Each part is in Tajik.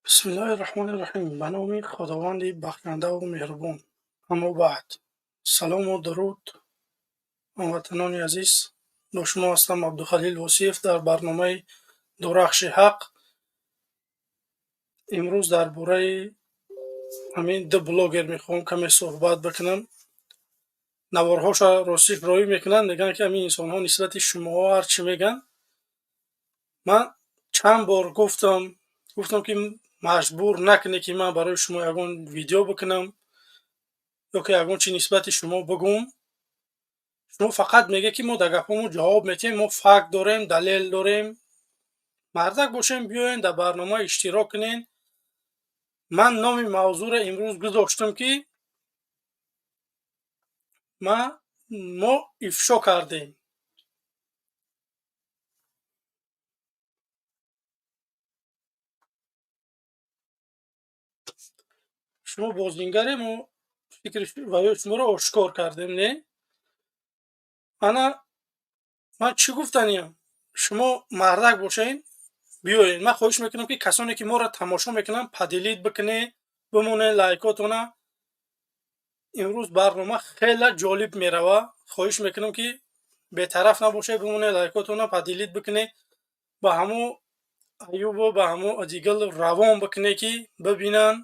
Бисмиллоҳи раҳмони раҳим. Ба номи Худованди бахшандаву меҳрубон. Аммо баъд, салому дуруд, ҳамватанони азиз. Бо шумо ҳастам Абдухалил Восиев дар барномаи Дурахши ҳақ. Имрӯз дар бораи ҳамин ду блогер мехоҳам каме суҳбат бикунам. Наворҳоша ростӣ роӣ мекунанд, мегӯянд, ки ҳамин инсонҳо нисбати шумоҳо ҳар чӣ мегӯянд. Ман чанд бор гуфтам, ки маҷбур накунед, ки ман барои шумо ягон видео бикунам ё ки ягон чи нисбати шумо бигӯм. Шумо фақат мегӯед, ки мо дар гапҳомо ҷавоб метиҳем, мо факт дорем, далел дорем. Мардак бошем, биёен дар барнома иштирок кунен. Ман номи мавзӯъро имрӯз гузоштам, ки мо ифшо кардем. Шумо бозингаре, мо фикри ва ё шуморо ошкор кардем, не? Ана ман чӣ гуфтаниям? Шумо мардак бошен, биёед. Ман хоҳиш мекунам, ки касоне, ки моро тамошо мекунанд, поделить бикунед, бимонед лайкотона. Имрӯз барнома хеле ҷолиб мерава. Хоҳиш мекунам, ки бетараф набошед, бимонед лайкотона, поделить бикунед, ба ҳамо Аюбу ба ҳамо Адигал равон бикунед, ки бибинанд,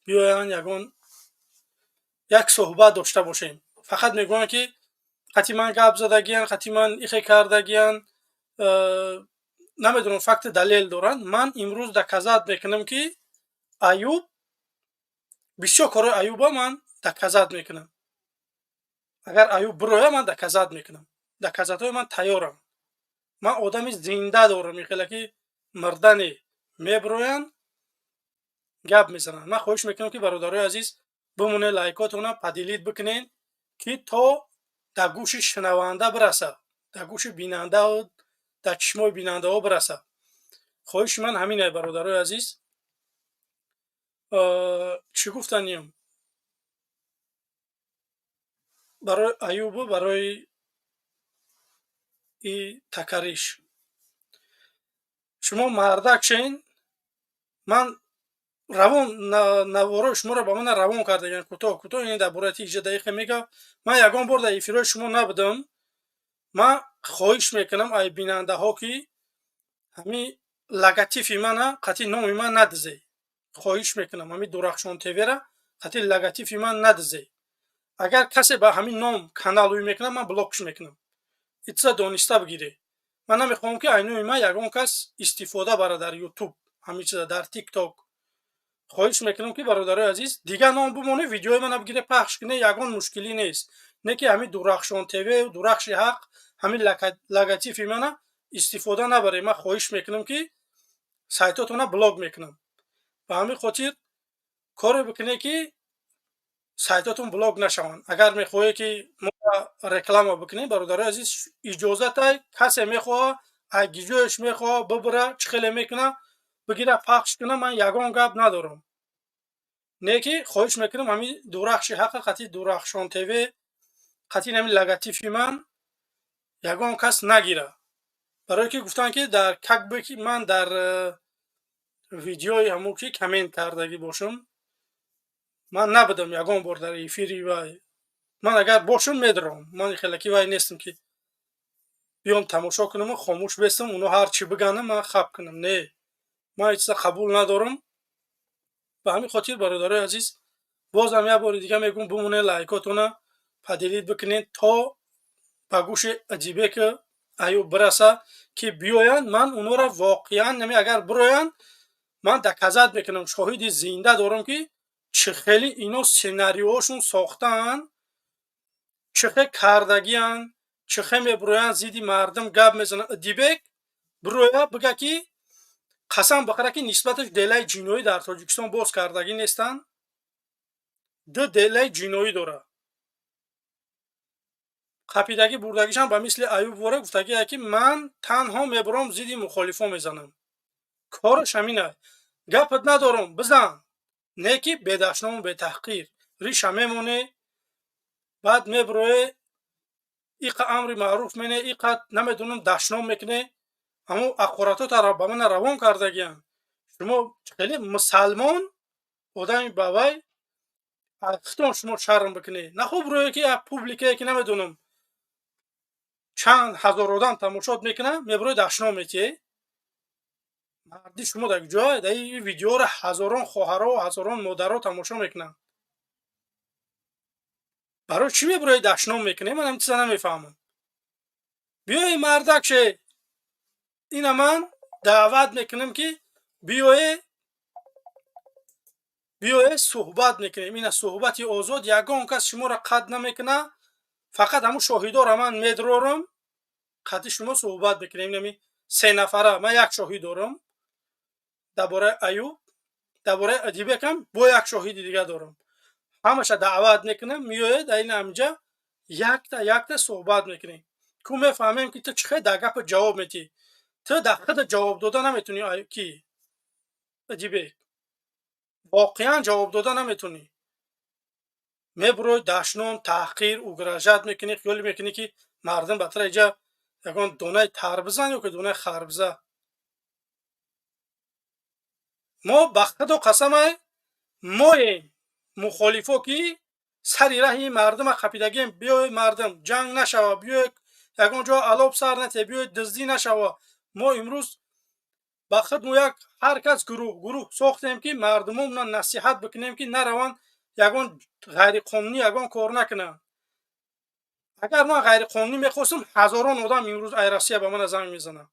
биёянд, ягон як суҳбат дошта бошем. Фақат мегӯянд, ки қати ман гап задагиян, қати ман ихе кардагиян, намедонам, факти далел доранд. Ман имрӯз доказать мекунам, ки Аюб бисёр корҳои Аюба ман доказать мекунам. Агар Аюб бироя, ман доказать мекунам. Доказать ҳои ман тайёрам. Ман одами зинда дорам, ихеле ки мирдане мебироянд, гап мезананд. Ман хоҳиш мекунам, ки бародарои азиз, бимонед лайкотона, поделить бикунед, ки то дар гӯши шунаванда бирасад, дар гӯши бинандау дар чишмои бинандаҳо бирасад. Хоҳиши ман ҳамин ай, бародарои азиз. Чӣ гуфтаниям? Барои Аюбу барои и такариш. Шумо мардак шен, ман равон наворои шуморо ба ман равон кардагиам кӯтоҳ кӯтоҳ, ин дар бораи тиҷа дақиқа мега. Ман ягон бор дар эфирҳои шумо набудам. Ман хоҳиш мекунам ай бинандаҳо, ки ҳамин логотипи мана қати номи ман надизе. Хоҳиш мекунам, ҳамин Дурахшон ТВра қати логотипи ман надизе. Агар касе ба ҳамин ном канал ӯй мекунад, ман блокш мекунам. Итса дониста бигире. Ман намехоҳам, ки ай номи ман ягон кас истифода барад дар Ютуб, ҳамин чиза дар Тикток. Хоҳиш мекунам, ки бародарои азиз, дигар ном бимонед, видеои мана бигире, пахш кунед, ягон мушкилӣ нест. Не ки ҳамин Дурахшон ТВ, Дурахши ҳақ, ҳамин логотипи мана истифода набаред. Ман хоҳиш мекунам, ки сайтотона блок мекунам. Ба ҳамин хотир коре бикунед, ки сайтотон блок нашаванд. Агар мехоҳед, ки мо реклама бикунем, бародарои азиз, иҷозатай, касе мехоҳад, ай гиҷояш мехоҳад бибира, чӣ хеле мекуна, бигира, пахш куна, ман ягон гап надорам. Не ки хоҳиш мекунам, ҳамин Дурахши ҳақа қати Дурахшон ТВ, қати ҳамин логотипи ман ягон кас нагира. Барое ки гуфтанд, ки дар как бы ки ман дар видеои ҳамун ки коммент кардагӣ бошам, ман набудам ягон бор дар эфири вай. Ман агар бошам, медорам. Ман хелаки вай нестам, ки биём тамошо кунаму хомӯш бестам, оно ҳар чӣ бигӯянд, ман хаб кунам. Не, ман ҳеҷ чиза қабул надорам. Ба ҳамин хотир, бародарои азиз, бозам як бори дига мегӯм, бимонед лайкотона, поделить бикунед, то ба гӯши Адибеку Аюб бираса, ки биёянд. Ман онҳоро воқеан нами, агар бироянд, ман доказать мекунам, шоҳиди зинда дорам, ки чӣ хели ино сценариоҳошон сохтаанд, чӣ хел кардагиянд, чӣ хел мебироянд, зидди мардум гап мезананд. Адибек бироя, бига, ки қасам бихӯра, ки нисбаташ делаи ҷиноӣ дар Тоҷикистон боз кардагӣ нестанд. Ду делаи ҷиноӣ дорад. Қапидагӣ бурдагишам ба мисли Аюб воре гуфтагие, ки ман танҳо мебурам, зидди мухолифон мезанам. Кораш ҳамин аст. Гапат надорам, бизан, не ки бедашному бетаҳқир риша мемоне, баъд мебурое, иқа амри маъруф мене, иқа намедонам, дашном мекуне. Ҳамун ақоратҳо ба мана равон кардагиянд. Шумо хеле мусалмон одами бавай, хитон шумо шарм бикунед. Нахуб рӯе ки як публикае ки намедонам чанд ҳазор одам тамошот мекунад, мебарои дашном метиҳе. Марди шумо дар ҷой? Дар ин видеоро ҳазорон хоҳаро, ҳазорон модаро тамошо мекунанд. Барои чӣ мебарои дашном мекунӣ? Ман ҳамин чиза намефаҳмам. Биёи, мардак ше, ина ман даъват мекунам, ки биёе, биёе, суҳбат мекунем. Ина суҳбати озод, ягон кас шуморо қатъ намекунад. Фақат ҳамун шоҳидора ман медрорам, қатъи шумо суҳбат мекунем. Инами се нафара. Ман як шоҳид дорам дар бораи Аюб, дар бораи Адибекам бо як шоҳиди дига дорам. Ҳамаша даъват мекунам, меояд дар ин ҳаминҷа, якта якта суҳбат мекунем. Ку мефаҳмем, ки ту чӣ хел дар гапа ҷавоб медиҳӣ. Ту дар худа ҷавоб дода наметунӣ, ки Адибек, воқеан ҷавоб дода наметунӣ. Мебурои, дашном, таҳқир, угрожать мекунӣ, хиёле мекунӣ, ки мардум ба тара иҷа ягон донаи тарбизан ё ки донаи харбиза. Мо, ба худо қасамай, моем мухолифо, ки сари раҳи мардума қапидагием. Биёй, мардум, ҷанг нашава, биёй, ягон ҷо алоб сар нате, биёй, дуздӣ нашава. Мо имрӯз ба худ мо як ҳар кас гурӯҳ гурӯҳ сохтем, ки мардумонро насиҳат бикунем, ки нараванд, ягон ғайриқонунӣ ягон кор накунанд. Агар ман ғайриқонунӣ мехостам, ҳазорон одам имрӯз ай Россия ба мана занг мезананд,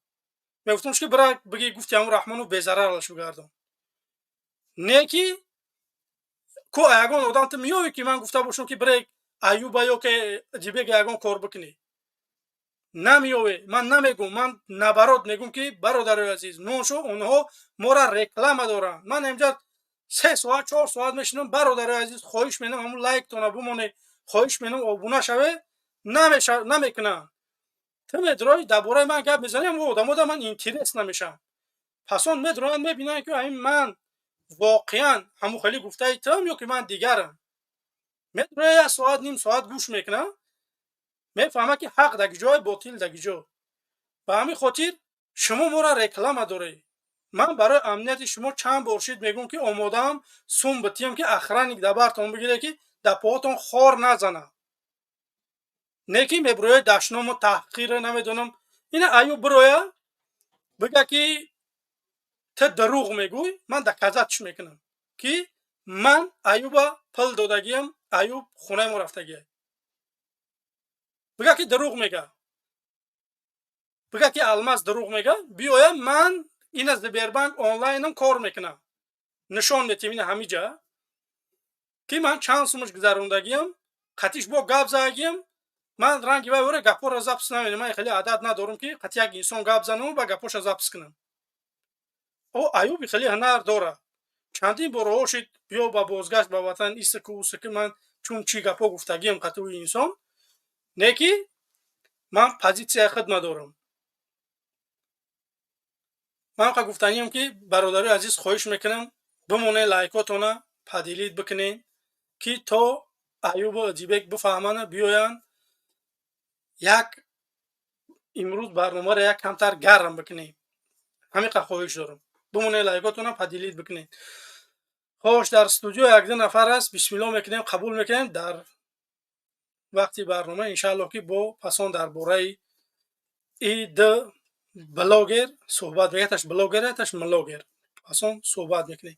мегуфтам, ки бира, биги, гуфти ҳамун Раҳмону безарараш бигардон. Не ки ку ягон одам ту меёвӣ, ки ман гуфта бошам, ки бира, Аюба ё ки Ҷибега ягон кор бикунӣ. Намеёве. Ман намегум, ман наоборот мегум, ки бародарои азиз, ноншо онҳо мора реклама доранд. Ман инҷа 3 соат, 4 соат мешинам. Бародарои азиз, хоҳиш менам, ҳамун лайктона бимонед, хоҳиш менам, обуна шавед. Намекунанд. Ту медрои, дар бораи ман гап мезанӣ, ҳамун одамода ман интерес намешавам. Пас он медроянд, мебинанд, ки ҳамин ман воқеан ҳамун хеле гуфтаи туам ё ки ман дигарам. Медроя, як соат, ним соат гӯш мекунам, мефаҳмад, ки ҳақ дар ҷой, ботил дар ҷо. Ба ҳамин хотир шумо моро реклама доред. Ман барои амнияти шумо чанд бор шид мегӯм, ки омодаам сум битиям, ки охранник дар бартон бигире, ки дар поҳотон хор назанад. Не ки мебирояд, дашному таҳқира намедонам. Ина Аюб бироя, бига, ки ту дурӯғ мегӯй, ман доказать мекунам, ки ман Аюба пул додагиам, Аюб хонаи мо рафтагия. Бига, ки дурӯғ мега, бига, ки Алмаз дурӯғ мега, биёя. Ман ина Сбербанк онлайнам кор мекунам, нишон метиҳем ина ҳамиҷа, ки ман чанд сумаш гузарондагиам, қатиш бо гап задагиам. Ман ранги вай ора гапҳоро запись намекунам. Ман хеле адат надорам, ки қати як инсон гап занаму ба гапҳоша запись кунам. О Аюби хеле ҳунар дорад. Чандин бор ошид, биё ба бозгашт ба ватан, исаку усаки. Ман чун чӣ гапҳо гуфтагиам қати ӯ инсон, не ки ман позитсияи худ надорам. Ман қа гуфтаниям, ки бародарои азиз, хоҳиш мекунам, бимонед, лайкотона поделить бикунед, ки то Аюбу Адибек бифаҳманд, биёянд. Як имрӯз барномаро як камтар гарм бикунем. Ҳамин қа хоҳиш дорам: бимонед, лайкотона поделить бикунед. Хош, дар студио якду нафар аст. Бисмилло мекунем, қабул мекунем дар вақти барнома, иншаалло, ки бо пасон дар бораи ид блогер суҳбат мекунем. Яташ блогер, яташ млогер. Пасон суҳбат мекунем.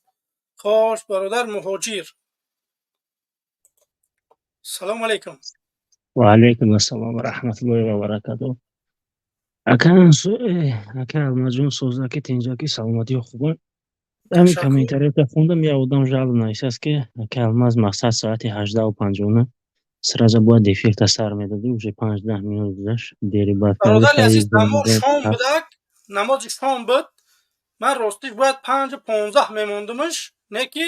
Хош, бародар Муҳоҷир, салому алайкум. Ва алайкум ассалом ва раҳматуллоҳи ва баракатуҳ. Ака Алмазҷон, созаки, тинҷаки, саломатиё, хубон? Ҳамин комментарията хондам, як одам жалоб нависааст, ки ака Алмаз, мақсад соати 18:59 сразу бояд эфирта сар медодӣ, уже 5-10 минут гузашт, дери бад. Бародари азиз, намоз шом будак, намози шом буд. Ман ростиш бояд 5:15 мемондумш, не ки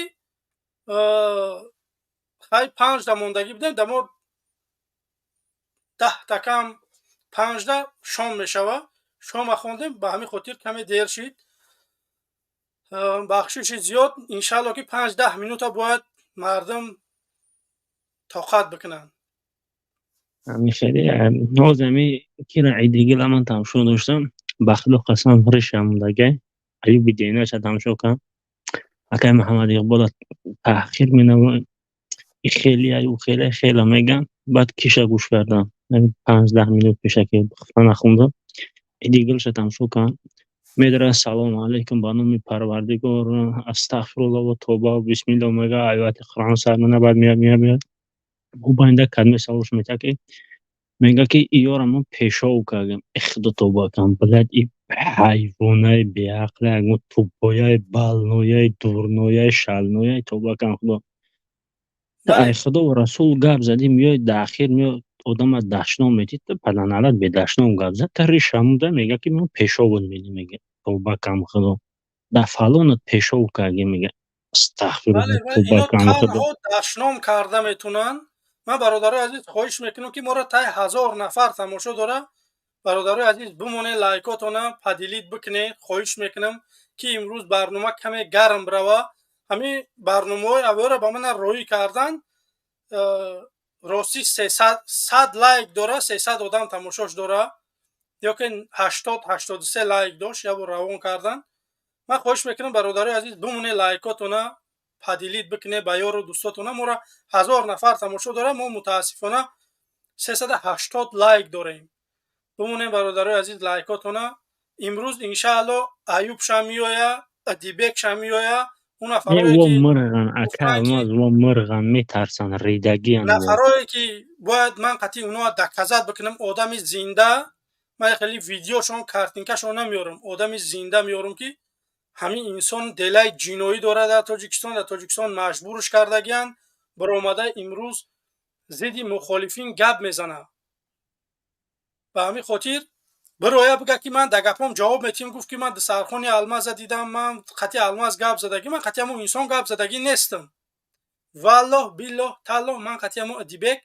хай, 5-да мондагӣ будем. Дамо 10-та кам 5-да шом мешава. Шома хондем, ба ҳамин хотир каме дер шид. Бахшиши зиёд. Иншаалло, ки 5-10 минута бояд мардум тоқат бикунанд. Хеле ҳозир ами кира идигила ман тамошо доштам, ба худо қасам, ришам мондагай. Аюби денаша тамошо кардам. Акай Муҳаммад Иқбола таҳқир менамоем, и хеле ӯ хеле хела меган. Баъд киша гӯш кардам, 5-10 минут пеша, ки хуфта нахондам, идигилша тамошо кардам. Медара: «Салому алайкум, ба номи Парвардигор, астағфирулло ва тоба, бисмилло», мега, ояти Қуръон сар мена. Баъд меяд, меяд, меяд, ӯ байнда кадме саволш метиҳад, ки мега, ки иёра мо пешов кардем. Ихудо, тоба кам, блядь, и ҳайвонаи беақле, ягон тупояи, больнояи, дурнояи, шальнояи, тоба кам, худо. Ай худо ва расул гап задӣ, меои, дар ахир меои, одама дашном медиҳӣ. Ту паданалат бедашном гап зад, та ришамуда мега, ки мо пешовот медиҳем. Мега: «Тоба кам, худо, дар фалонат пешов кардем», мега. Астағфирулло, тоба кам, худо. Танҳо дашном карда метунанд. Ман, бародарои азиз, хоҳиш мекунам, ки моро таи 1000 нафар тамошо дора. Бародарои азиз, бимонед, лайкотона поделить бикунед. Хоҳиш мекунам, ки имрӯз барнома каме гарм бирава. Ҳамин барномаҳои авёро ба мана роҳӣ кардан. Ростӣ, 100 лайк дора, 300 одам тамошош дора, ё ки 80, 83 лайк дошт, як бор равон кардан. Ман хоҳиш мекунам, бародарои азиз, бимонед, лайкотона поделить бикунед ба ёру дӯстотона. Моро 1000 нафар тамошо дора, мо мутаассифона 380 лайк дорем. Бимонем, бародарои азиз, лайкотона. Имрӯз, иншаалло, Аюбшам меоя, Адибекшам меоя. Ӯ мирған, ака Алмаз, во мирған, метарсанд, ридагиан. Нафарое ки бояд ман қатъи онҳоа доказать бикунам, одами зинда. Ман хеле видеошон, картинкашон намеёрам, одами зинда меёрам, ки ҳамин инсон делаи ҷиноӣ дорад дар Тоҷикистон. Дар Тоҷикистон маҷбурш кардагианд, баромада имрӯз зидди мухолифин гап мезанад. Ба ҳамин хотир бироя, бига, ки ман дар гапом ҷавоб метиҳем. Гуфт, ки ман дастархони Алмаза дидам, ман қатъи Алмаз гап задагӣ. Ман қатъи ҳамон инсон гап задагӣ нестам. Валлоҳ, биллоҳ, таллоҳ, ман қатъи ҳамон Адибек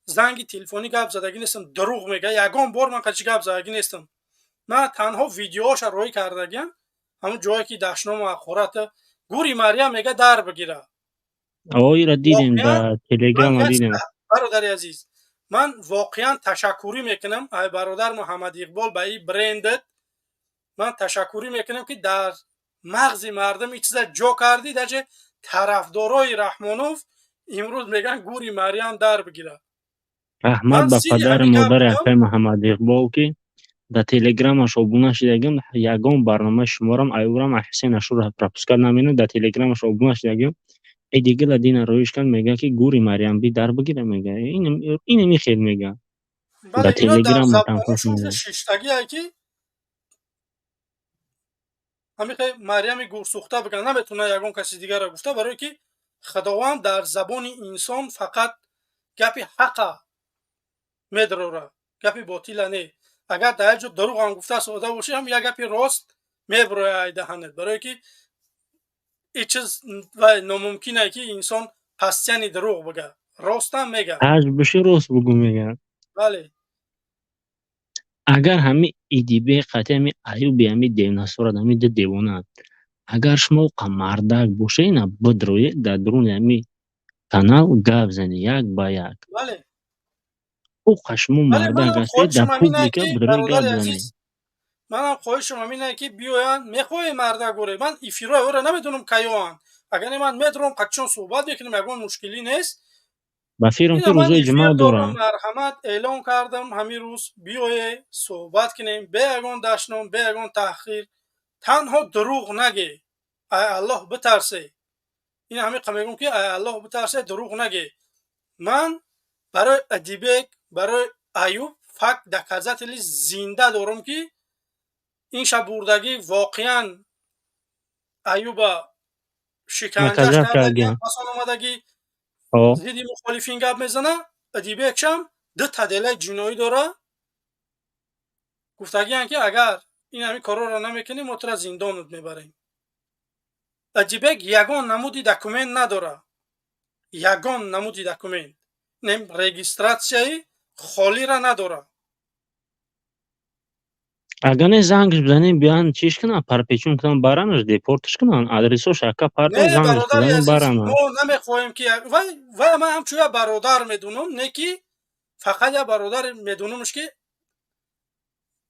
занги телефонӣ гап задагӣ нестам. Дурӯғ мега. Ягон бор ман қатъи гап задагӣ нестам. Ман танҳо видеоҳоша роҳӣ кардагиам, ҳамон ҷое ки дашному ҳақората, гури Марьям мега, дар бигира. Ира дидем, дар Телеграма дидем. Бародари азиз, ман воқеан ташаккурӣ мекунам, ай бародар Муҳаммад Иқбол, ба ин брендет ман ташаккурӣ мекунам, ки дар мағзи мардум ин чиза ҷо кардӣ. Даже тарафдорои Раҳмонов имрӯз мегӯянд: «Гури Марьям дар бигира». Раҳмат ба падару модари акаи Муҳаммад Иқбол, ки дар Телеграмаш обуна шидагим. Ягон барномаи шуморам, аюрам, Ҳусен Ашура пропускать намекунам. Дар Телеграмаш обуна шидагим. Эдигила дина роиш кард, мега, ки гури Марьямби дар бигира, мега. Инами хел мега. Дар Телеграм. Шиштагие, ки ҳамихе Марьями гурсӯхта биган, наметавона ягон каси дигарро гуфта, барое ки Худованд дар забони инсон фақат гапи ҳақа медарора, гапи ботила не. Агар дар як ҷо дурӯғам гуфта сода бошӣ ҳам, як гапи рост мебирояд ай даҳанат, барое ки ин чиз вай номумкине, ки инсон пастяни дурӯғ бига, ростам мега. Ҳаҷ биши, рост бугӯ, мегӯяд. Бале. Агар ҳами Идибе қатъи ҳами Аюби, ҳами девнасорат, ҳами ду девонаат, агар шумо қа мардак бошед, ина бидроед, дар дуруни ҳами канал гап занед як ба як. Бале. Ӯ қа шумо мардак ҳастед, дар публика бидроед, гап занед. Манам хоҳишам ҳамине, ки биёянд. Мехоҳем мардак боре. Ман эфирҳои ӯро намедонам, каёанд. Агар не, ман медурам, қатчон суҳбат мекунем, ягон мушкилӣ нест. Ба фикрам, ки рӯзои ҷумъа дорам. Марҳамат, эълон кардам, ҳамин рӯз биёе, суҳбат кунем, бе ягон дашном, бе ягон таҳқир. Танҳо дурӯғ наге, ай Аллоҳ битарсе. Ин ҳамиқа мегӯм, ки ай Аллоҳ битарсе, дурӯғ наге. Ман барои Адибек, барои Аюб факт, доказатели зинда дорам, ки ин шабурдагӣ воқеан Аюба шиканҷаш кардагӣ, пасон омадагӣ, зидди мухолифин гап мезана. Адибекшам дута делаи ҷиноӣ дора. Гуфтагианд, ки агар ин ҳамин корҳоро намекунӣ, мо тура зиндонат мебарем. Адибек ягон намуди документ надора, ягон намуди документ, регистрацияи холира надора. Агар не, зангш бизанем, биёянд, чиш кунанд, парпечон кунанд, баранаш, депорташ кунанд, адресош ака парто, зангш бизанем, баранаш. Мо намехоҳем, ки вай, ман ҳамчун як бародар медунам, не ки фақат як бародар медунамш, ки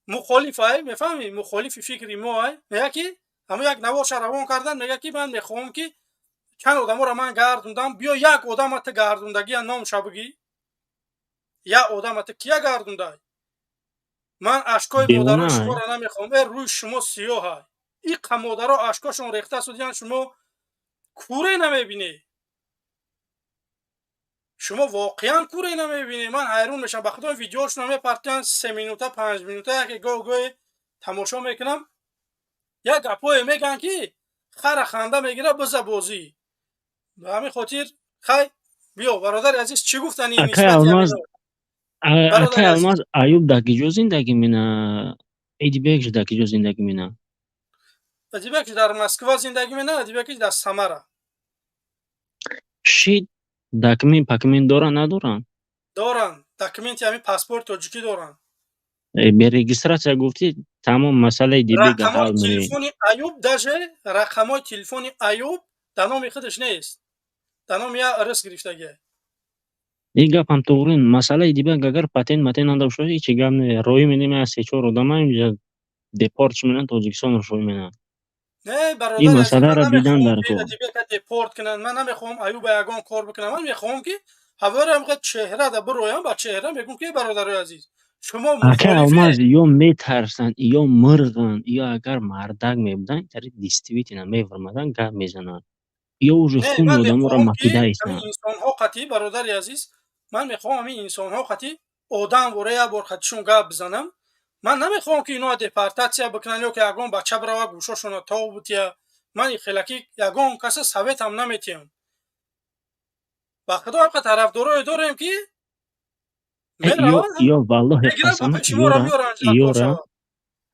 мухолиф ай, мефаҳмӣ, мухолифи фикри мо ай. Мега, ки Ҳамон як наворша равон кардан, мега, ки ман мехоҳам, ки чанд одаморо ман гардондам. Биё, як одама ту гардондагия номша бигӣ, як одама ту кия гардондай? Ман ашкои модарои шуморо намехоҳам. Э, рӯи шумо сиёҳай. Иқа модаро ашкошон рехта судиян, шумо куре намебинед. Шумо воқеан куре намебинед. Ман ҳайрон мешавам, ба худо. Видеошонро мепартоянд, 3 минута, 5 минута, яке гоҳ гоҳе тамошо мекунам, як гапҳое мегӯянд, ки хара ханда мегирад, биза бозӣ. Ба ҳамин хотир, хай, биё, бародари азиз, чӣ гуфтани? Акай Алмаз, Аюб дар киҷо зиндагӣ мена? Эдибекш дар киҷо зиндагӣ мена? Эдибекш дар Москва зиндагӣ мена, Эдибекш дар Самара. Шид, документ пакумент доранд, надоранд? Доранд, документи ҳамин паспорт тоҷикӣ доранд. Бе регистрация гуфтӣ, тамом, масъалаи Дибега ҳал. Телефони Аюб, даже рақамҳои телефони Аюб дар номи худаш нест, дар номи як рис гирифтагия. Ин гапам туғри. Масъалаи Дибег, агар патент матент надошта бошад, ҳечи гап не, роҳӣ менем. Аз се-чор одама инҷа депорт менан, Тоҷикистон роҳӣ менан. Не, бародар. Ин масъаларо дидан дар кор. Дибека депорт кунанд, ман намехоҳам Аюба ягон кор бикунам. Ман мехоҳам, ки ҳаворам чеҳра да бироям, ба чеҳра мегӯм, ки бародарои азиз, шумо Акай Алмаз, ё метарсанд, ё мирғанд, ё агар мардак мебуданд, тари действительно мевармаданд, гап мезананд. Ё уже хуни одаморо макида истанд. Инсонҳо қатъӣ, бародари азиз, ман мехоҳам ҳамин инсонҳо қатъӣ одам вора як бор қатишон гап бизанам. Ман намехоҳам, ки иноа депортация бикунанд ё ки ягон бача бирава, гӯшошона тов бутия. Ман хелаки ягон каса советам наметиҳам. Ба худо, ҳамқа тарафдорое дорем, ки ё валлоҳи қасам, ёра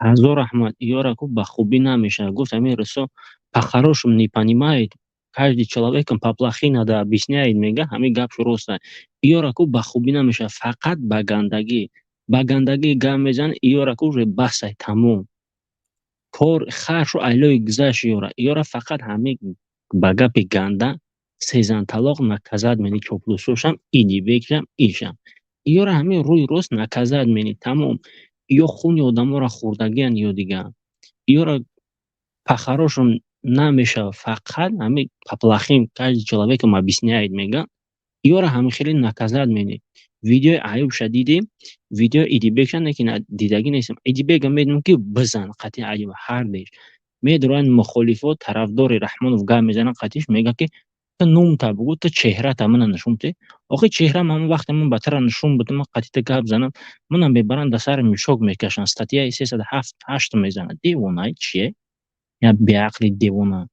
ҳазор раҳмат, ёра ку ба хубӣ намешавад. Гуфт ҳамин русо: «По-хорошему не понимает, каждый человеком по-плохи надо объясняет», мега. Ҳамин гапшу рост. Ёра ку ба хубӣ намешавад, фақат ба гандагӣ, ба гандагӣ гап мезанад. Ёра ку уже басай, тамом, кор харшу айлои гузашт. Ёра фақат ҳамин ба гапи ганда сезан талоқ наказать мени, чоплусошам, идибекшам, ишам. Ёра ҳамин рӯи рост наказать мени, тамом. Ё хуни одаморо хӯрдагиян, ё дигар. Ёра по-хорошему намешавад, фақат ҳамин по-плохим каждый человеком объясняет, мега. Ёра ҳамин хеле наказать мени. Видеои Аюбша дидем, видеои Идибекша не, ки дидагӣ нестем. Идибека медонем, ки бизан қатъи Аюб ҳардеш медоранд. Мухолифо, тарафдори Раҳмонов гап мезананд қатъиш, мега, ки ту нумта бугӯ, ту чеҳрата мана нишон бидеҳ. Охи, чеҳрам ҳамон вақте ман ба тара нишон бидам, қатъи ту гап занам, манам мебаранд, дар сари мешок мекашанд, статьяи 307 8 мезанад. Девонаи чие, як беақли девона.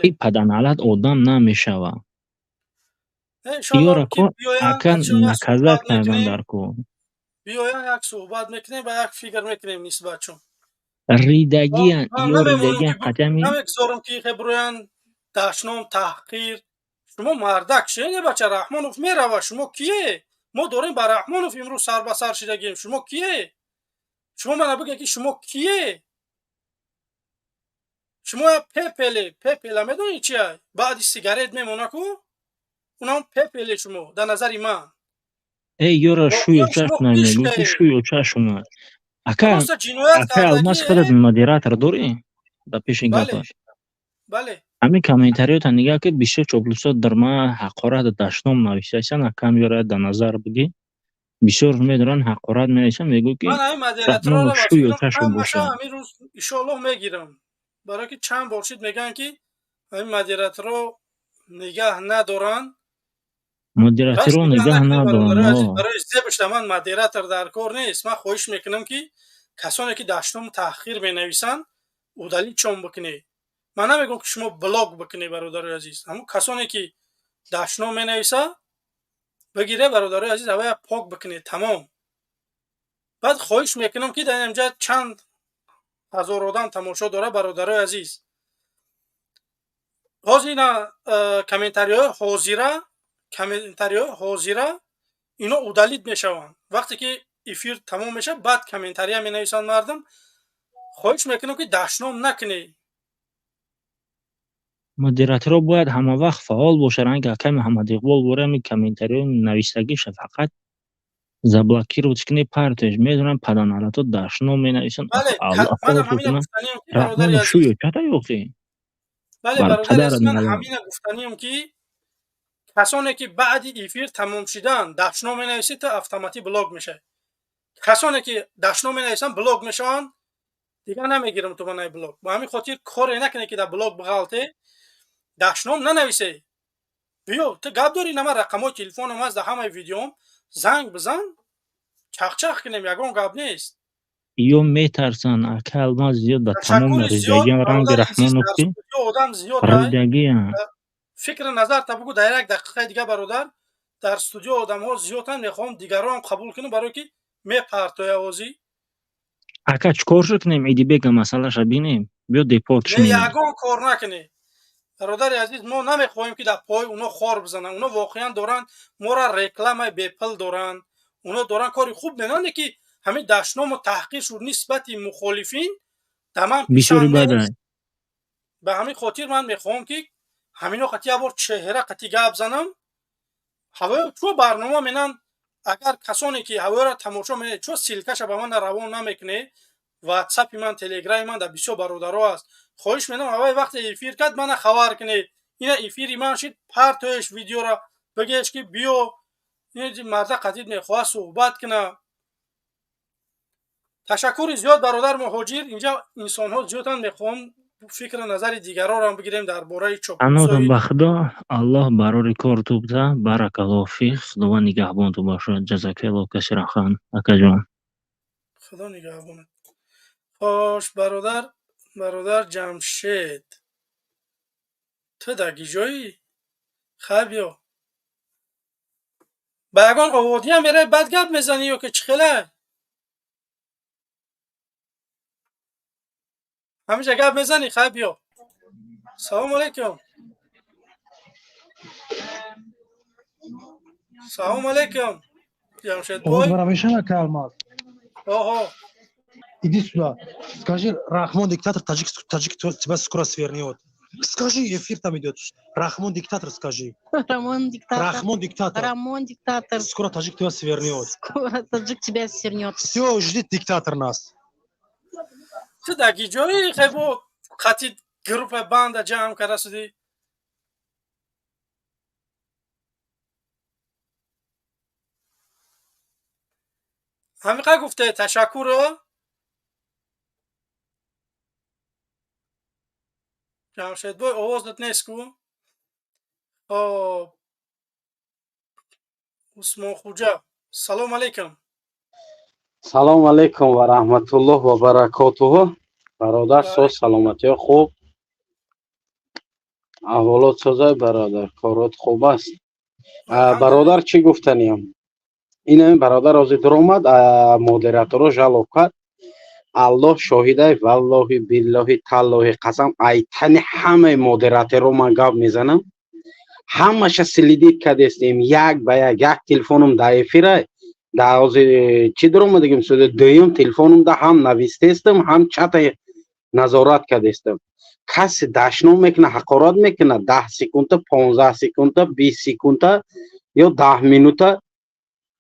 И паданалат одам намешавад. Ёра ко ака наказать кардан дар кор. Биёян, як суҳбат мекунем ва як фикр мекунем нисбатшон. Ридагиян ё ридагиян қатъи. Намегузорам, ки хеброян дашном, таҳқир. Шумо мардак шене, бача. Раҳмонов мерава, шумо кие? Мо дорем ба Раҳмонов имрӯз сар ба сар шидагием. Шумо кие? Шумо мана бигӯед, ки шумо кие? Шумо я пепел е. Пепел а медонед чия? Баъди сигарет мемона ку, унам пепел е шумо дар назари ман. Э, ёра шӯю чашм мегӯ, шӯю чашм. Ака, ака Алмаз, худат модератор дорӣ ба пеши гапаш? Бале. Ҳамин комментариёта нигаҳ ки бисёр чоплусо дар ма ҳақорат, дашном нависайсан. Акам, ёра дар назар бигӣ, бисёр медоранд, ҳақорат менависанд, мегӯ, ки Ман ҳамин модераторро шӯю чашм бошад. Ҳамин рӯз иншоаллоҳ мегирам, барое ки чанд бор шид, мегӯянд, ки ҳамин модераторро нигаҳ надоранд. Модераторро нигаҳ надоранд. Барои зебшда ман модератор дар кор нест. Ман хоҳиш мекунам, ки касоне ки дашному таҳқир менависанд, удалить чон бикунед. Ман намегӯям, ки шумо блок бикунед, бародарои азиз. Ҳамон касоне ки дашном менависа, бигире, бародарои азиз, авая пок бикунед, тамом. Баъд хоҳиш мекунам, ки дар инҷа чанд ҳазор одам тамошо дорад, бародарои азиз. Ҳозир ина комментариҳои ҳозира, комментариҳои ҳозира ино удалить мешаванд. Вақте ки эфир тамом мешавад, баъд комментария менависанд мардум. Хоҳиш мекунам, ки дашном накунед. Модераторҳо бояд ҳамавақт фаъол бошанд. Ранги акай Муҳаммадиқбол бора, ҳамин комментариҳои навистагиша фақат. Заблокировать кунӣ, партеш, медонам, паданалато дашном менависанд. Бале, манам ҳамина гуфтаниам ки, бародари азиз. Шӯё чата ёхи. Бале, бародари азиз, ман ҳамина гуфтаниам, ки касоне ки баъди эфир тамом шидан дашном менависед, то автоматӣ блок мешавад. Касоне ки дашном менависанд, блок мешаванд, дигар намегирам ту манаи блок. Ба ҳамин хотир коре накунед, ки дар блок биғалте, дашном нанависе. Биё, ту гап дорӣ, нама рақамҳои телефонам ҳаст дар ҳамаи видеом, занг бизан, чахчах кунем, ягон гап нест. Ё метарсанд, ака Алмаз, зиёд ба тамоми ридагиам ранги Раҳмонов ки одам зиёд ридагиам. Фикри назарта бугӯ дар як дақиқаи дига, бародар. Дар студио одамҳо зиёданд, мехоҳам дигарон қабул кунам, барое ки мепартоя овозӣ. Ака, чӣ кор шуд кунем? Идибека масъалаша бинем, биё депорт. Не, ягон кор накунӣ, бародари азиз. Мо намехоҳем, ки дар пои оно хор бизананд. Оно воқеан доранд моро, рекламаи бепул доранд, оно доранд кори хуб менанд, ки ҳамин дашному таҳқир шуд нисбати мухолифин дар ман бисёри бада. Ба ҳамин хотир ман мехоҳам, ки ҳамино қати як бор чеҳра қати гап занам. Ҳавоё чӯ барнома менанд, агар касоне ки ҳавоёро тамошо менед, чӯ ссылка ша ба ман равон намекунед? Ватсапи ман, телеграми ман дар бисёр бародаро аст. Хоҳиш менам, ҳавои вақте эфир кард, мана хабар кунед: ина эфири ман шид, партоеш видеора, бигеш, ки биё, марда қатид мехоҳад суҳбат куна. Ташаккури зиёд, бародар Муҳоҷир. Инҷа инсонҳо зиёданд, мехоҳам фикру назари дигарорам бигирем дар бораи Анодам. Ба худо, Аллоҳ барори кор тубта, баракаллоҳу фик, Худованд нигаҳбонту бошад. Ҷазакаллоҳу касиран, хан, акаҷон. Худо нигаҳбонат. Хош, бародар, бародар Ҷамшед, ту дар гиҷоӣ? Хай, биё. Ба ягон оводиам меравӣ, баъд гап мезанӣ ё ки чӣ хела? Ҳамиҷа гап мезанӣ? Хай, биё. Салому алайкум, салому алайкум, Ҷамшедбой. Оҳо. Иди сюда. Скажи, Рахмон диктатор, таджик, таджик тебя скоро свернет. Скажи, эфир там идет. Рахмон диктатор, скажи. Рамон диктатор. Рахмон диктатор. Рамон диктатор. Скоро таджик тебя свернет. Скоро таджик тебя свернет. Все, жди диктатор нас. Ту дар гиҷои хебо қати группа банда ҷамъ карда шудӣ? Ҳамиқа гуфте, ташаккур, Ҷамшедбой, овозат нест ку. Хоб, Усмонхуҷа, салому алайкум. Салому алайкум ва раҳматуллоҳ ва баракотуҳу, бародар. Соз, саломатиё хуб, аҳволот созай, бародар, корот хуб аст, бародар. Чӣ гуфтаниям? Инами бародар ҳозир дуромад, модераторо жалоб кард. Аллоҳ шоҳидай, валлоҳи, биллоҳи, таллоҳи, қасам, айтани ҳамаи модераторо ман гап мезанам, ҳамаша следить кардестем, як ба як. Як телефонам дар эфирай, дар ҳозир чӣ дуромадагим, дуюм телефонумда ҳам навистестам, ҳам чата назорат кардестам. Касе дашном мекунад, ҳақорат мекунад, 10 секунда, 15 секунда, 20 секунда ё 10 минута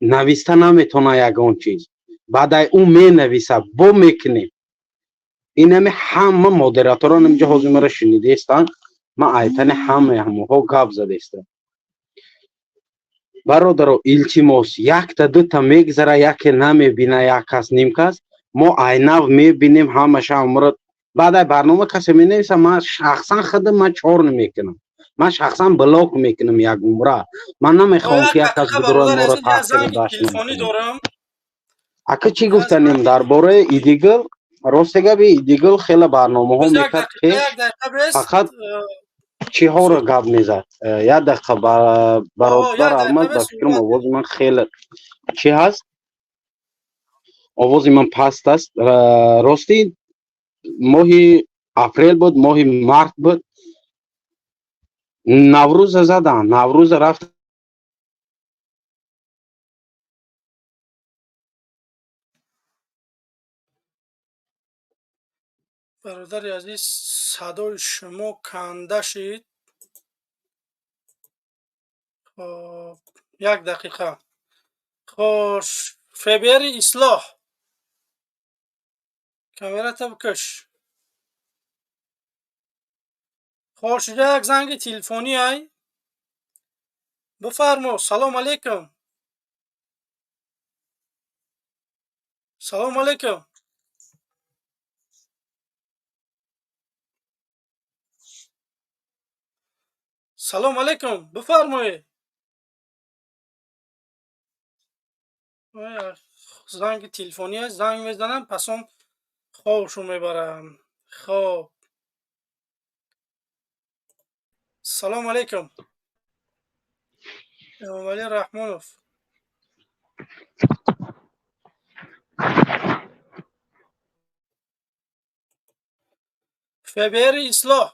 нависта наметавона ягон чиз. Баъдай ӯ менависа, бо мекунем. Инами ҳама модераторон инҷа ҳозир маро шунидестанд, ман айтани ҳамаи ҳамоҳо гап задестам. Бародаро, илтимос, якта дута мегзара, яке намебина, як кас, ним кас, мо айнав мебинем ҳамаша амро. Баъдай барнома касе менависа, ман шахсан худам ман чор мекунам, ман шахсан блок мекунам як умра. Ман намехоҳам, ки як кас бидурад моро таҳқиру дашном. Ака, чӣ гуфтанем дар бораи Идигил? Росте габи, Идигил хеле барномаҳо мекард пеш, фақат чиҳоро гап мезад. Як дақиқа, бародар Алмаз, ба фикрам, овози ман хеле чӣ ҳаст, овози ман паст аст. Ростӣ, моҳи апрел буд, моҳи март буд, Наврӯза задан, Наврӯза рафт. Бародари азиз, садои шумо канда шид. Хоб, як дақиқа. Хош, ФБРи ислоҳ, камерата бикаш. Хош, иҷа як занги телефонӣ ай. Бифармо, салом алейкум. Салом алейкум. Салом алейкум, бифармоед. Занги телефонӣ аст, занг мезанам, пас он хобшу мебарам. Хоб, салом алейкум, Эмомалӣ Раҳмонов. ФБРи ислоҳ,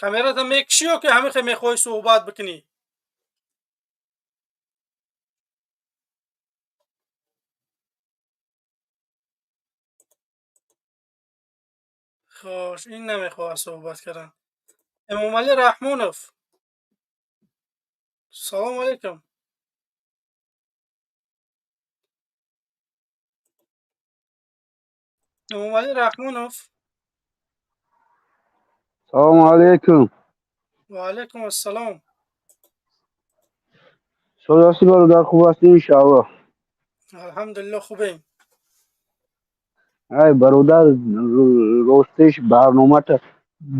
камерата мекушӣ ё ки ҳамихе мехоҳӣ суҳбат бикунӣ? Хош, ин намехоҳад суҳбат кардан. Эмомалӣ Раҳмонов, салому алейкум. Эмомалӣ Раҳмонов. Салому алейкум. Ва алейкум ассалом. Соз ҳастӣ, бародар, хуб ҳастӣ, иншааллоҳ? Алҳамдулилло, хубем. Ай бародар, ростиш барномата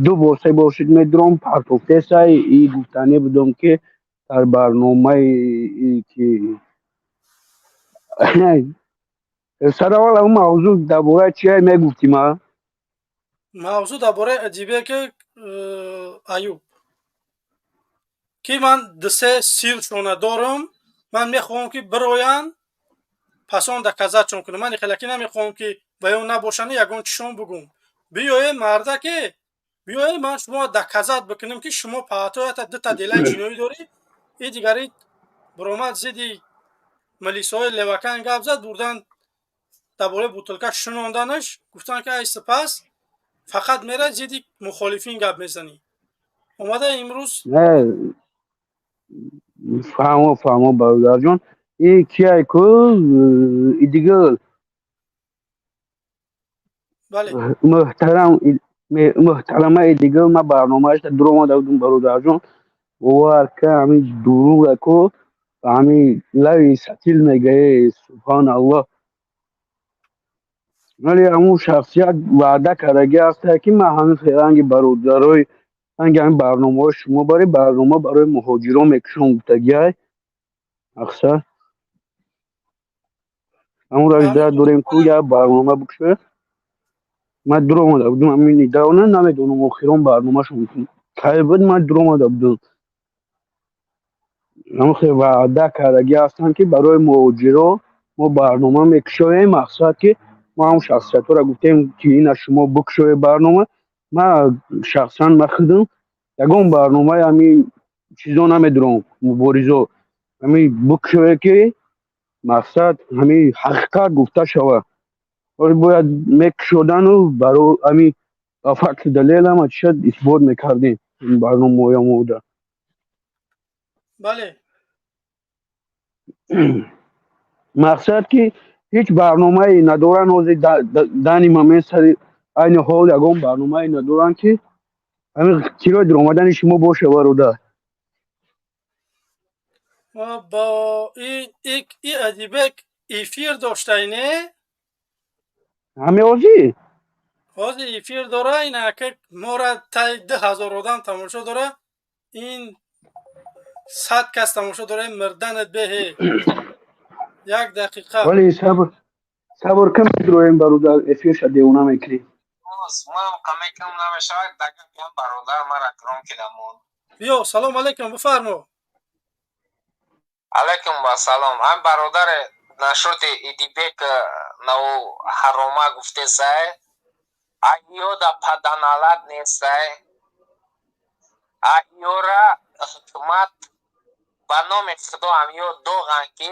ду бор, се бор шуд медуром, партофтесай. И гуфтанӣ будам, ки дар барномаи ки сараввал он мавзӯъ дар бораи чия мегуфтим, а? Мавзӯъ дар бораи Адибеки Аюб, ки ман дусе сиршона дорам. Ман мехоҳам, ки бироянд, пас он доказатшон кунам. Ман хелаки намехоҳам, ки ва ё набошанд, ягон чишон бугум. Биёе, мардаке, биёе, ман шумо доказать бикунам, ки шумо паҳатоята дута делаи ҷиноӣ дорӣ. И дигари биромад, зидди милисҳои левакан гап зад, бурдан, дар бораи бутылка шунонданаш, гуфтанд, ки ай сипас фақат мера зидди мухолифин гап мезанӣ. Омада имрӯз. Фаҳмо, фаҳмо, бародарҷон. И кияй ку идигил? Бале. Муҳтарам, муҳтарама Идигил, ман барномаашда дуромада будум, бародарҷон. Бовар ка, ҳамин дуруға ку ҳамин лави сатил мегае, субҳоналлоҳ. Вале ҳамун шахсият ваъда кардагӣ ҳаста, ки ман ҳамин ранги бародарои ранги ҳамин барномаҳои шумо барои барнома барои муҳоҷирон мекушам гуфтагиай. Аксар ҳамун ражда дорем ку як барнома бикушоя. Ман дуромада будум ҳамин недавно, намедонам охирон барномашон кай буд, ман дуромада будум. Ҳамин хел ваъда кардагӣ ҳастанд, ки барои муҳоҷиро мо барнома мекушоем. Мақсад ки мо ҳамун шахсиятҳоро гуфтем, ки ина шумо бикушоед барнома. Ман шахсан, ман худам ягон барномаи ҳамин чизо намедурам, муборизо. Ҳамин бикушоед, ки мақсад ҳамин ҳақиқат гуфта шавад. Ҳоло бояд мекушодану барои ҳамин ба факту далел ҳама чиза исбот мекардем барномаҳои омода. Бале. Мақсад ки ҳеҷ барномае надоранд ҳозир, данный момент, сари айни ҳол ягон барномае надоранд, ки ҳамин кирои дуромадани шумо боша, бародар. Бо и Адибек эфир доштай, не? Ҳамин ҳозир? Ҳозир эфир дора. Ин ака мора тай 2000 одам тамошо дора, ин 100 кас тамошо дора. Мирданат беҳе, як дақиқа. Вале сабр, сабр кам, медроем, бародар, эфирша девона мекунем. Ман намешавад дагам, бародар, мара гром кидамон. Биё, салом алейкум, бифармо. Алейкум вассалом. Ҳам бародаре, нашоти Идибек нав ҳарома гуфтесай, аёда паданалат нестай, аёра ҳукумат ба номи худо ҳамё доған, ки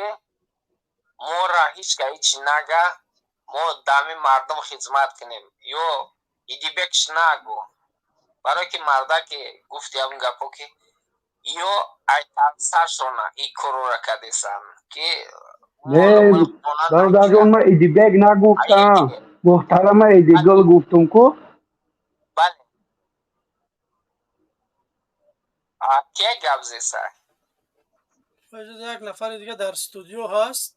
мора ҳичка ҳичи нага, мо дами мардум хизмат кунем. Ё Идибекш нагу, барое ки мардаке гуфти ҳамн гапо, ки ё айтарсашона и корора кадесан, ки Не, бародарҷон, ман Идибек нагуфтам, муҳтарама Эдигул гуфтум ку. Бале, ке гап зеса? Як нафари дига дар студио ҳаст.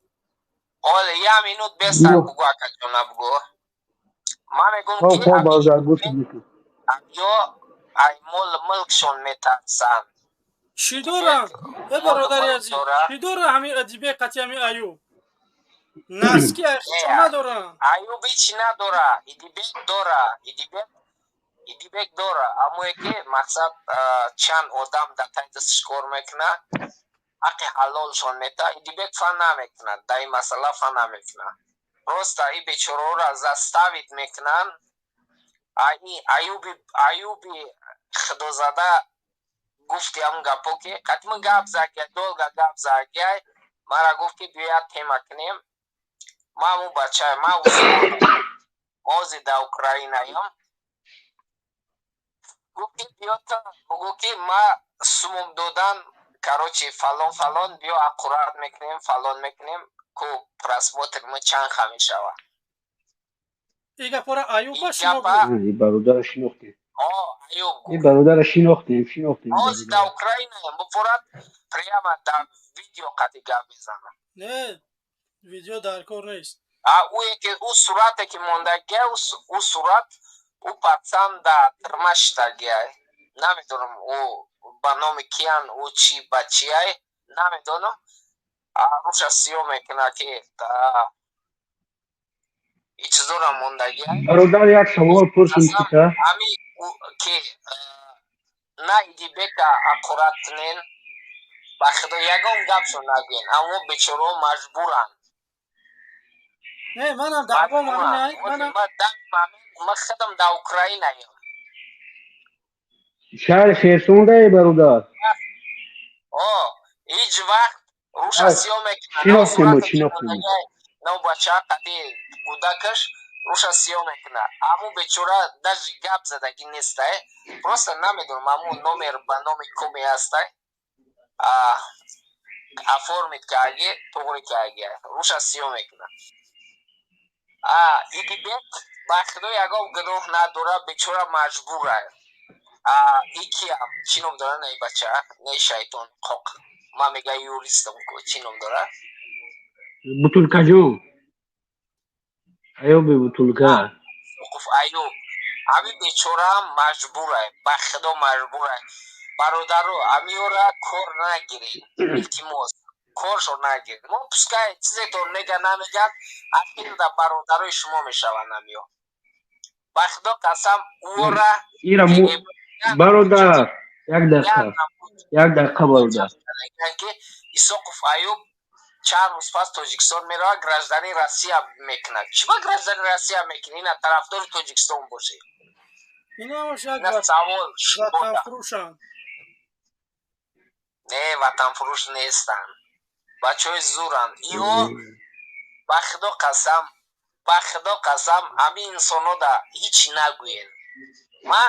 Оле, як минут бестар бугу, акаҷона, бугу. Ман мегӯм ки ё ай мол мулкшон метарсанд. Чӣ доранд, э бародари азиз, чӣ дора ҳамин Адибек қати ҳамин Аюб? Наски чӣ надоранд? Аюб ҳеч надора, Идибек дора. Идибек дора, амое ки мақсад чанд одам дар таи дасташ кор мекунад, ҳаққи ҳалолшон мета. Идибек фан намекунад дар ин масъала, фан намекунад. Просто и бечораҳоро заставить мекунанд. Аюби худозада гуфти ҳамн гапо ки қатиман гап загия, долго гап загияй. Мара гуфт, ки биёяд тема кунем. Ма ҳамун бача, ма ҳозир дар Украинаям. Гуфт, ки биё, бугӯ, ки ма сумум додан, короче, фалон фалон, биё, аккурат мекунем, фалон мекунем ку, просмотр ма чанд ха мешавад. И гапора Аюба шумо? Бародарро шинохтем. Аюб. Ин бародарро шинохтем, шинохтем. Ҳозир дар Украинаям, бупорад, прямо дар видео қати гап мезанам. Не, видео дар кор нест. Ӯе ки ӯ сурате ки мондагия, ӯ сурат, ӯ пацан да тирма шитагиай. Намедонам, ӯ ба номи киян, ӯ чи ба чиай, намедонам. Руша сиёҳ мекунад, ки и чизора мондагиай. Бародар, як савол пурсим кита. Ами ки на Идибека аккурат кунен, ба худо, ягон гапшо нагӯен, аммо бечораҳо маҷбуранд. Не, манам даъвом ҳаминай. Ман худам дар Украинаям. Шаҳри Херсондае, бародар? О, ҳеҷ вақт руша сиёҳ мекунад. Шинохтем, шинохтем. Нав бача қати гудакаш руша сиёҳ мекунад. Аму бечора даже гап задагӣ нестай. Просто намедонам, аму номер ба номи коме ҳастай, оформить карги, туғри карги, руша сиёҳ мекунад. Идибек, ба худо, ягон гуноҳ надора, бечора маҷбура. Икиам чӣ ном дора, не бача, не шайтон қоқ, ман мега юристам ку, чӣ ном дора? Бутулкаҷон, Аюби бутулка. Қуф Аюб, ҳамин бечораам маҷбура, ба худо, маҷбура. Бародаро, ҳамиёра кор нагиред, илтимос, коршо нагиред. Мо пускай чизетон мега, намегад, ахирда бародарои шумо мешаванд ҳамиё, ба худо қасам, ӯра. Ира, бародар, як дақиқа, як дақиқа, бародар. Ки Исоқов Аюб чанд рӯз пас Тоҷикистон меравад, гражданин Россия мекунад. Чӣ ба гражданин Россия мекунӣ? Ина тарафдори Тоҷикистон бошӣ. Савол. Ватанфурӯшанд. Не, ватанфурӯш нестанд, бачаҳои зуранд ио. Ба худо қасам, ба худо қасам, ҳамин инсонҳода ҳеҷ нагӯед. Ма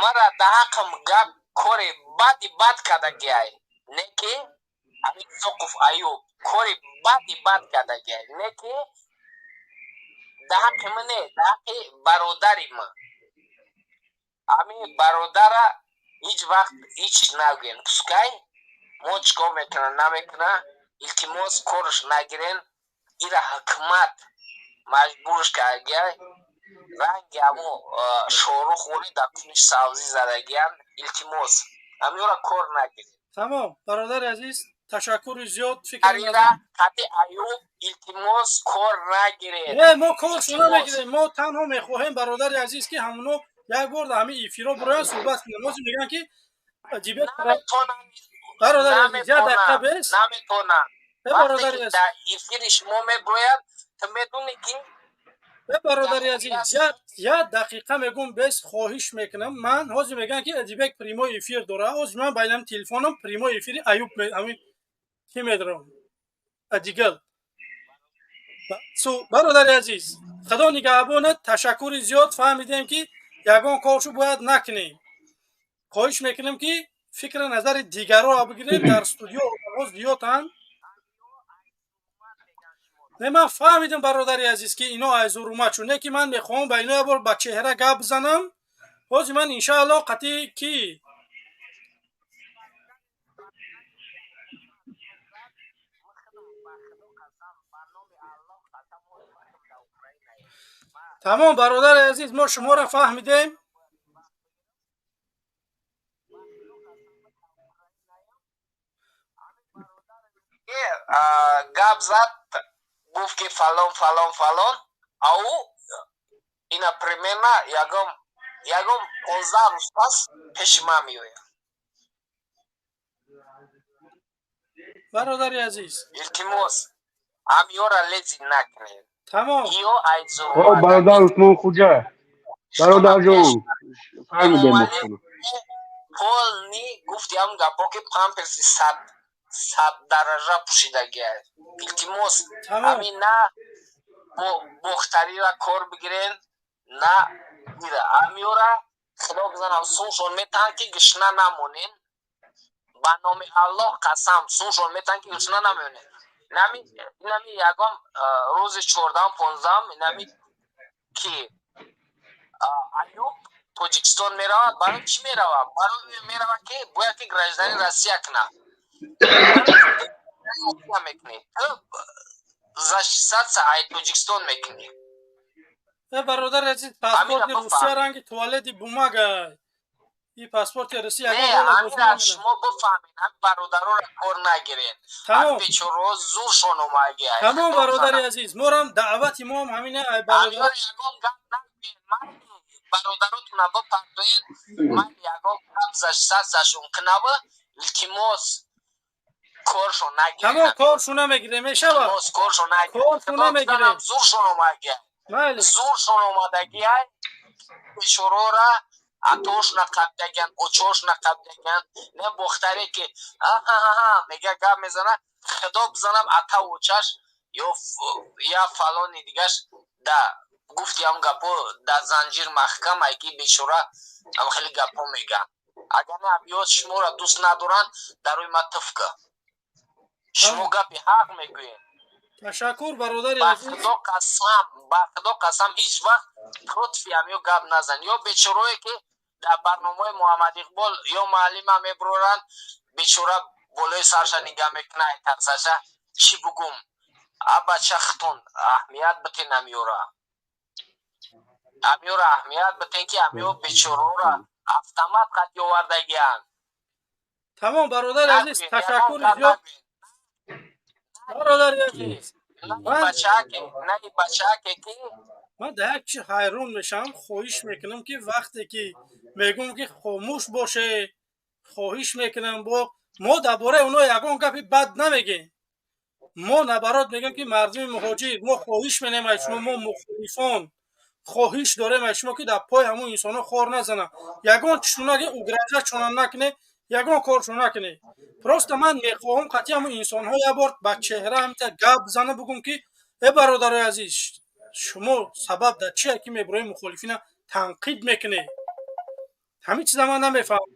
мара да ҳаққам гап, кори бади бад кардагиай, не ки ҳамин Соқуф Аюб кори бади бад кардагиай, не ки да ҳаққи ман, не, да ҳаққи бародари ман. Ҳамин бародара ҳеҷ вақт ҳеҷ нагӯен. Пускай мо чӣ кор мекуна, намекуна, илтимос, корш нагирен. Ира ҳукмат маҷбурш кардагиай, ранги ҳамо Шорух вори дар куниш савзӣ задагиянд. Илтимос, ҳамиёра кор нагиред. Тамом, бародари азиз, ташаккури зиёд. Фикрира қати Аюб, илтимос, кор нагиред. Не, мо коршо намегирем. Мо танҳо мехоҳем, бародари азиз, ки ҳамоно як бор дар ҳамин эфиро бироян, суҳбат кунем. Ҳозир мегӯянд, ки бародари азиз, як дақиқа бес. Наметонам. Бародари азиз, дар эфири шумо меброяд, ту медонӣ, ки Бародари азиз, як дақиқа мегӯм бес, хоҳиш мекунам. Ман ҳозир мегӯям, ки Адибек прямой эфир дора. Ҳозир ман байнам телефоном прямой эфири Аюб, ҳамин ки медорам, Адигал. Бародари азиз, худо нигаҳбонат, ташаккури зиёд. Фаҳмидем, ки ягон коршо бояд накунем. Хоҳиш мекунем, ки фикри назари дигарро бигирем. Дар студио одамҳо зиёданд. Не, ман фаҳмидам, бародари азиз, ки ино аз зурума чун не ки ман мехоҳам ба ино як бор ба чеҳра гап бизанам. Ҳозир ман иншаалло қатъи ки тамом. Бародари азиз, мо шуморо фаҳмидем. Гап зад, гуфт ки фалон, фалон, фалон, а ӯ ина примерно ягон 15 рӯз пас пеши ман меояд. Бародари азиз, илтимос, ҳамёра лези накунед. Тамом. Ё Хоб, бародар Усмон Хуҷа, бародарҷон, фаҳмидем. Полный гуфти ҳам гапо ки памперси 100 дараҷа пӯшидагия. Илтимос, ҳамин на бохтарира кор бигирен, на ира ҳамёра. Худо бизанам, сумшон метаҳанд ки гишна намонен. Ба номи Аллоҳ қасам, сумшон метаҳанд ки гишна намонен. Инами ягон рӯзи 14-ам, 15-ам, инами ки Аюб Тоҷикистон меравад. Барои чӣ меравад? Барои меравад ки бояд ки гражданин Россия кунад. Мекунӣ ту защищаться ай Тоҷикистон мекунӣ. Э, бародари азиз, паспорти Русия ранги туалети бумага. И паспорти Русия. Ягон шумо бифаҳмед, ҳами бародароро кор нагирен. Тамом. Бечораҳо зуршон омагия. Тамом, бародари азиз, морам даъвати моам ҳамина, ай бародар. Ягон гап нагӯед, бародаротуна бипардоед. Ман ягон гап защищаться-шон кунава, илтимос, коршон нагиред. Тамом, коршон намегирем, мешавад. Коршон нагиред. Коршон намегирем. Зуршон омагия. Майли. Зуршон омадагия. Бечорора атошна қабдаган, очошна қабдаган. Не бохтаре ки ҳа мега, гап мезана, худо бизанам, ата очаш ё я фалони дигаш да гуфти ҳам гапо да занҷир маҳкам ай ки бечора ам хеле гапо мега. Агар не, абёз шуморо дӯст надоранд, дар рӯи ма туфка. Шумо гапи ҳақ мегӯед. Ташаккур, бародари Ба азиз. Худо қасам, ба Худо қасам, ҳеҷ вақт против ҳамё гап назан. Ё бечорое ки дар барномаи Муҳаммад Иқбол ё муаллима мебуроранд, бечора болои сарша нигаҳ мекунад, ай тарсаша чӣ бугум. А бача, хитон аҳамият битен амёра, амёра аҳамият битен, ки амё бечорора автомат қад овардагианд. Тамом, бародари азиз, ташаккури зиёд, бародари азиз. Бачаке, на бачаке ки Ман дар як чи ҳайрон мешавам. Хоҳиш мекунам, ки вақте ки мегӯм, ки хомӯш боше, хоҳиш мекунам, бо мо дар бораи оно ягон гапи бад намегем. Мо наоборот мегӯем, ки мардуми муҳоҷир, мо хоҳиш менем аз шумо, мо мухолифон хоҳиш дорем аз шумо, ки дар пои ҳамон инсонҳо хор назанам, ягон чунаги угрожать шона накунед, ягон коршо накунед. Просто ман мехоҳам қатъи ҳамон инсонҳо як бор ба чеҳра ҳамита гап бизанам, бугум, ки э бародарои азиз, шумо сабаб дар чие, ки мебурои мухолифина танқид мекунед? Ҳамин чиза ман намефаҳмам.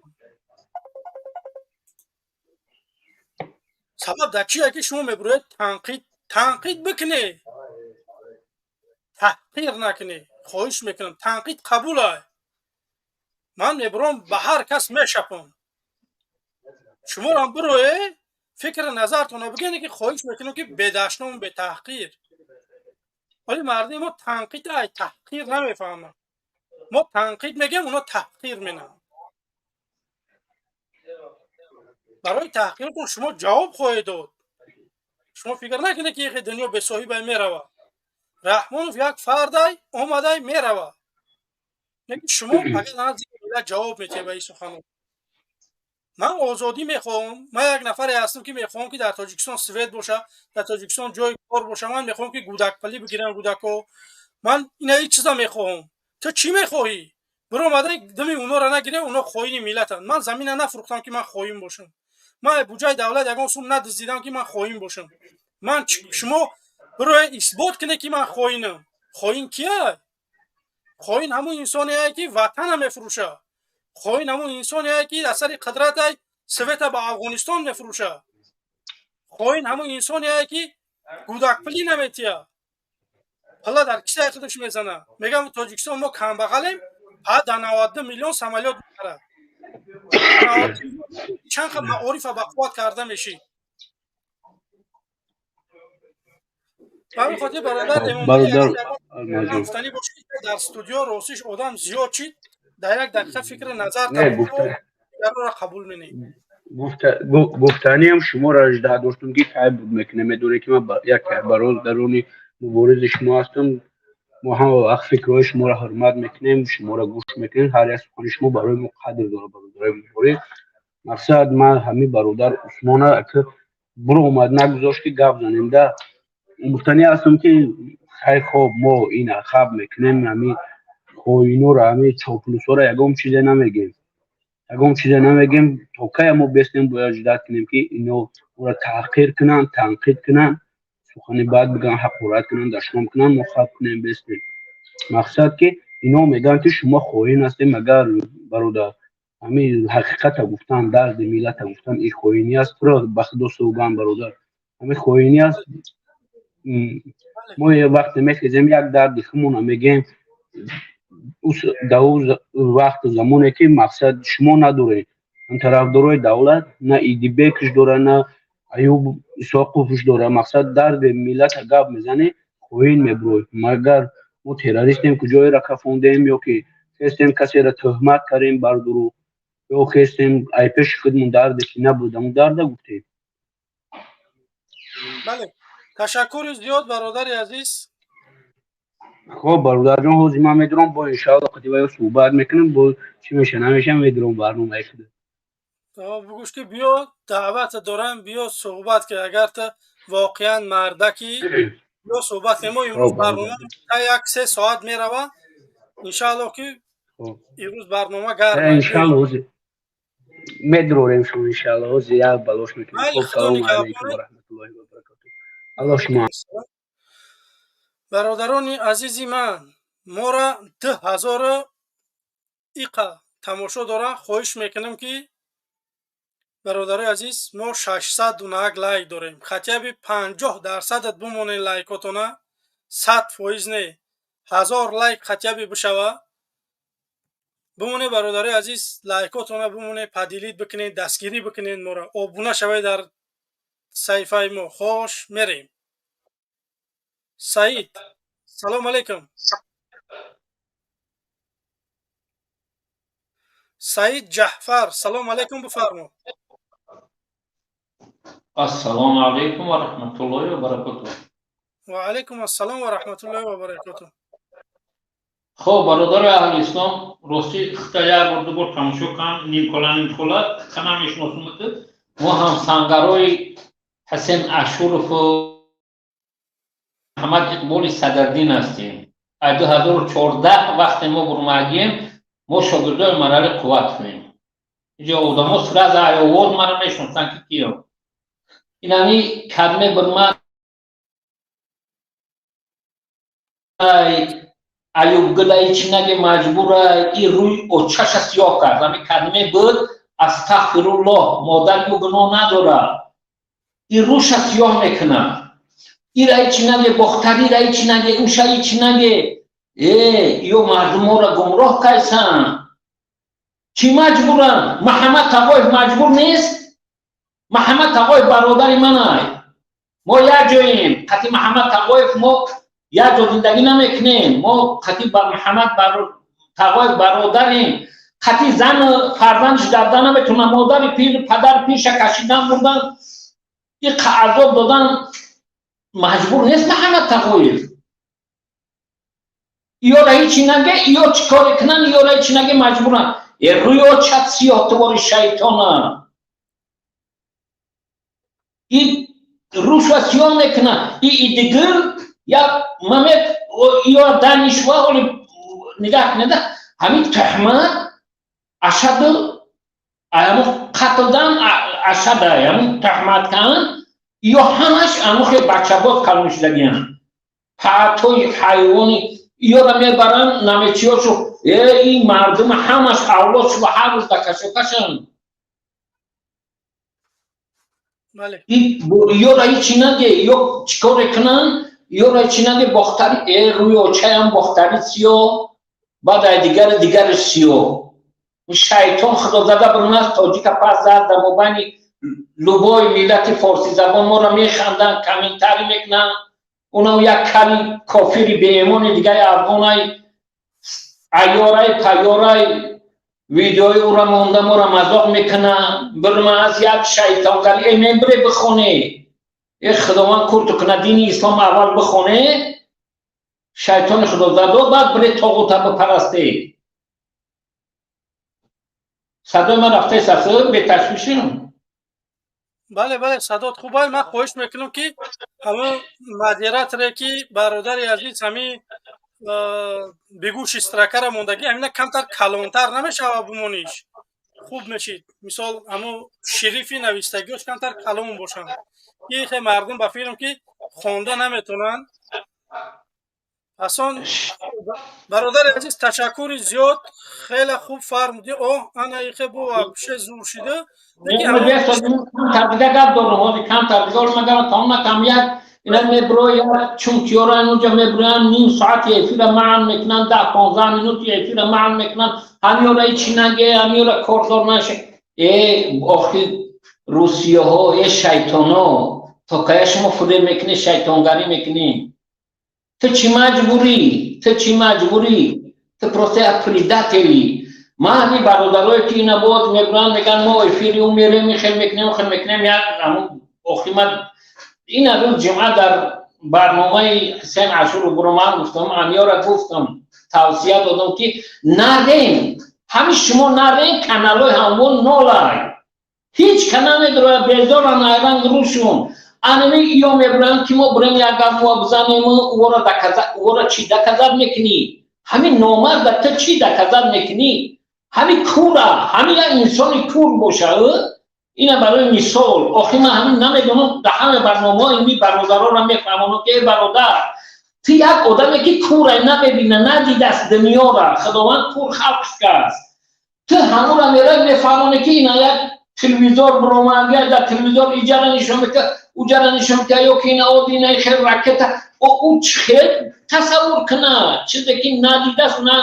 Сабаб дар чие, ки шумо мебуроед танқид бикунед, таҳқир накунед? Хоҳиш мекунам, танқид қабул ай. Ман мебурам, ба ҳар кас мешапам. Шуморам бирое, фикри назартонро бигӯед, ки хоҳиш мекунам, ки бедаштному бетаҳқир. Вале мардуми мо танқид ай таҳқир намефаҳманд. Мо танқид мегӯем, оно таҳқир менаманд. Барои таҳқиротон шумо ҷавоб хоҳед дод. Шумо фикр накунед, ки яхе дунё бесоҳибай меравад. Раҳмонов як фардай омадай меравад. Лекин шумо агар назди миллат ҷавоб метиҳед ба ин суханон. Ман озодӣ мехоҳам. Ман як нафаре ҳастам, ки мехоҳам, ки дар Тоҷикистон свет боша, дар Тоҷикистон ҷои кор боша. Ман мехоҳам, ки гӯдакпалӣ бигирам гӯдакҳо. Ман ина ин чиза мехоҳам. Ту чӣ мехоҳӣ? Биромадай дими онора нагире, оно хоини миллатанд. Ман замина нафурӯхтам, ки ман хоин бошам. Ман буҷаи давлат ягон сум надиздидам, ки ман хоин бошам. Ман шумо бироe исбот кунед, ки ман хоинам. Хоин кия? Хоин ҳамун инсоне, ки ватана мефурӯша. Хоин ҳамун инсоне, ки дар сари қудратай света ба Афғонистон мефурӯша. Хоин ҳамун инсоне, ки Гудакпулӣ наметия, ҳала дар кисаи худаш мезана. Мегам, Тоҷикистон мо камбағалем, ҳа, дар 92 миллион самолёт мехарад. Чанд қа маорифа ба қувват карда мешид. Ба ҳамин хотир, бародар гуфтанӣ бошад, дар студио ростиш одам зиёд шид, дар як дақиқа фикри назар дигарро қабул менем. Гуфтаниам шуморо жда доштум, ки кай буд мекунем. Медонед, ки ман як бародарони муборизи шумо ҳастам. Мо ҳама вақт фикрҳои шуморо ҳурмат мекунем, шуморо гӯш мекунем. Ҳар як сухани шумо барои мо қадр дорад, бародарои мубориз. Мақсад, ман ҳамин бародар Усмона буромад, нагузошт, ки гап занем. Да, гуфтанӣ ҳастам, ки хай, хоб, мо ина хаб мекунем, ҳамин хоиноро, ҳамин чоплусҳоро ягон чизе намегем, ягон чизе намегем. То кая мо бестем, бояд ждать кунем, ки ино моро таҳқир кунанд, танқид кунанд, сухани бад бигӯянд, ҳақорат кунанд, дашном кунанд, мо хаб кунем, бестем? Мақсад, ки ино мегӯянд, ки шумо хоин ҳастем. Агар, бародар, ҳамин ҳақиқата гуфтан, дарди миллата гуфтан, ин хоинӣ аст? Туро ба худо савганд, бародар, ҳамин хоинӣ аст? Мо вақте мехезем, як дарди худмона мегӯем, дар вақту замоне ки, мақсад, шумо надоред, тарафдорои давлат, на Идибекш дора, на Аюб Исоқовш дора. Мақсад, дарди миллата гап мезанӣ, хоин мебурой. Магар мо террористем, куҷоеро кафондем, ё ки хестем, касеро тӯҳмат кардем бар дурӯғ, ё хестем, ай пеши худмон дарде ки набуд, амн дарда гуфтем? Бале, ташаккури зиёд, бародари азиз. Хоб, бародарҷон, ҳозир ман медурам, бо иншаалло қатибаё суҳбат мекунем, бо чӣ меша, намеша, медурам барномаи худ. Бугӯш, ки биё, даъвата дорам, биё суҳбат, ки агар та воқеан мардакӣ, биё суҳбат кунем. Мо имрӯз барнома та як се соат мерава, иншаалло, ки имрӯз барнома гарм. Иншаалло, ҳозир медурорем шумо, иншаалло, ҳозир як балош мекунем. Хоб, салому алайкум ва раҳматуллоҳи ва баракатуҳ, аллоҳ шумо. Бародарони азизи ман, мора 2000 иқа тамошо дорам. Хоҳиш мекунам, ки, бародарои азиз, мо 601 лайк дорем. Хотя бы 50 дарсадат бимонед лайкотона, 100% не, 1000 лайк хотя бы бишава. Бимонед, бародарои азиз, лайкотона бимонед, поделить бикунед, дастгирӣ бикунед моро, обуна шавед дар саҳифаи мо. Хош, мерем. Саид, салому алайкум. Саид Ҷаъфар, салому алайкум, бифармо. Ассалому алайкум ва раҳматуллоҳи ва баракотуҳ. Ва алайкум ассалом ва раҳматуллоҳи ва баракотуҳ. Хоб, бародари аҳли ислом, ростӣ хита як бор, ду бор тамошо кардам, нимкола нимкола хита намешиносум. Мо ҳам сангарои Ҳасен Ашурову Муҳаммад Иқболи Садрдин ҳастем. Ай 2014 вақте мо бурмагием, мо шогирдои Марали Қувватовем. Инҷо одамо сразу ай овоз мара мешиносанд, ки киё. Инами кадме бурма Аюбгилаи чинаге маҷбура и рӯй очаша сиёҳ кард. Ами кадме буд, астағфируллоҳ, модари ӯ гуноҳ надорад. И рӯша сиёҳ мекунад. Ира ичи наге, бохтарира ичи наге, уша ичи наге. Э, ё мардуморо гумроҳ кайсан. Чӣ маҷбуранд? Муҳаммад Тағоев маҷбур нест? Муҳаммад Тағоев бародари манай. Мо як ҷоем. Қати Муҳаммад Тағоев мо як ҷо зиндагӣ намекунем. Мо қати Муҳаммад Тағоев бародарем. Қати зану фарзандш давда наметавонам. Модари пир, падари пирша кашидан бурдан, иқа азоб додан, маҷбур нест Муҳаммад Тағоев? Иёра ҳичи наге, иё чӣ коре кунанд, иёра ҳичи наге, маҷбуранд. Э, рӯи очат сиёҳ, тувори шайтона. И рӯшва сиёҳ мекунад. И идигир як мамек ё данишва оли нигаҳ кунеда, ҳамин туҳмат ашаду ҳамун қатлдан ашада, ҳамун туҳмат кан, ё ҳамаш ҳамун хел бачабоз калон шудагиянд. Паатои ҳайвони иёра мебаранд, намечиёшу. Э, ин мардум ҳамаш авлод шуда, ҳар рӯз дар кашокашанд. Бале. Ёра ҳичи наге, ё чӣ коре кунанд, ёра ҳичи наге, бохтари э рӯи очаям бохтари сиё, баъд ай дигари дигари сиё. Шайтон худозада бурмааст, тоҷика пас зад. Дар мобайни любой миллати форсизабон моро механданд, комментарий мекунанд. Унам як кали кофири беэмони дигари афғонай, айёрай пайёрай, видеои ӯра монда, моро мазоқ мекунад. Бирмааст як шайтонгари. Э, мебире бихоне, э Худованд курту кунад, дини ислом аввал бихоне, шайтони худозадо, баъд бире тоғута бипарасте. Садои ман рафтаи сасо беташвишам? Бале, садот хуб. Ман хоҳиш мекунам, ки ҳамон модераторе, ки бародари азиз, ҳамин бегӯши строкара мондагӣ, ҳамина камтар калонтар намешава, бимониш хуб мешид. Мисол, ҳамон шрифти навистагиёш камтар калон бошанд. Ихе мардум ба фикрам, ки хонда наметавонанд. Пас он, бародари азиз, ташаккури зиёд, хеле хуб фармудӣ. О, ана ихе бо вообще зур шида. Камтар гап дорам ҳозир, камтар дига магар тамом накам. Як ина меброяд, чункиёра инуҷа меброянд, ним соати эфира маън мекунанд, 10-15 минути эфира маън мекунанд. Ҳамёра ҳичи наге, ҳамёра кордор наша. Э, охи, русияҳо, э шайтоно, то кая шумо фуреб мекунӣ, шайтонгарӣ мекунӣ? Ту чӣ маҷбурӣ? Ту чӣ маҷбурӣ? Ту просто як предатели. Ман ҳамин бародарое, ки ина боз мебуранд, мегӯянд, мо эфири ӯ мерем, хел мекунем, хел мекунем. Як охи ман ина рӯз ҷумъа дар барномаи Ҳусайн Ашуру Буруман гуфтам, амёра гуфтам, тавсия додам, ки нарем. Ҳамин шумо нарем, каналҳои ҳамон нолай, ҳеҷ ка намедорояд, безоран, айранг рӯшун. Анами ё мебуранд, ки мо бурем, як гап бизанем, ӯро доказать. Ӯро чӣ доказать мекунӣ? Ҳамин номарда ту чӣ доказать мекунӣ? Ҳамин кура, ҳамин як инсони кур боша. Ина барои мисол, охи, ман ҳамин намедонам, дар ҳама барномаҳо ини бародаронро мефаҳмонам, ки э бародар, ту як одаме, ки курай, намебина, надидааст дунёра, Худованд кур халқ кааст, ту ҳамура мерай мефаҳмонӣ, ки ина як телевизор буромад, дар телевизор иҷара нишон мека, уҷара нишон мека, ё ки ина од, ина хел ракета. Ӯ чӣ хел тасаввур кунад чизе, ки надидааст, на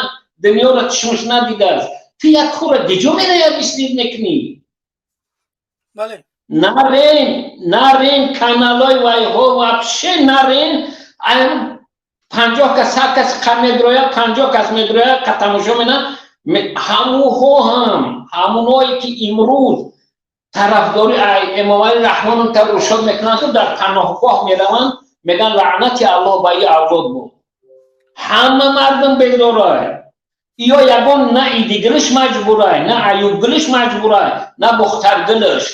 дунёра чишмаш надидааст? Ту як кура диҷо мерай, объяснить мекунӣ? Бале. Нарен, нарен каналҳои вайҳо, вообще нарен. 50 кас, 100 кас қа медрояд, 50 кас медрояд, қа тамошо менад. Ҳамуҳо ҳам ҳамуное, ки имрӯз тарафдори Эмомалӣ Раҳмону тарушод мекунанд, дар паноҳгоҳ мераванд, мегӯянд: «Лаънати Аллоҳ ба и авлод буд». Ҳама мардум безорай. Ё ягон на Идигилиш маҷбурай, на Аюбгилиш маҷбурай, на Бухтаргилиш.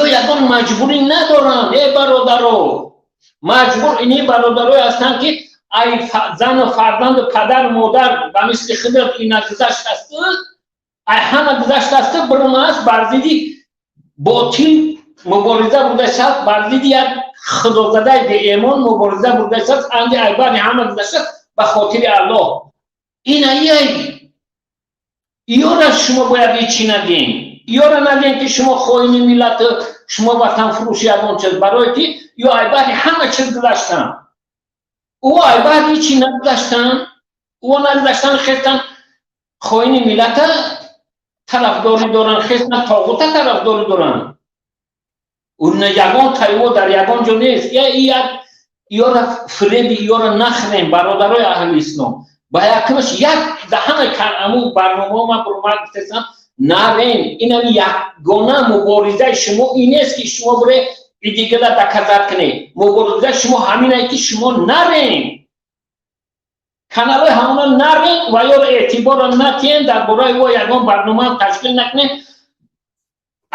Ё ягон маҷбурӣ надоранд. Э бародаро, маҷбур ини бародарое ҳастанд, ки ай зану фарзанду падару модар ба мисли худат ина гузаштасту, ай ҳама гузаштасту, бирмааст, бар зидди ботил мубориза бурдашаст, бар зидди як худозадаи беэмон мубориза бурдашаст, анди айбари ҳама гузаштаст ба хотири Аллоҳ. Ина яй ёра шумо бояд ҳичи нагем, ёра нагем, ки шумо хоини миллату, шумо ватанфурӯши, ягон чиз, барое ки ё айбари ҳама чиз гузаштанд. Ӯ айбари ҳичи нагузаштанд, ӯ нагузаштанд, хестан хоини миллата тарафдорӣ доранд, хестан тоғута тарафдорӣ доранд. Ягон тайво дар ягон ҷо нест. Як ёра фиреби ёра нахӯрем, бародарои аҳли ислом. Ба якмаш як дар ҳама аму барномаҳо ман бурмад гуфтастам: нарем. Инам ягона муборизаи шумо ин нест, ки шумо бире идигала доказать кунед. Муборизаи шумо ҳаминае, ки шумо нарем каналҳои ҳамона, нарем ва ёро эътиборро натиҳем, дар бораи ӯ ягон барнома ташкил накунем.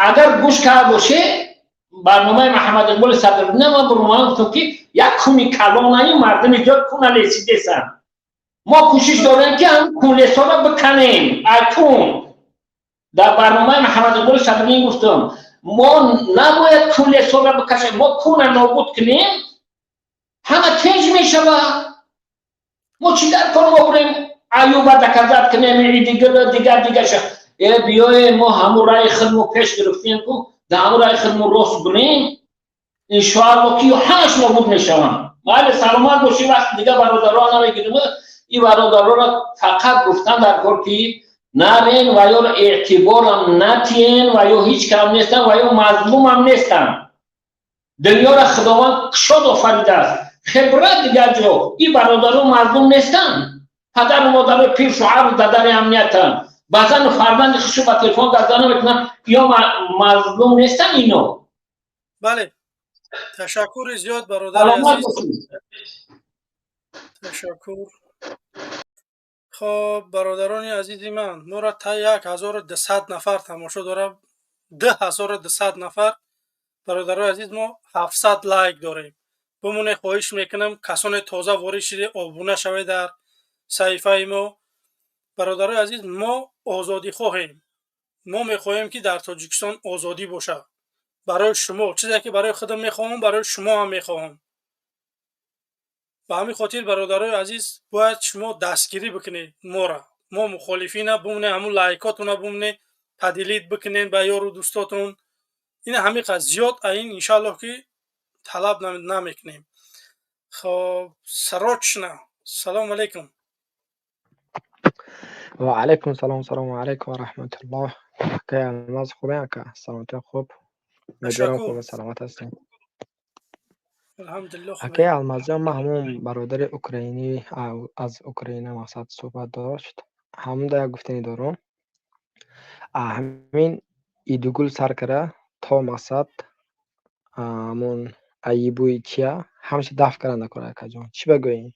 Агар гӯш карда боше барномаи Маҳаммад Иқболи Садриддин, ман бурман гуфтам, ки як куни калонаи мардуми зиёд куна лесидесанд. Мо кӯшиш дорем, ки ҳам кунлесоро биканем. Акун дар барномаи Маҳаммад Иқболи Садриддин гуфтам: мо набояд кунлесоро бикашем, мо куна нобуд кунем, ҳама тинҷ мешавад. Мо чӣ дар кор мо бурем Аюба доказать кунем, дигар дигаша? Э, биёе, мо ҳамун раи худмо пеш гирифтем ку. Дар ҳамун раи худмон рост бирем, иншоалло ки ҳамаш нобуд мешаванд. Майли, саломат бошӣ. Вақти дига бародаро намегирим. Ин бародароро фақат гуфтан дар кор, ки нарен ва ёро эътиборам натиен, ва ё ҳеҷ кам нестан, ва ё мазлумам нестан. Дунёро Худованд кушод офаридааст, хибрат дигар ҷо. Ин бародаро мазлум нестанд. Падару модарои пир, шуҳару дадари амниятанд, ба зану фарзанди хушу ба телефон гап зана мекунанд. Ё мазлум нестанд ино? Бале, ташаккури зиёд, бародари азиз, ташаккур. Хоб, бародарони азизи ман, моро та 1200 нафар тамошо дорам, 2200 нафар. Бародарои азиз, мо 700 лайк дорем. Бимоне, хоҳиш мекунам, касоне тоза ворид шиде, обуна шавед дар саҳифаи мо. Бародарои азиз, мо озодӣ хоҳем. Мо мехоҳем, ки дар Тоҷикистон озодӣ бошад. Барои шумо чизе ки барои худам мехоҳам, барои шумо ҳам мехоҳам. Ба ҳамин хотир, бародарои азиз, бояд шумо дастгирӣ бикунед мора, мо мухолифина. Бумне, ҳамун лайкотуна бумне, поделить бикунед ба ёру дӯстотон. Ина ҳамин қадр, зиёд ин иншааллоҳ ки талаб намекунем. Хоб, срочно. Салому алайкум. Ва алайкум салом, салому алайкум ва раҳматуллоҳ. Акай Алмаз, хубе, ака? Саломатӣ хуб? Умедворам, хуб, саломат ҳастем. Алҳамдулиллоҳ. Акай Алмазҷон, ман ҳамон бародари украинӣ, аз Украина, мақсад суҳбат дошт, ҳамонда як гуфтанӣ дорам. Ҳамин Идугул сар кара то мақсад ҳамон Айибуи чия ҳамаша дафт кардан накор, акаҷон. Чӣ бигӯем?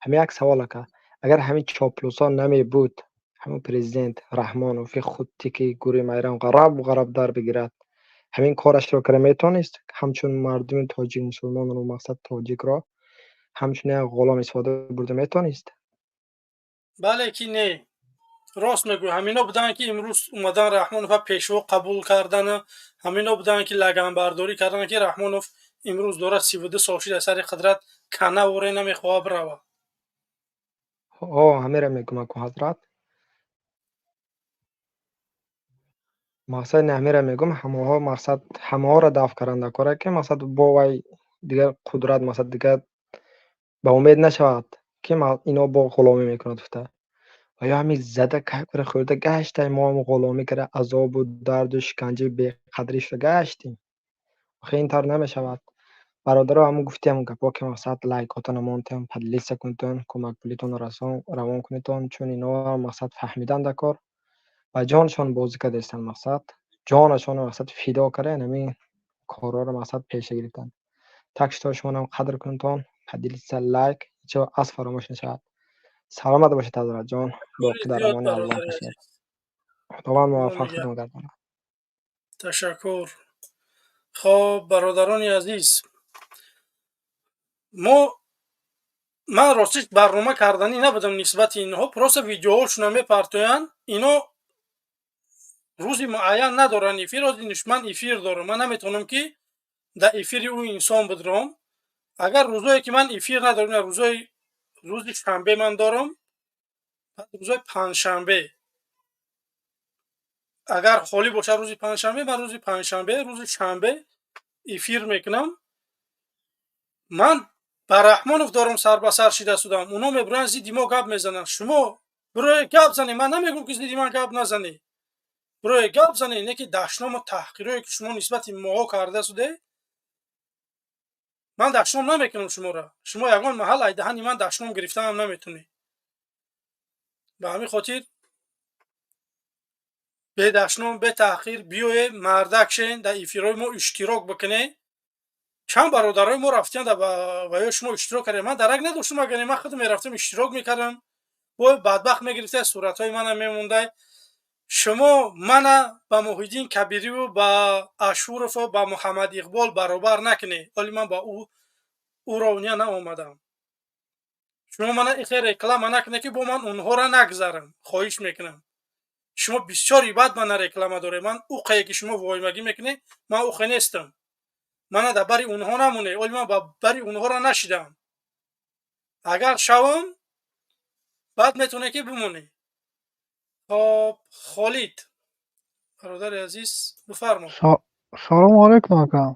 Ҳамин як савол, ака. Агар ҳамин чоплусо намебуд, ҳамон президент Раҳмонови худти ки гури майрам ғараб ғараб дар бигирад, ҳамин корашро карда метавонист? Ҳамчун мардуми тоҷик, мусулмонро, мақсад тоҷикро ҳамчун як ғулом истифода бурда метавонист? Бале ки не, рост мегӯй. Ҳамино буданд, ки имрӯз омадан Раҳмонова пешво қабул кардану ҳамино буданд, ки лаганбардорӣ карданд, ки Раҳмонов имрӯз дорад 32 сол шуда сари қудрат, кана воре намехоҳад бирава. Ҳо, ҳамеро мегӯм, аку ҳазрат. Мақсад ҳамеро мегӯм, ҳамоҳо, мақсад ҳамаҳоро дафт кардан кора, ки мақсад бо вай дигар қудрат, мақсад дигар ба умед нашавад, ки ино бо ғуломӣ мекунад гуфта. Ва ё ҳамин зада кайфра хӯрда гаштаи мо ҳам ғуломӣ карда, азобу дарду шиканҷаи беқадрӣ шуда гаштем. Охи ин тавр намешавад. Бародаро, ҳамон гуфтиам гапҳо, ки мақсад лайкотона монтем, поделиться кунедтон, кӯмакпулитонро расон равон кунедтон, чун ино мақсад фаҳмидан дар кор ба ҷоншон бозӣ кардаистанд, мақсад ҷонашонро мақсад фидо карда, ҳамин корҳоро мақсад пеша гирифтанд. Так что шумонам қадр кунедтон, поделиться, лайк ҳеҷ аз фаромӯш нашавад. Саломат бошед, ҳазратҷон, боқӣ дар амони Аллоҳ бошед. Худованд муваффақатон гардонад. Ташаккур. Хоб, бародарони азиз, мо ман ростиш барнома карданӣ набудам нисбати инҳо, просто видеоҳошона мепартоянд. Ино рӯзи муайян надоранд эфир. Ози ман эфир дорам, ман наметавонам, ки дар эфири ӯ инсон бидром. Агар рӯзое ки ман эфир надорам, рӯзои рӯзи шанбе ман дорам, рӯзои панҷшанбе агар холӣ бошад, рӯзи панҷшанбе ман рӯзи панҷшанбе, рӯзи шанбе эфир мекунам. Ман ба Раҳмонов дорам сар ба сар шида судам, оно мебуранд, зидди мо гап мезананд. Шумо бироe гап занед, ман намегӯм, ки зидди ман гап назанед, бироe гап занед, не ки дашному таҳқирое ки шумо нисбати моҳо карда суде, ман дашном намекунам шуморо. Шумо ягон маҳал ай даҳани ман дашном гирифтаам наметунед. Ба ҳамин хотир бедашном, бетаҳқир биёе, мардак шен, дар эфирҳои мо иштирок бикунед. Чанд бародарои мо рафтиянд ва ё шумо иштирок кардем. Ман дарак надоштам, агар ман худам мерафтам, иштирок мекардам, бо бадбахт мегирифта, суратҳои манам мемондай. Шумо мана ба Муҳиддин Кабириву ба Ашурову ба Муҳаммад Иқбол баробар накунед. Ҳоли ман ба ӯ уровня наомадам. Шумо мана ихе реклама накунед, ки бо ман онҳоро нагзарам. Хоҳиш мекунам, шумо бисёри бад мана реклама доред. Ман уқае ки шумо воимагӣ мекунед, ман уқе нестам. Мана дар бари онҳо намонед. Оли ман ба бари онҳоро нашидам. Агар шавам, баъд метавонед, ки бимонед. Хоб, Холид, бародари азиз, бифармо. Салому алайкум, ака.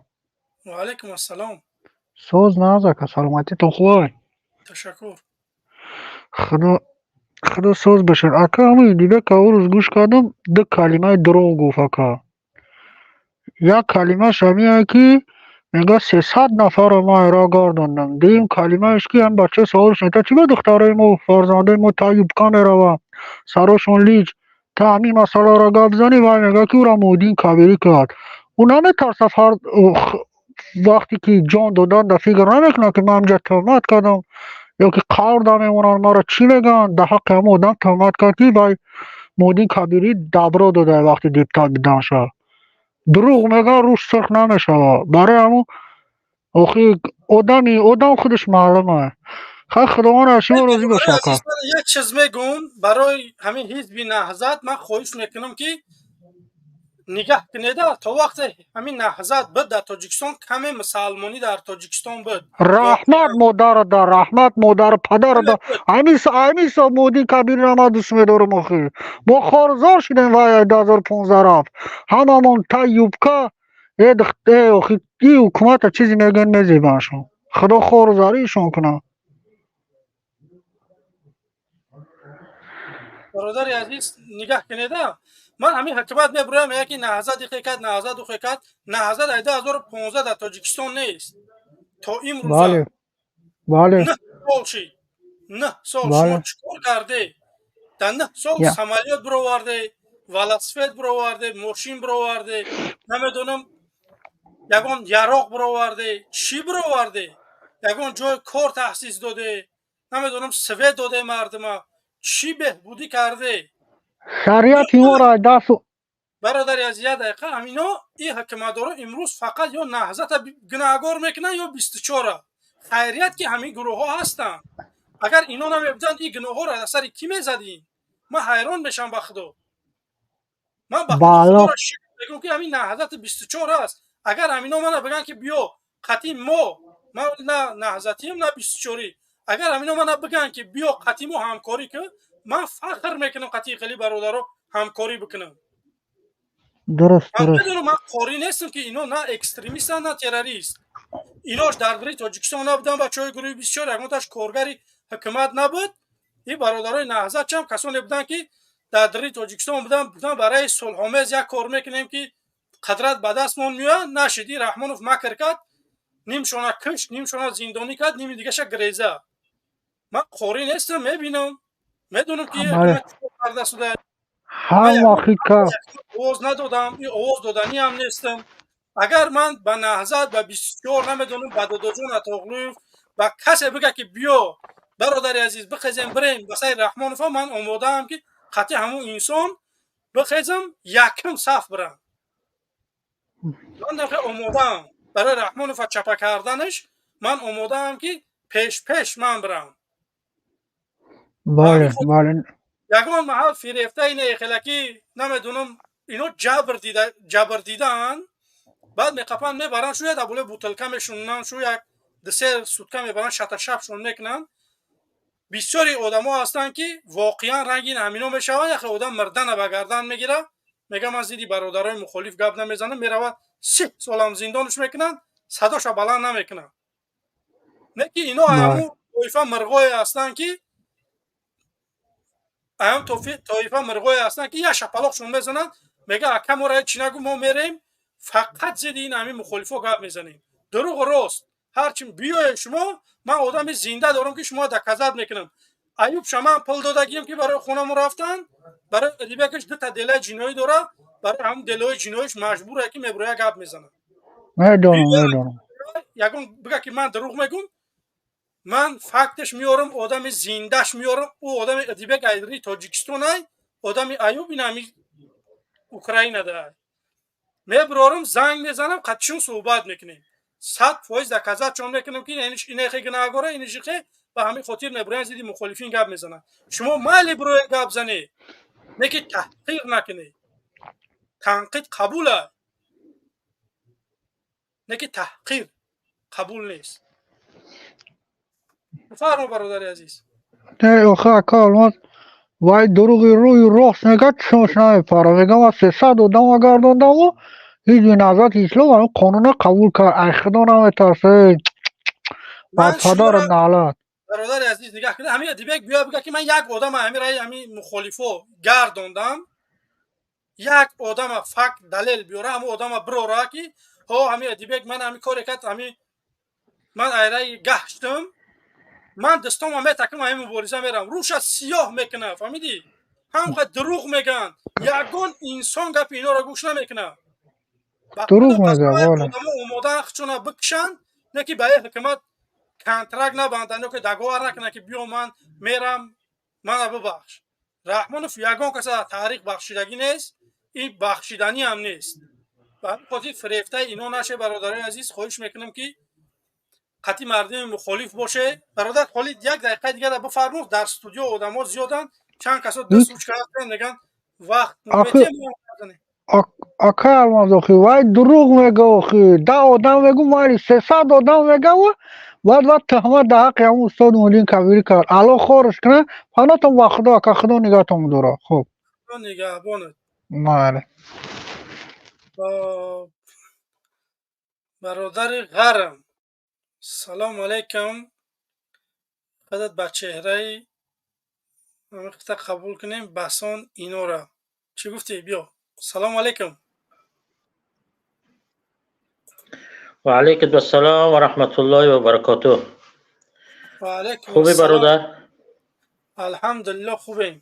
Ва алайкум ассалом. Соз, нағз, ака, саломатитон хубай? Ташаккур. Худо, худо соз бошад, ака. Ҳамин дидак ӯ рӯз гӯш кардам, ду калимаи дурӯғ гуфт, ака. Як калимааш ҳамине ки мегӯяд, 300 нафарро ман эро гардондам. Дуюм калимааш ки ҳам бача саволш мекард, чӣ ба духтарои мо, фарзандои мо та юбка мераванд, сарошон лич, та ҳамин масъаларо гап занӣ, вай мегӯяд, ки ӯро Муҳиддин Кабирӣ кард. Ӯ наметарсад, вақте ки ҷон додан дар фикр намекунад, ки ман ҳамҷа туҳмат кардам ё ки қавр дар мемонанд, маро чӣ мегӯянд, дар ҳаққи ҳамон одам туҳмат кард, ки вай Муҳиддин Кабирӣ добро додае вақти депутат буданша. Дурӯғ мегӯяд, рӯш сурх намешавад. Барои ҳамун охи одами одам худаш маълума. Хай, Худованд аз шумо розӣ бошад, ака. Як чиз мегӯм барои ҳамин ҳизби Наҳзат. Ман хоҳиш мекунам, ки нигаҳ кунеда, то вақте ҳамин Наҳзат буд дар Тоҷикистон, каме мусалмонӣ дар Тоҷикистон буд. Раҳмат модарада, раҳмат модару падарада. Ҳамин ҳисоб Муҳиддин Кабириро ман дӯст медорам. Охир мо хорзор шудем, вай 2015 рафт, ҳамамон та юбка. Э, охи и ҳукумата чизе мегӯянд, мезебандшон. Худо хору заришон кунад. Бародари азиз, нигаҳ кунеда, ман ҳамин ҳукумат мебурам, яки Наҳзат ихе кард, Наҳзат ухе кард. Наҳзат ай 2015 дар Тоҷикистон нест то имрӯза. Бале, бале. 9 сол шид, 9 сол. Шумо чӣ кор карде дар 9 сол? Самолёт бироварде, велосипед бироварде, мошин бироварде, намедонам, ягон яроқ бироварде, чӣ бироварде, ягон ҷои кор таъсис доде, намедонам, свет доде мардума, чӣ беҳбудӣ карде? Шариати моро даст. Бародари азиз, як дақиқа. Ҳамино ин ҳукуматдоро имрӯз фақат ё Наҳзата гунаҳгор мекунанд, ё 24-а. Хайрият, ки ҳамин гурӯҳҳо ҳастанд. Агар ино намебуданд, ин гуноҳҳоро аз сари кӣ мезадем? Ман ҳайрон мешавам ба Худо. Ман ба Худоро шукр мегӯям, ки ҳамин Наҳзати 24 аст. Агар ҳамино мана бигӯянд, ки биё қатъи мо, ман на наҳзатием, на 24-ӣ, агар ҳамино мана бигӯянд, ки биё қатъи мо ҳамкорӣ кун, ман фахр мекунам қатъи хеле бародаро ҳамкорӣ бикунам. Дуруст. Ман Дуруст. медонам, ман қорӣ нестам, ки ино на экстремистанд, на террорист. Инош дар бораи Тоҷикистон набуданд, бачаҳои гурӯҳи 24, ягонташ коргари ҳукумат набуд. Ин бародарои Наҳзат чам касоне буданд, ки дар дари Тоҷикистон буданд, барои сулҳомез як кор мекунем, ки қудрат ба дастмон меояд. Нашид. Ин Раҳмонов макр кард, нимшона кушт, нимшона зиндонӣ кард, ними дигаша греза. Ман қорӣ нестам, мебинам, медонам, ки Бале. ҳукумат чӣ кор карда суда. Ҳам вақти ка Овоз надодам, ин овоз доданиам нестам. Агар ман ба Наҳзат, ба 24, намедонам, ба Додоҷон Атоғлуев, ба касе бига, ки биё, бародари азиз, бихезем, бирем ба сари Раҳмонова, ман омодаам, ки қатъи ҳамун инсон бихезам, якум саф бирам. Ман дақиқа омодаам барои Раҳмонова чапа карданаш. Ман омодаам, ки пеш пеш ман бирам. Бале, бале. Ягон маҳал фирефтаи нехелакӣ намедонам, ино ҷабр дида, ҷабр дидаанд, баъд меқапанд, мебаранд, шу як абуле бутылка мешунанд, шу як дусе сутка мебаранд, шаташапшон мекунанд. Бисёри одамо ҳастанд, ки воқеан рангин ҳамино мешаванд. Яхе одам мирдана ба гардан мегирад, мега, ман зидди бародарои мухолиф гап намезанам. Меравад, 30 солам зиндонш мекунанд, садоша баланд намекунанд. Не ки ино ҳамун тоифа мирғое ҳастанд, ки ҳам тоифа мирғое ҳастанд, ки як шапалоқшон мезананд, мега, ака, моро ҳеҷ чӣ нагӯ, мо мерем, фақат зидди ин ҳамин мухолифо гап мезанем. Дурӯғу рост ҳарчи биёед шумо, ман одами зинда дорам, ки шумо доказать мекунам. Аюбша ман пул додагием, ки барои хонамо рафтан. Барои Адибекаш дута делаи ҷиноӣ дора, барои ҳамун делаҳои ҷиноиш маҷбуре, ки мебуроя, гап мезанад. Медонам, медонам. Ягон бига, ки ман дурӯғ мегӯм, ман факташ меорам, одами зиндаш меорам. Ӯ одами Адибек айдри Тоҷикистонай, одами Аюб ин ҳами Украинада. Мебирорам, занг мезанам, қатишон суҳбат мекунем, 100% доказать чон мекунам, ки инехе гунаҳгора, инишихе ба ҳамин хотир мебироян, зидди мухолифин гап мезананд. Шумо майли бироед, гап занед, не ки таҳқир накунед. Танқид қабула, не ки таҳқир қабул нест. Бифармо, бародари азиз. Не, охи, ака Алмаз, вай дурӯғи рӯи рост мегӯяд, чишмаш намепара. Мегӯям, ман 300 одама гардондаму Ҳизби Наҳзати Ислом ҳамин қонунро қабул кард. Ай, Худо наметарса. Бар Ман падарат шуморо наълат. Бародари азиз, нигаҳ кунед, ҳамин Адибек биё бига, ки ман як одама ҳамин раи ҳамин мухолифо гардондам. Як одама факт, далел биёра, ҳамун одама бирора, ки ҳо, ҳамин Адибек ман ҳамин коре кард, ҳамин ман айраи гаштам, ман дастома метакам, ҳамин мубориза мерам, рӯша сиёҳ мекунам. Фаҳмидӣ? Ҳамқа дурӯғ мегӯянд, ягон инсон гапи иноро гӯш намекунад. Ба Дурӯғ худо мега, қасам, вале. Одамо омодаанд хучуна бикушанд, не ки ба як ҳукумат контракт набанданд ё ки договор накунанд, ки биё, ман мерам, мана бибахш. Раҳмонов ягон каса дар таърих бахшидагӣ нест, ин бахшиданӣ ҳам нест. Ба ҳамин хотир фирефтаи ино наше, бародарои азиз. Хоҳиш мекунам, ки қатъи мардуми мухолиф боше. Бародар Холид, як дақиқаи дигара бифармуд. Дар студио одамо зиёданд, чанд касо даст уч карданд, мегӯянд вақт Ахи метиҳем. Акай Алмаз, охи вай дурӯғ мега. Охи 10 одам мегу, майли, 300 одам мегаву баъд ва туҳмат дар ҳаққи ҳамун устод Муҳиддин Кабирӣ кард. Алло хорш кунад. Панотон ба Худо, ака, Худо нигаҳтон дора. Хуб. Худо нигаҳбонат. Майли. Бародари ғарм, салому алайкум. Худат ба чеҳраи ҳамиқта қабул кунем басон инора. Чӣ гуфтӣ? Биё, салому алайкум. Ва алайкум ассалом ва раҳматуллоҳи ва баракотуҳ. Ва алайкум Хубӣ, ассалом. бародар? Алҳамдулилло, хубем.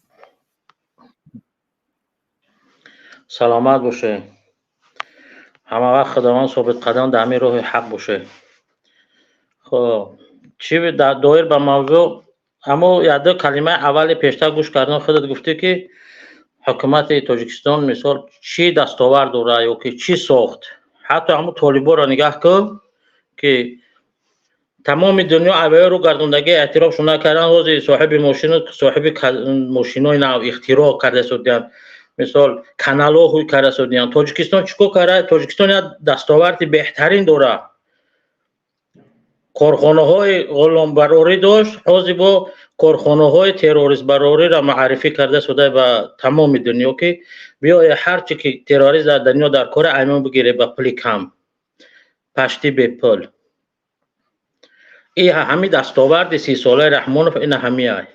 Саломат бошед. Ҳама вақт Худованд собитқадам дар ҳамин роҳи ҳақ бошед. Хоб, чӣ дар доир ба мавзӯъ, аммо якду калимаи аввали пештар гӯш кардам, худат гуфтӣ, ки ҳукумати Тоҷикистон, мисол, чӣ дастовард дорад ё ки чӣ сохт. Ҳатто ҳамун толиборо нигаҳ кун, ки тамоми дунё авиаро гардондагӣ эътирофшон накарданд. Ҳозир соҳиби мошину соҳиби мошинои нав ихтироъ карда истодиянд, мисол, каналҳо ҳуй карда истодиянд. Тоҷикистон чӣ кор карда? Тоҷикистон як дастоварди беҳтарин дорад: корхонаҳои ғуломбарорӣ дошт, ҳозир бо корхонаҳои террористбарориро муаррифӣ карда истода ба тамоми дунё, ки биёе, ҳарчи ки террорист дар дунё дар кора, аймон бигире ба пули кам, пашти бепул. И ҳами дастоварди 30-солаи Раҳмонов ина ҳамиай.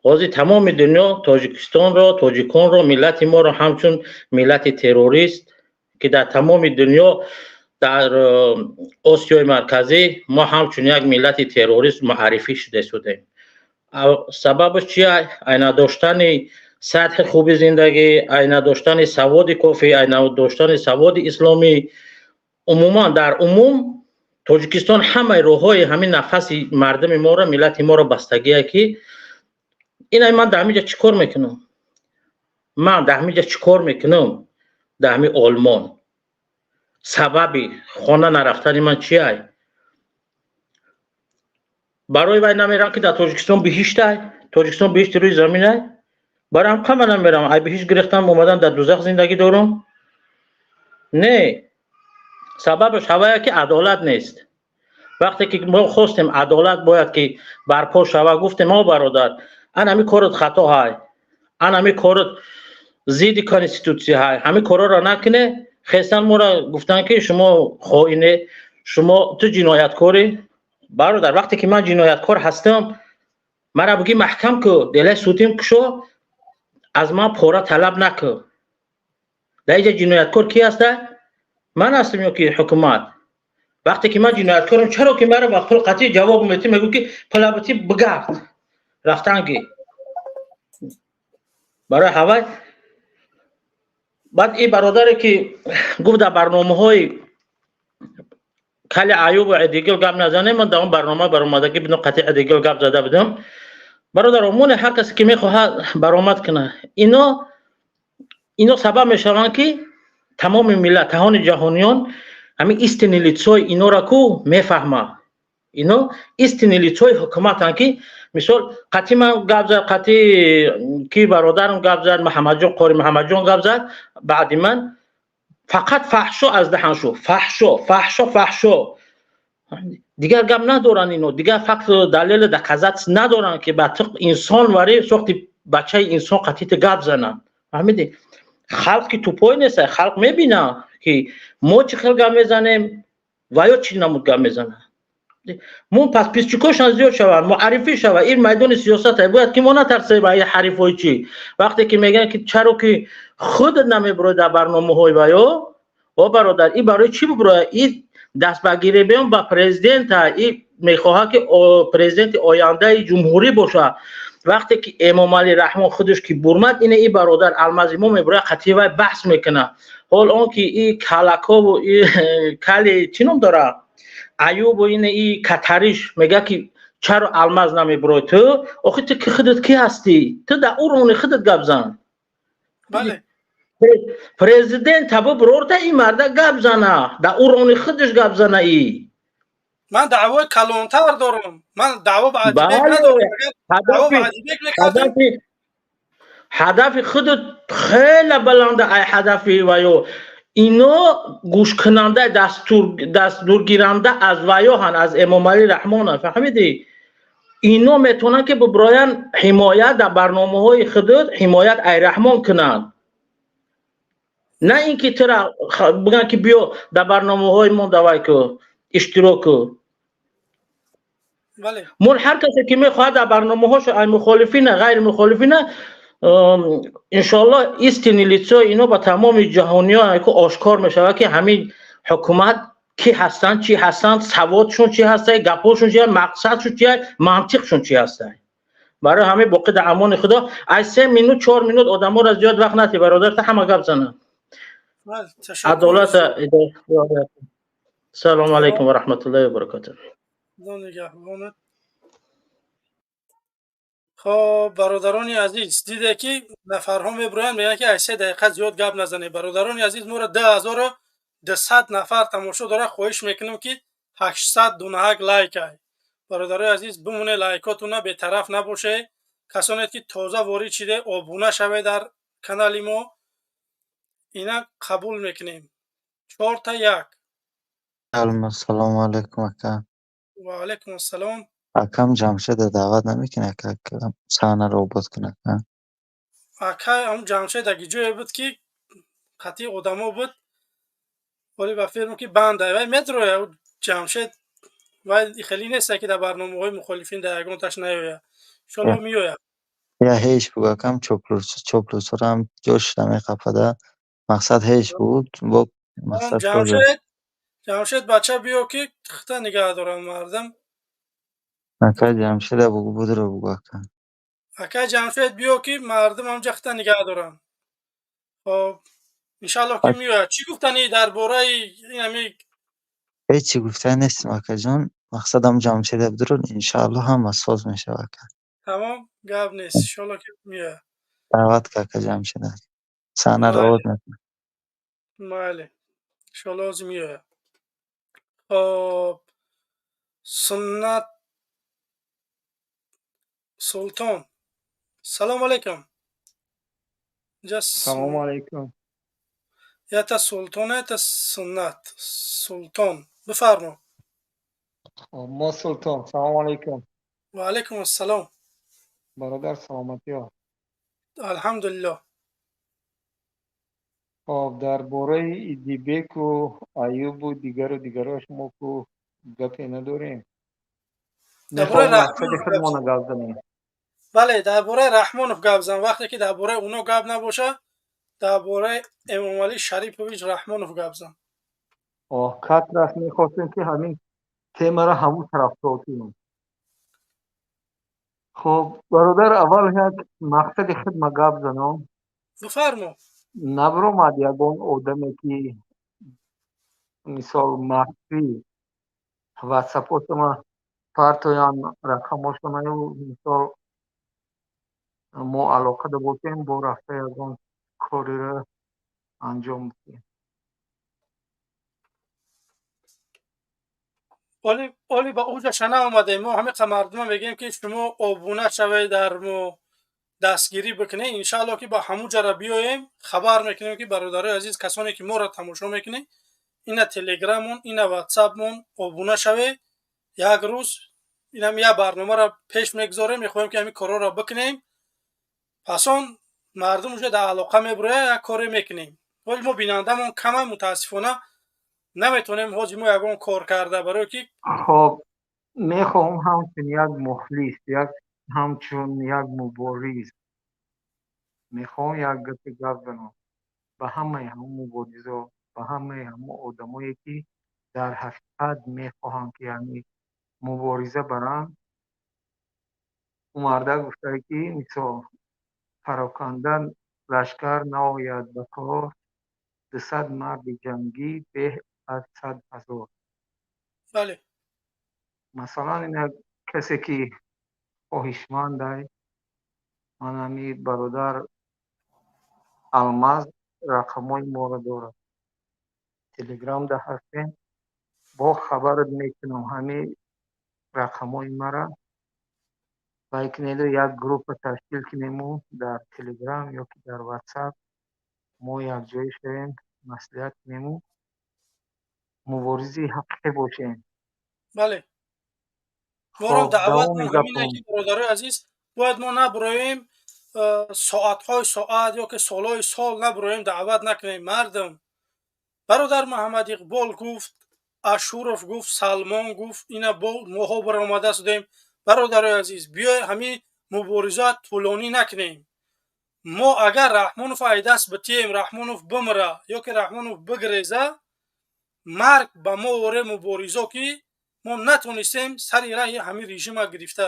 Ҳозир тамоми дунё Тоҷикистонро, тоҷиконро, миллати моро ҳамчун миллати террорист, ки дар тамоми дунё, дар Осиёи Марказӣ мо ҳамчун як миллати террорист муаррифӣ шуда истодаем. Сабабаш чи? Ай надоштани сатҳи хуби зиндагӣ, ай надоштани саводи кофӣ, ай надоштани саводи исломӣ. Умуман, дар умум Тоҷикистон ҳамаи роҳҳои ҳамин нафаси мардуми моро, миллати моро бастагие, ки ина ман дар ҳамин ҷа чӣ кор мекунам, ман дар ҳамин ҷа чӣ кор мекунам, дар ҳамин Олмон сабаби хона нарафтани ман чи ай? Барои вай намерам, ки дар Тоҷикистон биҳиштай, Тоҷикистон биҳишти рӯи заминай. Барои ҳам қама намерам, ай биҳишт гирифтам, омадам, дар дузах зиндагӣ дорам. Не, сабабаш ҳавая, ки адолат нест. Вақте ки мо хостем, адолат бояд ки барпо шава, гуфтем: «О бародар, ан ҳами корот хато ҳай, ан ҳами корот зидди конститутсия ҳай, ҳами корҳоро накуне», хестан моро гуфтанд, ки шумо хоине, шумо ту ҷинояткорӣ. Бародар, вақте ки ман ҷинояткор ҳастам, мара буги маҳкам ку, делаи судим кушо, аз ман пора талаб накун. Дар иҷа ҷинояткор ки ҳаста? Ман ҳастам ё ки ҳукумат? Вақте ки ман ҷинояткорам, чаро ки маро ба пул қатъи ҷавоб метӣ, мегӯ, ки пулабити бигард, рафтанги барои ҳавай. Баъд ин бародаре ки гуфт, дар барномаҳои кали Аюбу Эдигил гап назанем, ман дар он барнома баромадагӣ бидум, қатъи Эдигил гап зада будам. Бародар, умуне ҳар касе ки мехоҳад баромад кунад, ино сабаб мешаванд, ки тамоми миллат, таҳони ҷаҳониён ҳамин истинный лицои инора ку мефаҳмад. Ино истинный лицои ҳукуматанд, ки мисол қатъи ман гап зад, қатъи ки бародарам гап зад, Муҳаммадҷон, Қори Муҳаммадҷон гап зад баъди ман, фақат фаҳшо аз даҳан шуд, фаҳшо, фаҳшо, фаҳшо, дигар гап надоранд ино, дигар факту далелу доказательств надоранд, ки ба инсон вари сохти бачаи инсон қатъи гап зананд. Фаҳмидӣ? Халқ ки тупой нест, халқ мебина. Ки мо чӣ хел гап мезанем ва ё чӣ намуд гап мезанад. Мо подписчикошон зиёд шаванд, муаррифӣ шавад. Ин майдони сиёсат бояд ки мо натарсем. Ин ҳарифҳои чӣ, вақте ки мегӯянд ки чаро ки худат намебурои дар барномаҳои ва ё о бародар, ин барои чӣ бубурояд? Ин дастбагиребиён ба президента, ин мехоҳад ки президенти ояндаи ҷумҳурӣ бошад. Вақте ки Эмомалӣ Раҳмон худаш ки бурмад, ина и бародар Алмази мо мебурояд, қатъи вай баҳс мекунад. Ҳол он ки и калакову и кали чӣ ном дорад, Аюбу ина и катариш мегӯяд ки чаро Алмаз намебурой ту? Охи ту ки худат ки ҳастӣ? Ту дар уровни худат гап зан. Президент бубурорта, ин марда гап зана, дар уровни худаш гап зана и. Ман даъвои калонтар дорам, ман даъво ба Адибек надорам. Даъво ба Адибек мекардам. Ҳадафи худат хеле баланда. Ай ҳадафи ваё ино гӯшкунанда, дастургиранда аз ваёҳан, аз Эмомалӣ Раҳмона, фаҳмидӣ? Ино метавонанд ки буброянд, ҳимоят дар барномаҳои худут ҳимоят ай Раҳмон кунанд, на ин ки тура бигӯянд ки биё дар барномаҳои мо давай ку, иштирок ку. Мо ҳар касе ки мехоҳад дар барномаҳошо, ай мухолифина, ғайри мухолифина, иншоаллоҳ, истинный лицо ино ба тамоми ҷаҳониён ошкор мешавад, ки ҳамин ҳукумат ки ҳастанд, чӣ ҳастанд, саводшон чӣ ҳастай, гапҳошон чи, мақсадшон чи, мантиқшон чи ҳастай. Барои ҳамин боқӣ дар амони Худо. Аз 3 минут, 4 минут одаморо зиёд вақт натӣ, бародар, та ҳама гап зананд. Адолат. Салому алайкум ва раҳматуллоҳи ва баракотуҳ. Нигаҳбонат. Хоб, бародарони азиз, диде ки нафарҳо мебироянд, мегӯянд ки аз 3 дақиқа зиёд гап назанед. Бародарони азиз, моро 2200 нафар тамошо дорад. Хоҳиш мекунам, ки 800 дунаҳак лайк ай. Бародарои азиз, бимоне лайкотуна, бетараф набоше. Касоне ки тоза ворид шиде, обуна шавед дар канали мо. Ина қабул мекунем, чорта як. Ассалому алайкум, ака. Ва алайкум ассалом. Акам, Ҷамшеда даъват намекунӣ, ака, саҳнаро обод кунад? Ака, ҳам Ҷамшед аги ҷое буд ки қатъи одамо буд, вале ба фирм ки банда вай медроя. Ҷамшед вай хеле неста ки дар барномаҳои мухолифин дар ягонташ наёяд. Иншолло, меояд. Я ҳеҷ буг, акам, чоплусорам ҷош намеқапада. Мақсад ҳеҷ буд бо мақсад. Ҷамшед, Ҷамшед, бача, биё ки тихта нигаҳ доранд мардам. Ака, Ҷамшеда бугу, будро бугу, ака. Ака Ҷамшед, биё ки мардум ҳамҷа хита нигаҳ доранд. Хоб, иншаллоҳ ки меояд. Чӣ гуфтанӣ дар бораи ин ҳами? Ҳеҷ чӣ гуфтани нестем, акаҷон. Мақсадам Ҷамшеда будро, иншааллоҳ ҳама соз мешавад, ака. Тамом, гап нест, иншаллоҳ ки меояд. Даъват ка, ака, Ҷамшеда, саҳнаро обод мекунад. Майли, иншаллоҳ, ҳозир меояд. Хоб, Суннат Султон, салому алайкум. Салому алайкум. Ята Султон, ята Суннат Султон, бифармо. Мо Султон, салому алайкум. Ва алайкум ассалом. Бародар, саломатиё? Алҳамдулиллоҳ. Хоб, дар бораи Идибеку, Аюбу, дигару дигарош мо ку гапе надорем. Дар бораи мехоҳем мақсади худмона гап занем. Бале, дар бораи Раҳмонов гап зан. Вақте ки дар бораи оно гап набоша, дар бораи Эмомалӣ Шарипович Раҳмонов гап зан. Оҳ, как раз мехостем ки ҳамин темаро ҳамун тараф кунем. Хоб, бародар, аввал як мақсади худма гап занам. Бифармо. Набаромад ягон одаме ки мисол махфӣ ватсапотама партоян, рақамошонаю, мисол, мо алоқада бошем, бо рафта ягон кореро анҷом бидиҳем. Оли ба уҷаша наомадем. Мо ҳамиқа мардума мегӯем ки шумо обуна шавед, дар мо дастгирӣ бикунед. Иншаалло ки ба ҳамун ҷара биёем, хабар мекунем ки бародарои азиз, касоне ки моро тамошо мекунед, ина телеграммон, ина ватсапмон, обуна шавед. Як рӯз инам як барномаро пеш мегузорем, мехоҳем ки ҳамин корҳоро бикунем. Пас он мардум уже дар алоқа мебурояд, як коре мекунем. Вале мо бинандамон кама, мутаассифона наметавонем ҳозир мо ягон кор карда, барое ки Хоб, мехоҳам ҳамчун як мухлис, як ҳамчун як мубориз мехоҳам як гапе гап занам ба ҳамаи ҳамон муборизо, ба ҳамаи ҳамон одамое, ки дар ҳақиқат мехоҳанд, ки ҳами мубориза баранд. Ӯ мардак гуфтае, ки мисол пароканда лашкар наояд ба кор, 200 марди ҷангӣ беҳ аз 100 000. Масалан, ина касе ки хоҳишмандай, ман ҳами бародар Алмаз рақамҳои моро дорад, Телеграмда ҳастем, бо хабарат мекунам, ҳами рақамҳои мара вай кунеду як группа ташкил кунему дар Телеграм ё ки дар Ватсап мо якҷоя шавем, маслиҳат кунему муборизи ҳақиқӣ бошем. Бале, моро Хоб, даъват давоми ҳамине гапом. ки, бародарои азиз, бояд мо набуроем, соатҳои соат ё ки солҳои сол набуроем, даъват накунем мардум. Бародар Муҳаммад Иқбол гуфт, Ашуров гуфт, Салмон гуфт, ина бо моҳо баромада шудем. Бародарои азиз, биёй ҳамин мубориза тӯлонӣ накунем. Мо агар Раҳмонов ай даст битием, Раҳмонов бимира ё ки Раҳмонов бигреза, марг ба мо оре муборизо, ки мо натонистем сари раҳи ҳамин режима гирифта.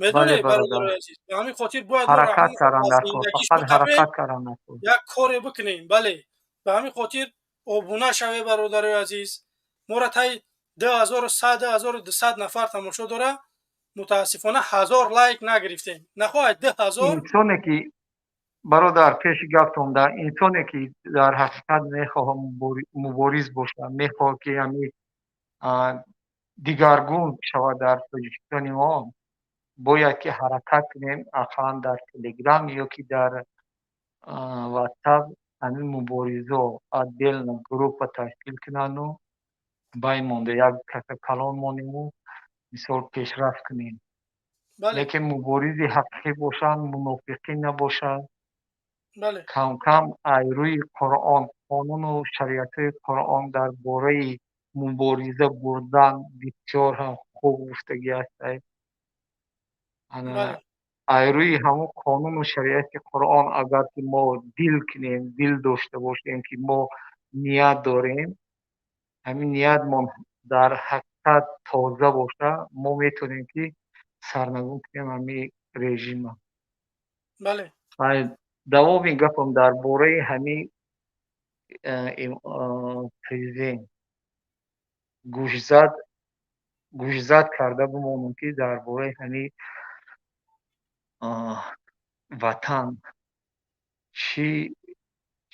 Медонед, бародарои азиз, ба ҳамин хотир бояд мо Ҳаракат Раҳмонов кардан аз дар кор, зиндагиш фақат биқапем, ҳаракат кардан дар кор. Як коре бикунем. Бале, ба ҳамин хотир обуна шавед, бародарои азиз. Моро таи 2100, 2200 нафар тамошо дора, мутаассифона 1000 лайк нагирифтем. Нахоҳад 2000. Инсоне ки, бародар, пеши гаптон, да, инсоне ки дар ҳақиқат мехоҳад мубориз бошад, мехоҳад, ки ҳами дигаргун шавад дар Тоҷикистони мо, бояд ки ҳаракат кунем, ақаллан дар Телеграм ё ки дар Ватсап ҳамин муборизо отдельно группа ташкил кунанду байн монда як каса калон монему, мисол, пешрафт кунем. Лекин муборизи ҳақиқӣ бошанд, мунофиқӣ набошад. Камкам ай рӯи Қуръон, қонуну шариатҳои Қуръон дар бораи мубориза бурдан бисёр ҳам хуб гуфтагӣ ҳастай. Ана ай рӯи ҳамон қонуну шариати Қуръон агар ки мо дил кунем, дил дошта бошем, ки мо ният дорем, ҳамин ниятмон дар ҳақиқат тоза боша, мо метавонем, ки сарнагун кунем ҳамин режима. Давоми гапам дар бораи ҳамин президент гӯшзад карда бимонам, ки дар бораи ҳамин ватан чӣ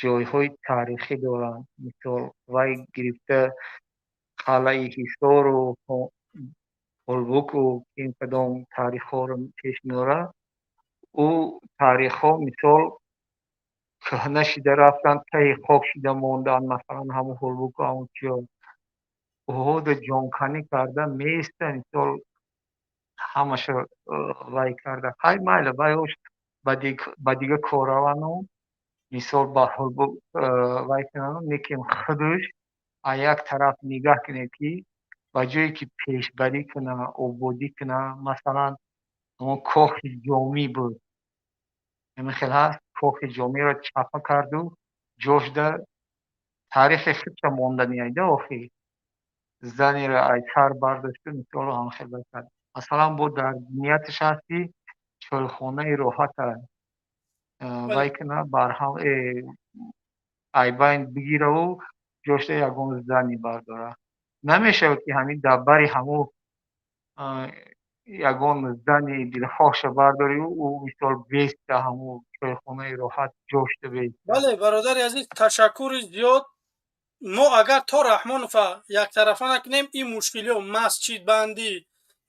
ҷойҳои таърихӣ доранд. Мисол, вай гирифта қалъаи Ҳисору Ҳулбуку ин кадом таърихҳоро пеш меорад, ӯ таърихҳо, мисол, кӯҳна шида рафтанд, таи хок шида монданд. Масалан, ҳамун Ҳулбуку, ҳамун чиё ӯҳода ҷонканӣ карда меиста, мисол, ҳамаша вай карда. Хай, майла, вай ош ба дига кор равану, мисол, ба Ҳулбук вай кунану, лекин худаш аз як тараф нигаҳ кунед, ки ба ҷое ки пешбарӣ куна, ободӣ куна, масалан, ҳамон кохи Ҷомӣ буд, ҳамин хел ҳаст, кохи Ҷомиро чапа карду ҷошда таърихи худша мондани айда охир занеро ай сар бардошту, мисоло, ҳамхел вай кард. Масалан, бо дар нияташ ҳаст, ки чойхонаи Роҳата вай куна, барҳам айбайн бигираву ҷошта ягон зани бардора. Намешавад, ки ҳамин дар бари ҳамун ягон зани дилхоҳша бардорию ӯ, мисол, беста ҳамун чойхонаи Роҳат ҷошта беста. Бале, бародари азиз, ташаккури зиёд. Мо агар то Раҳмонова яктарафа накунем, ин мушкилиҳо, масҷидбандӣ,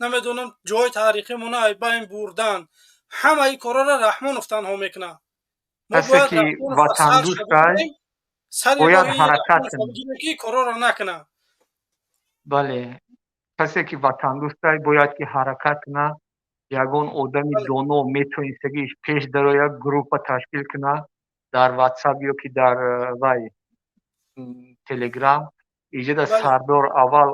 намедонам, ҷои таърихимона айбайн бурдан, ҳамаи корҳоро Раҳмонов танҳо мекунад. Мо Касе бояд ки Раҳмонова ватандӯстай, сари бояд роҳи ҳаракат Раҳмонова кунад. бигирем, ки корҳоро накунад. Бале, касе ки ватандӯстай, бояд ки ҳаракат кунад. Ягон одами доно метавонистагиш пеш дарояд, группа ташкил кунад. Дар WhatsApp ё ки дар вай Telegram иҷода сардор аввал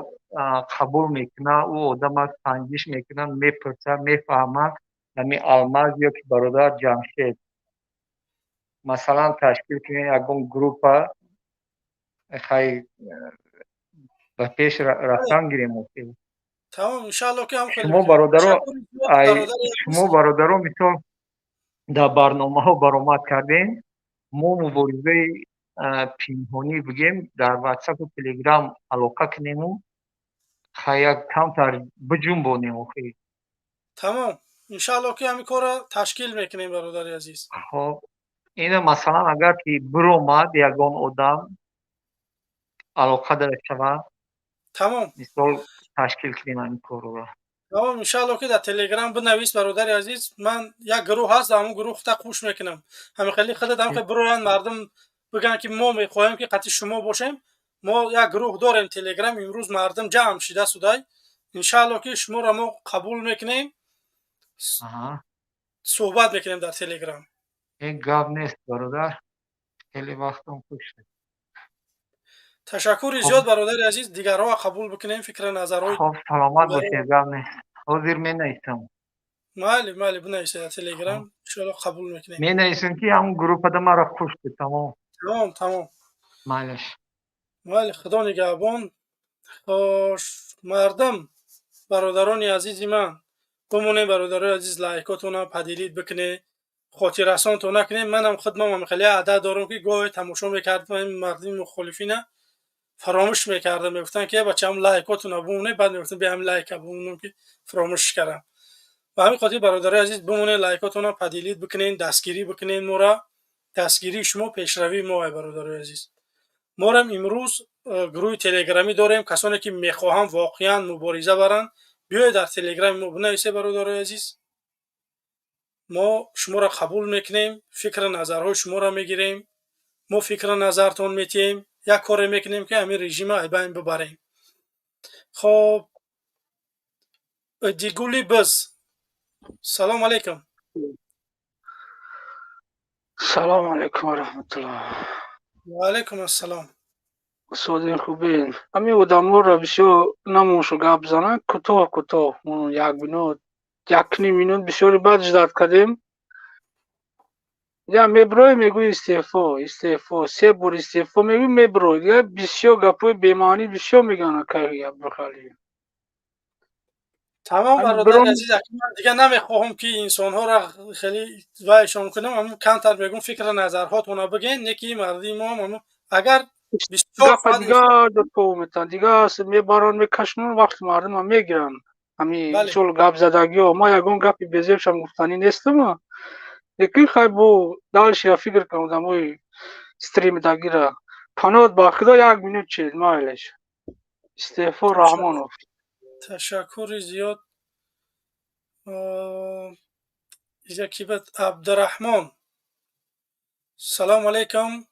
қабул мекунад, ӯ одама санҷиш мекунад, мепурсад, мефаҳмад. Ҳамин Алмаз ё ки бародар Ҷамшед, масалан, ташкил кунем ягон группа, хай, ба пеш рафтан гирем. Тамом, иншаалло ки ҳам. Шумо бародаро, шумо бародаро, мисол, дар барномаҳо баромад кардем, мо муборизаи пинҳонӣ бигем, дар ватсапу Телеграм алоқа кунему, хай, як камтар биҷунбонем охи. Тамом, иншаалло ки ҳамин корро ташкил мекунем, бародари азиз. Хоб, ина, масалан, агар ки биромад ягон одам, алоқа дара шавад. Тамом. Мисол, ташкил кунем ҳамин корро. Тамом, иншаалло ки дар Телеграм бинавис, бародари азиз. Ман як гурӯҳ ҳаст, дар ҳамон гурӯҳ та қуш мекунам. Ҳамин хеле худат ҳам бироянд, мардум бигӯянд ки мо мехоҳем ки қатъи шумо бошем. Мо як гурӯҳ дорем Телеграм, имрӯз мардум ҷамъ шида судай. Иншаалло ки шуморо мо қабул мекунем, суҳбат мекунем дар Телеграм. Гап нест, бародар, хеле вақтон хуш шуд. Ташаккури зиёд, бародари азиз. Дигарҳоа қабул бикунем, фикри назарҳои. Хоб, саломат бошед, гап нест, ҳозир менависам. Майли, майли, бинависед дар Телеграм, иншоалло қабул мекунем. Менависам ки ҳамн группада маро хуш буд, тамом. Тамом. Майлаш. Майли, худо нигаҳбон. Хош, мардум, бародарони азизи ман, бимонем. Бародарои азиз, лайкотона поделить бикунед, хотиррасонтон накунем. Манам худмам хеле адад дорам, ки гоҳе тамошо мекардам, мардуми мухолифина фаромӯш мекардам, мегуфтанд ки бачаам, лайкотона бимоне. Баъд мегуфтам, биям лайка бимонам, ки фаромӯш кардам. Ба ҳамин хотир, бародарои азиз, бимонед, лайкотона поделить бикунед, дастгирӣ бикунед моро. Дастгирии шумо пешравии мо, бародарои азиз. Морам имрӯз гурӯҳи телеграмӣ дорем. Касоне ки мехоҳанд воқеан мубориза баранд, биёед дар Телеграми мо бинависед, бародарои азиз. Мо шуморо қабул мекунем, фикру назарҳои шуморо мегирем, мо фикру назартон метиҳем, як коре мекунем, ки ҳамин режима айбайн бибарем. Хоб, Дигули биз, салом алейкум. Салому алайкум ва раҳматуллоҳ. Ва алайкум ассалом. Созин, хубен? Ҳамин одамҳоро бисёр намоншу гап зананд, кӯтоҳ кӯтоҳ, як минут, якним минут. Бисёри баъд ждать кардем. Я меброи, мегӯи истеъфо, истеъфо, се бор истеъфо мегӯи, меброи. Дигар бисёр гапҳои бемаънӣ бисёр мегӯянд, акай Абдухалил. Тамом, бародари азиз, ман дигар намехоҳам ки инсонҳоро хеле вайшон кунам. Ҳамн камтар мегӯм, фикру назарҳотона бигӯен, не ки мардуми мо агар гапа дигар то метан, дигар мебаранд, мекашонанд, вақти мардума мегиранд. Ҳамин мисол гапзадагиҳо, ма ягон гапи безебшам гуфтанӣ нестам, лекин хай, бо дальше фикр кун, одамои стримдагира. Паноҳ ба худо, як минут чед, майлеш. Истеъфо, Раҳмонов. Ташаккури зиёд. Яки бад, Абдураҳмон, салому алайкум,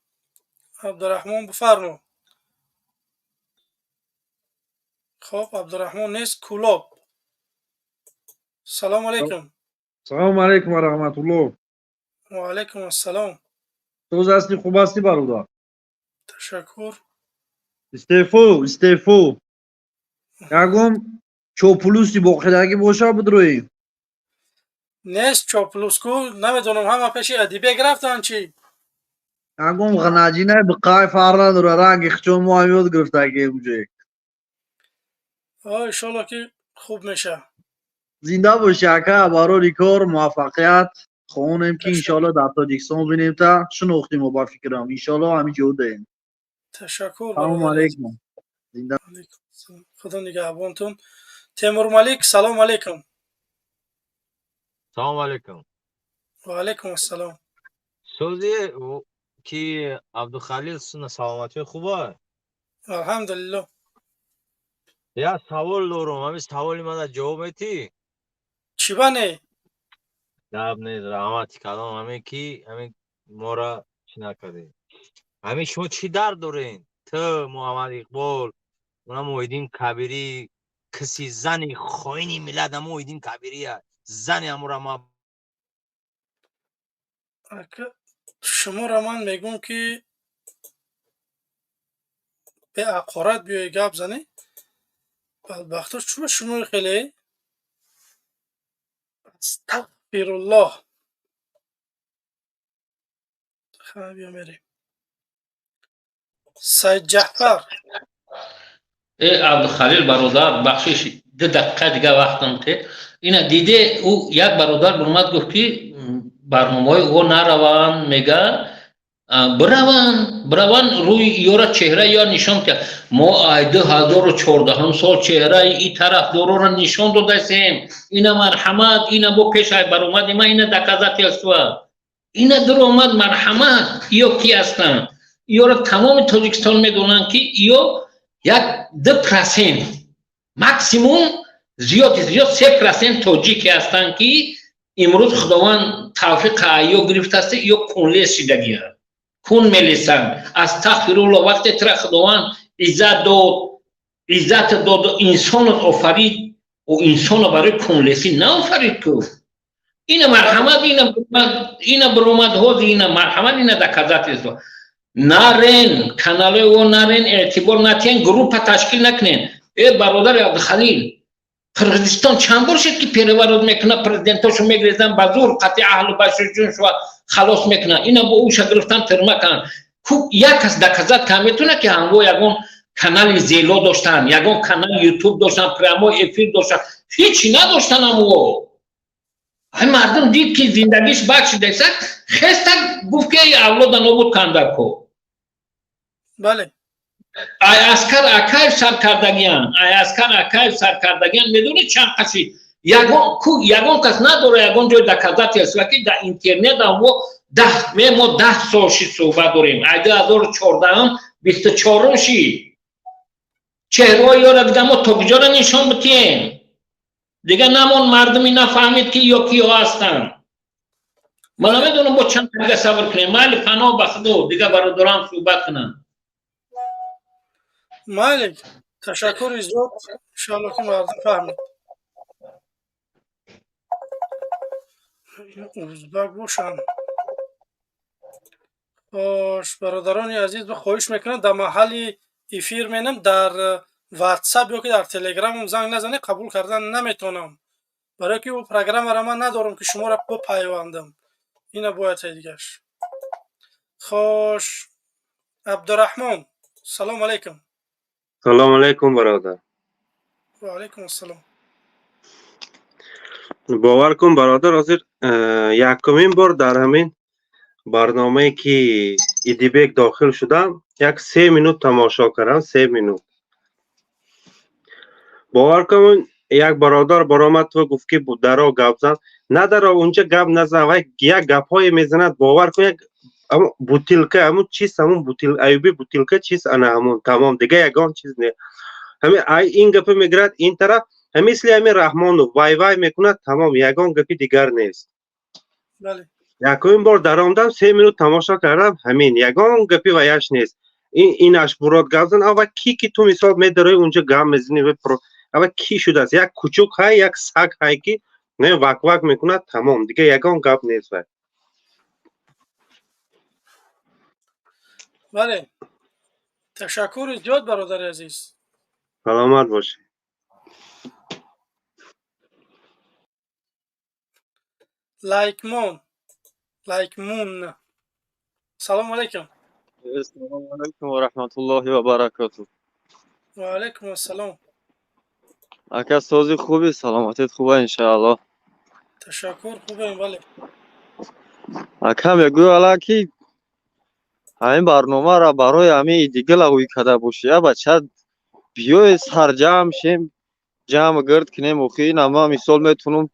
Абдураҳмон, бифармо. Хоб, Абдураҳмон нест. Кулоб, салому алайкум. Салому алайкум ва раҳматуллоҳ. Ва алайкум ассалом. Соз ҳастӣ, хуб ҳастӣ, бародар? Ташаккур. Истеъфо, истеъфо. Ягон чоплуси боқидагӣ боша, бидроӣ. Нест чоплуску, намедонам, ҳама пеши Адибек рафтанд чӣ? Ягон ғнаҷинай биқай, фарқ надора, ранги хичон мо ҳам ёд гирифтагем уҷе. Иншолло ки хуб меша. Зинда бошӣ, ака, барори кор муваффақият хоҳонем, ки иншоалло дар Тоҷикистон бинем. Та шинохтем мо, ба фикрам, иншоалло ҳамин ҷо даем. Ташаккур. Салому алейкум. Зинда. Худо нигаҳбонтон. Темурмалик, салому алейкум. Салому алейкум. Ва алейкум ассалом. Сози ки Абдухалил, саломатӣ хуба? Алҳамдулилло. Як савол дорум, ҳамин саволи мана ҷавоб метӣ? Чӣ ба не? Гап нест, раҳмати калом, ҳамин ки ҳамин мора чӣ накардем. Ҳамин шумо чӣ дард дорен? Ту, Муҳаммад Иқбол, уна Муҳиддин Кабирӣ, киси зани хоини миллат, Муҳиддин Кабирия, зани ҳамура ма Ака. Шуморо ман мегӯм, ки беақорат биёи гап занӣ. Бадбахто, чума шумо хеле, астағфируллоҳ. Биё, мерем. Саид Ҷаъфар. Э, Абдухалил бародар, бахшиш, 2 дақиқа дига вақтам те. Ина диде, ӯ як бародар бурмад, гуфт, ки барномаҳои ӯ нараванд. Мега, бираванд, бираванд, рӯи ёра, чеҳраи ё нишон ки мо ай 2014-ум сол чеҳраи и тарафдороро нишон додасем. Ина марҳамат, ина бо пеш ай баромади ма, ина доказательства, ина дуромад, марҳамат. Ё ки ҳастанд? Ёро тамоми Тоҷикистон медонанд, ки ё 1-2% максимум, зиёди зиёд 3% тоҷике ҳастанд, ки имрӯз Худованд тавфиқ ё гирифтааст, ё кунлес шидагианд, кун мелесанд. Астағфирулло. Вақте тира Худованд иззат дод, иззат дод, инсонот офарид, ӯ инсонро барои кунлесӣ наофарид ку. Ина марҳамат, ина биромад ҳози, ина марҳамат, ина доказательство. Нарен каналои ӯ, нарен, эътибор натиҳен, группа ташкил накунен. Э, бародари Абдухалил, Қирғизистон чанд бор шуд, ки переворот мекунад, президентошо мегирезан, ба зур қатъи аҳлу башуҷуншо халос мекунад. Ина бо уша гирифтан, тирма кунанд. Як кас доказать кан метавонад, ки ҳамво ягон канали зело доштанд, ягон канали Ютуб доштанд, прямой эфир доштанд? Ҳечи надоштанд. Ҳамво ай мардум дид, ки зиндагиш бад шудеса, хеста гуфт, ки авлода нобуд кандако. Бале. Ай Аскар Акаев сар кардагиян, ай Аскар Акаев сар кардагиян. Медонед, чанд қаси ягон ку, ягон кас надора ягон ҷой доказательства, ки дар интернет ҳамво даҳ ме мо 10 сол шид суҳбат дорем, ай 2014-ум 24-ум шид. Чеҳраҳои ёра дига мо то куҷора нишон битиҳем? Дига намон, мардуми нафаҳмид, ки ё киҳо ҳастанд. Ман намедонам, бо чанд дига сабр кунем. Майли, паноҳ ба Худо, дига бародарам суҳбат кунанд. Майли, ташаккури зиёд. Иншоалло, ки мардум фаҳмид. Узбак бошанд. Хош, бародарони азиз, хоҳиш мекунам, дар маҳалли эфир менам, дар Ватсап ё ки дар Телеграмам занг назанед, қабул кардан наметавонам, барое ки ӯ программаро ман надорам, ки шуморо бипайвандам. Ина бояд дигаш. Хош, Абдураҳмон, салому алайкум. Салому алайкум, бародар. Ва алайкум ассалом. Бовар кун, бародар, ҳозир якумин бор дар ҳамин барномае, ки Идибек дохил шудам, як 3 минут тамошо кардам, 3 минут. Бовар кун, як бародар баромад ва гуфт, ки даро гап зан, надаро унҷа гап назан. Вай як гапҳое мезанад, бовар кун, як бутилка, ҳамун чиз, ҳамун бутил аюби бутилка чиз, ана ҳамун тамом, дига ягон чиз не. Ҳами ай ин гапа мегирад, ин тараф, мисли ҳамин Раҳмонов вай вай мекунад, тамом, ягон гапи дигар нест. Якумин бор даромдам, 3 минут тамошо кардам, ҳамин, ягон гапи ваяш нест. Инаш бурод гап зан, ава ки, ки ту мисол медарои унҷа гап мезани, ава ки шудааст? Як кучук ҳай, як саг ҳай, ки не вак вак мекунад, тамом, дига ягон гап нест вай. Бале, ташаккури зиёд, бародари азиз. Саломат бошед. Лайкмон, Лайкмун, салому алайкум. Ассалому алайкум ва раҳматуллоҳи ва баракотуҳ. Ва алайкум ассалом. Ака, сози, хуби, саломатит хуба, иншааллоҳ? Ташаккур, хубем, бале. Ака, мегӯю, ала ки ҳамин барномаро барои ҳамин идигила ҳуй карда бошӣ, я бача, биёед сарҷамъ шем, ҷамъ гирд кунем. Охи, ина ман мисол метавонам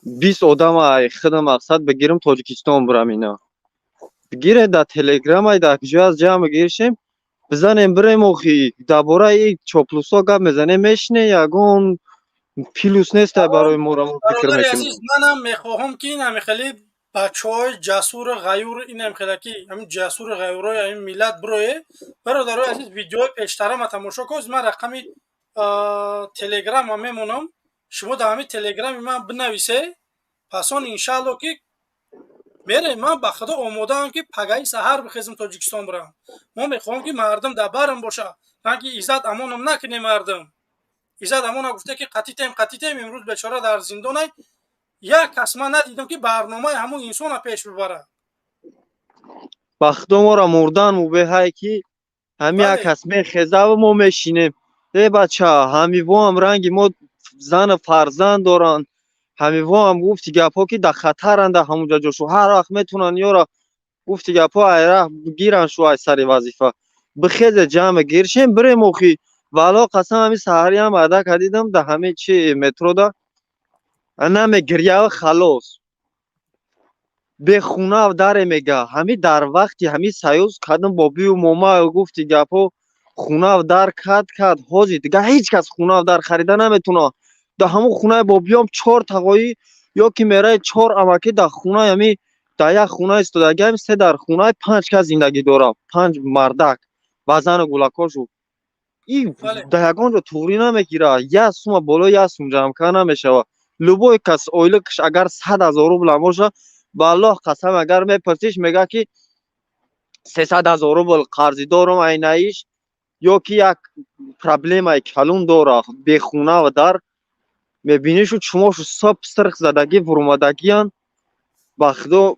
20 одама ай худам мақсад бигирам, Тоҷикистон бирам. Ина бигиред, дар Телеграмай, дар куҷо аст, ҷамъ гиршем, бизанем, бирем. Охи, дар бораи чоплусҳо гап мезанем, мешине, ягон плюс нестай барои моро, мо фикр Бародари мекунем. азиз, манам мехоҳам, ки ин ҳамихели бачаҳои ҷасуру ғаюр, ин ҳамихелаки ҳамин ҷасуру ғаюрҳои ҳамин миллат бирое. Бародарои азиз, видеои пештарама тамошо кун. Ман рақами Телеграма мемонам, шумо дар ҳамин Телеграми ман бинависе, пас он иншаалло, ки Мерем, ман ба худо омодаам, ки пагаи саҳар бихезм, Тоҷикистон бирам. Мо мехоҳем, ки мардум дар барм боша, ранги Иззат Амоном накунем. Мардум Иззат Амона гуфта, ки қатитем, қатитем, имрӯз бечора дар зиндонай. Як кас ман надидам, ки барномаи ҳамун инсона пеш бибарад. Ба худо, моро мурдан мубеҳае, ки ҳами як кас мехезаву мо мешинем. Э бача, ҳамивоам ранги мо зану фарзанд доранд, ҳамивоам, гуфти гапҳо, ки дар хатаранд, дар ҳамунҷа ҷошу ҳар вақт метавонанд ёра, гуфти гапҳо, айраҳ гиранд шу ай сари вазифа. Бихезе, ҷамъ гиршем, бирем. Охи, вало қасам, ҳами саҳариам адака дидам, да ҳами чи метрода намегирява, халос, бехунав даре мега. Ҳами дар вақти ҳами союз кадам бобию мома, гуфти гапҳо, хунав дар кад кад. Ҳозир дига ҳеҷ кас хунав дар харида наметавонад. Дар ҳамун хонаи бобиём чор тағоӣ ё ки мераи чор амакӣ дар хонаи ҳами, дар як хона истодагиам, се дар хонаи панҷ кас зиндагӣ дорам, панҷ мардак ва зану гулакошу. И дар ягон ҷо туғрӣ намегирад, як сума болои як сум ҷамъ карда намешавад. Любой кас ойликаш агар 100 000 рублам бошад, ба Аллоҳ қасам, агар мепурсиш, мегӯяд, ки 300 000 рубл қарзи дорум, айнаиш ё ки як проблемаи калон дорад. Бехуна ва дар мебинишу чумошу соп сирх задагӣ вурумадагиян. Ба худо,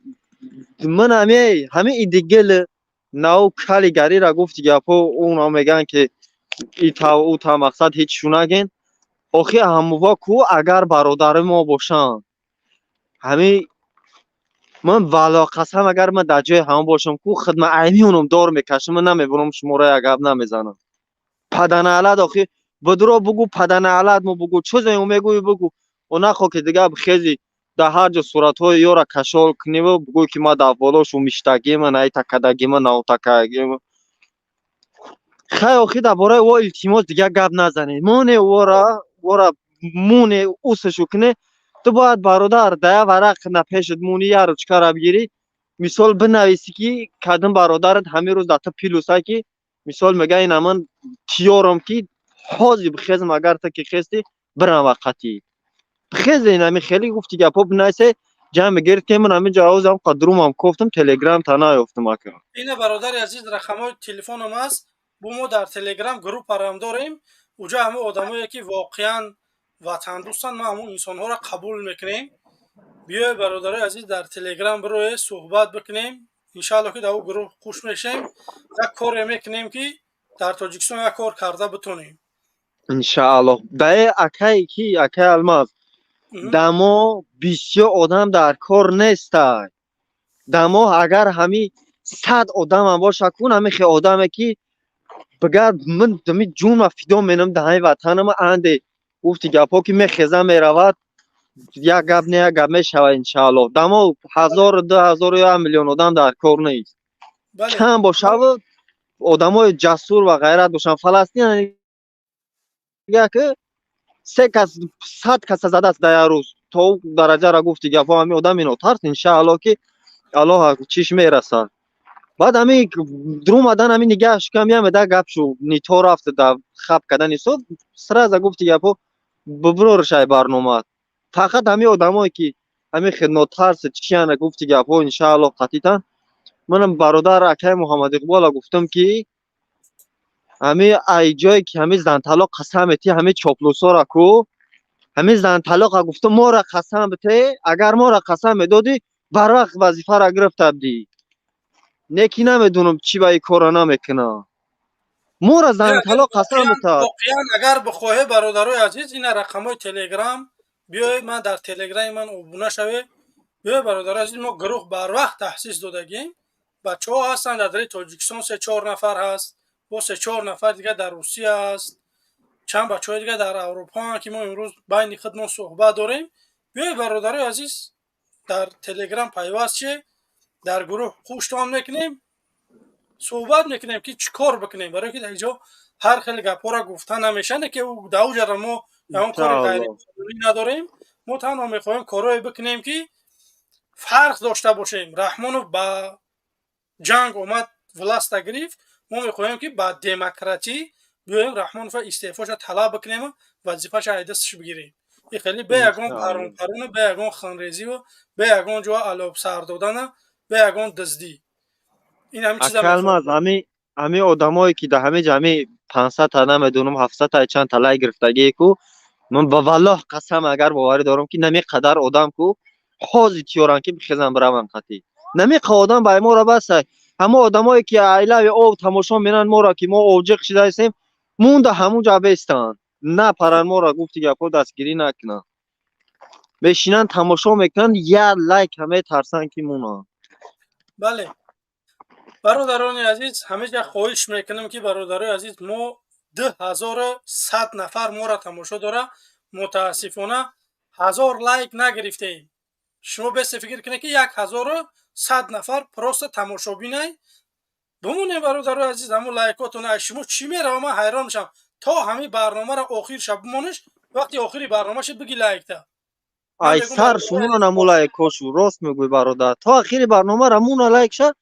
ман ҳами идигел нав кали гарира, гуфти гапҳо, уна мегӯянд, ки ита ута мақсад ҳеҷ нагин. Охи, ҳамува ку агар бародари мо бошанд, ҳами ман, вало қасам, агар ман дар ҷои ҳамон бошам ку, хидма аймиёнам дор мекашам, ман намебурам, шуморо як гап намезанам. Паданаалад, охи, будро бугу, паданаалад мо бугу, чӯзе мегӯӣ, бугу. О нахо, ки дига хези дар ҳар ҷо суратҳои ёра кашол куниву бугӯй, ки ма дар болошу миштагима, наитакадагима, наутакагима. Хай, охи, дар бораи о илтимос, дига гап назанед. Моне вора вора муне усашу куне. Ту бояд, бародар, да я варақ на пешат муни, я ручкара бигирӣ, мисол, бинависӣ, ки кадом бародарат ҳамин рӯз дар ту плюса, ки мисол мега, ина ман тиёрам, ки ҳозир бихезам, агар ту ки хести, бирам вақати бихезе. Инами хеле, гуфти гапҳо, бинависе, ҷамъ бигирд, ки ман ҳамин ҷавозам қадрумам кофтам, Телеграм та наёфтам, ака. Ина, бародари азиз, рақамҳои телефонам аст. Бу мо дар Телеграм группарам дорем, уҷа ҳама одамое, ки воқеан ватандӯстанд, мо ҳамон инсонҳоро қабул мекунем. Биёй, бародарои азиз, дар Телеграм бироe, суҳбат бикунем. Иншаалло, ки дар ӯ гурӯҳ хуш мешем, як коре мекунем, ки дар Тоҷикистон як кор карда битонем. Иншааллоҳ. Дае акай, ки акай Алмаз, дамо бисёр одам дар кор нестай. Дамо агар ҳами 100 одамам боша кун, ҳами хе одаме, ки бигар, ман дами ҷунма фидо менам да ҳами ватанама, анде, гуфти гапҳо, ки мехеза, меравад, як гап не, як гап мешавад, иншааллоҳ. Дамо ҳазору 2000 1 миллион одам дар кор нест, кам бошаву одамои ҷасур ва ғайрат бошанд. Фаластин ки се кас 100 каса задааст дар як рӯз, то ӯ дараҷара, гуфти гапҳо, ҳами одам инотарс. Иншааллоҳ, ки Аллоҳ чиш мерасад. Баъд ҳами дурумадан, ҳами нигаҳш кам ямеда гап шу нито рафт да хаб кардани со сразу, гуфти гапҳо, буброршай барнома. Фақат ҳами одамое, ки ҳами хиднотарс чияна, гуфти гапҳо, иншааллоҳ, қатитан. Манам, бародар, акай Муҳаммад Иқбола гуфтам, ки ҳами ай ҷое, ки ҳами занталоқ қасам метӣ, ҳами чоплусора ку, ҳами занталоқа гуфтам, мора қасам бите. Агар мора қасам медодӣ, барвақт вазифара гирифта будӣ. Не ки намедонам, чӣ ба ин кора намекунам, мора занталоқ қасам бита. Воқеан, агар бихоҳе, бародарои азиз, ина рақамҳои Телеграм, биёед, ман дар Телеграми ман обуна шавед. Биёед, бародарои азиз, мо гурӯҳ барвақт таҳсис додагем. Бачаҳо ҳастанд дар дари Тоҷикистон, се чор нафар ҳаст, бо се чор нафар дигар дар Русия аст, чанд бачаҳои дигар дар Аврупоанд, ки мо имрӯз байни худмон суҳбат дорем. Биёед, бародарои азиз, дар Телеграм пайваст шед, дар гурӯҳ хуштон мекунем, суҳбат мекунем, ки чӣ кор бикунем, барое ки дар инҷо ҳар хеле гапҳоро гуфта намешавад, ки дар уҷара мо ягон кори ғайриқонунӣ надорем. Мо танҳо мехоҳем корҳое бикунем, ки фарқ дошта бошем. Раҳмонов ба ҷанг омад, власта гирифт. Мо мехоҳем, ки ба демократӣ биёем, Раҳмонова истеъфоша талаб бикунем, вазифаша ай дасташ бигирем. И хеле бе ягон парон парону, бе ягон хунрезиву, бе ягон ҷо алоб сар додана, бе ягон дуздӣ. Ин ҳамин чиза. Акалмаз, ҳами одамое ки дар ҳамин ҷа ҳами 500 та, намедонам, 700 та, чанд та лайк гирифтагие ку, ман ба валлоҳ қасам, агар боварӣ дорам, ки нами қадар одам ку ҳозир тиёранд, ки бихезанд, бираванд қатӣ. Нами қа одам ба моро басай. Ҳамо одамое ки айлави ов тамошо меранд моро, ки мо овҷиқ шидаистем, мунда ҳамун ҷа бестанд, напаранд, моро гуфти гапҳо дастгирӣ накунанд, бешинанд, тамошо мекунанд, як лайк ҳам метарсанд, ки монанд. Бале, бародарони азиз, ҳамеша хоҳиш мекунам, ки бародарои азиз, мо 2100 нафар моро тамошо дора, мутаассифона 1000 лайк нагирифтем. Шумо бесе фикр кунед, ки 1100 нафар просто тамошобинай бимонем. Бародарои азиз, ҳамун лайкотон аз шумо чӣ мерава, ман ҳайрон мешавам. То ҳамин барномаро охир ша бимониш, вақти охири барнома шид, биги лайкта. Ай сар шумона наму лайкошу. Рост мегӯй, бародар, то охири барномара муна лайк ша.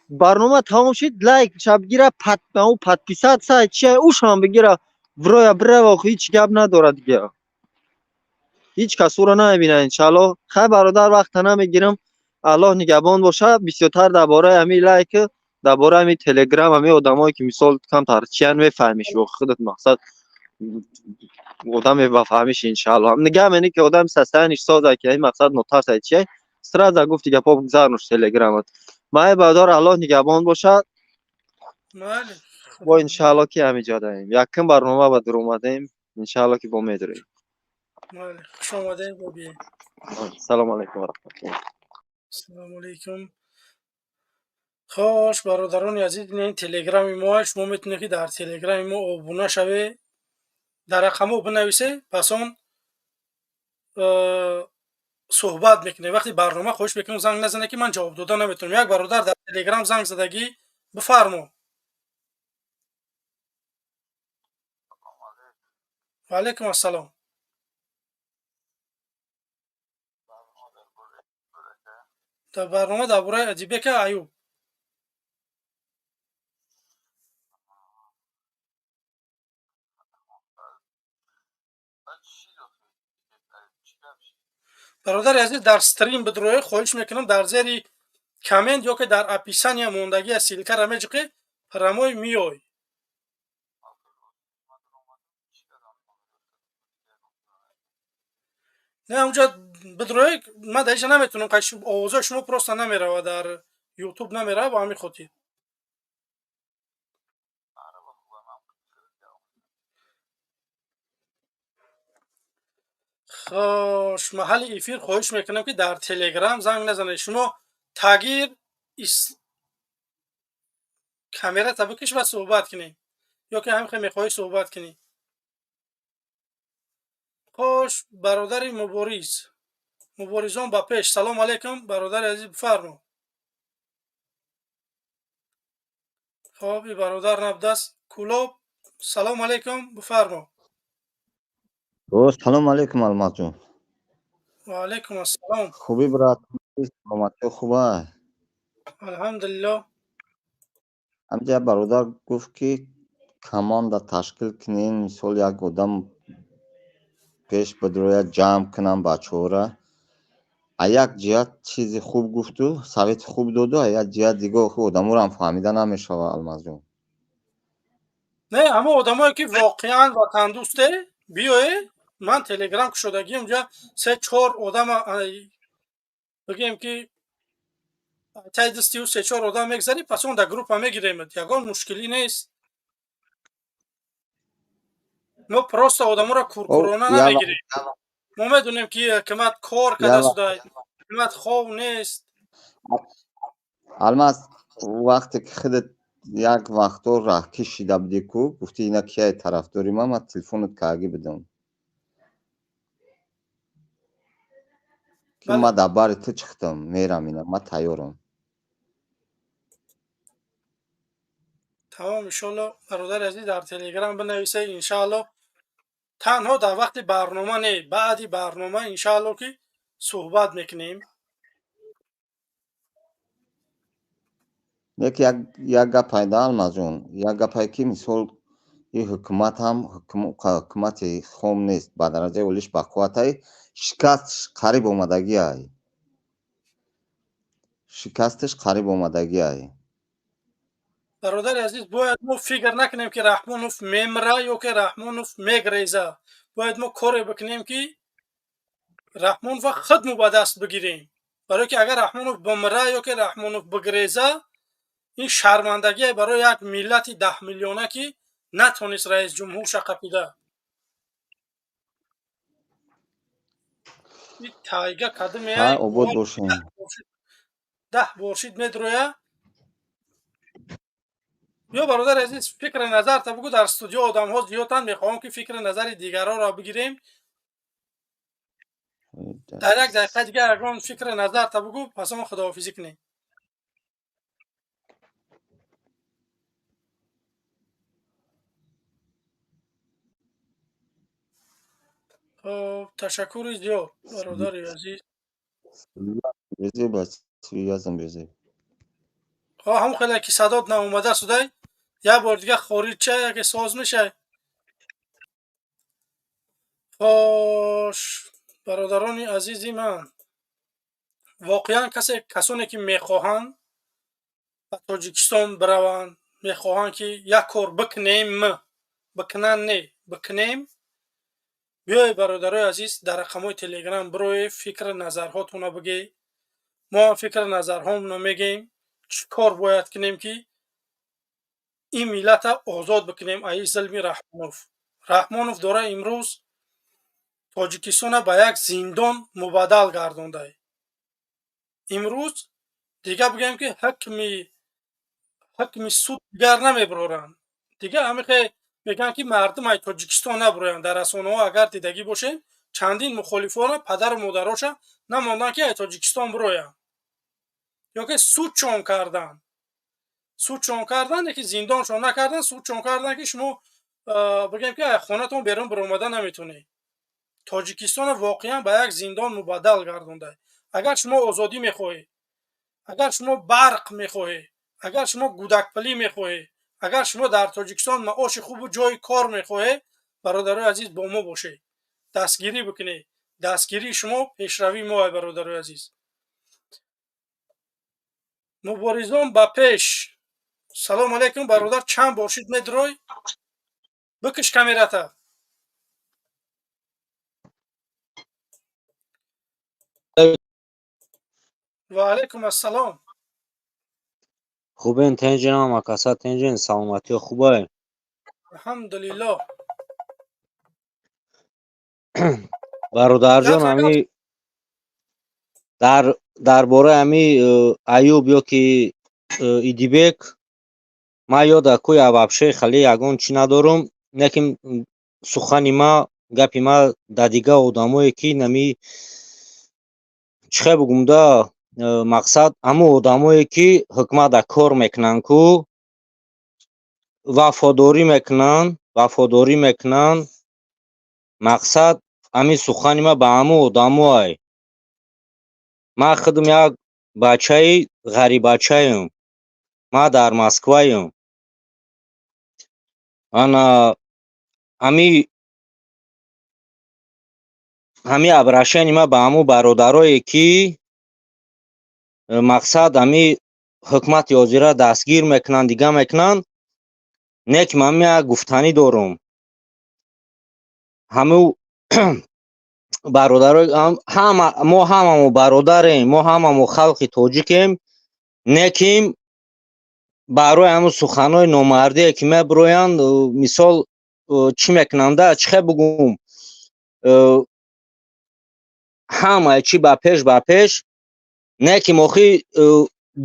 Барнома тамом шид, лайк ша бигира, ау подписаться чия, ушам бигира, вроя бирава. Ҳеҷ гап надорад дига, ҳеҷ кас ӯро намебинад, иншааллоҳ. Хай, бародар, вақта намегирам, Аллоҳ нигаҳбон боша. Бисёртар дар бораи ҳамин лайк, дар бораи ҳамин телеграм, ҳамин одамое ки мисол камтар чиян, мефаҳмиш худат, мақсад одаме ба фаҳмиш, иншааллоҳ. Нигаҳ менӣ, ки одами состояниш соза, ки ин мақсад нотарса чия, сразу гуфти гапҳо, гузарнуш телеграмат. Май, бародар, Аллоҳ нигаҳбон бошад. Бо иншааллоҳ, ки ҳамин ҷодаем, якум барнома ба дур омадем, иншааллоҳ, ки бо медурем. Хуш омадем, бобием. Салому алайкум ва раҳматуллоҳ. Ассалому алайкум. Хош, бародарони азиз, ин телеграми мо. Шумо метавонед, ки дар телеграми мо обуна шавед, дар рақамҳо бинависе, пас он суҳбат мекунем. Вақти барнома хоҳиш мекунем, занг назанед, ки ман ҷавоб дода наметавонам. Як бародар дар телеграм занг задагӣ, бифармо. Ва алайкум ассалом. Дар барнома дар бораи Адибека Аюб. Бародари азиз, дар стрим бидроe, хоҳиш мекунам, дар зери коммент ё ки дар описания мондагия ссылкара меҷиқӣ, прямой миёй. Не, унҷа бидроe, ман дар инҷа наметавонам, овозои шумо просто намерава, дар ютуб намерава, ба ҳамин хотир. Хош, маҳалли эфир хоҳиш мекунам, ки дар телеграм занг назанед. Шумо тагир камерата бикиш ва суҳбат кунед, ё ки ҳамин хел мехоҳӣ суҳбат кунӣ. Хош, бародари Мубориз, муборизон ба пеш. Салому алайкум, бародари азиз, бифармо. Хоб, и бародар набудааст. Кулоб, салому алайкум, бифармо. Салому алайкум, Алмазҷон. Ва алайкум ассалом. Хубӣ, брат, саломатӣ хуба? Алҳамдулиллоҳ. Ҳамҷа бародар гуфт, ки команда ташкил кунен, мисол як одам пеш бидрояд, ҷамъ кунам бачаҳоро. А як ҷиҳат чизи хуб гуфту, совети хуб доду, а як ҷиҳат дига охи одаморо ҳам фаҳмида намешава, Алмазҷон. Не, ҳамон одамое ки воқеан ватандӯсте, биёе. Ман телеграм кушодагӣ, унҷа се чор одама, бигем ки таи дастиу се чор одам мегзарӣ, пас он дар группа мегиремад, ягон мушкилӣ нест. Мо просто одаморо куркурона намегирем. Мо медонем, ки ҳукумат кор карда суда, ҳукумат хов нест. Алмаз, вақте ки худат як вақто раҳкиш шида будӣ ку, гуфти ина кияй тарафдори ман, ман телефонат кардагӣ будам, ки ман дар бари ту чиқтам, мерам, ина ман тайёрам. Тамом, иншоалло. Бародари азиз, дар телеграм бинависед, иншаалло. Танҳо дар вақти барнома не, баъди барнома иншаалло, ки суҳбат мекунем. Як гап пайда, Алмазҷон, як гапае, ки мисол Ин ҳукумат ҳам ҳукумати хом нест, ба дараҷаи олиш бақувватай, шикастш қариб омадагиай, шикастш қариб омадагиай. Бародари азиз, бояд мо фикр накунем, ки Раҳмонов мемра ё ки Раҳмонов мегреза. Бояд мо коре бикунем, ки Раҳмонова худмо ба даст бигирем, барое ки агар Раҳмонов бимра ё ки Раҳмонов бигреза, ин шармандагие барои як миллати 10 миллиона, ки натонист раисҷумҳурша қапида. Тайга кадимея. Ҳа, обод бошем. 10 бор шид медроя. Ё бародари азиз, фикри назарта бугӯ. Дар студио одамҳо зиёдтанд, мехоҳам, ки фикри назари дигарҳоро бигирем. Дар як дақиқа дигар ягон фикри назарта бугӯ, пас он худоҳофизӣ кунем. Хоб, ташаккури зиёд, бародари азиз. Связам безеб. Ҳам хеле ки садот наомада судай, як бор дига хориҷ ша, яке соз мешай. Хош, бародарони азизи ман, воқеан касе, касоне ки мехоҳанд ба Тоҷикистон бираванд, мехоҳанд, ки як кор бикунем, бикунанд, не, бикунем, биёед, бародарои азиз, дар рақамҳои Телеграм бироед, фикри назарҳотонро бигӯед. Мо ҳам фикри назарҳомонро мегӯем, чӣ кор бояд кунем, ки ин миллата озод бикунем аи зулми Раҳмонов. Раҳмонов дора имрӯз Тоҷикистона ба як зиндон мубаддал гардонда. Имрӯз дига бигӯем, ки ҳукми суд дигар намебароранд. Дига ҳамихе мегӯянд, ки мардум ай Тоҷикистон набуроянд. Дар расонаҳо агар дидагӣ бошем, чандин мухолифонро, падару модароша намонданд, ки ай Тоҷикистон бироянд, ё ки судшон карданд. Судшон карданд, ки зиндоншон накарданд, судшон карданд, ки шумо, бигӯем, ки ай хонатон берун баромада наметавонед. Тоҷикистонро воқеан ба як зиндон мубаддал гардонда. Агар шумо озодӣ мехоҳед, агар шумо барқ мехоҳед, агар шумо гудакпулӣ мехоҳед, агар шумо дар Тоҷикистон маоши хубу ҷои кор мехоҳед, бародарои азиз, бо мо бошед, дастгирӣ бикунед. Дастгирии шумо пешравии мо, бародарои азиз. Муборизон ба пеш. Салому алайкум, бародар. Чанд бор шид медрой. Бикиш камерата. Ва алайкум ассалом. Хубен, тенҷинам, акаса, тенҷин, саломатиё хубай? Алҳамдулиллоҳ. Бародарҷон, ами дар бораи ами Аюб ё ки Идибек ман ёда кӯя вообще хеле ягон чӣ надорум, лекин сухани ма, гапи ма да дига одамое, ки нами чӣ хел бугум да, мақсад ҳамун одамое, ки ҳукуматда кор мекунанд ку, вафодорӣ мекунанд, вафодорӣ мекунанд. Мақсад ҳамин сухани ма ба ҳамун одамоай. Ман худам як бачаи ғарибачаем, ман дар Москваем. Ана ҳами обращение ма ба ҳамун бародарое, ки мақсад ҳами ҳукумати ҳозира дастгир мекунанд, дига мекунанд. Не ки ман як гуфтанӣ дорум. Ҳаму бародаро, ҳама мо, ҳамамо бародарем, мо ҳамамо халқи тоҷикем. Не ким барои ҳамун суханҳои номардие, ки мебироянд, мисол, чӣ мекунанда, чӣ хел бугум, ҳамаи чӣ ба пеш, ба пеш. Не ки охи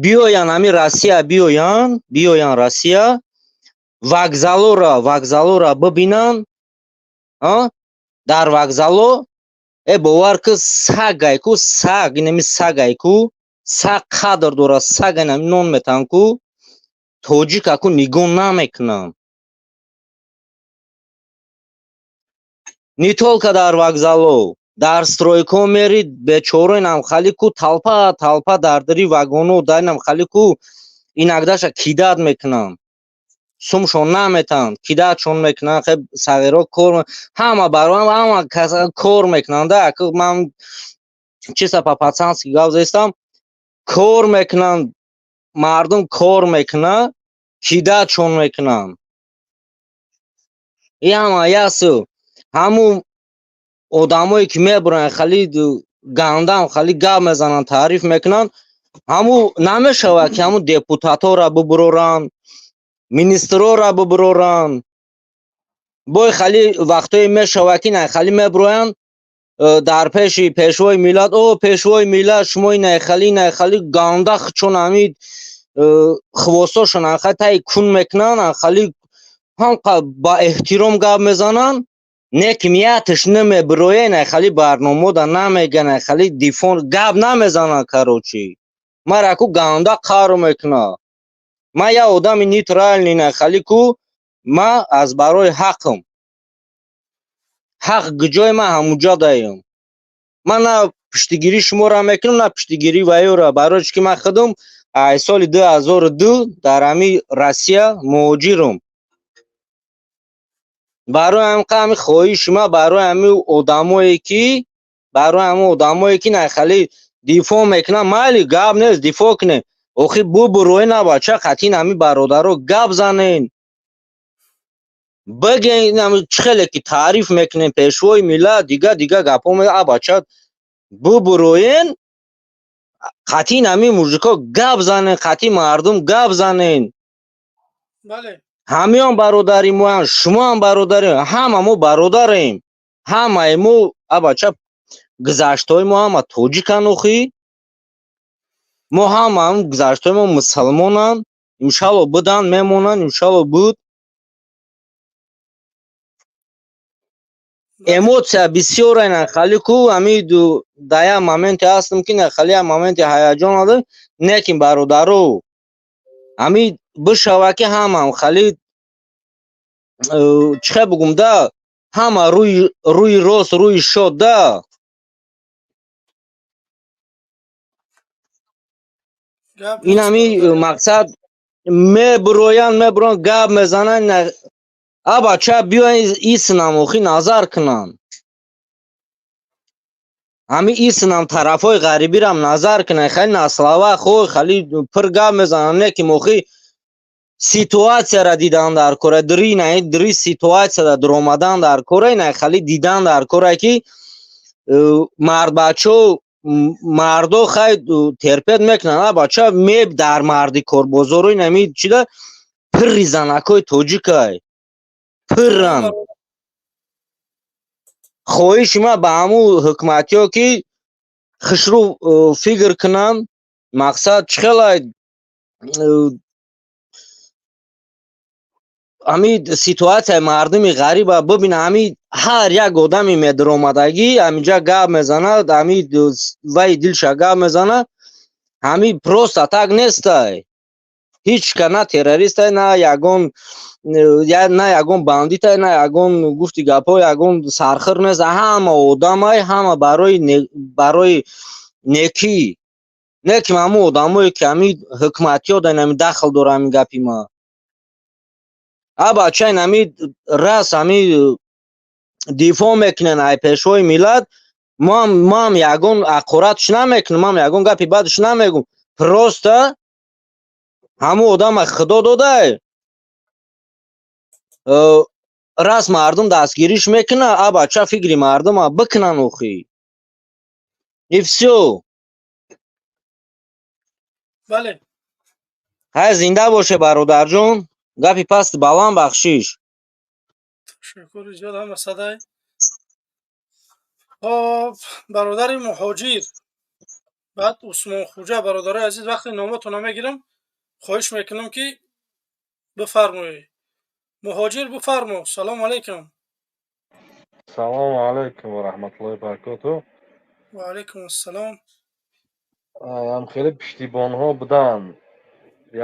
биёянд ҳами Россия, биёянд, биёянд Россия, вокзалора бибинанд. Дар вокзало, э, бовар ку, сагай ку, саг, инами сагай ку, саг қадр дорад, саг инами нон метаҳанд ку, тоҷика ку нигоҳ намекунанд. Не только дар вокзало, дар стройка мери, бечора инам хали ку, толпа толпа дар дари вагоно, дар инам хали ку, инагдаша кидать мекунанд. Сумшон наметанд, кидатшон мекунанд, хеб сағиро кор, ҳама барои ҳама кас кор мекунанд, да, ман чисто по-пацански гап зестам, кор мекунанд, мардум кор мекунад, кидатшон мекунанд. И ҳама ясу. Ҳамун одамое ки мебуранд, хали гандам, хали гап мезананд, таъриф мекунанд, ҳамун намешавад ки ҳамун депутатҳоро бубуроранд, министрҳоро бубуроранд. Бой хали вақтое мешавад ки на хали мебуроянд дар пеши пешвои миллат, о пешвои миллат, шумо инай хали, инай хали ганда чун ҳамин хвостошон анхали таи кун мекунанд, анхали ҳамқа ба эҳтиром гап мезананд, не ки нияташ намебироя, инай хали барномода намеган, ай хали дифон гап намезананд. Короче, мара ку ганда қаро мекунад. Ман як одами нейтральный, инай хали ку ман аз барои ҳақам, ҳақ гуҷои ман ҳамуҷа даем. Ман на пуштигирии шуморо мекунам, на пуштигирии ваёра, барои чӣ ки ман худам ай соли 2002 дар ҳамин Россия муҳоҷирам. Барои ҳамин ҳамин хоҳиши ман барои ҳамин одамое ки, барои ҳамин одамое ки на хали дифоъ мекунанд, майли, гап нест, дифоъ кунем, охи бубуроен, на бача, қатъин ҳамин бародаро гап занен, бигӯен чӣ хеле ки таъриф мекунем пешвои миллат, дига дига гапҳо, а бача, бубуроен, қатъин ҳамин мужико гап занен, қатъи мардум гап занен. Бале. Ҳамиён бародари моянд, шумоам бародари, ҳама мо бародарем, ҳамаи мо, а бача, гузаштаҳои мо ҳама тоҷикан, охи мо ҳама гузаштаҳои мо мусалмонанд, иншалло буданд, мемонанд, иншалло буд. Эмоция бисёр ай, хали ку ҳами дар як моменте ҳастам ки на хали як моменти ҳаяҷон надорем, лекин бародаро, ҳами бишава ки ҳамам хали чӣ хел бугум да, ҳама рӯи рост, рӯи шод да. Ин ҳами мақсад мебуроянд, мебуроянд, гап мезананд, а бача, биёен исинам охи назар кунанд, ҳами исинам тарафҳои ғарибирам назар кунанд, хеле на слова хой хали пир гап мезананд, не ки охи ситуатсияра дидан дар кора, дри на дри ситуатсияда дуромадан дар кора, на хали дидан дар кора ки мардбачо, мардо хай терпет мекунанд, а бача ме дар марди корбозоро инами чида пирри занакҳои тоҷикай пирранд. Хоҳиши ман ба ҳамун ҳукматиҳо ки хушрӯ фикр кунанд, мақсад чӣ хелай ҳамин ситуатсияи мардуми ғариба бибина, ҳамин ҳар як одами медаромадагӣ ҳаминҷа гап мезанад, ҳамин вай дилша гап мезанад, ҳамин просто так нестай. Ҳеҷ ка на террористай, на ягон, на ягон бандитай, на ягон гуфти гапҳо, ягон сархир нест, ҳама одамай, ҳама барои некӣ. Не ки ҳамун одамое ки ҳамин ҳукматиҳо дар ҳамин дахл дорад ҳамин гапи ман. А бача, ин ҳамин раст ҳамин дифоъ мекунен ай пешвои миллат, моам ягон ҳақоратш намекунем, ман ягон гапи бадш намегӯм, просто ҳамун одама худо додай, раст мардум дастгириш мекунад, а бача, фикри мардума бикунан охи. И всё. Бале. Ҳай, зинда боше, бародарҷон, гапи пасти баланд, бахшиш. Ташаккури зиёд, ҳама садай. Хоб, бародари муҳоҷир, баъд Усмонхуҷа. Бародарои азиз, вақте номатонро мегирам, хоҳиш мекунам ки бифармоед. Муҳоҷир, бифармо, салому алайкум. Салому алайкум ва раҳматуллоҳи баракоту. Ва алайкум ассалом. Ам хеле пуштибонҳо буданд,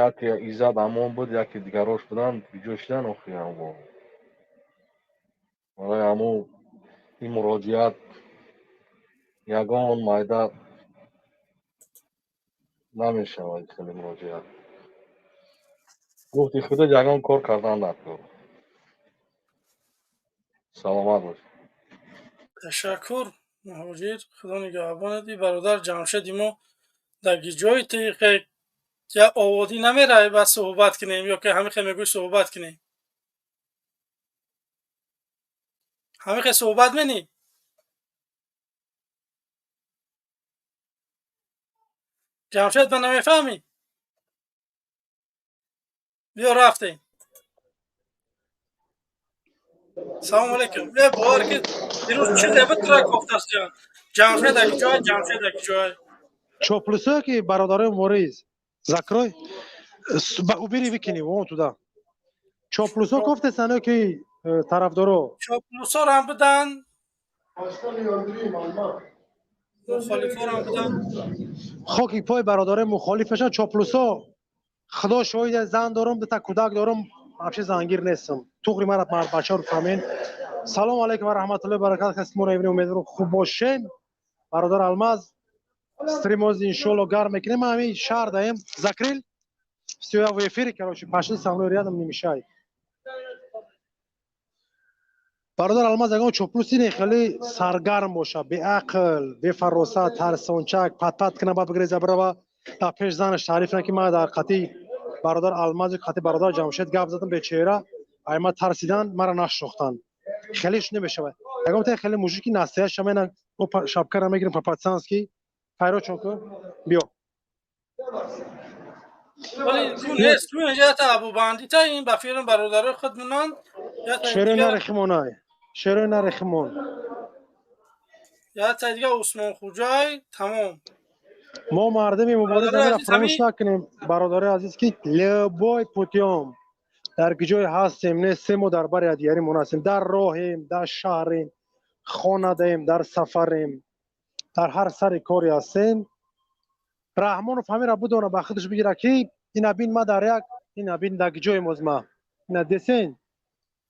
яке Иззат Амон буд, яке дигарош буданд, биҷо шидан охи ҳамво. Барои ҳамун ин муроҷиат ягон майда намешавад, хеле муроҷиат. Гуфти худат ягон кор кардан даркор. Саломат бош. Ташаккур, муҳоҷир, худо нигаҳбонат. И бародар Ҷамшеди мо дар ҷои тиқе я оводӣ намеравӣ, ба суҳбат кунем ё ки ҳамихе мегӯй суҳбат кунем? Ҳамихе суҳбат менӣ? Ҷамшед, ба намефаҳмӣ? Биё, рафтем. Салому алейкум. Е, бовар ки дирӯз чизе буд, тура кофтаст ҷан. Ҷамшед аки ҷой, Ҷамшед аки ҷой. Чоплусо ки бародарои мубориз. Закрой. Убери, выкини вон туда. Чоплусо кофтесано ки тарафдоро. Чоплусорам будан. Мухолифорам будан. Хоки пой бародарои мухолифашон чоплусо. Худо шоҳид, зан дорам, дута кӯдак дорам, вообще зангир нестам. Туғри мара бачаро фаҳмен. Салому алейкум ва раҳматуллоҳи ва баракатуҳ. Каси моро ибни умедворам хуб бошен. Бародар Алмаз, стрим оз иншоалло гарм мекунем. Ман ҳамин шаҳр даем. Закрыл. Всё, я в эфире, короче, пошли со мной рядом, не мешай. Бародар Алмаз, ягон чоплуси не хеле саргарм боша, беақл, бефаросат, тарсончак, патпат кина, ба бигреза бирава, дар пеш занаш таъриф кунад, ки ман дар қатъи бародар Алмазу қатъи бародар Ҷамшед гап задам, бечеҳра, ай ма тарсидан, мара нашинохтанд. Хеле намешавад. Ягон та хеле мужики насиҳат шамена, шапкара мегирем по-пацански. Хайрочон ку, биё. Вале ку нест, ку инҷа та абубандита ин ба фирм бародарои худмонанд. Шерои нарехимонай. Шерои нарехимон. Я та дига Усмон Хуҷай, тамом. Мо мардими мубориз амира фаромӯш накунем, бародарои азиз, ки любой путём дар ки ҷое ҳастем, нестем, мо дар бари ядигаримон ҳастем, дар роҳем, дар шаҳрем, хонадаем, дар сафарем, дар ҳар сари коре ҳастем. Раҳмонов ҳамира бидона, ба худаш бигира, ки ина бин, ма дар як ина бин дар ҷоем оз ма ина десен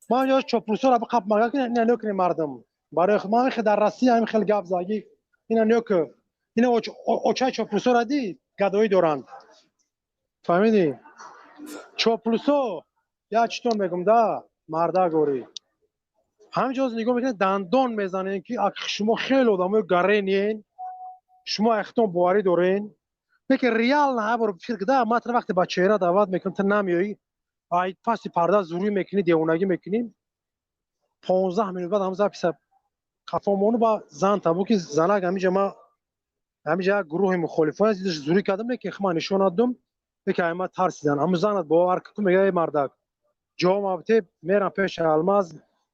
ман ё чоплусора биқап мага ина нёкунем мардум барои худ ман дар Россия ҳамин хел гап заги ина нёку ина очаи чоплусора ди гадоӣ доранд, фаҳмидӣ? Чоплусо я читон мегум да мардагорӣ ҳамин ҷоз нигоҳ мекунед, дандон мезанем, ки шумо хеле одамои гарениен, шумо айхтон боварӣ дорен, лекин реально ҳар бор фикр да ман тра вақте ба чеҳра даъват мекунам, ту намеоӣ, ай паси парда зурӣ мекунӣ, девонагӣ мекунӣ. 15 минут баъд ҳам записа қафо мону ба зан табу ки занак ҳамиҷа ма ҳамиҷа як гурӯҳи мухолифон зидаш зурӣ кардам, лекин хма нишон надодум, лекин ай ма тарсидан. Ҳамун занат бовар ку, мега: эй мардак, ҷавоб мабте, мерам пеши Алмаз,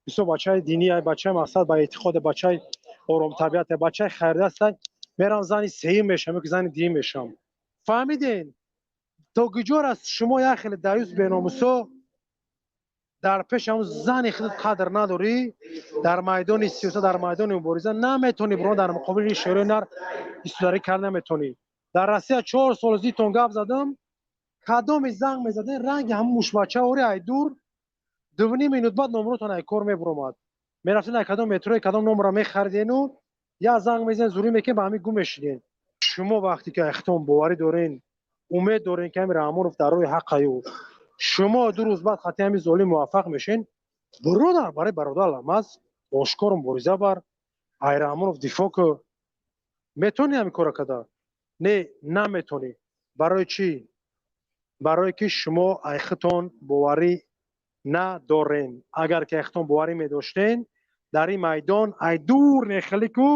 бисёр бачаи динӣ, ай бачаи мақсад ба эътиқоде, бачаи оромтабиате, бачаи хайрдастай, мерам зани сеюм мешавам ё ки зани дуюм мешавам. Фаҳмиден, то куҷор аст шумо як хеле даюс беномусо, дар пеши ҳамун зани худат қадр надорӣ, дар майдони сиёсат, дар майдони мубориза наметонӣ бирон, дар муқобили шерои нар истидарӣ кард наметонӣ. Дар Россия 4 сол зидтон гап задам, кадоми занг мезаден, ранги ҳамун мушбача ори ай дур, 2,5 минут баъд номротон ай кор мебуромад, мерафтен ай кадом метрои кадом номра мехаридену я занг мезанед, зурӣ мекунед, ба ҳамин гум мешиден. Шумо вақте ки айхтон боварӣ дорен, умед дорен, ки ҳамин Раҳмонов дар роҳи ҳаққаю, шумо 2 рӯз баъд хати ҳамин золим муваффақ мешен. Бародар, барои бародар Алмаз ошкор мубориза бар, ай Раҳмонов дифоъ ку. Метавонӣ ҳамин кора када? Не, наметавонӣ. Барои чӣ? Барое ки шумо айхитон боварӣ надорен. Агар ки айхитон боварӣ медоштен, дар ин майдон ай дур нехелӣ ку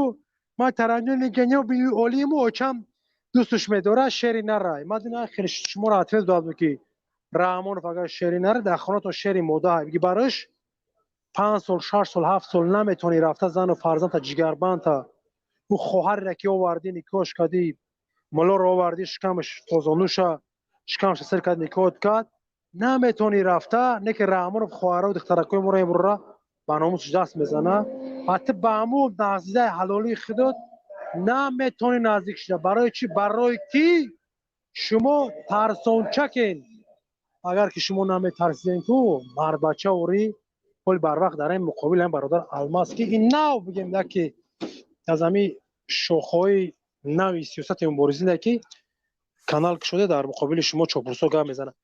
ман таранҷони ҷаноби олиму очам дӯстуш медорад шери нарай. Ман дина хеле шуморо ответ додам, ки Раҳмонов агар шери наре, дар хонатон шери мода биги барош 5 сол, 6 сол, 7 сол наметавонӣ рафта зану фарзандта, ҷигарбандта, ӯ хоҳареро ки овардӣ, никоҳш кардӣ, мулоро овардӣ, шикамаш тозонуша, шикамаша сир кард, никоҳат кард, наметавонӣ рафта. Не ки Раҳмонов хоҳарау духтаракои моро имрӯра ба номусш даст мезана, ва ту ба ҳамун наздидаи ҳалолии худот наметавонӣ наздик шуда. Барои чӣ? Барои ки шумо тарсончакен. Агар ки шумо наметарсиден ку мардбача орӣ ҳоли барвақт дар ин муқобил ҳам бародар Алмаз, ки ин нав бигем, ки аз ҳамин шохҳои нави сиёсати муборизине, ки канал кушода, дар муқобили шумо чопурсо гап мезанад.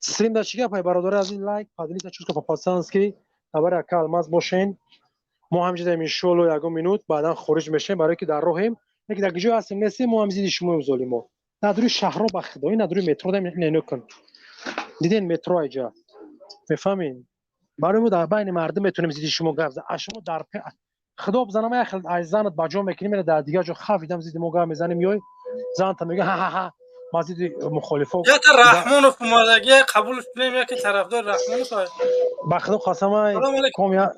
Стрим да чӣ гапай, бародари азиз? Лайк, поделиться, чутка по-пацански хабари ака Алмаз бошен. Мо ҳамҷидаем, иншоалло, ягон минут баъдан хориҷ мешем, барое ки дар роҳем. Яке дар куҷо ҳастем, нестем, мо ҳам зидди шумоем, золимо. На дури шаҳро, ба худоӣ, на дури метро дем. Нено кун, диден метро айҷа, мефаҳмед? Барои мо дар байни мардум метавонем зидди шумо гап зад. А шумо дар худо бизанам, як хел ай занат ба ҷо мекунем, ина дар дигар ҷо хафидам зидди мо гап мезанем, ёй занта мега ҳа-ҳа-ҳа, ма зидди мухолифо. Яке Раҳмонов омадагия, қабул кунем, яке тарафдори Раҳмонов. Ба худо қасам, ай ком я.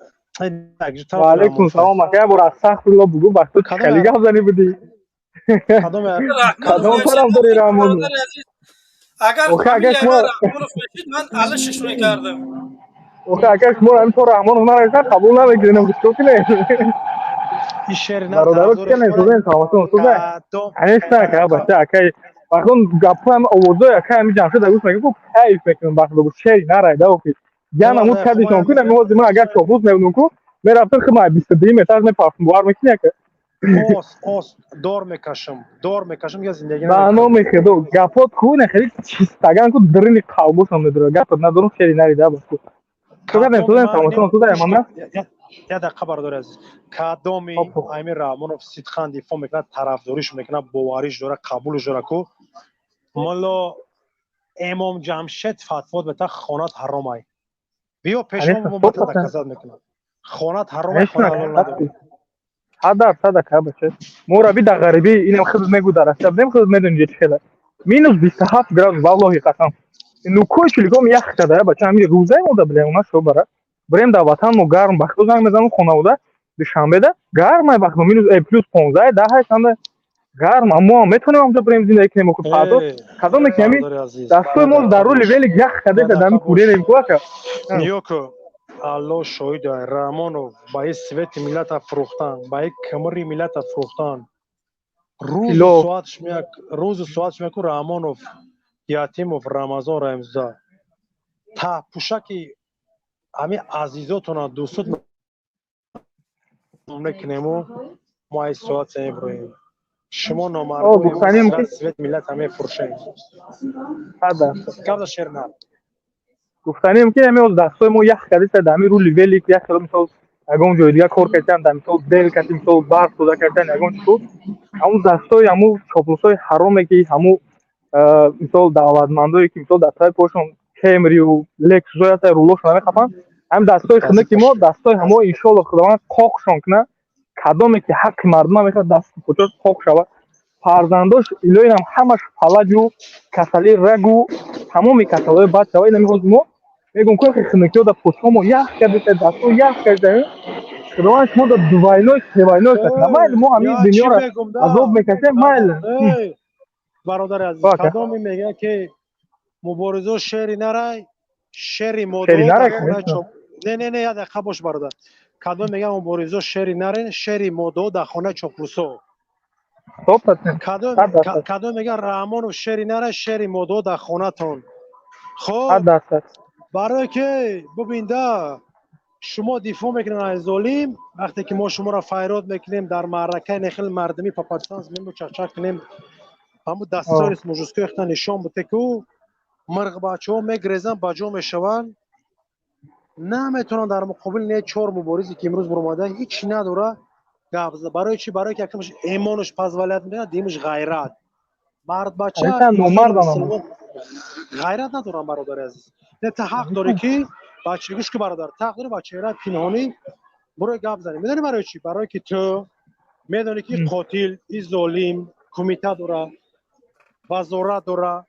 Ва алайкум салом, ака, як бор астағфирулло бугӯ, ба ту хеле гап занӣ будӣ. Кадом тарафдори Раҳмонов? Агар Охе, агар шумо Раҳмонов мешид, ман алишиш мекардам. Охе, агар шумо ҳамин то Раҳмонов нарасад, қабул намекунем, чикор кунем? Ин шери на Бародаро, тарафдори чӣ месозем? Саломатон соза. Конечно, ака, бача, ака, вақтон гапҳои овозҳои ака ҳами Ҷамшед гӯш мекунем, ку кайф мекунем, вақт бугӯ шери нарайда, охи. Яна муд кадишон ку, нами ҳозир ман агар чоплус мебудум ку, мерафтам хима 22 этаж мепарфум, бовар мекунӣ, ака? Ос, ос, дор мекашам, дор мекашам, я зиндагӣ Ба намекунам. номи худо, гапот ку не хеле чистаган ку, дрини қалбошон медорад. Гапот надорум, шери нарида бас ку. Кадоми Созем, ман саломатон соза, яман. Я дақиқа, бародари азиз, кадоми ами Раҳмонов сидқан дифоъ мекунад, тарафдориш мекунад, бовариш дорад, қабулш дорад ку, мулло Эмом Ҷамшед фатвод мета, хонат ҳаромай. Биё пешмо, мо ба доказать мекунам, хонат ҳаромай, хона ҳалол надорад. Ҳадар сада ка бача. Мо раби дар ғарибӣ, инам худат мегӯ, дар Россия будем, худат медонӣ ҷо чӣ хела. Минус 27 градус, валлоҳи қасам. Нукои чиликом ях када, бача, ҳамин рӯзаи мода билем, она шо бара. Бирем дар ватан, мо гарм, ба худо занг мезанам хонавода, Душанбеда гармай, вақт минус плюс 15 10 чанда гарм, мо ҳам метавонем ҳамҷо бирем зиндагӣ кунем, охи фардо кадоме ки ҳамин дастои мо дар роли велик ях када, дар ҳамин куререм ку, ака. Ниёку, Алло шоҳида, Раҳмонов ба ин свети миллата фурӯхтан, ба ин кмри миллата фурӯхтан. Рӯзу соатш меяк, рӯзу соатш меяку. Раҳмонов, Ятимов, Рамазон Раҳимзода таҳпӯшаки ҳамин азизотона дӯстот мекунему, мо ай соат меброем. Шумо номардои свет миллата мефурӯшем. Гапза, шерна. Гуфтанем ки ҳамин дастҳои мо ях кардиса, дар ҳамин рули велик як хело, мисол, ягон ҷои дигар кор кардисан, дар мисол дел карди, мисол барф дода кардисан, ягон чӣ, ҳамун дастҳои ҳамун чоплусҳои ҳароме ки ҳамун, мисол, давлатмандое ки, мисол, дар таи пошон Кемрию Лексусҳое ҳаста, рулошон намехапанд, ҳамин дастҳои хунуки мо, дастҳои ҳамо, иншоалло, Худованд қоқшон кунад. Кадоме ки ҳаққи мардума мехоҳад, дасту почош қоқ шавад, фарзандош илоҳиам ҳамаш фалаҷу касалии рагу тамоми касалиҳои бад шавад. Ина мехоҳад, мо мегӯм ку, хунукиҳо дар почҳомо ях кардиса, дастҳо ях кардиса, Худованд шумо дар двойной, севойной кунад. Майли, мо ҳамин дунёро азоб мекашем, майли. Бародари азиз, кадоме мегӯяд ки муборизо шери нарай, шери модо, не, не, не, як дақиқа бош, бародар. Кадом мегӯяд муборизо шери нарен, шери модо дар хонаи чоплусо? Кадом мегӯяд Раҳмонов шери нарай, шери модо дар хонатон? Хоб, барое ки бубинда, шумо дифоъ мекунед аз золим. Вақте ки мо шуморо файрод мекунем дар маъракаи нехел мардумӣ, по-пацански мему чақчақ кунем, ҳамун дастори мужской хта нишон буте ку, мирғбачаҳо мегрезанд, ба ҷо мешаванд, наметавонанд дар муқобили не чор муборизе ки имрӯз буромада, ҳеҷ надора гап. Барои чӣ? Барое ки якумаш эмонаш позволять мекунад, дуюмаш ғайрат. Мардбача ғайрат надорам, бародари азиз. Не, та ҳақ дорӣ ки бача, гӯш ку, бародар, та ҳақ дорӣ ба чеҳраи пинҳонӣ бурои гап занӣ. Медонӣ барои чӣ? Барое ки ту медонӣ ки қотил и золим кумита дора, вазорат дора,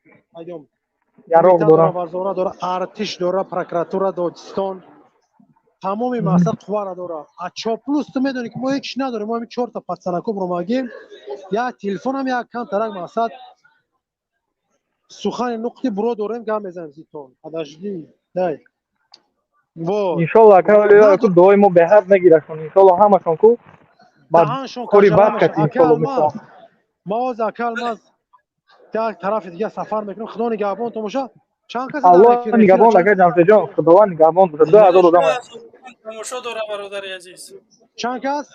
яроқ дора, вазорат дора, артиш дора, прокуратура, додистон, тамоми мақсад қуввара дора. А чоплус, ту медонӣ ки мо ҳеҷ надорем. Мо ҳамин чорта пацанако буромагем, як телефонам, як камтарак мақсад сухани нуқти буро дорем, гап мезанем зитон. Подожди, дай. Иншолло, ака, ку дуои мо беҳад мегирашон, иншолло, ҳамашон ку кори бад кати, иншолло. Ма оз, ака Алмаз, як тарафи дига сафар мекунем. Худо нигаҳбонтон боша. Чанд кас? Аллоҳ нигаҳбон, ака Ҷамшедҷон, Худованд нигаҳбон боша. 2000 одам тамошо дора, бародари азиз. Чанд кас?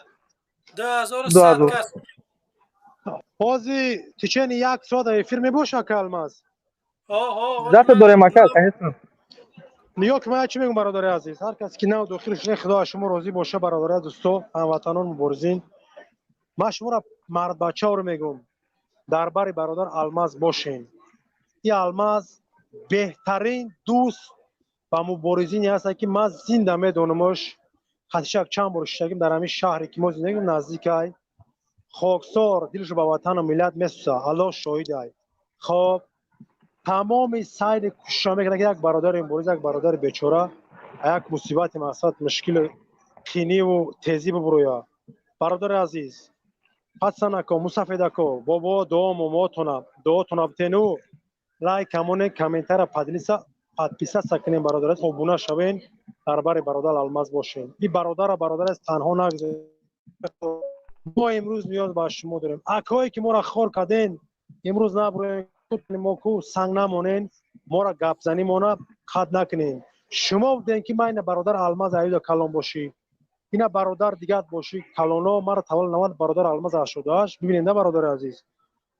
2100 кас. Ҳози течение як соат эфир мебоша, ака Алмаз? Зато дорем, ака, конечно. Нигоҳ ки, ман чӣ мегӯм, бародари азиз, ҳар касе ки нав дохил шуда, Худо аз шумо розӣ боша. Бародари дӯсто, ҳамватанон, муборизин, ман шуморо мардбачаоро мегӯм: дар бари бародар Алмаз бошем. И Алмаз беҳтарин дӯст ва муборизине ҳастад, ки ман зинда медонамаш. Хатишак чанд бор шиштагим дар ҳамин шаҳре, ки мо зиндагим, наздикай. Хоксор, дилшо ба ватану миллат месӯза, Аллоҳ шоҳидай. Хоб, тамоми сайри кӯшиша мекунад, ки як бародари мубориз, як бародари бечора як мусибати, мақсад, мушкили қиниву тезӣ бубурӯя. Бародари азиз, пасанако, мусафедако, бобо, дуо момоотона, дуотона битену лайк камоне, комментара, поделиться, подписаться кунем. Бародар, обуна шавен, дар бари бародар Алмаз бошем. И бародара, бародар аст, танҳо нагузоред. Мо имрӯз ниёз ба шумо дорем. Акое ки моро хор карден, имрӯз набуроем, мо ку санг намонен, моро гапзанӣ мона қат накунем. Шумо будем, ки ман ина бародар Алмаз аюда калон бошӣ, ина бародар дигат бошӣ, калоно маро таваллуд навад, бародар Алмаз 88. Бибинем да, бародари азиз,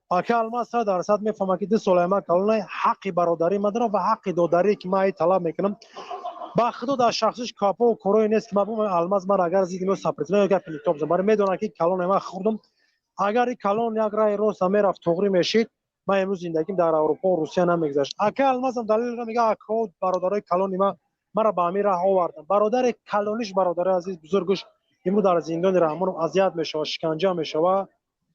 ака Алмаз 100% мефаҳмад, ки 2 солаи ман калонай, ҳаққи бародарӣ ман дорам ва ҳаққи додарӣ, ки ман ай талаб мекунам. Ба Худо, дар шахсиш капо корое нест, ки ман бумам Алмаз ман агар зидди мо сопротивление ё гапи нитоб зан, барои медонам, ки калоне ман хурдум. Агар и калон як раи роста мерафт, туғрӣ мешид, ман имрӯз зиндагим дар Аврупо, Русия намегузашт. Ака Алмазам далел мега, акао, бародарои калони ман маро ба ҳамин раҳ оварданд. Бародари калониш, бародари азиз, бузургуш имрӯз дар зиндони Раҳмонов азият мешавад, шиканҷа мешавад.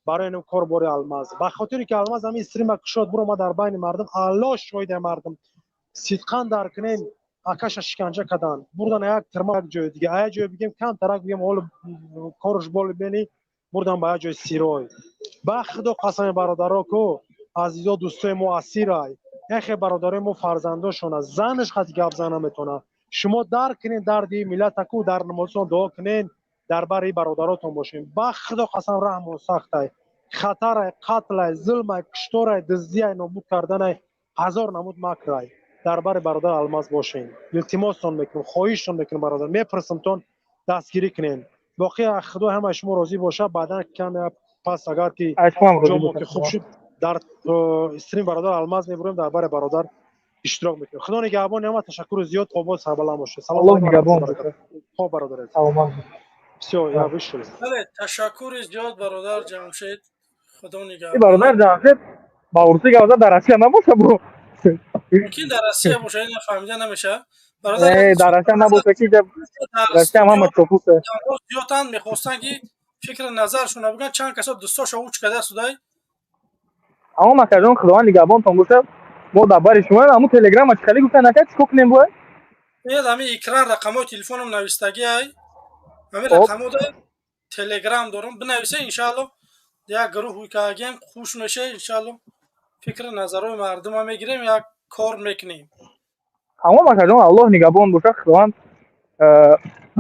Барои ин кор бори Алмаз, ба хотире ки Алмаз ҳамин стрима кушод, буро дар байни мардум, Аллоҳ шоҳида, мардум сидқан дар кунен, акаша шиканҷа карданд, бурдан як тирма, як ҷои дига, як ҷое бигем, камтарак бигем, ҳоло корш боли бени, бурдан ба як ҷои сирой. Ба Худо қасами, бародаро ку, азизо, дӯстои мо асирай. Яхе бародарои мо фарзандошона, занаш хати гап зан наметавонад. Шумо дарк кунед дарди миллата ку, дар намозтон дуо кунед, дар бари бародаротон бошед. Ба Худо қасам, раҳмон сахтай, хатарай, қатлай, зулмай, кушторай, дуздиай, нобуд карданай, ҳазор намуд макрай. Дар бари бародар Алмаз бошед, илтимостон мекунем, хоҳиштон мекунем, бародар, мепурсимтон, дастгирӣ кунед. Боқӣ Худо ҳамаи шумо розӣ бошад. Баъдан каме пас, агар ки ҷомо ки хуб шуд, дар стрим бародар Алмаз мебурем, дар бари бародар иштирок мекунем. Худо нигаҳбони ҳама, ташаккури зиёд, обод, сарбаланд бошед. Аллоҳ нигаҳбон. Хоб, бародар, всё, я вышел. Бале, ташаккури зиёд, бародар Ҷамшед, Худо нигаҳбон. Бародар Ҷамшед ба урусӣ гап зад, дар Россия набоша бо? Мумкин дар Россия боша, ина фаҳмида намешавад. Э, дар Россия набоша, ки Россия ҳама чопуса. Зиёдтан мехостанд, ки фикри назаршона бигӯянд. Чанд касо дӯстоша уч карда судай. Аммо макаҷон, Худованд нигаҳбонтон бошад, мо дар бари шумо. Ҳамун телеграма чӣ хеле гуфтан, ака, чӣ кор кунем бояд? Бинед, ҳамин экран рақамҳои телефонам навистагӣ ай, ҳамин рақамҳода телеграм дорам, бинависе, иншаалло як гурӯҳ кагем, хуш меша, иншаалло фикри назарҳои мардума мегирем, як кор мекунем. Тамом, акаҷон, Аллоҳ нигаҳбон бошад, Худованд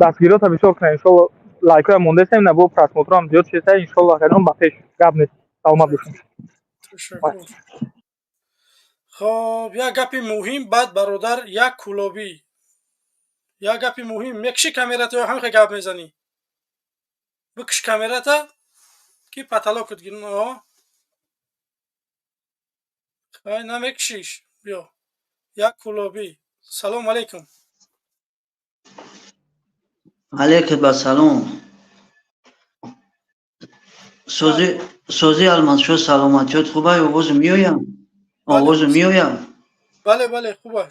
дастгириёта бисёр кунад, иншолло. Лайкҳоя мондесем, на бо просмотрам зиёд шеса, иншолло. Акаҷон, ба пеш, гап нест, саломат бошед. Ташаккур. Хоб, як гапи муҳим баъд, бародар, як кулобӣ, як гапи муҳим. Мекуши камерата ё ҳамихе гап мезанӣ? Бикш камерата, ки потолокат гир. Хай, намекушиш, биё. Як кулобӣ, салом алейкум. Алейкум ассалом. Сози, сози, Алмазшо, саломатиёт хубай? Овозу меоям? Овозу меоям? Бале, бале, хуба.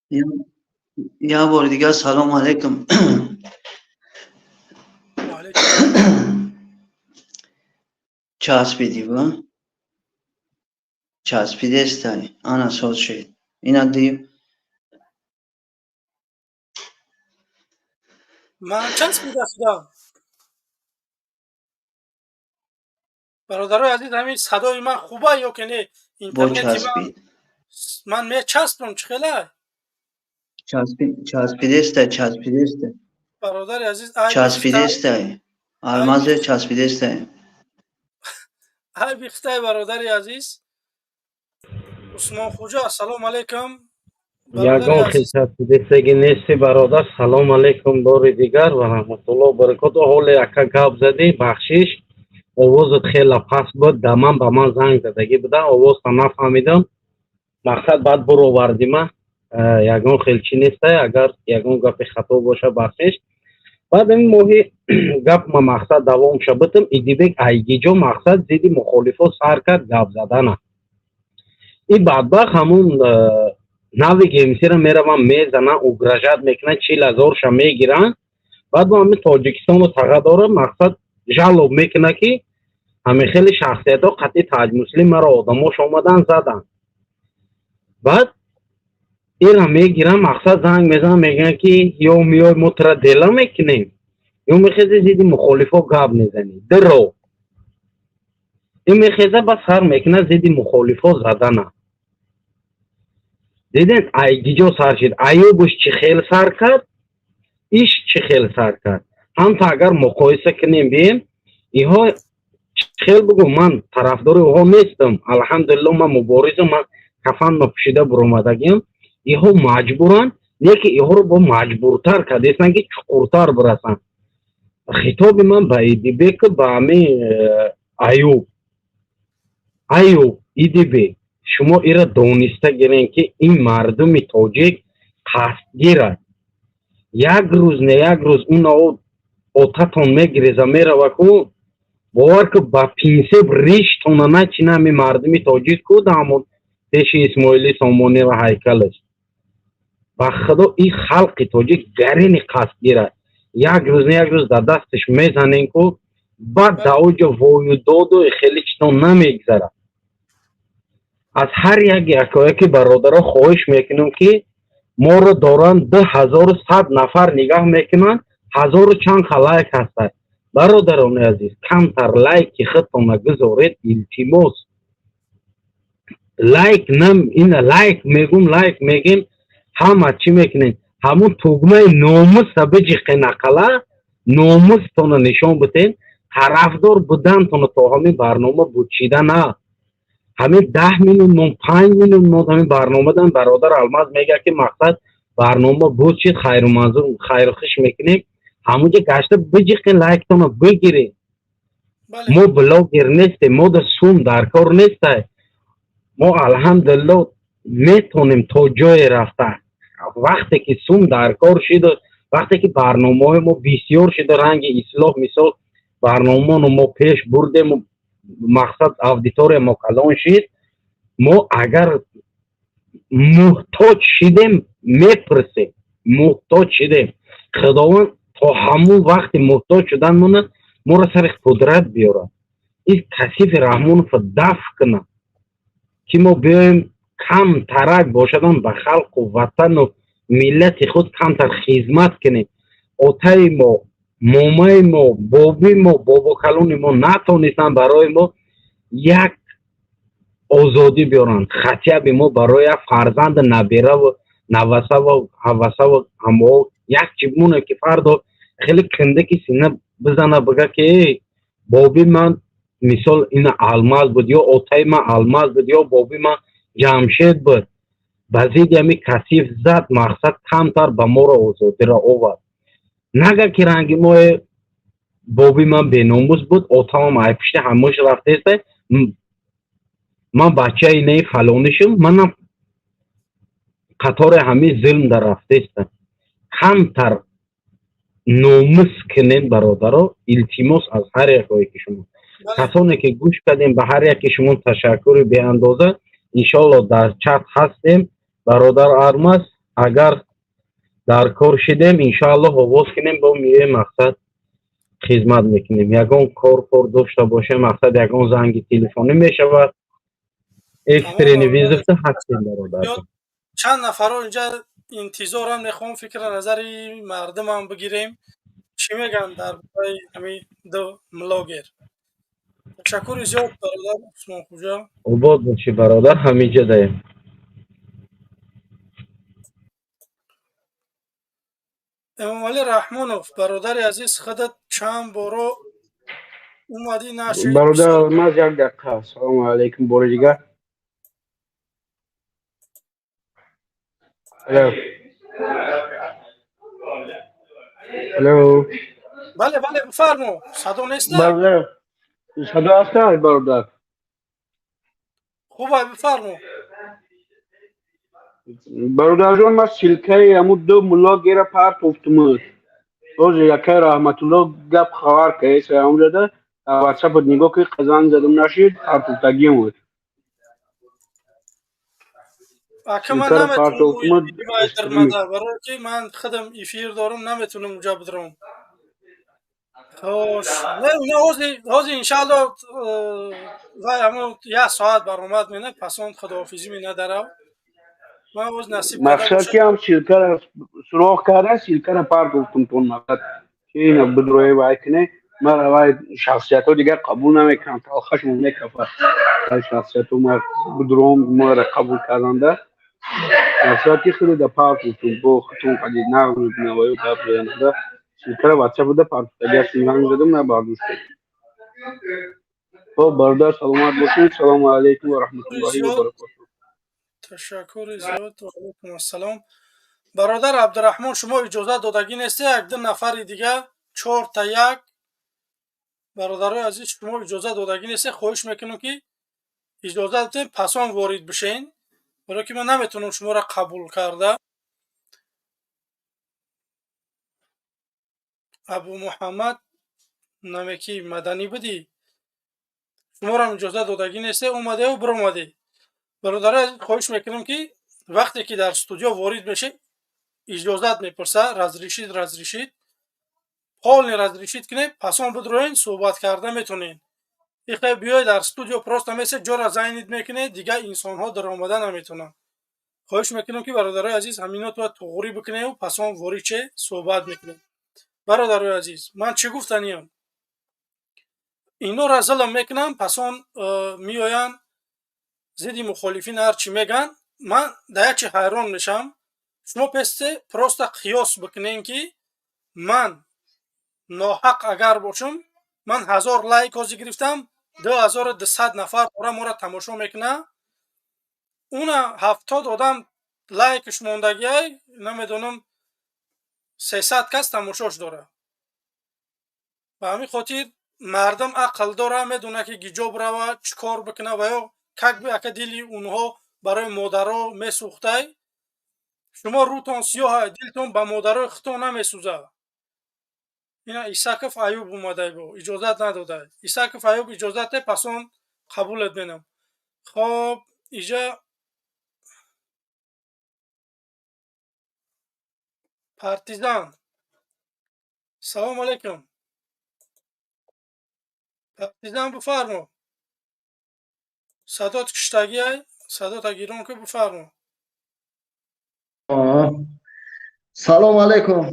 Як бори дигар салому алейкум. Ваалейкум. Часпидӣ ба? Часпидестай. Ана соз шед. Ина див. Ман часпида шудам. Бародарои азиз, ҳамин садои ман хуба ё ки не? Бо Интернети ман часпид. Ман мечаспам, чӣ хела? Часпид, часпидестай, часпидестай. Бародари азиз, айби хитай. Часпидестай. Алмазе часпидестай. Айби хитай, бародари азиз. Усмон Хуҷа, ассалому алайкум. Бародари Ягон азиз. хисатидесаги нести, бародар. Салом алейкум бори дигар ва раҳматуллоҳ баракоту. Ҳоле ака гап задӣ, бахшиш. Овозат хела паст буд, да ман ба ман занг задагӣ буда, овозта нафаҳмидам. Мақсад баъд буровардима, ягон хел чӣ нестай, агар ягон гапи хато боша, бахшиш. Баъд ин моҳи гап ма мақсад давом ша бутам. Идибек айгиҷо мақсад зидди мухолифо сар кард гап задана. И бадбахт ҳамун нави гемсира мераванд, мезананд, угрожать мекунанд, 40 000-ша мегиранд. Баъд бо ҳамин Тоҷикистону таға дора, мақсад жалоб мекунад, ки ҳамин хели шахсиятҳо қатъи Таҷмуслим маро одамош омадан заданд. Баъд ира мегиранд, мақсад занг мезананд, мегӯянд, ки ё миёй, мо тура дела мекунем, ё мехези зидди мухолифо гап мезанӣ. Диро ин мехеза, ба сар мекунад зидди мухолифо задана. Диден, айгиҷо сар шид? Аюбуш чӣ хел сар кард, иш чӣ хел сар кард? Ҳамта агар муқоиса кунем, бием, иҳо хел бугу, ман тарафдори оҳо нестам, алҳамдулилло, ман муборизам, ман кафанма пӯшида буромадагиам. Иҳо маҷбуранд, леки иҳоро бо маҷбуртар кардестанд, ки чуқуртар бирасанд. Хитоби ман ба Идибеку ба ҳамин Аюб. Аюб, Идибек, шумо ира дониста гирен, ки ин мардуми тоҷик қасдгирад. Як рӯз не як рӯз унао отатон мегиреза мерава ку, бовар ку, ба пинсеб риштона начина. Ҳамин мардуми тоҷик ку да ҳамон пеши Исмоили Сомонӣ ва ҳайкалаш, ба худо, ин халқи тоҷик гарини қасдгирад. Як рӯз не як рӯз дар дасташ мезанем ку, баъд дар оҷо вою доду хеле читон намегзарад. Аз ҳар як якояки бародаро хоҳиш мекунем, ки моро доранд 2100 нафар нигаҳ мекунанд, ҳазору чанд ха лайк ҳастад. Бародарони азиз, камтар лайки худтона гузоред, илтимос. Лайк нам ина лайк мегум, лайк мегем, ҳама чӣ мекунем? Ҳамун тугмаи номуса биҷиқен, ақала номустона нишон битен, тарафдор будантона. То ҳамин барнома бучида на ҳамин 10 минут мон, 5 минут мон ҳамин барномадан. Бародар Алмаз мегӯяд, ки мақсад барнома буд шид, хайру манзур, хайру хиш мекунем. Ҳамунҷа гашта биҷиқен, лайктона бигиред. Мо блогер нестем, мо да сум дар кор нестай. Мо, алҳамдулилло, метонем то ҷое рафта. Вақте ки сум дар кор шиду вақте ки барномаҳои мо бисёр шиду, ранги ислоҳ, мисол, барномаоно мо пеш бурдему мақсад аудитория мо калон шид, мо агар муҳтоҷ шидем, мепурсем. Муҳтоҷ шидем, Худованд то ҳамун вақти муҳтоҷ шуданмона моро сари қудрат биёрад, ин касифи Раҳмонова даф кунад, ки мо биёем, камтарак бошадан ба халқу ватану миллати худ камтар хизмат кунем. Отаи мо, момаи мо, боби мо, бобокалони мо натонистанд барои мо як озодӣ биёранд. Хатияби мо барои як фарзанду набераву навасаву ҳавасаву ҳамоҳо як чӣ бимонад, ки фардо хеле киндаки сина бизана, бига, ки эй, боби ман, мисол, ина Алмаз буд, ё отаи ман Алмаз буд, ё боби ман Ҷамшед буд, ба зидди ҳами касиф зад, мақсад камтар ба моро озодиро овард. Нага ки ранги мое боби ман беномус буд, отамам ай пушти ҳамош рафтеста, ман бачаи неи фалонишум, манам қатори ҳамин зулм дар рафтеста. Камтар номус кунед, бародаро, илтимос аз ҳар якое ки шумо, касоне ки гӯш кардем, ба ҳар яке шумо ташаккури беандоза. Иншоалло, дар чат ҳастем, бародар Армаз. Агар дар кор шидем, иншоалло, овоз кунем, бо миёи мақсад хизмат мекунем. Ягон кор пор дошта бошем, мақсад ягон занги телефонӣ мешавад, экстренный вызов та ҳастем, бародар. Чанд нафаро инҷа интизорам, мехоҳам фикри назари мардумам бигирем, чӣ мегӯянд дар бораи ҳамин ду блогер. Ташаккури зиёд, бародар Усмонхуҷа. Обод бошӣ, бародар, ҳамиҷа даем. Эмомалӣ Раҳмонов, бародари азиз, худат чанд боро омадӣ наши. Бародар Алмаз, як дақиқа. Ассалому алайкум бори дигар. Алло, алло. Бале, бале, бифармо, садо нест? Бародар, Садо ҳаста, бародар? Хуб, бифармо. Бародарҷон, ман ссылкаи ҳамун ду муллогера партофтумуд. Боз якай Раҳматулло гап хабар каеса ҳамҷода ватсапот нигоҳ ки занг задам, нашид, партофтагиам буд. Ака, ман наметунам барое ки ман худам эфир дорам, наметунам уҷа бидром. Хош, не, ҳози иншаалло вай ҳамун як соат баромад мена, пасон худоҳофизӣ мена дарав. Ман боз насиб мақсад ки ҳам ссылкара суроғ карда, ссылкара партофтум тон, мақсад ки ина бидроe вай куне. Мара вай шахсиятҳо дигар қабул намекунам, талхашон мекафад. Шахсиятҳо мар бидром мара қабул карданда, мақсад ки худе да партофтум, бо хутун қади нағз мебинаваю гап заданада. Ссылкара ватсап буда партофтагиаш, занг задам, на бардошт. Хоб, бародар, саломат бошед. Салому алайкум ва раҳматуллоҳи ва баракотуҳ. Ташаккури зиёд, ваалайкум ассалом. Бародар Абдураҳмон, шумо иҷозат додагӣ несте, як ду нафари дига, чорта як. Бародарои азиз, шумо иҷозат додагӣ несте, хоҳиш мекунам ки иҷозат бидем, пасон ворид бишен, барое ки ман наметавонам шуморо қабул карда. Абу Муҳаммад намекӣ маданӣ будӣ, шуморам иҷозат додагӣ несте, омадеу биромадӣ. Бародарои азиз, хоҳиш мекунам ки вақте ки дар студио ворид мешед, иҷозат мепурса, разрешить, разрешить, полный разрешить кунед, пасон бидроен, суҳбат карда метонед. Ихе биёед дар студио просто месед, ҷора занять мекунед, дигар инсонҳо даромада наметавонанд. Хоҳиш мекунам ки бародарои азиз, ҳамино бояд туғрӣ бикунем, пасон ворид че суҳбат мекунем. Бародарои азиз, ман чӣ гуфтаниям? Инора зулм мекунам, пасон меоянд зидди мухолифин ҳар чӣ мегӯянд. Ман дар як чи ҳайрон мешавам. Шумо песте просто қиёс бикунем ки ман ноҳақ агар бошам, ман 1000 лайк ҳозир гирифтам, 2200 нафар дора моро тамошо мекунад, уна 70 одам лайкш мондагиай, намедонам, 300 кас тамошош дорад. Ба ҳамин хотир мардум ақл дора, медонад ки гиҷо бирава, чӣ кор бикунад ва ё как бы ака дили онҳо барои модаро месӯхтай. Шумо рӯтон сиёҳа, дилтон ба модарои худтон намесӯзад. Ина Исаков Аюб омадай, бо иҷозат надодай. Исаков Аюб, иҷозат де, пасон қабулет менам. Хоб, иҷа партизан, салому алайкум. Партизан, бифармо. Садот киштагиай, садота гирон ки, бифармо. Салом алайкум.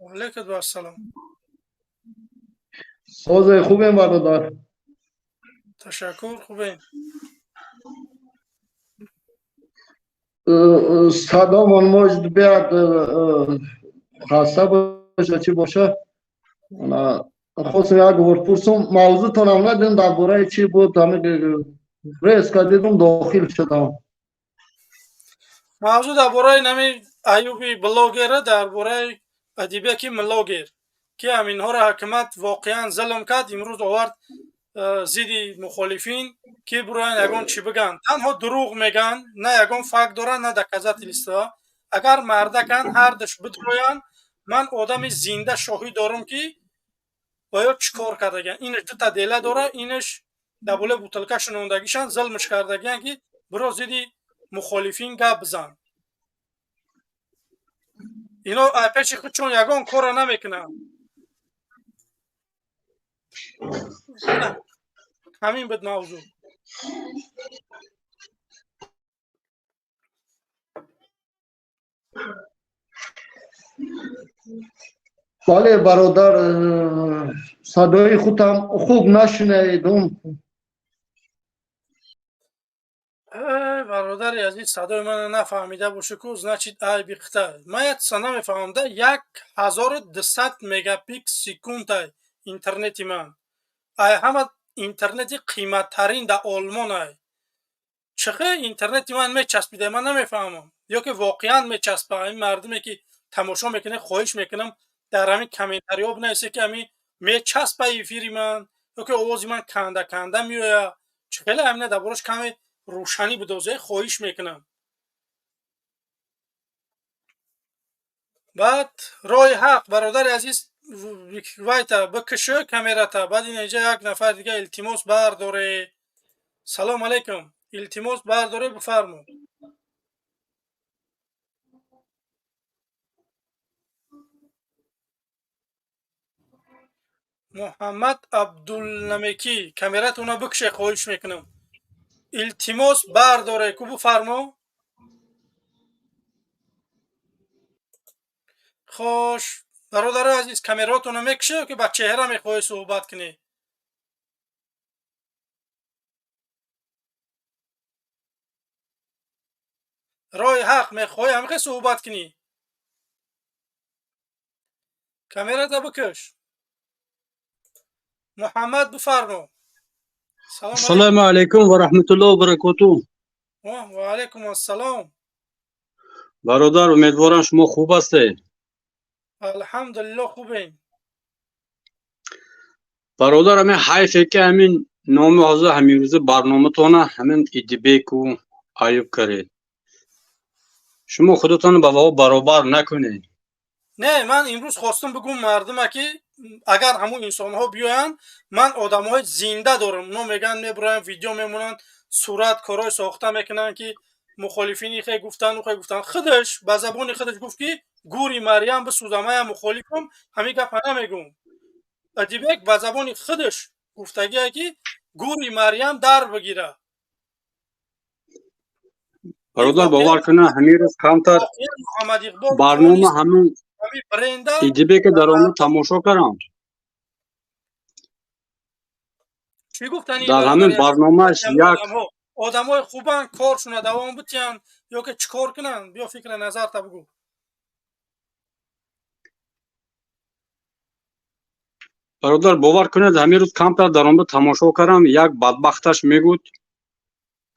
Алайкум ассалом. Созе, хубем, бародар? Ташаккур, хубем. Садомон может биёд, хаста боша, чӣ боша. Хостам як бор пурсум, мавзӯътонам надидам, дар бораи чӣ буд, ҳамин резко дидум, дохил шудам. Мавзӯъ дар бораи нами Аюби блогера, дар бораи Адибеки блогер, ки ҳаминҳоро ҳакумат воқеан зулм кард, имрӯз овард зидди мухолифин, ки бироянд ягон чӣ бигӯянд. Танҳо дурӯғ мегӯянд, на ягон факт доранд, на доказательства. Агар мардаканд, ҳардуш бидроянд. Ман одами зинда шоҳид дорам ки ва ё чӣ кор кардагиан. Инаш дута дела дора, инаш дар болои бутылка шинондагишан, зулмш кардагиан ки биро зидди мухолифин гап бизан. Ино пеши худшон ягон корро намекунанд. Ҳамин буд мавзӯъ. Бале, бародар, садои худам хуб нашунидум. Бародари азиз, садои мана нафаҳмида бошӣ ку, значит, айби хита. Ман як чиза намефаҳмам да, 1200 мегабит секундай интернети ман. Ай ҳама интернети қиматтарин дар Олмонай. Чӣ хел интернети ман мечаспида, ман намефаҳмам. Ё ки воқеан мечаспа? Ҳамин мардуме ки тамошо мекунед, хоҳиш мекунам, дар ҳамин комментариҳо бинависед ки ҳамин мечаспа эфири ман Ё ки овози ман канда канда меояд? Чӣ хеле ҳамина дар борааш каме рӯшанӣ бидозе, хоҳиш мекунам. Баъд роҳи ҳақ, бародари азиз, вайта бикушӣ камерата. Баъд ин инҷа як нафар дига илтимос бардоре. Салом алейкум. Илтимос бардоре, бифармо. Муҳаммад Абдулнамекӣ, камератона бикуше, хоҳиш мекунам. Илтимос бардоре, ку бифармо. Хош, бародарои азиз, камератона мекуше ё ки ба чеҳра мехоҳӣ суҳбат кунӣ? Роҳи ҳақ мехоҳӣ ҳамихе суҳбат кунӣ? Камерата бикуш. Муҳаммад, бифармо. Салом. Ассалому алайкум ва раҳматуллоҳи ва баракотуҳ. Ва алайкум ассалом. Бародар, умедворам шумо хуб ҳастед. Алҳамдулиллоҳ, хубем. Бародар, ҳамин ҳайфе ки ҳамин номи ҳозир ҳамин рӯза барноматона ҳамин Идибеку Аюб каред. Шумо худатонро ба ваҳо баробар накунед. Не, ман имрӯз хостум бигӯм мардума ки агар ҳамун инсонҳо биёянд, ман одамҳои зинда дорам. Оно мегӯянд, мебуроянд, видео мемонанд, сурат корҳои сохта мекунанд ки мухолифини хе гуфтанд, хе гуфтанд. Худаш ба забони худаш гуфт ки гури Марьям бисӯзам, ман мухолифам, ҳамин гапа намегӯм. Адибек ба забони худаш гуфтагие ки гури Марьям дар бигира. Бародар, бовар кунед, ҳамин рӯз камтар барнома ҳамин Идибека дар омад тамошо кардам. Чӣ гуфтани? Дар ҳамин барномааш як одамои хубанд, коршуна давом битиҳанд ё ки чӣ кор кунанд? Биё фикра назарта бигӯ. Бародар, бовар кунед, ҳамин рӯз камтар дар омад тамошо кардам, як бадбахташ мегӯд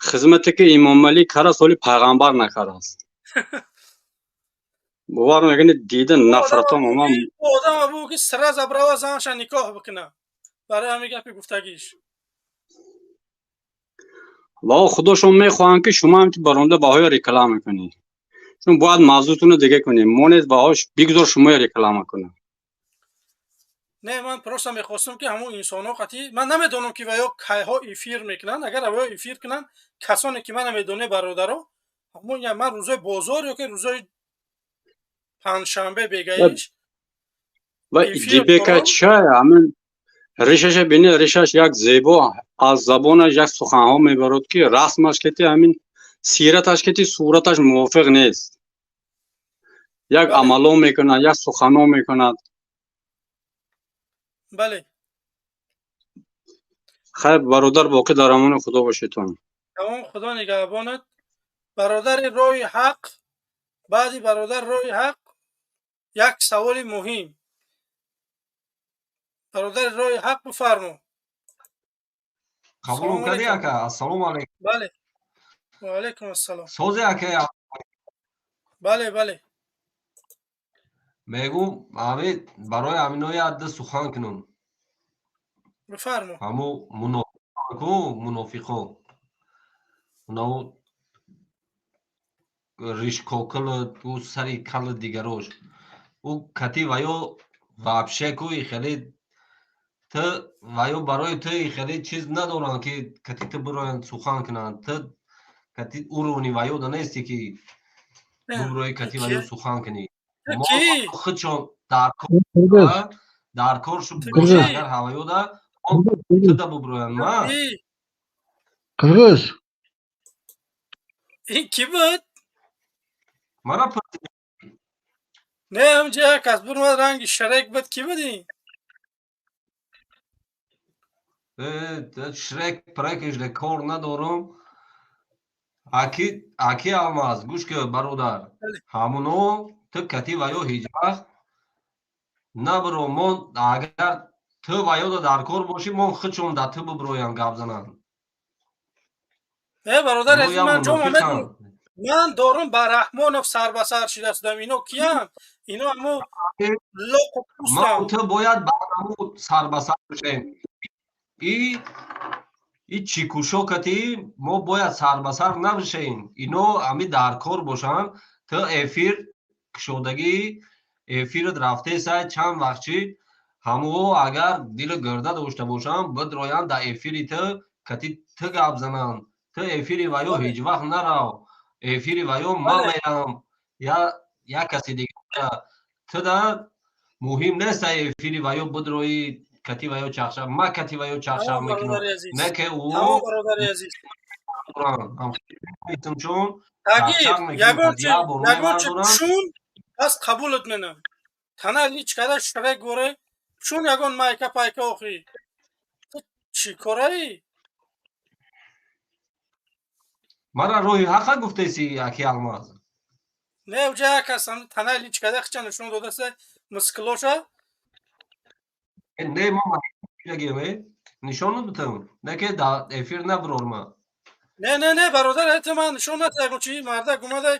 хизмате ки Имомалӣ кара соли пайғамбар накардааст. Бовар мекунед, дида нафратом омад. Одама бугӯ ки сразу брава занша никоҳ бикуна. Барои ҳамин гапи гуфтагиш. Ва худошон мехоҳанд ки шумо ҳам баронда баҳоя реклама кунед. Чун бояд мавзӯътонро дига кунед. Монед баҳош бигзор шумоя реклама кунад. Не, ман просто мехостам ки ҳамон инсонҳо қатъи ман намедонам ки ваё кайҳо эфир мекунанд. Агар ваё эфир кунанд, касоне ки ман намедонем, бародаро, ҳамон ман рӯзои бозор ё ки рӯзои панҷшанбе бегаиш ва Идибека чай ҳамин решаша бини, решаш як зебо, аз забонаш як суханҳо мебарод ки расмаш кети ҳамин сираташ кети сураташ мувофиқ нест. Як амало мекунад, як сухано мекунад. Бале. Хайр, бародар, боқӣ дар амони Худо бошедтон. Тамом, Худо нигаҳбонат. Бародари роҳи ҳақ, баъди бародар роҳи ҳақ як саволи муҳим. Бародари роҳи ҳақ, бифармо. Қабулум кардӣ, ака? Ассалому алайкум. Бале. Ва алайкум ассалом. Созе, ака? Бале, бале. Мегӯм, ҳамин барои ҳаминои адда сухан кунам. Бифармо. Ҳамо мунофиқо, мунофиқо. Унао ришкокил, ӯ сари кали дигарош. Ӯ кати ваё вообще ку хеле ту ваё барои ту хеле чиз надоранд ки кати ту бироянд сухан кунанд. Ту кати уровни ваё да нести ки буброи кати ваё сухан кунӣ. Мо худшон дар кор шуд агар ҳаваёда туда буброянд ма. Қирғиз. Ин кӣ буд? Мара. Не, ҳамҷа як кас бурмад, ранги Шрек буд. Кӣ буд ин? Шрек прекиш де кор надорум. Аки, аки Алмаз, гӯш ки, бародар. Ҳамуно ту кати ваё ҳеҷ вақт набиро. Мо агар ту ваёда дар кор бошӣ, мо худшон да ту бибироянд гап зананд. Не, бародар азиз, ман ҷома медонам. Ман дорум ба Раҳмонов сар ба сар шида судам. Ино киянд? Ино ҳамо лоқу пӯстанд. Мо ту бояд ба ҳамо сар ба сар бошем. И чикушо кати мо бояд сар ба сар набишем. Ино ами дар кор бошанд. Ту эфир кушодагӣ, эфират рафтесай чанд вақт чи ҳамоо агар дилу гирда дошта бошанд, бидроянд дар эфири ту, кати ту гап зананд. Ту эфири ваё ҳеҷ вақт нарав. Эфири ваё ман мерам, я каси дигар. Туда муҳим нест эфири ваё бидрои, кати ваё чахчах. Ма кати ваё чахчах мекунам, не ки ӯ. Чун ягон чи чун пас қабулат менам. Тана личкада шрек горе чун ягон майка пайка. Охи, ту чӣ кораӣ? Мара роҳи ҳақа гуфтеси, аки Алмаз. Не, уҷа як ҳастам, танаи личкада хича нишон додаса мискилоша. Не, ма нишон надодам, не ки дар эфир набурор ма. Не, не, не, бародар, это ман нишон надод. Ягон чи мардак омада,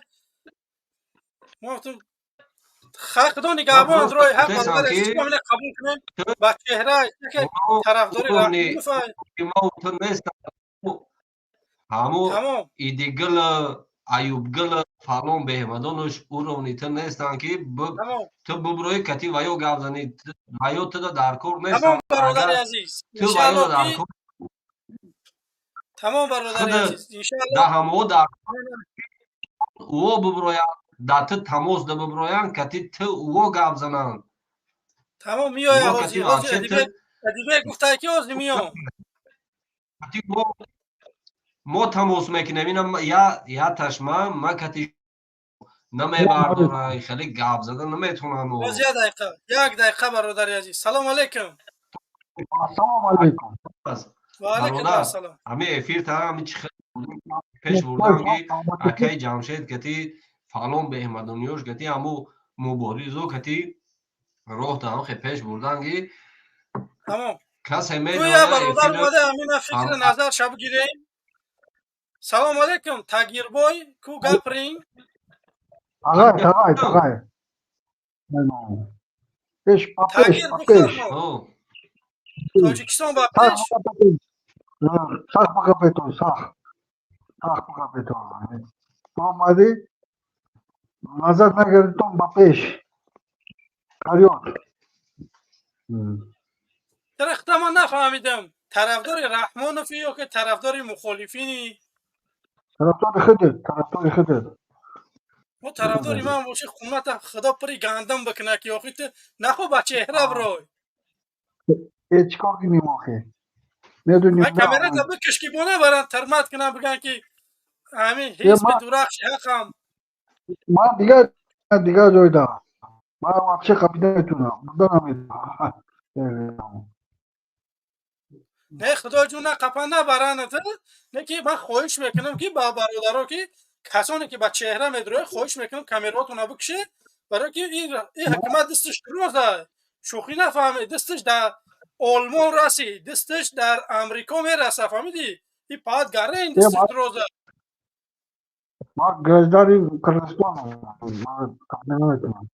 мо гуфтем, худо нигаҳбон, роҳи ҳақ. Бародар, қабул кунем ба чеҳра тарафдори. Ҳамо Идигил, Аюбгил, фалон беҳмадонаш уровни ту нестанд, ки ту буброи, кати ваё гап занӣ. Ваё туда дар кор нестанд. Бародари азиз. Ту ваё дар кор. Тамом, бародари азиз. Иншалло да ҳамо дар ӯо буброянд, да ту тамос да буброянд, кати ту ӯо гап зананд. Тамом, меояд. Ҳозир Адибек гуфтае, ки ҳозир меом. Мо тамос мекунем. Ина я ташма ма кати намебардора, хеле гап зада наметонам. Боз як дақиқа, як дақиқа, бародари азиз. Салом алейкум. Ассалому алейкум. Ва алейкум ассалом. Ҳами эфир та ҳами чи пеш бурдан, ки акаи Ҷамшед кати фалон беҳмадониёш кати ҳаму муборизо кати роҳ та ҳам пеш бурдан, ки тамом касе медонад. Бародар омада, ҳамина фикри назар шаб гирем. Салом алейкум, Тагирбой, ку гапринг. Тағай, тағай, тағай. Пеш, ба пеш, ба пеш. Тоҷикистон ба пеш. Сах ба гапетон, сах. Сах ба гапетон. Омадӣ, назар нагардитон, ба пеш. Вперёд. Дарахта ман нафаҳмидам. Тарафдори Раҳмонофи ё ки тарафдори мухолифини? Тарафдори худат, тарафдори худат. Мо тарафдори ман боши, хуната худо пури гандум бикуна, ки охи ту нахо ба чеҳра бирой. Э, чӣ кор кунем охи? Медонем. Камерата бикиш, ки бо набаранд, тармат кунанд, бигӯянд, ки ҳамин ҳизби дурахши ҳақам. Ман дигар ҷойда. Ман вообще қабида метунам. Буда наметунам. Не, худоҷон, на қапа набаранд, не ки ман хоҳиш мекунам, ки ба бародаро, ки касоне ки ба чеҳра медрояд, хоҳиш мекунам, камераотонро бикушед, барои ки ин ҳукумат дасташ дароза, шӯхӣ нафаҳмед, дасташ дар Олмон расид, дасташ дар Амрико мераса, фаҳмидӣ? И паат гарен дасташ дароза. Ман гражданин Қирғизистон, наметунам.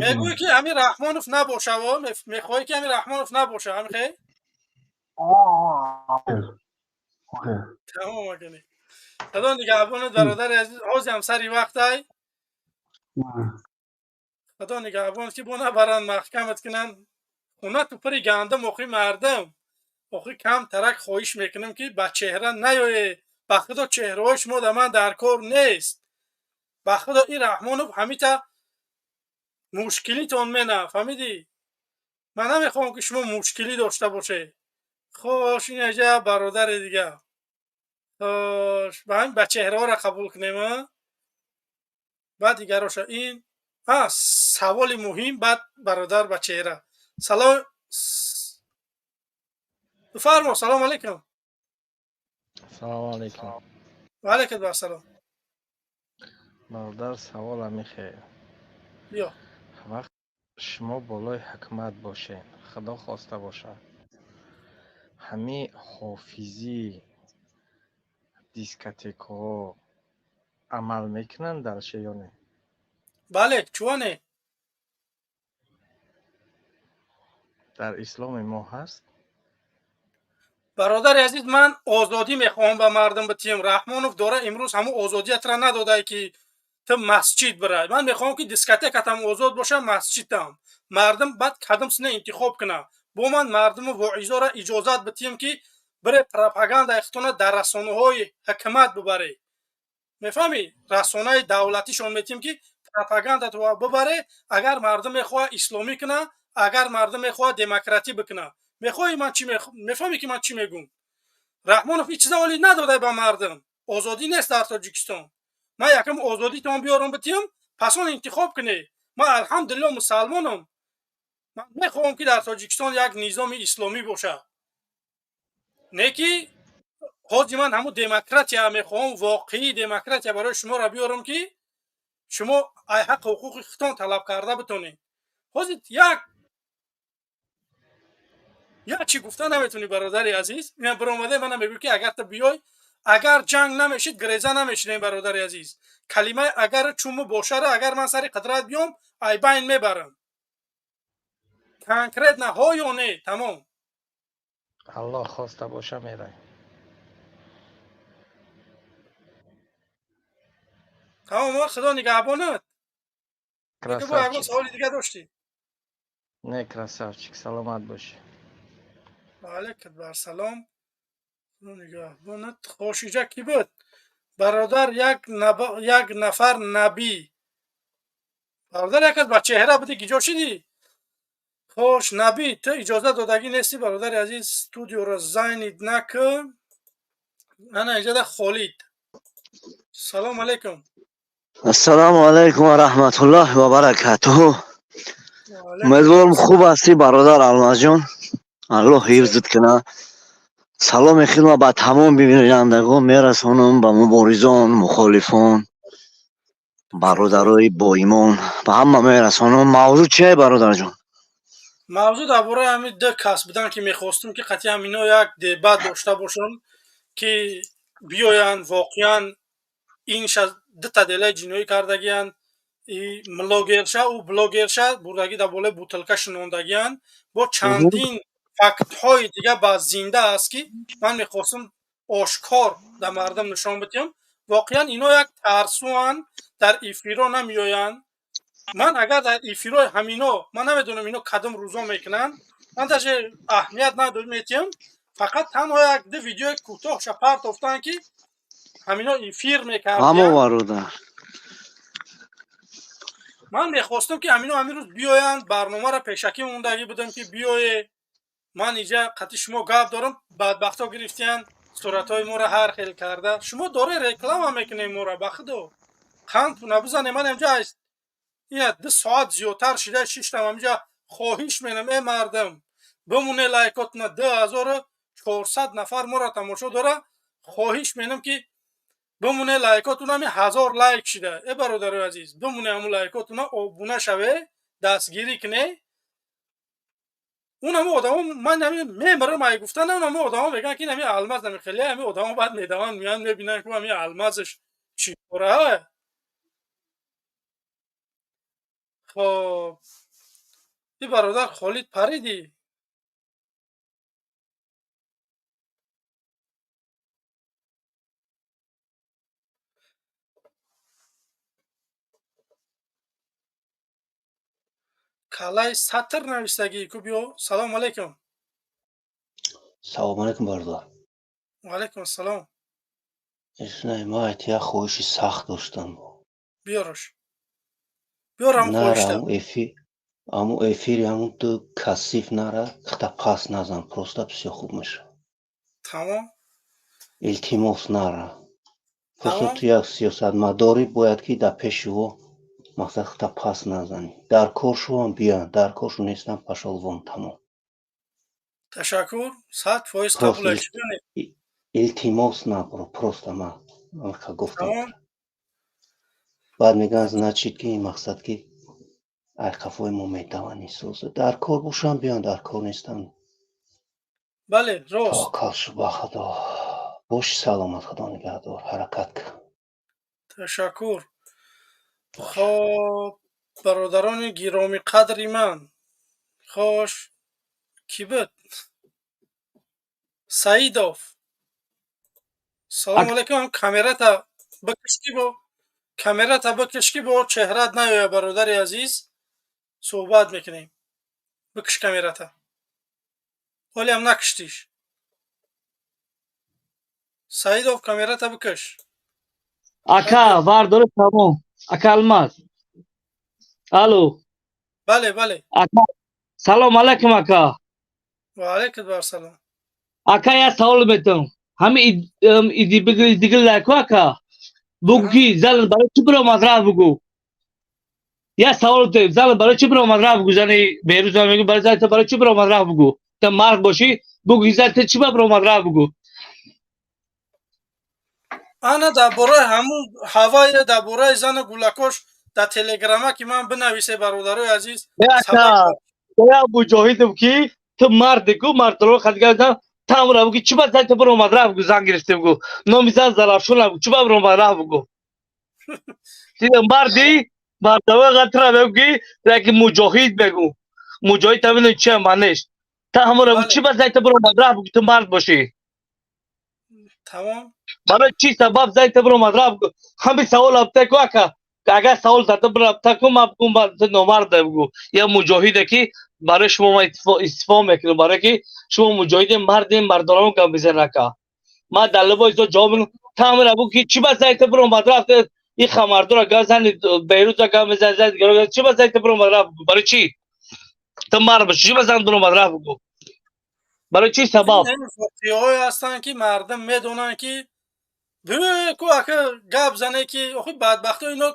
Мегӯӣ, ки ҳамин Раҳмонов набошаво, мехоҳӣ, ки ҳамин Раҳмонов набоша, ҳамин хел? Тамом, акани. Худо нигаҳбонат, бародари азиз, ҳозирам сари вақтай. Худо нигаҳбонат, ки бо набаранд, маҳкамат кунанд. Хона ту пури гандум, охи мардум. Охи кам тарак хоҳиш мекунам, ки ба чеҳра наёе. Ба худо, чеҳраҳои шумо дар ман дар кор нест. Ба худо, ин Раҳмонов ҳамита мушкилитон мена, фаҳмидӣ? Ман намехоҳам, ки шумо мушкилӣ дошта бошед. Хош, ин аҷа бародари дига. Хош, ба ҳамин ба чеҳраҳоро қабул кунем, а? Баъд дигароша ин а саволи муҳим, баъд бародар ба чеҳра. Салом, бифармо, салом алейкум. Салому алейкум. Ва алейкум ассалом. Бародар, савол ҳамихел. Биё. Вақт шумо болои ҳукумат бошед, худо хоста бошад, ҳамин ҳофизӣ, дискотекаҳо амал мекунанд дальше ё не? Бале, чуоне? Дар исломи мо ҳаст? Бародари азиз, ман озодӣ мехоҳам ба мардум битиҳам. Раҳмонов дора имрӯз ҳамун озодиятра надодае, ки ту масҷид бирай. Ман мехоҳам, ки дискотекатам озод боша, масҷидам. Мардум баъд кадом сина интихоб кунад. Бо ман мардуму воизора иҷозат битиҳам, ки бире пропагандаи худтона дар расонаҳои ҳукумат бибаре. Мефаҳмӣ? Расонаи давлатишон метиҳем, ки пропагандатро бибаре, агар мардум мехоҳад исломӣ кунад, агар мардум мехоҳад демократӣ бикунад. Мехоҳӣ ман чӣ мефаҳмӣ, ки ман чӣ мегӯм? Раҳмонов ин чиза олӣ надода ба мардум. Озодӣ нест дар Тоҷикистон. Ман якам озодитон биёрам битиҳам, пас он интихоб кунед. Ман алҳамдулилло мусалмонам. Ман мехоҳам, ки дар Тоҷикистон як низоми исломӣ бошад. Не ки ҳозир ман ҳамун демократия мехоҳам, воқеии демократия барои шуморо биёрам, ки шумо ай ҳаққу ҳуқуқи худтон талаб карда битонед. Ҳозир як чӣ гуфта наметавонӣ, бародари азиз. Ина биромаде мана мегӯй, ки агар ту биёй, агар ҷанг намешид, греза намешидем, бародари азиз. Калимаи агар чуму бошара, агар ман сари қудрат биём, ай байн мебарам. Конкретно ҳо ё не, тамом. Аллоҳ хоста боша, мерай. Тамом, Худо нигаҳбонат. Бо ягон саволи дига доштӣ? Не, красавчик, саломат бошӣ. Алейкум барсалом. Худо нигаҳбонат. Хош, иҷа кӣ буд? Бародар, як нафар набӣ. Бародар, як аз ба чеҳра будӣ, ки ҷо шидӣ? Хош, набӣ, ту иҷоза додагӣ нестӣ, бародари азиз, студиоро зайнид накун. Ана иҷода Холид. Салом алейкум. Ассалому алайкум ва раҳматуллоҳи ва баракатуҳу. Умедворам, хуб ҳастӣ, бародар Алмазҷон. Аллоҳ ҳифзат кунад. Саломи хидмат ба тамом бинандагон мерасонам, ба муборизон, мухолифон, бародарои боимон, ба ҳама мерасонам. Мавзӯъ чие, бародарҷон? Мавзӯъ дар бораи ҳамин ду кас будан, ки мехостум, ки қатъиян ино як дебат дошта бошам, ки биёянд воқеан инша дута делаи ҷиноӣ кардагиянд, блогерша, ӯ блогерша бурдагӣ дар болои бутылка шинондагиянд, бо чандин фактҳои дига ба зинда аст, ки ман мехостум ошкор дар мардум нишон бидиҳам. Воқеан ино як тарсуанд, дар эфиро намеоянд. Ман агар дар эфирои ҳамино, ман намедонам, ино кадом рӯзо мекунанд, ман даже аҳамият наметиҳам. Фақат танҳо як ду видеои кӯтоҳша партофтанд, ки ҳамино эфир Ҳамо мекардиянд. Бародар. Ман мехостам, ки ҳамино ҳамин рӯз биёянд. Барномаро пешакӣ мондагӣ будам, ки биёе, ман иҷа қатъи шумо гап дорам. Бадбахтҳо гирифтиянд, суратҳои моро ҳар хел карда. Шумо доре реклама мекунем моро, ба худо қанд набизане. Ман инҷа ина 2 соат зиёдтар шида шиштам ҳаминҷа. Хоҳиш менам, э мардум, бимоне лайкотна. 2400 нафар моро тамошо дора. Хоҳиш менам, ки бимоне лайкотуна, ҳами 1000 лайк шида. Э бародарои азиз, бимоне ҳамун лайкотуна, обуна шаве, дастгирӣ куне. Он ҳами одамо, ман ҳами мемирам ай гуфтан, он ҳами одамо мегӯянд, ки ин ҳами алмаз намехеле. Ҳами одамо баъд медаванд, меянд, мебинанд, ки ҳами алмазаш чӣ кора. Хоб, и бародар Холид паридӣ. Калай сатр навистагӣ ку, биё. Салому алайкум. Салому алайкум, бародар. Ваалайкум ассалом. Иснаи, ман айти як хоҳиши сахт доштам. Биёраш, биёрам. Нара. Хоҳишта. Аму эфир, аму эфири ҳамун ту касиф нара, хта пас назан, просто бисёр хуб мешавад. Тамом. Илтимос, нара. Просто Тамом. ту як сиёсатмадорӣ, бояд ки дар пеши ӯ мақсад хта пас назанӣ. Дар кор шувам биёянд, дар коршу нестам, пошёл вон, тамом. Ташаккур, 100% Просто қабул. Илтимос, набро, просто ман ка гуфтам. Тамом. Баъд мегӯянд, значит, ки ин мақсад ки ай қафои мо метавонӣ соза. Дар кор бошам биёянд, дар кор нестам. Бале, рост. Таваккал шу ба Худо. Боши саломат, Худо нигаҳдор, ҳаракат кун. Ташаккур. Хоб, бародарони гиромиқадри ман, хош. Кӣ буд? Саидов, салому алайкум. Камерата бикиш, ки бо камерата бикиш, ки бо чеҳрат наёя. Бародари азиз, суҳбат мекунем. Бикиш камерата, ҳолиам накиштиш. Саидов, камерата бикиш. Ака, вардори, тамом. Ака Алмаз, алло. Бале, бале. Ака, салом алайкум, ака. Ва алайкум ассалом. Ака, як савол метам. Ҳами идигилайку, ака, бугӯ, ки зан барои чӣ биромад рафт, бугӯ. Як савол тем: зан барои чӣ биромад рафт, бугӯ. Зани Берӯз мегӯ, барои зан барои чӣ биромад рафт, бугӯ. Ту мард бошӣ, бугӯ, зан ту чӣ ба биромад рафт, бугӯ. Ана, дар бораи ҳамун ҳавае, дар бораи зану гулакош дар телеграма ки ман бинависе, бародарои азиз. Ака, муҷоҳидам, ки ту марде ку, мардро хадига тамра бугӯ, чӣ ба зан ту биромад рафт, бугӯ. Зан гирифтем, бугӯ, номи зан Зарафшон, бугӯ, чӣ ба биромад рафт, бугӯ. Дида, марди мардава қатра мегӯ, ки яки муҷоҳид мегӯ. Муҷоҳид та бидони чи маънеш. Та ҳамора чӣ ба зан ту биромад рафт, бугӯ, ту мард бошӣ. Тамом. Барои чӣ сабаб зан ту биромад рафт? Ҳамин савол абта ку, ака. Агар савол зада бирафта ку, ман бугӯ, ту номарда, бугӯ. Я муҷоҳиде, ки барои шумо ман истифо мекунам, барое ки шумо муҷоҳиде, марде, мардонамо гап мезанед, ака. Ман дар либои зо ҷавоб мекунам. Тамра бугӯ, ки чӣ ба зан ту биромад рафт. Ин хамардора гап зани Бейрутра гап мезанад, зани дигаро. Чӣ ба зан ту биромад рафт, бугӯ, барои чӣ? Ту мард бошӣ, чӣ ба зан биромад рафт, бугӯ, барои чӣ сабаб? Воқеаҳое ҳастанд, ки мардум медонанд, ки ку ака гап зане, ки охи бадбахто ино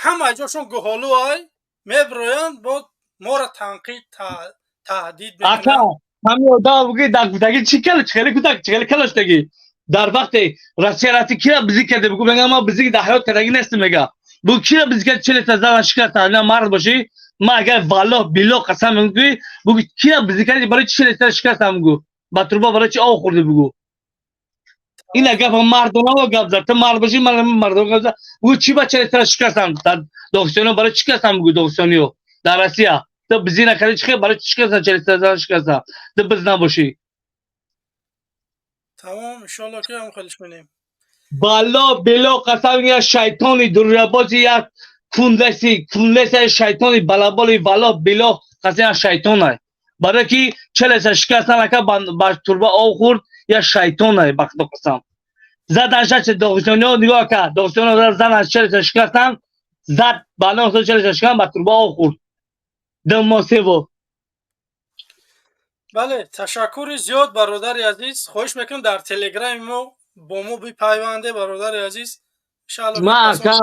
ҳама ҷошон гуҳолу ай мебироянд, бо моро танқид, таҳдид. Ака, ҳамин одам буги, дар гуфтагӣ чӣ кала, чӣ хеле гуфтаг, чӣ хеле калоштагӣ. Дар вақте Россия рафти, кира бизӣ карде, бугӯ. Мега, ман бизӣ дар ҳаёт кардагӣ нестам, мега. Бугӯ, кира бизӣ кард, челета зан шикаста. На мард бошӣ, ман агар валлоҳ биллоҳ қасам мегӯм, ки бугӯ, кира бизӣ карди, барои чӣ челета шикаста, бугӯ, ба труба барои чӣ об хӯрди, бугӯ. Ин гап мардонаво гап зад. Ту мард бошӣ, ман мардона гап зад. Бугӯ, чӣ ба челета шикастам дар Доғистониё, барои чӣ шикастам, бугӯ. Доғистониё дар Россия ту бизӣ накарди, чӣ барои чӣ шикастан, челета зан шикаста, ту биз набошӣ. Тамом, иншоалло, ки ҳам хелиш менем. Балло било қасам, як шайтони дуррабози, як кунлеси кунлеси, шайтони балаболи, валло било қасам, як шайтонай, барое ки челеса шикастан, ака, ба турба об хӯрд. Як шайтонай, ба худо қасам. Задан шачи доғистониё, нигоҳ кард, доғистониё занан челеса шикастан, зад балло челеса шикастан, ба турба об хӯрд 2 моҳ, 3 моҳ. Бале, ташаккури зиёд, бародари азиз. Хоҳиш мекунам, дар телеграми мо бо мо бипайванде, бародари азиз. Ман, ака,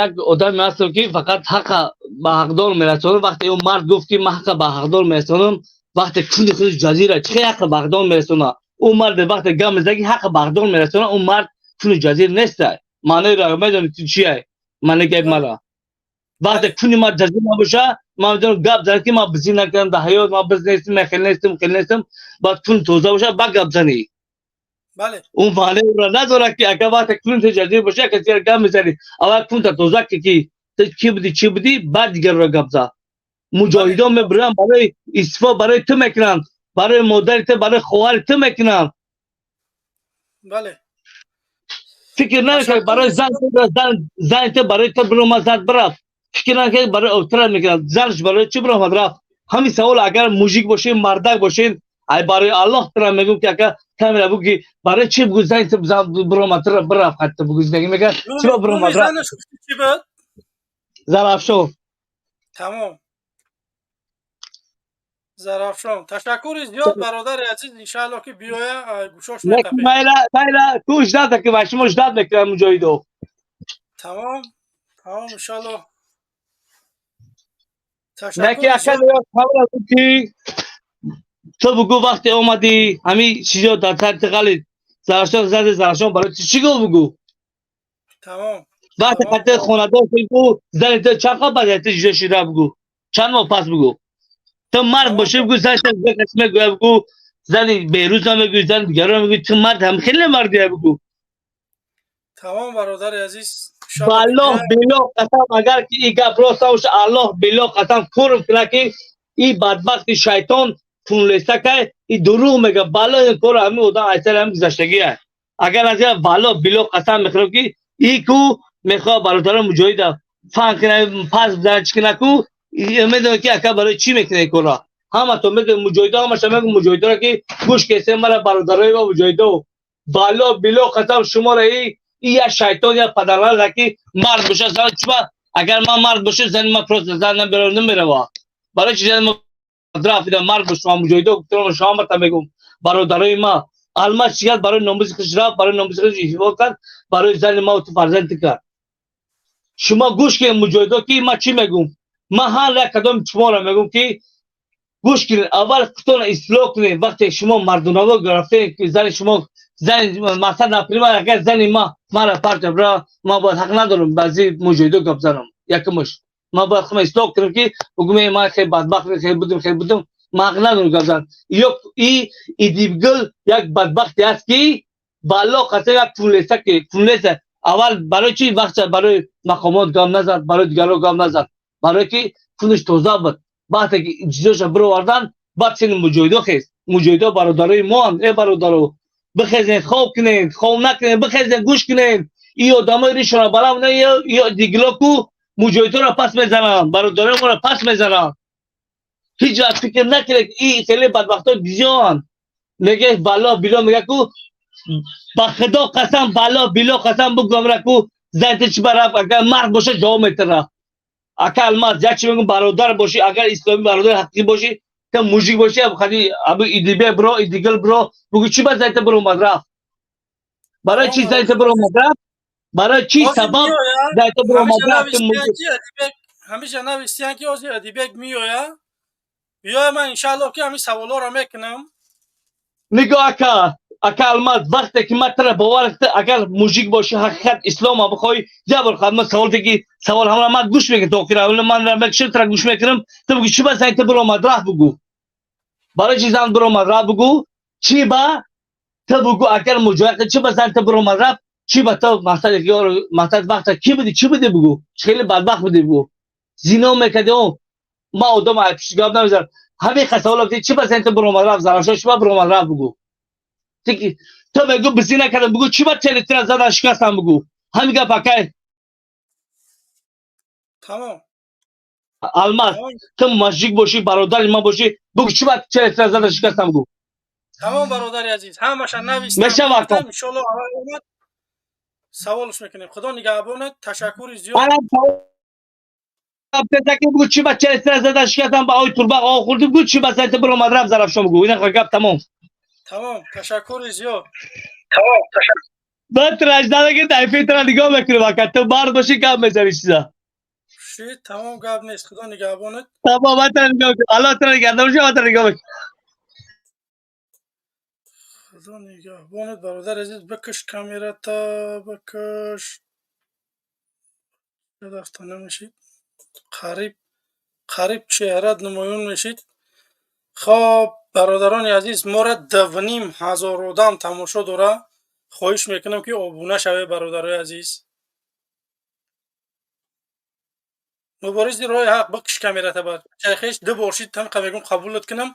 як одаме ҳастам, ки фақат ҳаққа ба ҳақдор мерасонам. Вақте ӯ мард гуфт, ки ман ҳаққа ба ҳақдор мерасонам, вақте куни худи ҷазира чӣ ҳаққа ба ҳақдор мерасона? Ӯ мард вақте гап мезанад, ки ҳаққа ба ҳақдор мерасона, ӯ мард куни ҷазир неста. Маънои медонӣ ту чия маънои гапи мара? Вақте куни ман ҷазир набоша, ман медонам, гап занад, ки ман бизӣ накардам дар ҳаёт, ман биз нестам, ман хел нестам, хел нестам. Баъд куни тоза боша, баъд гап занӣ. Ӯ маънои ӯро надорад, ки агар вақте куни ту ҷазир боша, каси гап мезанӣ. Аввал кунта тоза ки ту кӣ будӣ, чӣ будӣ, баъд дигарро гап зад. Муҷоҳидон мебуранд, барои истифо барои ту мекунанд, барои модари ту, барои хоҳари ту мекунанд. Фикр намекард барои зан, зани ту барои ту биромад, зад, бирафт. Фикр намекард, барои тра мекунад, занаш барои чӣ биромад, рафт. Ҳамин савол, агар мужик бошед, мардак бошед, ай барои Аллоҳ тра мегӯм, ки ака, камера, бугӯ, ки барои чӣ, бугӯ, зани ту биромад, тра бирафт, ҳатто бугӯ, зиндагӣ мекард, чӣ ба биромад, рафт? Зарафшон. Тамом, Зарафшон, ташаккури зиёд, бародари азиз. Иншаалло, ки биёя, гӯшош. Майла ту ждать ки ва шумо ждать мекунам, муҷоҳидо. Тамом, тамом, иншаалло. Наки, ака, ки ту бугӯ, вақте омадӣ, ҳамин чизо дар сарти ғалид Зарафшон зади, Зарафшон барои чӣ гуфт, бугӯ. Вақте қати хонадор шуд, зани ту чанд қабл баъд ту ҷудо шуда, бугӯ, чанд моҳ пас, бугӯ. Ту мард бошӣ, бугӯ, зани ту каси мегӯяд, бугӯ, зани Берӯз намегӯӣ, зани дигаро мегӯӣ. Ту мард ҳам хеле мардия, бугӯ. Тамом, бародари азиз. Валлоҳ биллоҳ қасам, агар ки ин гап рост набоша, Аллоҳ биллоҳ қасам, курм кунад, ки ин бадбахти шайтон. кунлесакай и дурӯғ мега. Бало ин кор ҳамин одам айсари ҳамин гузаштагия. Агар аз я вало било қасам мехӯрам, ки и ку мехоҳад бародарон муҷоҳида фан кина, пас бизана, чӣ кина ку медонад, ки ака барои чӣ мекунад ин корро. Ҳаматон медонед, муҷоҳидо ҳамаша мегӯ, муҷоҳидоро ки гӯш кесем, мара бародарои ма муҷоҳидо, вало било қасам, шуморо и як шайтон, як падаралда, ки мард боша зан чуба. Агар ман мард бошам, зани ман просто зан намерава. Барои чи зани ма рафида? Мард бош, шумо муҷоҳидо гуфтам, шумо ҳамата мегӯм, бародарои ма. Алмаз чӣ кард? Барои номуси худш рафт, барои номуси худш ҳифоз кард, барои зани ма ту фарзанди кард. Шумо гӯш кунед, муҷоҳидо, ки ман чӣ мегӯм. Ман ҳар як кадоми шуморо мегӯм, ки гӯш кунед, аввал худтонро ислоҳ кунед. Вақте шумо мардонаво рафтед, зани шумо, зани мақсад, например, агар зани ма мара парта бира, ман бояд ҳақ надорам баъзи муҷоҳидо гап занам. Якумаш, ман бояд худам ислоҳ кунам, ки бигӯм, ман хеле бадбахт хеле будем, хеле будем, ман ҳақ надорам гап занам. Ё и Идибгул як бадбахте аст, ки валло қасам, як кунлеса, ки кунлеса. Аввал барои чи вақта барои мақомот гап назад, барои дигарро гап назад? Барое ки кунаш тоза буд. Вақте ки чизоша бировардан, баъд сини муҷоҳидо хест. Муҷоҳидо бародарои моанд. Э бародаро, бихезен, хоб кунед, хоб накунед, бихезен, гӯш кунед. И одамои ришона баланд, дигло ку муҷоҳидоро пас мезананд, бародарои моро пас мезананд. Ҳеҷ вақт фикр накунед, и хеле бадбахтҳо бисёранд. Меге, валло било мега ку, ба худо қасам, валло било қасам, бугӯмра ку зайти чи бараф. Агар мард боша, ҷавоб метара. Ака Алмаз, як чи мегӯм, бародар бошӣ, агар исломӣ бародар ҳақиқӣ бошӣ, та мужик бошӣ, хади абу Идибе бро, Идигил бро, бугӯ, чи ба зайта биромад рафт? Барои чи зайта биромад рафт? Барои чи сабаб зайта биромад рафт? Ҳамиша навистиян, ки ҳозир Адибек меоя. Биёя, ман иншааллоҳ, ки ҳамин саволҳоро мекунам. Нигоҳ, ака Алмаз, вақте ки ман тара бовар, агар мужик бошӣ, ҳақиқат ислома бихоҳӣ, як бор хадма савол ки савол ҳамра ман гӯш мекунам то охир. Ман мекушам, тара гӯш мекунам. Ту бугӯ, чи ба зайта биромад рафт? Бугӯ, барои чи зан биромад рафт? Бугӯ, чи ба ту бугӯ, агар муҷоҳид, чи ба зан ту биромад рафт? Чи ба ту мақсад, мақсад вақта ки будӣ, чӣ будӣ, бугӯ, хеле бадбахт будӣ, бугӯ, зино мекардӣ. Ман одам пиши гап намезанам. Ҳамин савол, чи ба зан ту биромад рафт? Зарафшон чи ба биромад рафт, бугӯ. Ту мегӯ, бизӣ накардам, бугӯ, чи ба телетира задан, шикастам, бугӯ. Ҳамин гап, акай. Тамом. Алмаз, ту мужик бошӣ, бародари ман бошӣ, бугӯ, чи ба телетира задан, шикастам, бугӯ. Тамом, бародари азиз, ҳамаша навистам. Мешава, ака. Иншоаллоҳ, аввал омад, саволш мекунем. Худо нигаҳбонад, ташаккури зиёд. Бугӯ, чи ба телетира задан, шикастам, ба ои турба о хӯрдим, бугӯ, чи ба зайта биромад рафт Зарафшон, бугӯ. Ина гап тамом. Тамом, ташаккури зиёд. Баъд тражданаги тайфитра нигоҳ мекунем, ака, ту мард бошӣ, гап мезанӣ чиза. Ши, тамом, гап нест, худо нигаҳбонад. Тамом, ман тра нигоҳ мекунам. Аллоҳ тра нигаҳдор боша, ман тра нигоҳ мекунам. Худо нигаҳбонад, бародари азиз. Бикаш камерата, бикаш, рафта намешид, қариб қариб чеҳрат намоён мешид. Хоб, бародарони азиз, моро 2500 одам тамошо дора. Хоҳиш мекунам, ки обуна шавед, бародарои азиз. Муборизи роҳи ҳақ, бикш камерата, ба чайхеш ду бор шид, тамқа мегӯм, қабулат кунам,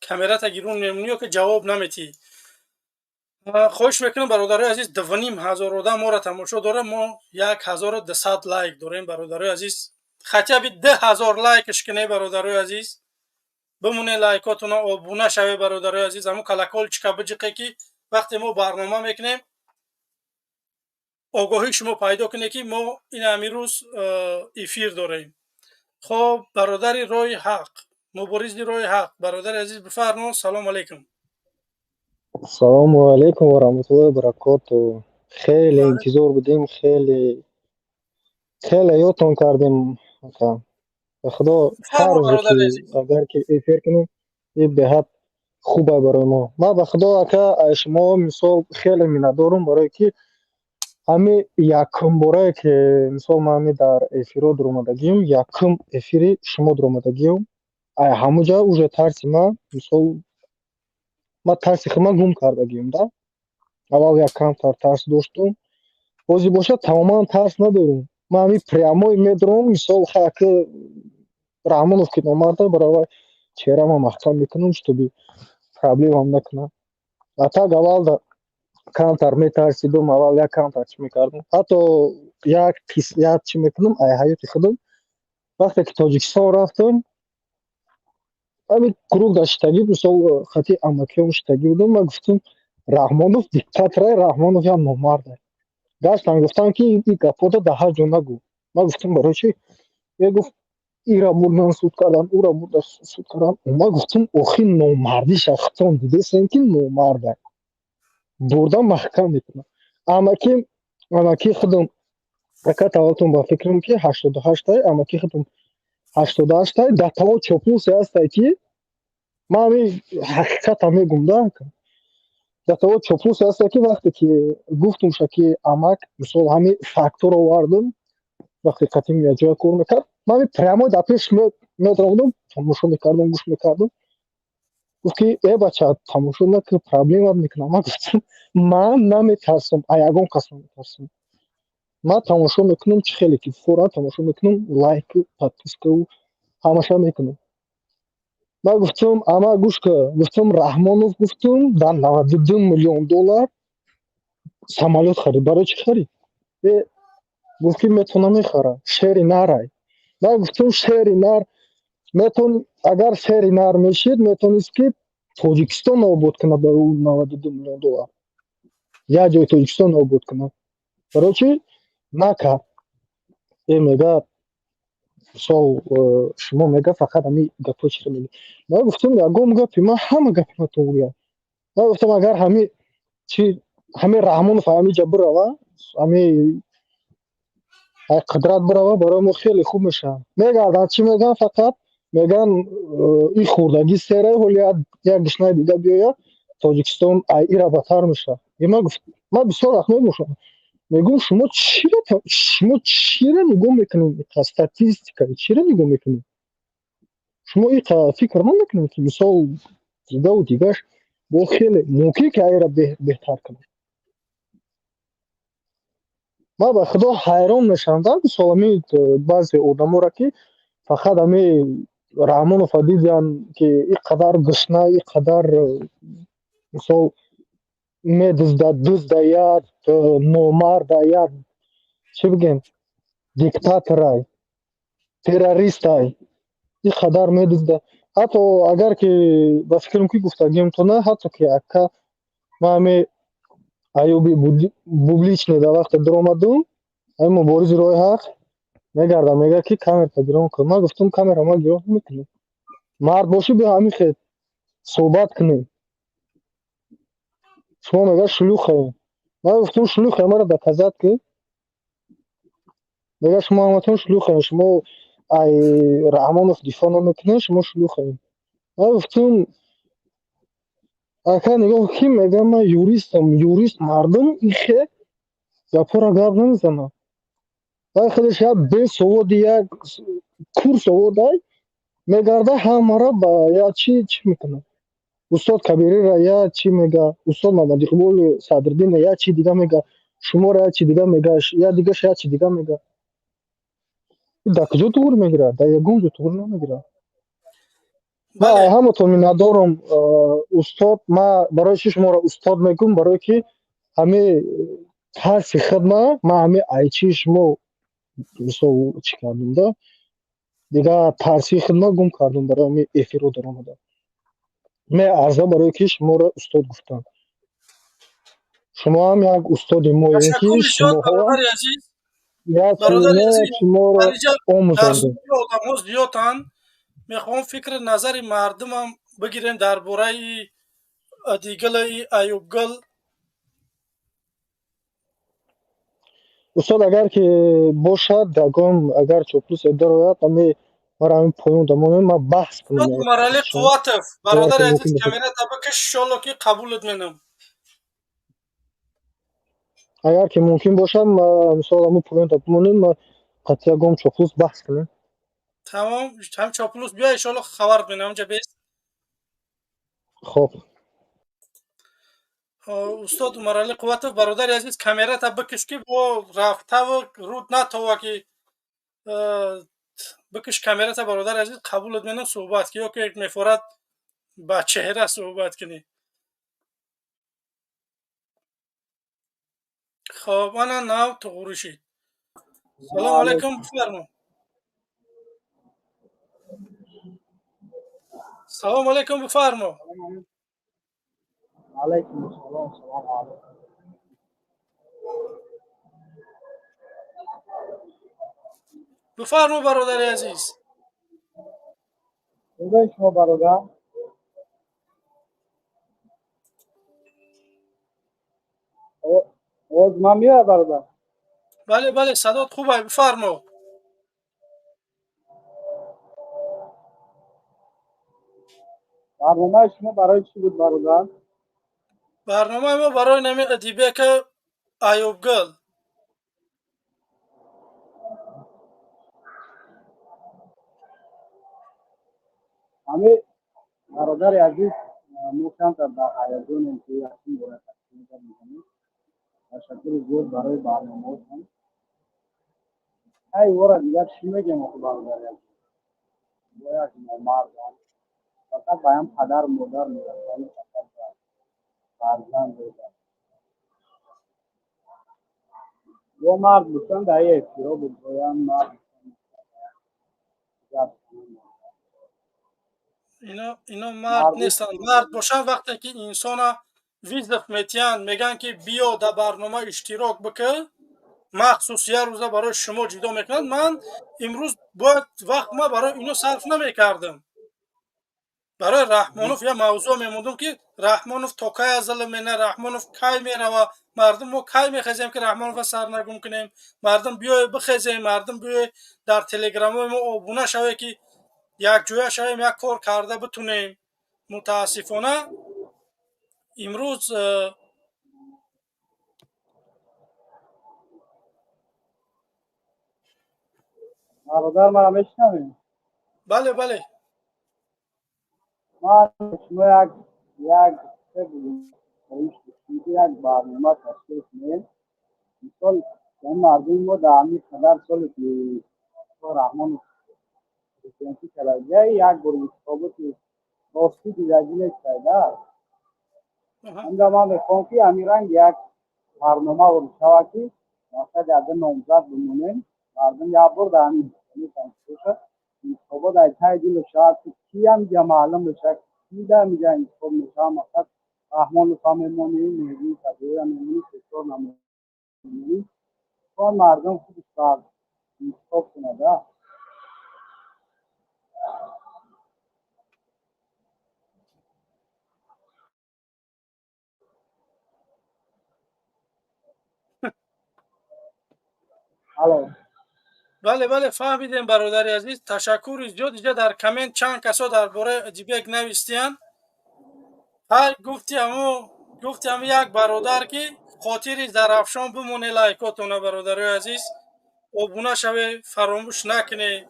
камерата гирун мемонӣ ё ки ҷавоб наметиҳӣ. Хоҳиш мекунам, бародарои азиз, 2500 одам моро тамошо дора, мо 1200 лайк дорем. Бародарои азиз, хотя бы 2000 лайкш кунед, бародарои азиз, бимоне лайкотуна, обуна шавед, бародарои азиз, ҳамун колокольчика биҷиқе, ки вақте мо барнома мекунем, огоҳии шумо пайдо кунед, ки мо ин ҳамин рӯз эфир дорем. Хоб, бародари роҳи ҳақ, муборизи роҳи ҳақ, бародари азиз, бифармо, салому алайкум. Ассалому алайкум ва раҳматуллоҳи ва баракоту. Хеле интизор будем, хеле хеле ёдтон кардем, ака. Ба худо, ҳар рӯзе ки агар ки эфир кунем, ин беҳад хуба барои мо. Ман ба худо, ака, аз шумо мисол хеле миннатдорум, барое ки ҳами якум борае ки мисол ман ҳами дар эфирҳо дуромадагиюм, якум эфири шумо дуромадагиюм, ай ҳамуҷа уже тарси ман, мисол, ман тарси худма гум кардагиюм да. Аввал як камтар тарс доштум, ҳозир бошад тамоман тарс надорум. Ман ҳами прямой медурам, мисол, хай, ака Раҳмонов ки номарда, барои Чеҳрама маҳкам мекунам, чтобы проблемам накунам. А так аввал камтар метарсидум, аввал як камтар чӣ мекардум. Ҳатто як як чӣ мекунам ай ҳаёти худам. Вақте ки Тоҷикистон рафтам, ҳамин круг дар шитагӣ, мисол, хати амакиём шитагӣ будам, ман гуфтам: «Раҳмонов диктаторай, Раҳмонов як номардай». Гаштан гуфтам, ки ин гапҳоро дар ҳар ҷо нагӯ. Ман гуфтам: «Барои чӣ?» Е гуфт: «Ира бурдан суд кардан, ура бурдан суд кардан». Ман гуфтам: «Охи, номардиша худтон дидесем, ки номардай, бурдан маҳкам мекунам». Амаки худам, ака, тавалтон, ба фикрам, ки 88-тай, амаки худам 88-тай, дар таво чоплусе ҳастай, ки ман ҳамин ҳақиқата мегум да, дар таво чоплусе ҳастай, ки вақте ки гуфтумша, ки амак, мисол, ҳамин факторро овардум, вақте қатим якҷоя кор мекард, ман ҳамин прямо дар пеш медаромадам, тамошо мекардам, гӯш мекардам. Гуфт, ки: «Э, бача, тамошо накун, проблема мекунам». Ман гуфтам: «Ман наметарсам, а ягон кас наметарсам, ман тамошо мекунам, чӣ хеле ки фора тамошо мекунам, лайку подпискау ҳамаша мекунам». Ман гуфтам: «Ама, гӯш кун», гуфтам, «Раҳмонов, гуфтам, дар 92 миллион доллар самолёт харид. Барои чӣ харид?» Э, гуфт, ки метавона мехара, шери нарай. Ман гуфтам: «Шери нар метон, агар шери нар мешид, метавонист, ки Тоҷикистон обод кунад. Ба ӯ 92 миллион доллар як ҷои Тоҷикистон обод кунад. Барои чӣ накард?» Э, мега, мисол, шумо, мега, фақат ҳами гапҳои чиро мегӯед. Ман гуфтам: «Ягон гапи ман, ҳама гапи ман тоғрия». Ман гуфтам: «Агар ҳами чи, ҳами Раҳмонов ҳамиҷа бирава, ҳами қудрат бирава, барои мо хеле хуб мешавад». Мегарданд, чӣ мегӯянд? Фақат мегӯянд: «Ин хурдагӣ сере, ҳоли як гушнаи дига биёяд, Тоҷикистон ай ира бадтар мешавад». Ман бисёр вақт мебошам, мегӯм: Шумо чира нигоҳ мекунед? Статистика чира нигоҳ мекунед? Шумо иқа фикр намекунед, ки мисол, дигаву дигаш бо хеле мумкин, ки айра беҳтар кунад?» Ман ба худо ҳайрон мешавам, да, мисол, ами баъзе одаморо, ки фақат ами Раҳмонова дидиан, ки ин қадар гушна, ин қадар, мисол, медуздад, дузда, як номарда, як чӣ бигем, диктаторай, террористай, ин қадар медузда. Ҳатто агар ки ба фикрам, ки гуфтагиамтона, ҳатто ки ака, ман ами аюби публичный дар вақте дуромадум, ами муборизи роҳи ҳақ мегардам, мега, ки камерата гирон кун. Ман гуфтам: «Камера ман гирон намекунам, мард бошӣ, биё ҳамин хел суҳбат кунем». «Шумо, мега, шлюхаем». Ман гуфтам: «Шлюха маро доказать ки». Мега: «Шумо ҳаматон шлюхаем, шумо ай Раҳмонов дифоъ намекунед, шумо шлюхаем». Ман гуфтам: «Ака, нигоҳ, ки мега, ман юристам, юрист мардум ихе гапҳоро гап намезанад». Вай худаш як бесаводи, як курс оводай, мегарда, ҳамаро ба як чӣ чӣ мекунад. Устод Кабириро як чӣ мега, устод Мамадиқболи Садриддинро як чи дига мега, шуморо як чи дига мега, як дигаш як чи дига мега. Дар куҷо туғри мегирад? Дар ягон ҷо туғри намегирад. Ман ҳаматон миннатдорам, устод. Ман барои чӣ шуморо устод мегӯм? Барое ки ҳами тарси хидма ман ҳами айчии шумо, мисол, чӣ кардум да, дигар тарси хидма гум кардум, барои ҳами эфиро даромадам. Меарза, барое ки шуморо устод гуфтам. Шумо ҳам як устоди моем, ки шумоҳо шуморо омӯзондем. Одамҳо зиёданд, мехоҳам фикри назари мардумам бигирем дар бораи Адигалаи Аюбгал. Устод, агар ки бошад ягон, агар чоплусе дарояд, ами мара ҳамин поён дамонем, ман баҳс кунам. Умарали Қувватов, бародари азиз, камерата бикаш, иншолло, ки қабулат менам. Агар ки мумкин бошад, мисол, ҳамун поёнта бимонем, ма қатъи ягон чоплус баҳс кунем. Тамом, ҳам чоплус биё, иншолло, хабар менам, ҷа бес. Хоб. Устод Умарали Қувватов, бародари азиз, камерата бикиш, ки бо рафтаву руд натова, ки Бикиш камерата, бародари азиз, қабулат менам, суҳбат ки, ё ки мефорад ба чеҳра суҳбат кунӣ. Хоб, ана нав туғрӣ шид. Салому алайкум, бифармо. Салому алайкум, бифармо. Алайкум ассалом, салому алайкум. Бифармо, бародари азиз. Хубед шумо, бародар? Овоз ман меояд, бародар? Бале, бале, садот хуб ай, бифармо. Барномаи шумо барои чӣ буд, бародар? Барномаи мо барои нами Адибека Аюбгул. Ҳами бародари азиз, мо камтар дар ҳаяҷонем, ки якум бора тақсим мекунем. Ташаккури зиёд барои барномаотон. Ай, вора дигар чӣ мегем охи, бародари азиз? Бояд номардам фақат ба ҳам падару модар мерасонӣ, фақат ба фарзанд бояд. Бо мард бошам, дар эфиро буд, бояд мард гап. Ино мард нестанд. Мард бошанд, вақте ки инсона вызов метиҳанд, мегӯянд ки биё, дар барнома иштирок бикун, махсус як рӯза барои шумо ҷудо мекунанд. Ман имрӯз бояд вақт ма барои ино сарф намекардам. Барои Раҳмонов як мавзӯъ мемондум, ки Раҳмонов то кай аз зулм мена, Раҳмонов кай мерава, мардум мо кай мехезем, ки Раҳмоновро сарнагум кунем. Мардум, биёе бихезем, мардум, биёе дар телеграмҳои мо обуна шаве, ки якҷоя шавем, як кор карда битунем. Мутаассифона, имрӯз Бародар, мара мешунавем? Бале, бале. Ман шумо як як барнома ташкил кунем. Мисол, мардуми мо дар ҳамин қадар соле ки Раҳмонов президентӣ карда, як бор интихоботи ростӣ дидагӣ нестайда. Ҳамда ман мехоҳам, ки ҳамин ранг як барнома шавад, ки мақсади аз номзад бимонем, мардум як бор дар ҳамин интихобот ай таи дило шавад, ки киам ҷа маълум мешавад, ки дар инҷа интихоб мешавад. Мақсад, Раҳмонов ҳам мемонӣ, Меҳдии Садоя мемонӣ, сесор намемонӣ, то мардум худаш бар интихоб кунада. Алло. Бале, бале, фаҳмидем, бародари азиз, ташаккури зиёд. Иҷа дар коммент чанд касо дар бораи Адибек навистиянд. Ҳар гуфти ҳамо, гуфти ҳамо як бародар, ки хотири Зарафшон бимоне. Лайкотона, бародарои азиз, обуна шаве, фаромӯш накунед,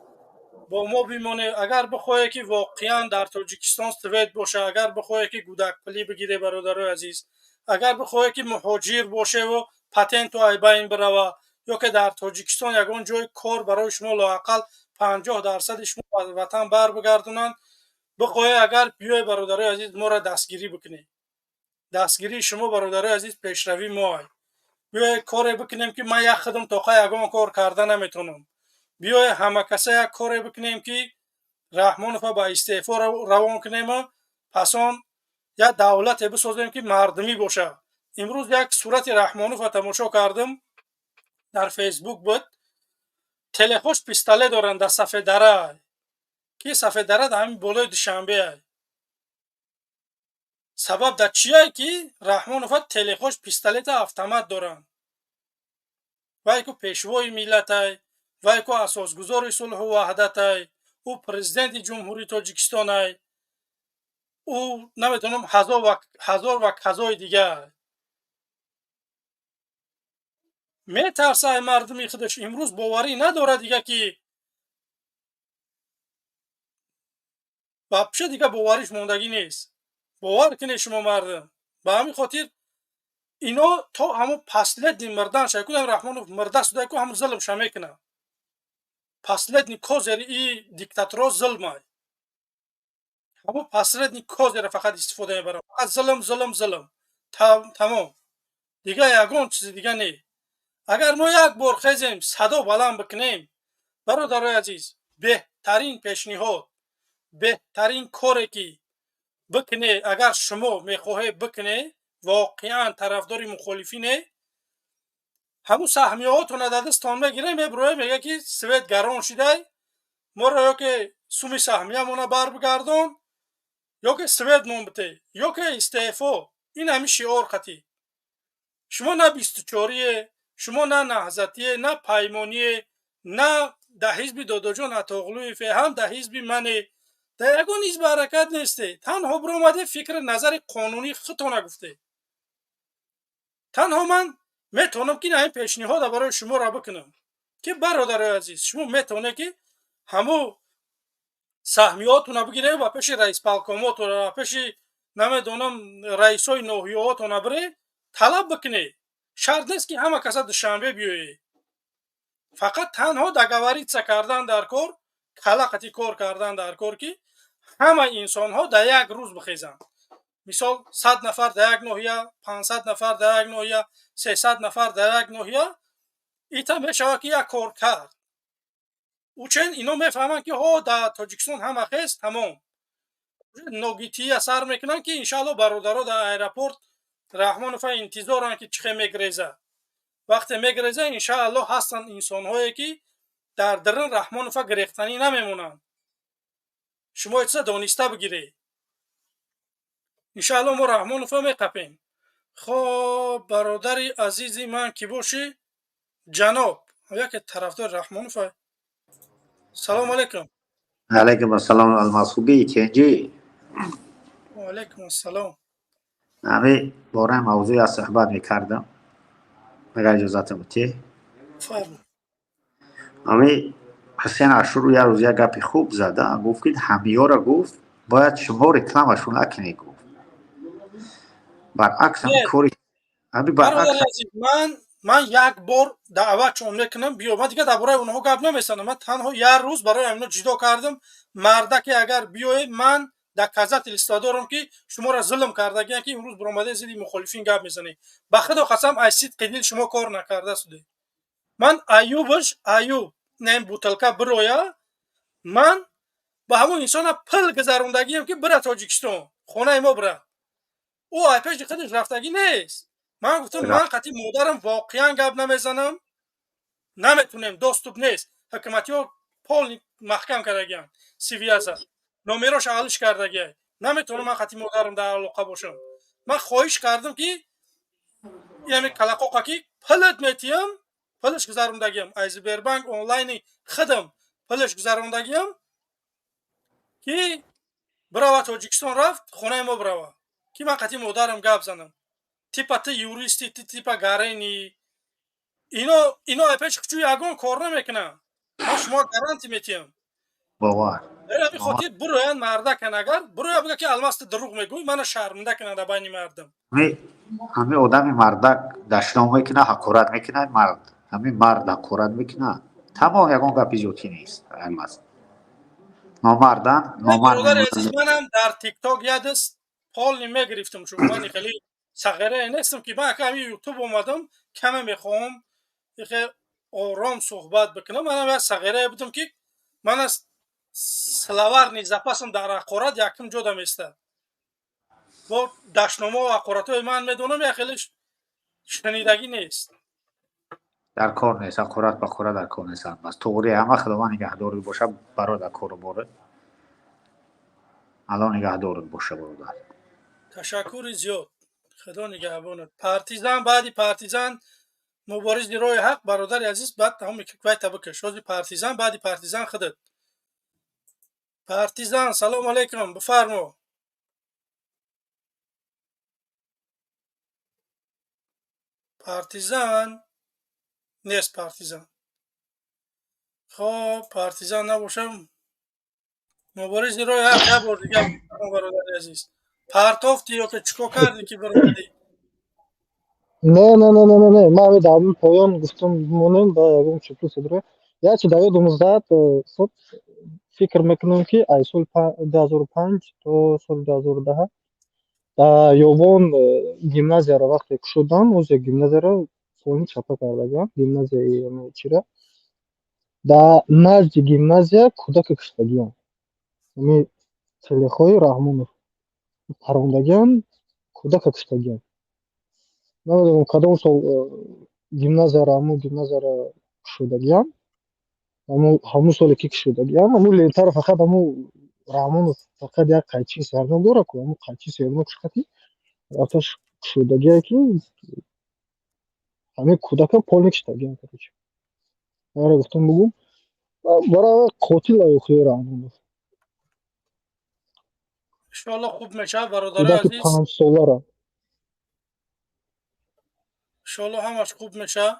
бо мо бимоне. Агар бихоҳе, ки воқеан дар Тоҷикистон свет боша, агар бихоҳе, ки гудакпулӣ бигире, бародарои азиз, агар бихоҳе, ки муҳоҷир бошеву патенту айбайн бирава, ё ки дар Тоҷикистон ягон ҷои кор барои шумо лоақал 50 дарсади шумо ба ватан бар бигардонанд, бихоҳе агар, биёе, бародарои азиз, моро дастгирӣ бикунед. Дастгирии шумо, бародарои азиз, пешравии моай. Биёе коре бикунем, ки ман як худам тоқа ягон кор карда наметавонам. Биёе ҳамакаса як коре бикунем, ки Раҳмонова ба истеъфо равон кунему пас он як давлате бисозем, ки мардумӣ бошад. Имрӯз як сурати Раҳмонова тамошо кардам, дар Фейсбук буд. Телехош пистолет доранд, дар Сафеддара, ки Сафеддара дар ҳамин болои Душанбеа. Сабаб дар чие, ки Раҳмонова телехош пистолета, автомат доранд? Вай ку пешвои миллатай, вай ку асосгузори сулҳу ваҳдатай, ӯ президенти Ҷумҳурии Тоҷикистонай, ӯ намедонам ҳазор ва казои дигар. Метарса ай мардуми худаш. Имрӯз боварӣ надорад дига, ки вообще дига бовариш мондагӣ нест. Бовар кунед шумо, мардум. Ба ҳамин хотир ино то ҳамон последний мирдан шайкунам. Раҳмонов мирда шуда ку, ҳамон зулмша мекунад. Последний козыри и диктаторо зулмай. Ҳамон последний козыра фақат истифода мебарам. Фақат зулм, зулм, зулм. Тамом. Дига ягон чизи дига не. Агар мо як бор хезем, садо баланд бикунем, бародарои азиз, беҳтарин пешниҳод, беҳтарин коре ки бикуне, агар шумо мехоҳед бикуне, воқеан тарафдори мухолифине, ҳамун саҳмияҳотона дар дастон мегире, мебироя, мега ки свет гарон шидай, моро ё ки суми саҳмиямона барбигардон, ё ки светмон бите, ё ки истеъфо. Ин ҳамин шиор қатӣ. Шумо на 24-ие, шумо на наҳзатие, на паймоние, на дар ҳизби Додоҷон Атоғлуеве, ҳам дар ҳизби мане, дар ягон ҳизби ҳаракат несте. Танҳо биромаде, фикри назари қонунии худтона гуфте. Танҳо ман метавонам ки ин пешниҳода барои шуморо бикунам, ки бародарои азиз, шумо метавонед ки ҳамун саҳмиётона бигиред ва пеши раисполкомотона, ва пеши намедонам раисои ноҳияҳотона бире, талаб бикунед. Шарт нест ки ҳама каса Душанбе биёед. Фақат танҳо договориться кардан дар кор, калақати кор кардан дар кор, ки ҳама инсонҳо дар як рӯз бихезанд. Мисол, 100 нафар дар як ноҳия, 500 нафар дар як ноҳия, 300 нафар дар як ноҳия, ита мешавад ки як кор кард. Учен ино мефаҳманд, ки ҳо, дар Тоҷикистон ҳама хез, тамом. Ногития сар мекунанд, ки иншаалло бародаро дар аэропорт Раҳмонова интизоранд, ки чихе мегреза. Вақте мегреза, иншаалло ҳастанд инсонҳое, ки дар дарун Раҳмонова гирехтанӣ намемонанд. Шумо чиза дониста бигиред. Иншаалло мо Раҳмонова меқапем. Хоб, бародари азизи ман, ки бошӣ, ҷаноб, яке тарафдори Раҳмонова. Салому алайкум. Алайкум ассалом, Алмаз, хубӣ, тинҷӣ? Ва алайкум ассалом. Ҳами бораи мавзӯи аз суҳбат мекардам, агар иҷозатам бутӣ. Фармо. Ҳами Ҳусен Ашуру як рӯз як гапи хуб зада гуфт, ки ҳамиёра гуфт, бояд шумо рекламашон накунед, гуфт. Баръакс, ҳами кори ҳами баръакс. Ман як бор даъватшон мекунам, биё. Ман дигар дар бораи онҳо гап намезанам. Ман танҳо як рӯз барои ҳамино ҷудо кардам. Мардаке агар биёед, ман доказательства дорам, ки шуморо зулм кардагиям, ки имрӯз биромаде зидди мухолифин гап мезанед. Ба худо қасам, аз сидқи дил шумо кор накарда судед. Ман Аюбш, Аюб не, бутылка бироя, ман ба ҳамон инсона пул гузарондагиям, ки бира Тоҷикистон, хонаи мо бира. Ӯ ай пеши худаш рафтагӣ нест. Ман гуфтам, ман қатъи модарам воқеан гап намезанам, наметунем, доступ нест, ҳукуматиҳо полный маҳкам кардагианд связа, номерош алиш кардагиай, наметавонам ман қатъи модарам дар алоқа бошам. Ман хоҳиш кардам, ки ями калақоқа, ки пулат метиҳам, пулаш гузарондагиам аз Сбербанк онлайни худам, пулаш гузарондагиам, ки бирава Тоҷикистон, рафт хонаи мо бирава, ки ман қатъи модарам гап занам. Типа ту юристи, ту типа гарени. Ино пеш чӯ ягон кор намекунанд, ман шумо гарантия метиҳам. Бовар. Ҳамин хотир бироянд мардакан, агар бироя, бига ки Алмаз, ту дурӯғ мегӯй, мана шарманда кунанд дар байни мардум. Ҳами одами мардак дашном мекунад, ҳақорат мекунад, мард, ҳамин мард ҳақорат мекунад, тамом, ягон гапи зиёдтӣ нест. Алмаз, номардан номард. Манам дар Тикток ядис полный мегирифтам, чун ман хеле сағирае нестам, ки ман ҳами Ютуб омадам, каме мехоҳам ихе ором суҳбат бикунам. Манам як сағирае будам, ки ман аз словарный запасам дар ҳақорат якум ҷода местад. Бо дашномаву ҳақоратҳои ман медонам, як хеле шунидагӣ нест. Дар кор нест, ҳақорат ба кора дар кор нест. Алмаз, туғри, ҳама худованд нигаҳдорит боша, бародар, кору боре Алло нигаҳдорит боша, бародар. Ташаккури зиёд, худо нигаҳбонат. Партизан, баъди Партизан муборизи роҳи ҳақ, бародари азиз, баъд тамоми вайта бикаш. Ҳози Партизан, баъди Партизан худат. Партизан, салому алайкум, бифармо. Партизан нест, Партизан. Хоб, Партизан набошам, муборизи роҳи ҳақ, як бор дига, бародари азиз, партофти ё ки чӣ кор кардӣ, ки баромадӣ? Не, не, не, не, не, не, ман дар поён гуфтам, монем ба ягон чиплу седро. Як чи дар ёдам зад, фикр мекунам, ки аз соли 2005 то соли 2010 дар Ёвон гимназияро вақте кушоданд, озе гимназияро сони чапа кардагиам, гимназияи чира, дар назди гимназия кӯдаке куштагиам. Ами телехои Раҳмонов парондагиам, кӯдака куштагиам. Намедонам, кадом сол гимназияро, ҳамун гимназияро кушодагиам, ҳамун соле ки кушодагиам, ҳамун лентаро фақат ҳамун Раҳмонов фақат як қайчии сарнок дорад ку, ҳамун қайчии сернок шикати рафташ кушодагие, ки ҳамин кӯдака полный киштагиам, короче. Ара гуфтам бугум, барои қотил охи Раҳмонов. Иншоалло хуб мешавад, бародари кӯдаки азиз. 5-солара. Иншоалло ҳамаш хуб мешавад.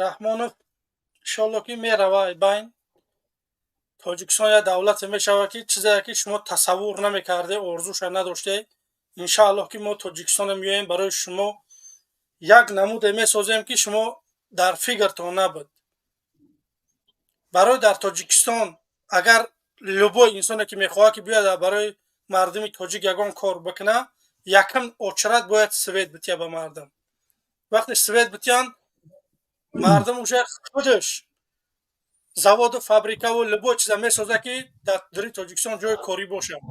Раҳмонов иншоалло ки мерава ай байн. Тоҷикистон як давлате мешавад, ки чизе ки шумо тасаввур намекарде, орзуша надоште. Иншоаллоҳ ки мо Тоҷикистона меоем, барои шумо як намуде месозем, ки шумо дар фикртон набуд. Барои дар Тоҷикистон агар любой инсоне ки мехоҳад, ки биёяд барои мардуми тоҷик ягон кор бикунад, якум очередь бояд свет бития ба мардум. Вақте свет битиянд, мардум уже худаш заводу, фабрикаву любой чиза месозад, ки дар дури Тоҷикистон ҷои корӣ бошад.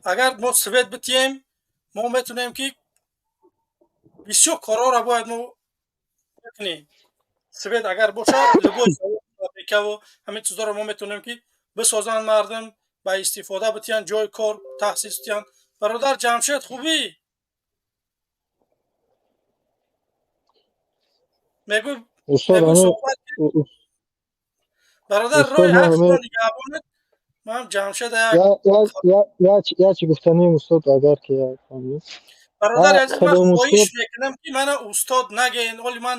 Агар мо свет битием, мо метавонем, ки бисёр корҳоро бояд мо бикунем. Свет агар бошад, любой завод, фабрикаву ҳамин чизҳоро мо метавонем, ки бисозанд, мардум ба истифода битиянд, ҷои кор таҳсис битиянд. Бародар Ҷамшед, хубӣ? Мегӯй. Устод. Мегӯй, суҳбат. Бародар, Устод, роҳи ман ҳақ ҳамин худо нигаҳбонат. Ман Ҷамшеда як як чи гуфтанем, устод, агар ки як ҳамин. Бародари азиз, ман Худом хоҳиш устод. мекунам, ки мана устод нагӯен. Оли ман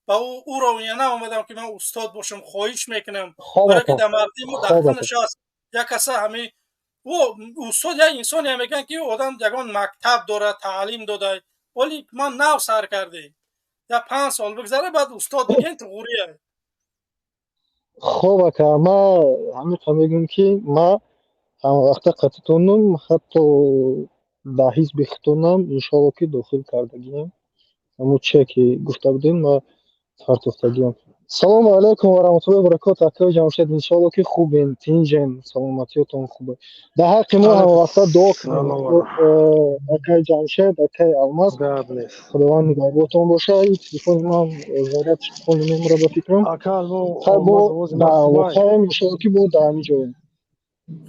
ба ӯ уровня наомадам, ки ман устод бошам. Хоҳиш мекунам, Хоб барое ки ака. дар мардуми мо дар Хоб ака. хунаш аст як каса ҳамин ӯ устод, як инсоне мегӯянд, ки одам ягон мактаб дорад, таълим дода. Оли ман нав сар кардем, як 5 сол бигзара, баъд устод бигӯен, туғурия. Хоб ака, ман ҳамин мегӯям, ки ман ҳамавақта қатитонам, ҳатто дар ҳизби хитонам иншоалло ки дохил кардагиам. Ҳамун чие ки гуфта будем, ман партофтагиам. Салому алайкум ва раҳматуллоҳи ва баракоту, акаи Ҷамшед, иншоалло ки хубен, тинҷен, саломатиётон хубе. Дар ҳаққи мо ҳамавақта дуо кунем, Салом алайкум. Акаи Ҷамшед, акаи Алмаз. Гап нест. Худованд нигаҳботон боша. И телефони ман заряд телефони мемура ба фикрам. Ака Алмо, Хай, бо Алмаз, овози ман дар хубай? алоқаем, иншоалло ки бо дар ҳамин ҷоем.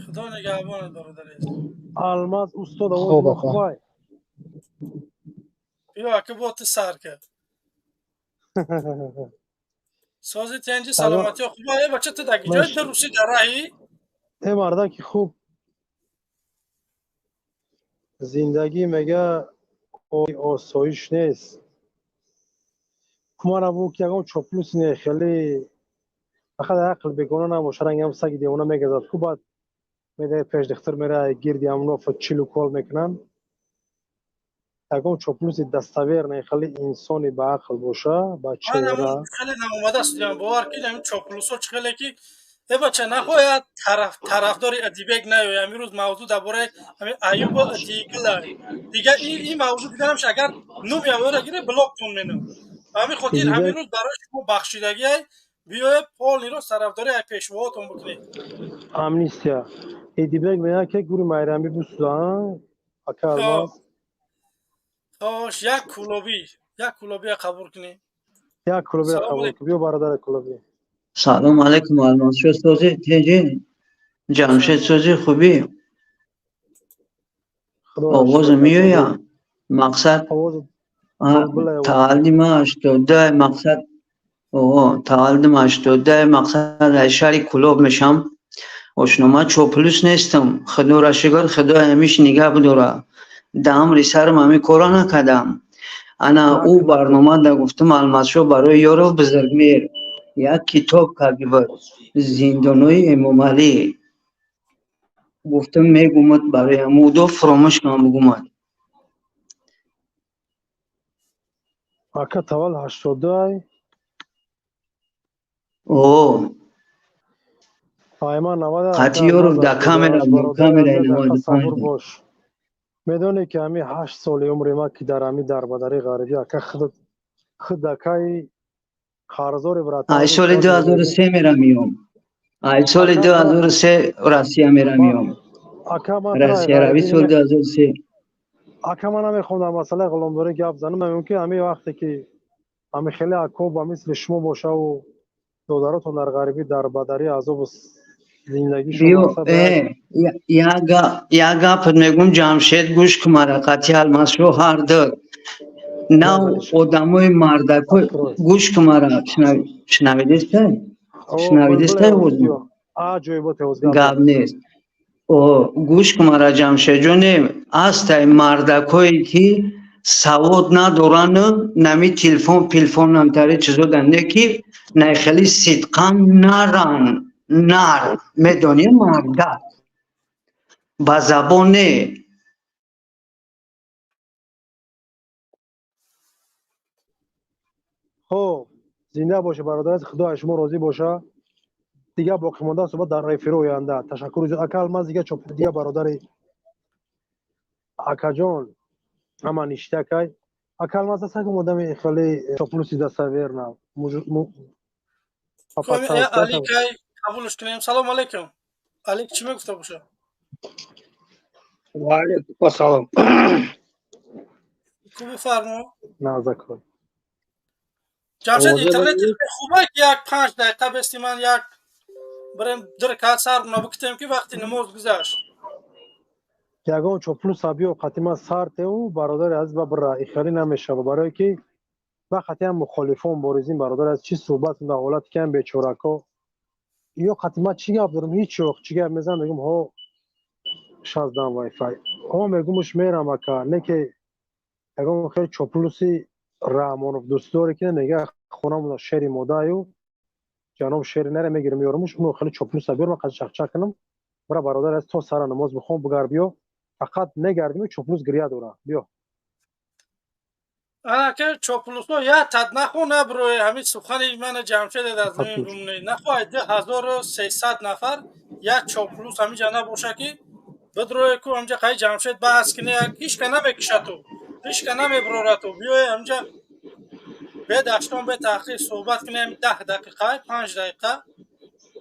Худо нигаҳбонат, бародари азиз. Алмаз, устод, овози Хоб мо ака. хубай? Биё, ака, бо ту сар кард. Сози, тенҷи, Ага. саломатиё хуба? Э бача, ту дар ҷои ту русӣ дар раҳӣ? Э мардаки хуб, зиндагӣ мега осоиш нест. Кумара бу ки ягон чоплус не, хеле фақат ақл бегона набоша, рангам саги девона мегазад ку, баъд медаи пеш духтур мера, гирди ҳамнофа чилу кол мекунанд. Ягон чоплуси достоверный, хеле инсони ба ақл боша, ба Ман чеҳра. ҳамун хеле наомадааст, бовар кунед, ҳамин чоплусо чӣ хеле ки э бача нахоҳад тарафдори Адибек наёй. Ҳамин рӯз мавзӯъ дар бораи ҳамин Аюбу Адигила дига ин мавзӯъ диданамш, агар нуми авёра гире, блоктон менам. Ба ҳамин хотир ҳамин Идибек рӯз барои шумо бахшидагиай, биёед полный рост тарафдори ай пешвоҳотон бикунед. Амнистия. Идибек мегӯяд, ки гури майрамбӣ бисӯза, ака Алмаз. Хош, як кулобӣ, як кулобия қабул кунед. Як кулобия Салому қабул алейкум. кун, биё, бародари кулобӣ. Салом алейкум, Алмазшо, сози, тинҷи, Ҷамшед, сози, хубӣ? Худоро Овоза шукр, ака, меоя? сози. Мақсад Овози булбулай овоз. Таваллуди ман 82, мақсад таваллудим 82, мақсад аз шаҳри Кӯлоб мешам. Ошнома, чоплус нестам, худоро шукр, худо ҳамиш нигаҳ бидора. Дар амри сарам ҳамин корро накардам. Ана ӯ Накун, ака. барнома да гуфтам, Алмазшо, барои ёров Бузургмеҳр як китоб карди буд, зиндонои Эмомалӣ. Гуфтам, мегумад, барои ҳамудо фуромӯш кунам, бугумад. Ака, таваллуд 82 ай. О. Айман навада. Қатъи ёров да камера, камера сабур бош. Медонӣ ки ҳами 8 соли умри ма ки дар ҳами дарбадари ғарибӣ, ака, худ акаи қарздори братан. Ай соли 2003 мерамиём. Ай соли 2003 Россия мерамиём. Ака, ман Россия рави соли 2003. Ака, ман намехоҳам дар масъалаи ғуломдорӣ гап занам. Мегӯям ки ҳамин вақте ки ҳами хеле ако ба мисли шумо бошаву додаротон дар ғарибӣ дар бадарӣ азобу Биё, як гапат мегӯм, Ҷамшед, гӯш кун мара, қатъи Алмасшо ҳарду. Нав одамои мардако, гӯш кун мара, шунавидистай? Шунавидистай? Гап нест. Гӯш кун мара, Ҷамшедҷоне, ҳастай мардакое ки савод надорану нами телефон пилфон намтари чизода не ки най хеле сидқан наран, нар медонӣ, мардак ба забон не. Хоб, зинда боша, бародар, худо аз шумо розӣ боша. Дигар боқимонда суҳбат дар эфири оянда. Ташаккури зиёд, ака Алмаз. Дига чоп, дига бародари акаҷон ҳама ништакай. Ака Алмаз, асакум одами хеле чоплуси даставерна. Аликай қабулш кунем. Салом алейкум, Алик, чӣ мегуфта боша? Ва алейкум ассалом. Ку, бифармо. Назакон. Ҷамшед, интернет хуба ки як 5 дақиқа бести, ман як бирем диркат сар набукитем ки вақти намоз гузашт. Ягон чоплуса биё, қатима сар теу, бародари азиз, ба бира ихелӣ намешава, барое ки вақте ҳам мухолифон боризин, бародар аз чӣ суҳбат дар ҳолате ки ҳам бечорако ё қатима чӣ гап дорам, ҳеҷ вақт чӣ гап мезанам, мегӯм ҳо шаздам вайфай ҳо, мегӯмуш мерам, ака, не ки ягон хел чоплуси Раҳмонов дӯстдоре ки мега хонамона шери модаю ҷаноб шери наре мегирам меёрмуш, уно хеле чоплуса биёрам, қад чақчақ кунам бара. Бародар аз то сара намоз бихон, бугар, биё, фақат мегардим, чоплус гиря дора, биё. Ана ки чоплусо як тад нахо наброи ҳамин сухани мана Ҷамшед аз замин бимонед, нахоҳад 2300 нафар як чоплус ҳаминҷа набоша ки бидрое ку ҳаминҷа қаи Ҷамшед баҳс кини, ҳичка намекишату, ҳичка намеброрату. Биёе ҳаминҷа бедаштон, бетаҳқиқ суҳбат кунем 10 дақиқа, 5 дақиқа.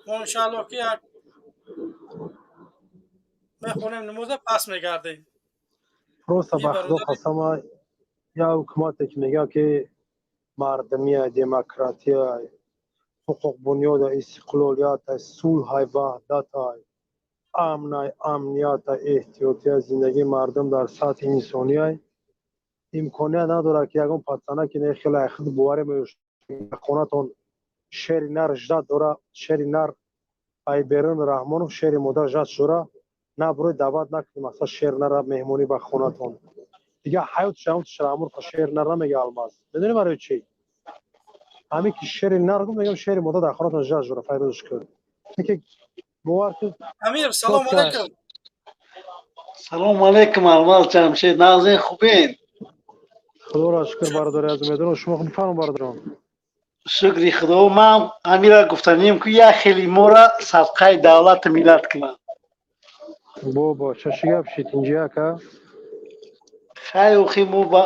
Мо иншааллоҳ ки як мехонем намоза, пас мегардем. Просто ба худо қасама, як ҳукумате ки мегӯяд ки мардумия, демократия, ҳуқуқбунёда, истиқлолията, сулҳай, ваҳдатай, амнай, амниятай, эҳтиётия, зиндагии мардум дар сатҳи инсонияй, имконият надорад ки ягон пацана ки не хеле худ боварӣ хонатон шери нар ждат дора, шери нар ай берун Раҳмонов шери модар ждат шура наброи даъват накунем, асла шер нара меҳмонӣ ба хонатон. Дигар ҳаёт шарамурқа шер нар намега. Алмаз, медонӣ барои чӣ? Ҳамин ки шери нар гуфт, мегам шери модар дар хонатон ждат шура, файрӯзш кун. Бовар кун. Амир, салом алейкум. Салом алейкум, Алмаз, Ҷамшед, нағзин, хубен? Худоро шукр, бародари азиз, медонам шумо хуб, фармо, бародарон. Шукри худо. Ман амира гуфтанем ки як хели мора садқаи давлату миллат кунам. Бобо, чаши гап шид инҷи, ака? Хай, охи, мо ба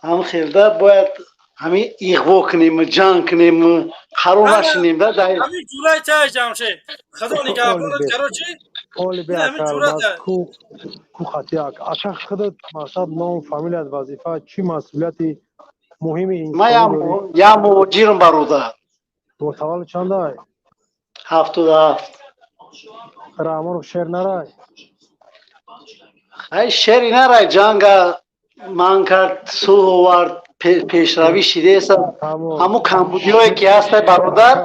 ҳам хелда бояд ҳамин иғво кунем, ҷанг кунем, қарор нашинем да. Ҳамин ҷурай тай, Ҷамшед, худо нигаҳбонат, короче. Оли бе, ака, ку ку хати, ака, худат мақсад, ном, фамилият, вазифа, чӣ масъулияти муҳими? Ман як муҳоҷирам, бародар. Таваллуд чандай? 77. Раҳмонов шер нарай? Хай, шери нарай, ҷанга ман кард, сулҳ овард, пешравӣ шидеса. Ҳамун камбудиҳое ки ҳаста, бародар,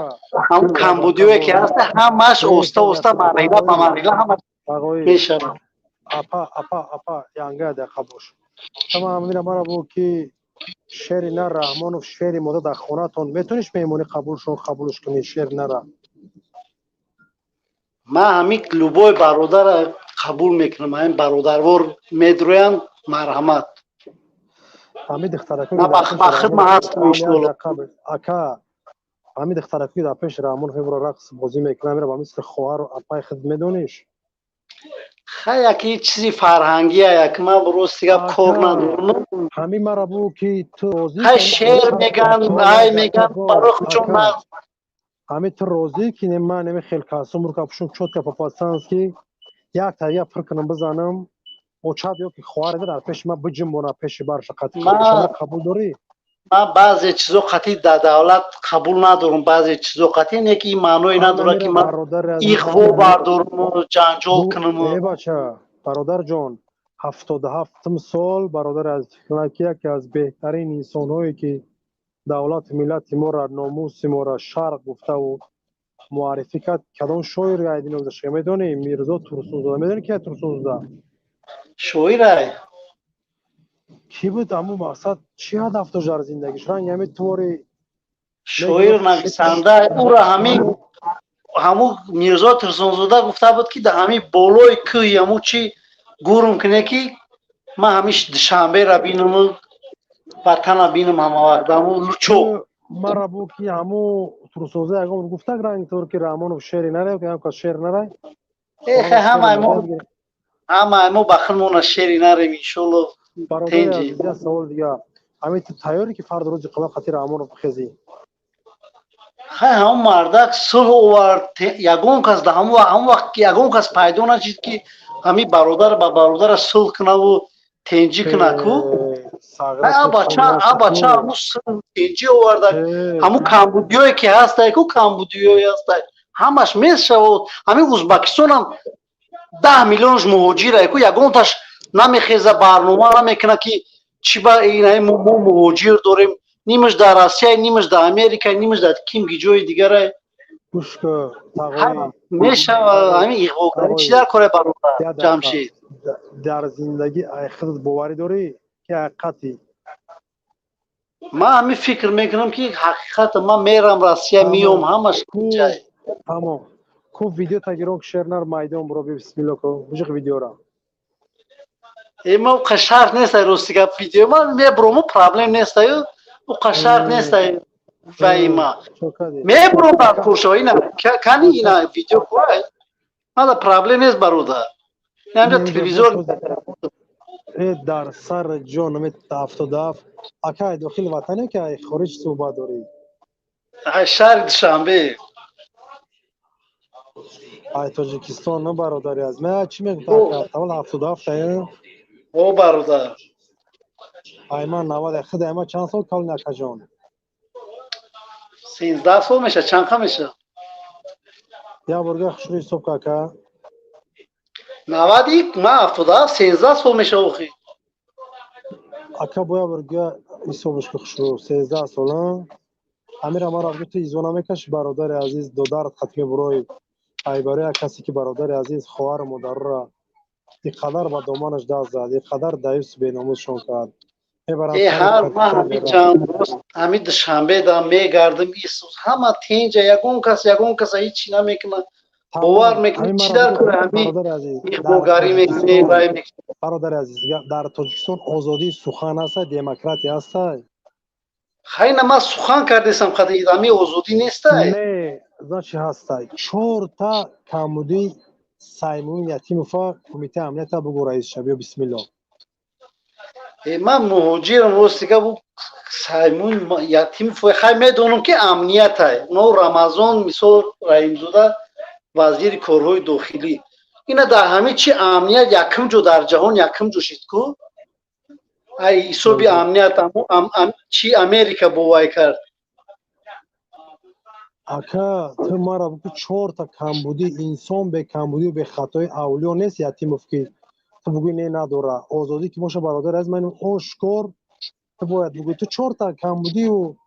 ҳамун камбудиҳое ки ҳаста, ҳамаш оста оста, марҳила ба марҳила ҳамаш мешавад. Апа, апа, апа, янга дақиқа бош. Тама амира мара бу ки шери нар Раҳмонов шери мода дар хонатон метониш меҳмонӣ қабулшон, қабулш кунӣ шер нара? Ман ҳамин любой бародара қабул мекунам, ҳамин бародарвор медроянд, марҳамат. Ҳамин духтарако ба хидма ҳастам, иншоалло. Ака. Ҳамин духтараки дар пеши Раҳмонов мебура, рақс бозӣ мекунад, мера ба мисли хоҳару апаи худ медониш. Хай, яки чизи фарҳангия, як ман рости гап кор надорам. Ҳамин мара бу ки ту розӣ. Хай, шеър меган, ай меган, барои худшон нағз. Ҳамин ту розӣ ки ман неми хел касум рука пушум, чётко по-пацански як тайя пир кунам, бизанам очад ё ки хоҳаре дар пеши ман биҷимбона, пеши барша қатӣ қабул дорӣ? Ман баъзе чизо қатъи дар давлат қабул надорам, баъзе чизо қатъи не, ки ин маъное надорад, ки ман иғво бардоруму ҷанҷол кунаму. Э, бача, бародарҷон, 77-ум сол, бародари азиз, ки яке аз беҳтарин инсонҳое ки давлату миллати моро, номуси моро шарқ гуфтаву муаррифӣ кард, кадом шоир айдино гузашта, медонӣ? Мирзо Турсунзода. Медонӣ, ки Турсунзода? Шоирай? Кӣ буд? Аму мақсад чӣ ҳадаф дошт дар зиндагиш? Ранги ҳами твори. Шоир, нависанда. Ура ҳамин ҳаму Мирзо Турсунзода гуфта буд, ки дар ҳамин болои кӯҳи ҳаму чи гурм куне, ки ман ҳамин Душанбера бинаму ватана бинам ҳамавақт, ҳаму лучо. Мара бу ки ҳаму Турсунзода ягон гуфтак ранги тор ки Раҳмонов шеъри нарай, ки ҳам кас шеър нарай? Эхе, ҳамаи мо ба худмона шеъри нарем, иншолло. Бародари азиз, як савол дига: ҳамин ту тайёре ки фард рӯзи қиёмат хати Раҳмонов бихезӣ? Хай, ҳамун мардак сулҳ овард. Ягон кас да ҳамун вақт ягон кас пайдо нашид, ки ҳамин бародар ба бародара сулҳ кунаву тенҷӣ куна ку. Абача ҳамун сулҳ тенҷӣ оварда, ҳамун камбудиёе ки ҳастай ку, камбудиёе ҳастай, ҳамаш мешавад. Ҳамин Узбакистонам 10 миллионш муҳоҷирае ку, ягонташ намехеза, барнома намекуна, ки чӣ ба мо муҳоҷир дорем, нимаш дар Россия, нимаш дар Америка, нимаш дар ким ҷои дигарай. Мешава ҳамин иғвогарӣ? Чӣ дар коре, бародар Ҷамшид? Дар зиндагӣ ай худат боварӣ дорӣ, ки ҳақиқати? Ман ҳамин фикр мекунам, ки ҳақиқата ман мерам Россия, миём, ҳамаш. Тамом ку, видео тагирон шернар майдон буро, бисмилло ку, бижиқ видеора. Ма уқа шарт нестай, рости гап, видео ман мебурому, проблем нестаю, уқа шарт нестай ваима мебуром дар куршо ина кани ина видео курай, мада проблем нест, бародар, инамҷа телевизор. Дар сар ҷон, 77 акай дохили ватане ки ай хориҷ суҳбат дорӣ? Шаҳри Душанбе. Ай Тоҷикистон на, бародари аз ма, чӣ мегуфт, тавал 77 ая? О, бародар. Ай ман 90 худ, ай ман чанд сол калон, акаҷон? 13 сол меша, чанд қа меша? Як борга хушрӯ ҳисоб ка, ака. 90, ман 77, 13 сол меша охи. Ака, бо як борга ҳисобаш ки, хушрӯ, 13 сол. Амира, мара гуфти изо намекаши, бародари азиз, додарат хатме бурои ай барои як касе ки, бародари азиз, хоҳару модарро и қадар ба доманаш даст зад, и қадар даюс беномусшон кард. Ҳар ман ҳамин чанд рӯз ҳамин Душанбе да мегардам, исус ҳама тенҷа, ягон кас ягон каса ҳеҷ чи намекунад. Бовар мекунӣ, чӣ дар кори ҳамин иғвогарӣ мекунӣ, вай мекунӣ? Бародари азиз, дар Тоҷикистон озодии сухан ҳаста, демократия ҳаста? Хайна, ман сухан кардесам, қади ҳамин озодӣ нестай. Не, значит, ҳастай. Чорта камбудии Саймумин Ятимова кумитаи амнията бугӯ, раисша биё, бисмилло. Ман муҳоҷирам, рости гап, Саймун Ятимов хай медонам, ки амниятай но Рамазон мисол Раимзода, вазири корҳои дохилӣ, ина дар ҳамин чи амният якум ҷо дар ҷаҳон, якум ҷо шид ку, ай ҳисоби амният чи Америка бовай кард. Ака, ту мара бугӯ, чорта камбудӣ. Инсон бекамбудию бехатои авлиё нест, Ятимов, ки ту бугӯӣ не, надора. Озодӣ ки боша, бародари азиз, ман ошкор, ту бояд бугӯӣ, ту чорта камбудию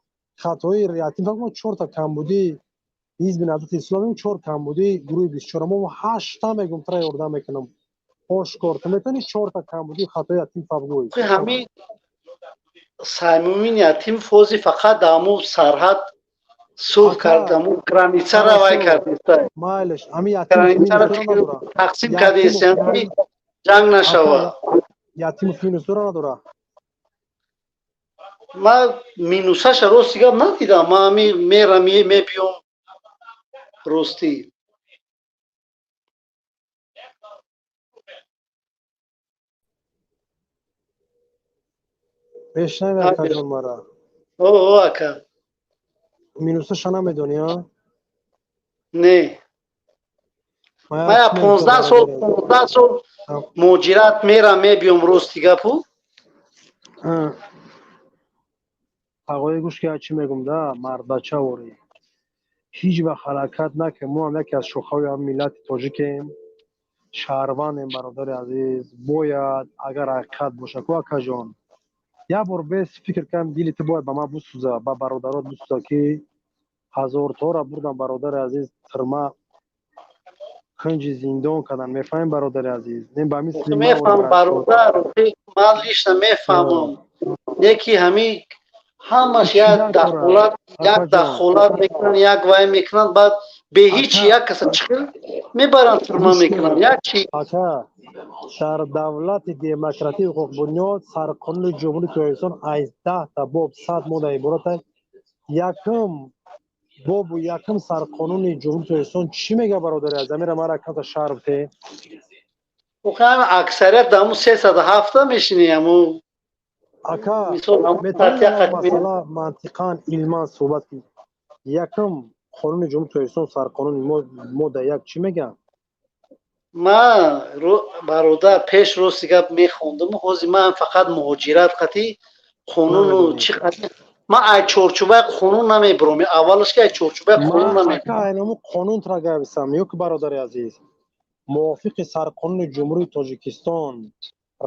хатои Ятимов, чорта камбудии Ҳизби Наҳзати Исломӣ, чор камбудии гурӯҳи 24. Мо ҳашта мегӯм, тура ёрдам мекунам ошкор. Ту метавонӣ чорта камбудию хатои Ятимова бугӯӣ? Ҳамин Саймумин Ятимов ҳози фақат дар ҳамун сарҳад сулҳ кард, ҳамун границара вай кард. Майлеш, ҳамин. Границара тақсим кардест, ҷанг нашавад. Ятимов минус дора, надора? Ман минусаша рости гап надидам. Ман ҳами мерам, мебиём, ростӣ. Мешнавӣ, акаҷон, мара? О, ака. Минусаша намедонӣ, а? Не, ман 15 сол, 15 сол муҳоҷират мерам, мебиём, рости гапу. Тағои, гӯш ки, чӣ мегум да, мардбача ворӣ, ҳеҷ вақт ҳаракат накун. Мо ҳам яке аз шохаҳои ҳам миллати тоҷикем, шаҳрвандем, бародари азиз. Бояд, агар ҳақиқат боша ку, акаҷон, як бор бес фикр кардам, дили ту бояд ба ман бисӯза, ба бародарот бисӯза, ки ҳазортора бурдан, бародари азиз, тирма, кунҷи зиндон кардан. Мефаҳмем, бародари азиз, не ба мисли Мефаҳмам, бародар, ман лично мефаҳмам, не ки ҳами ҳамаш як дахолат, як дахолат мекунанд, як вай мекунанд, баъд бе ҳичи як каса чихел мебаранд, тюрьма мекунанд, як чи. Ака, дар давлати демократии ҳуқуқбунёд сарқонуни Ҷумҳурии Тоҷикистон аз 10-та боб, 100 модда иборат аст. Якум бобу якум сарқонуни Ҷумҳурии Тоҷикистон чӣ мега, бародари азиз? Амира, мара камта шарҳ бите. Аксарият даму 307-та мешини, аму. Ака, масъала мантиқан, илман суҳбат кунем. Якум қонуни Ҷумҳурии Тоҷикистон, сарқонуни модда 1 чӣ мегӯяд? Ма, бародар, пеш рости гап мехондам, ҳозир ман фақат муҳоҷират қатӣ қонуну чӣ қатӣ, ман ай чорчӯбаи қонун намебурам. Аввалаш ки ай чорчӯбаи қонун намебурам. Айнаму қонун тра гависам ё ки, бародари азиз, мувофиқи сарқонуни Ҷумҳурии Тоҷикистон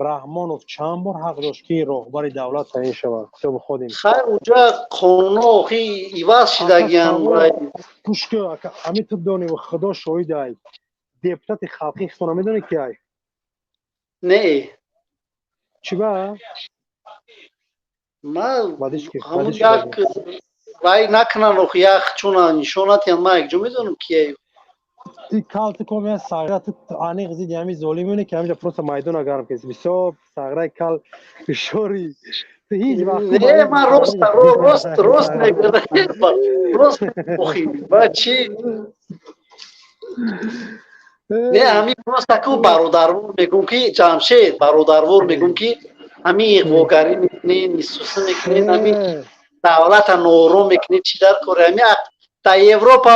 Раҳмонов чанд бор ҳақ дошт, ки роҳбари давлат таъин шавад? Ҳисоби ходим. Хайр, уҷа қонунҳо охи иваз шидагиян. Гӯш ку, ами ту донӣ, худо шоҳид ай, депутати халқи хитона медонӣ ки ай? Не. Чӣ ба? Ма ҳамун як вай накунанд, охи як чуна нишон натиҳанд, ман якҷо медонам ки ай. Ти кал, ту ком я сағра, ту аниқ зидди ҳами золимоне, ки ҳамиҷа просто майдона гарм кеси. Бисёр сағраи кал бишори, ту ҳеҷ вақт. Не, ман рост, рост, рост мегӯям, рост охи, ба чи не, ҳами просто ку бародарвор мегӯм, ки Ҷамшед, бародарвор мегӯм, ки ҳами иғвогарӣ мекунед, нисуса мекунед, ҳами давлата ноором мекунед. Чӣ дар кори? Ҳами дар Европа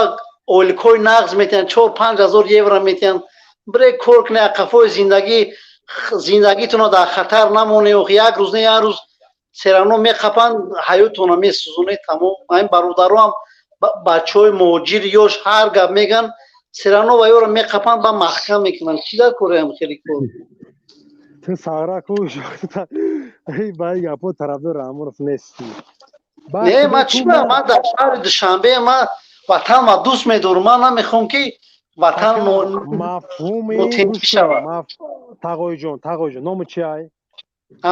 ойликҳои нағз метиҳанд, 4-5 ҳазор евро метиҳанд. Бире кор кунед, қафои зиндагӣ, зиндагитонро дар хатар намонед. Охи як рӯз не, як рӯз серано меқапанд, ҳаётонро месӯзонед, тамом. Ҳамин бародароам, бачаҳои муҳоҷир, ёш ҳар гап меган, серано ва ёро меқапанд, ба маҳкам мекунанд. Чӣ дар кореам хеле кор? Ту сағра куш, ба ин гапҳо тарафдори Раҳмонов нестӣ. Не, ман чӣ, ман дар шаҳри Душанбе, ман ватанма дӯст медорам, ман намехоҳам, ки ватан мафҳуми шавад. Тағоиҷон, тағоиҷон, номи чи ай?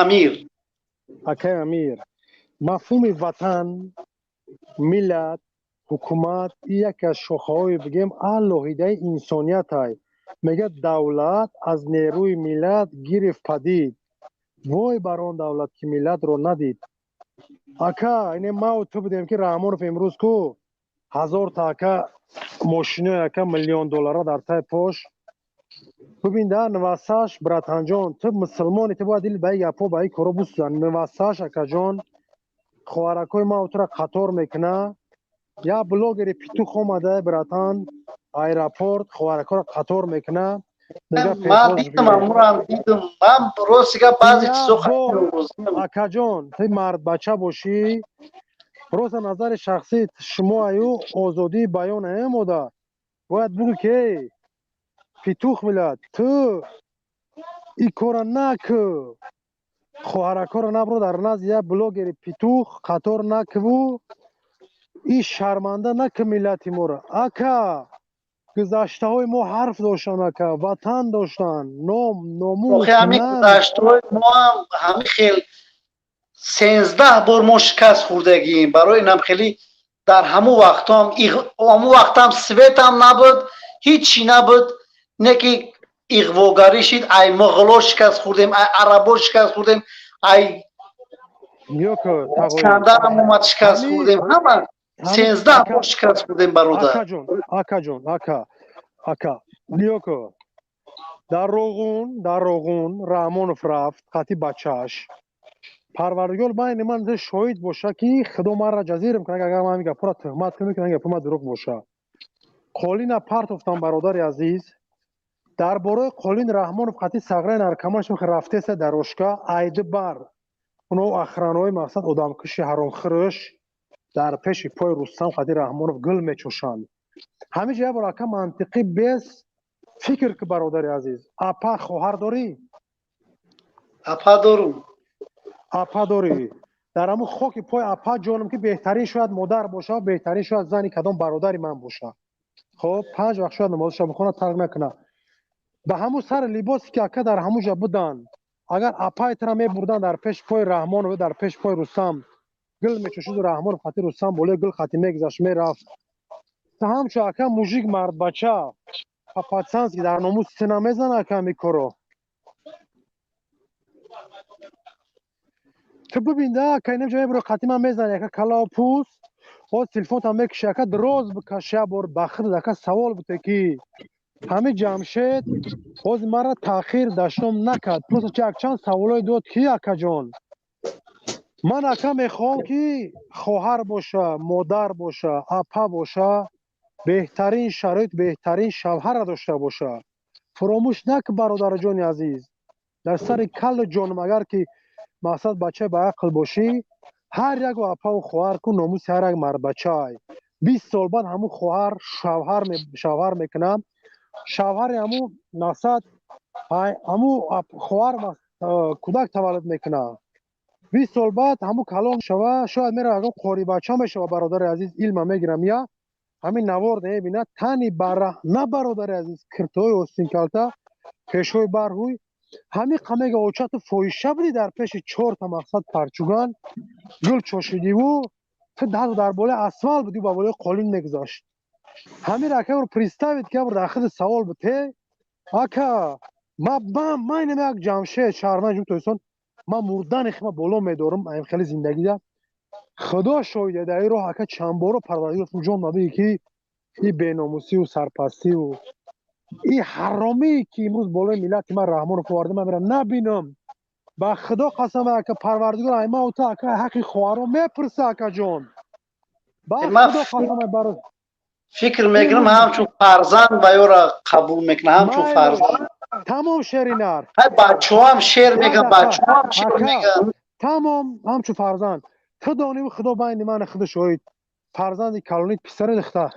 Амир. Акай Амир, мафҳуми ватан, миллат, ҳукумат яке аз шохаҳои, бигем, алоҳидаи инсоният ай. Мегӯяд, давлат аз нерӯи миллат гирифт падид, вой бар он давлат, ки миллатро надид. Ака, ине мау ту будем, ки Раҳмонов имрӯз ку ҳазорта, ака, мошинои, ака, миллион доллара дар тай пош. Бибин да нвасаш, братанҷон, ту мусулмони, ту бояд дили ба и гапҳо, ба и коро бисӯзан. Нвасаш, акаҷон, хоҳаракҳои мау тура қатор мекуна. Як блогери питух омада, братан, аэропорт хоҳаракҳоро қатор мекуна. Ман дидам, амурам дидам, ман рости гап баъзе чизо. Акаҷон, ту мардбача бошӣ, просто назари шахсӣ шумо аю, озодии баён ҳамода бояд бугӯ, ки эй питух миллат, ту ин кора накӯ, хоҳаракҳоро набро дар назди як блогери питух қатор накуву ин шарманда накӯ миллати моро. Ака, гузаштаҳои мо ҳарф доштанд, ака, ватан доштанд, ном, номус. Ҳамин гузаштаҳои мо ҳам ҳамин хел 13 бор мо шикаст хӯрдагием. Барои инам хеле дар ҳамун вақтҳоам, ҳамун вақтам светам набуд, ҳичи набуд, не ки иғвогарӣ шид. Ай муғуло шикаст хӯрдем, ай арабо шикаст хӯрдем, ай Искандарам омад, шикаст хӯрдем, ҳама 13 бор шикаст хӯрдем, бародар. Акаҷон, акаҷон, ака, ака, ниёко, дар Роғун Раҳмонов рафт қати бачааш. Парвардигор байни ман шоҳид боша, ки Худо маро ҷазирам кунад, агар ман ҳамин гапҳоро туҳмат кунам, ки ҳамин гапҳо ма дурӯғ боша. Қолина партофтам, бародари азиз. Дар бораи Қолин Раҳмонов қати сағраи наркоманаш рафтеса дар ошка айди бар оно охранаҳои мақсад одамкуши ҳаромхӯрш дар пеши пои Рустам қати Раҳмонов гул мечошанд. Ҳамиҷа як бор, ака, мантиқӣ бес фикр ки, бародари азиз, апа, хоҳар дорӣ? Апа дорум. Апа дорӣ. Дар ҳамун хоки пои апа ҷонам, ки беҳтарин шояд модар боша, беҳтарин шояд зани кадом бародари ман боша. Хоб, панҷ вақт шояд намозаша бихона, тарк накуна. Ба ҳамун сари либосе ки, ака, дар ҳамун ҷа буданд, агар апаи тара мебурданд, дар пеши пои Раҳмонов, дар пеши пои Рустам гул мечошиду Раҳмонов хати Рустам болои гул хати мегузашт, мерафт, ҳамчун, ака, мужик, мардбача, по-пацански дар номус ту намезана, ака, ҳами коро? Ту бибин да, ака, инамҷа мебуро қати ман мезани, ака, калаву пӯст. Ҳоз телефонтам мекуши, ака, дроз бикаши, як бор ба худат, ака, савол буте, ки ҳами Ҷамшед ҳозир маро таъхир дашном накард, просто якчанд саволое дод, ки акаҷон, ман, ака, мехоҳам, ки хоҳар боша, модар боша, апа боша, беҳтарин шароит, беҳтарин шавҳарра дошта боша. Фуромӯш нак, бародарҷони азиз, дар сари каллу ҷонам, агар ки мақсад бачаи ба ақл бошӣ, ҳар як апаву хоҳар ку номуси ҳар як мардбачай. 20 сол баъд ҳамун хоҳар шавҳар мекунад, шавҳари ҳамун мақсад ҳамун хоҳар кӯдак таваллуд мекунад. 20 сол баъд ҳамун калон шава, шояд мера ягон қорибача мешава. Бародари азиз, илма мегирам, я ҳамин навор мебинад, тани бараҳна, бародари азиз, киртои остинкалта, пешҳои барҳуй ҳамин қамега оча, ту фоҳиша будӣ, дар пеши чорта мақсад парчуган гул чошидиву ту ҳатто дар болои асфалт будӣ, ба болои қолин мегузашт. Ҳамин, ака, бор представить ки, бор дар худи савол буте, ака. Ма инам як Ҷамшед, шаҳрванди Ҷумҳури Тоҷикистон, ман мурдани хима боло медорам аим хеле зиндагида. Худо шоҳиде, дар ин роҳ, ака, чандборо Парвардигор ҷон набиги, ки ин беномусию сарпастию ин ҳаромие, ки имрӯз болои миллати ман Раҳмонов оварда, ман мерам набинам. Ба Худо қасам, ака, Парвардигор айма ту, ака, ҳаққи хоҳарон мепурса, акаҷон, ба Худо қасам, баро. Фикр мекунам, ҳамчун фарзанд ба ёра қабул мекунам, ҳамчун фарзанд. Тамом, шеринар. Бачаҳоам шер меган, бачаҳоам шер меган. Тамом, ҳамчун фарзанд. Ту дониву Худо байни мани худу шоҳид. Фарзанди калонит писари духтар?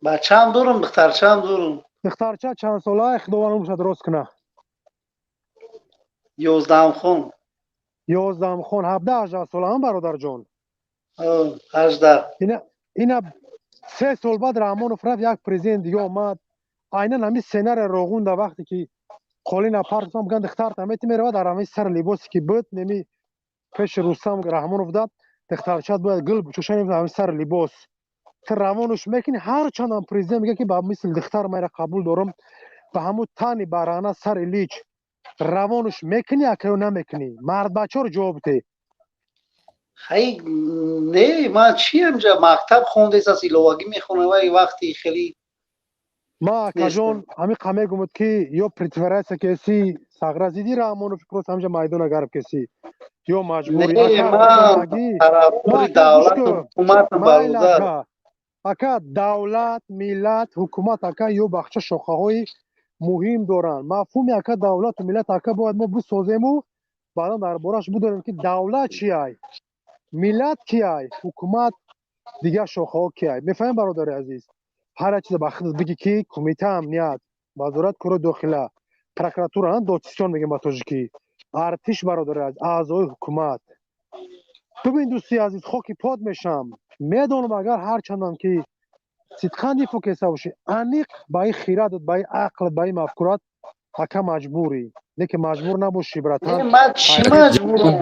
Бачаам дорум, духтарчаам дорум. Духтарча чанд сола? Худованд умрша дуруст куна. 11-ам хон. 11-ам хон, 17, 18 сола ҳам, бародарҷон? 18. Ина 3 сол баъд Раҳмонов рафт, як президент дига омад. Айнан ҳамин сценария Роғунда, вақте ки қолина партофтан, биган духтарта мети, меравад дар ҳамин сари либосе ки буд, неми пеши Рустам Раҳмонов да духтарчат бояд гул бучоша, ҳамин сари либос ту равонуш мекунӣ. Ҳарчандам президент мега, ки ба мисли духтар майра қабул дорам, ба ҳамун тани бараҳна, сари лич равонуш мекунӣ, ака, ё намекунӣ? Мардбачаро ҷавоб де. Хай, не, ман чи, амҷа мактаб хондесас, иловагӣ мехонам, вай вақти хеле. Ма, акаҷон, ҳамин қа мегумуд, ки ё притворяться кеси, сағра зиди Раҳмонов, просто ҳамҷа майдона гарб кеси, ё маҷбури. Ака, давлат, миллат, ҳукумат, ака, ё бахча шохаҳои муҳим доранд. Мафҳуми, ака, давлату миллат, ака, бояд мо бисозему, баъдан дар бораш бидонем, ки давлат чиай, миллат киай, ҳукумат, дигар шохаҳо киай. Мефаҳмем, бародари азиз? Ҳар як чиза ба худат бигӣ, ки Кумитаи амният, Вазорат кори дохила, прокуратура, додситон мегӯем ба тоҷикӣ, артиш, бародари азиз, аъзои ҳукумат. Бибин, дӯсти азиз, хоки под мешам, медонам, агар ҳарчандам ки сидқан дифо кеса бошӣ, аниқ ба ин хирадат, ба ин ақлат, ба ин мафкурат, ака, маҷбурӣ. Лекин маҷбур набошӣ, братан. Ман чӣ маҷбурам?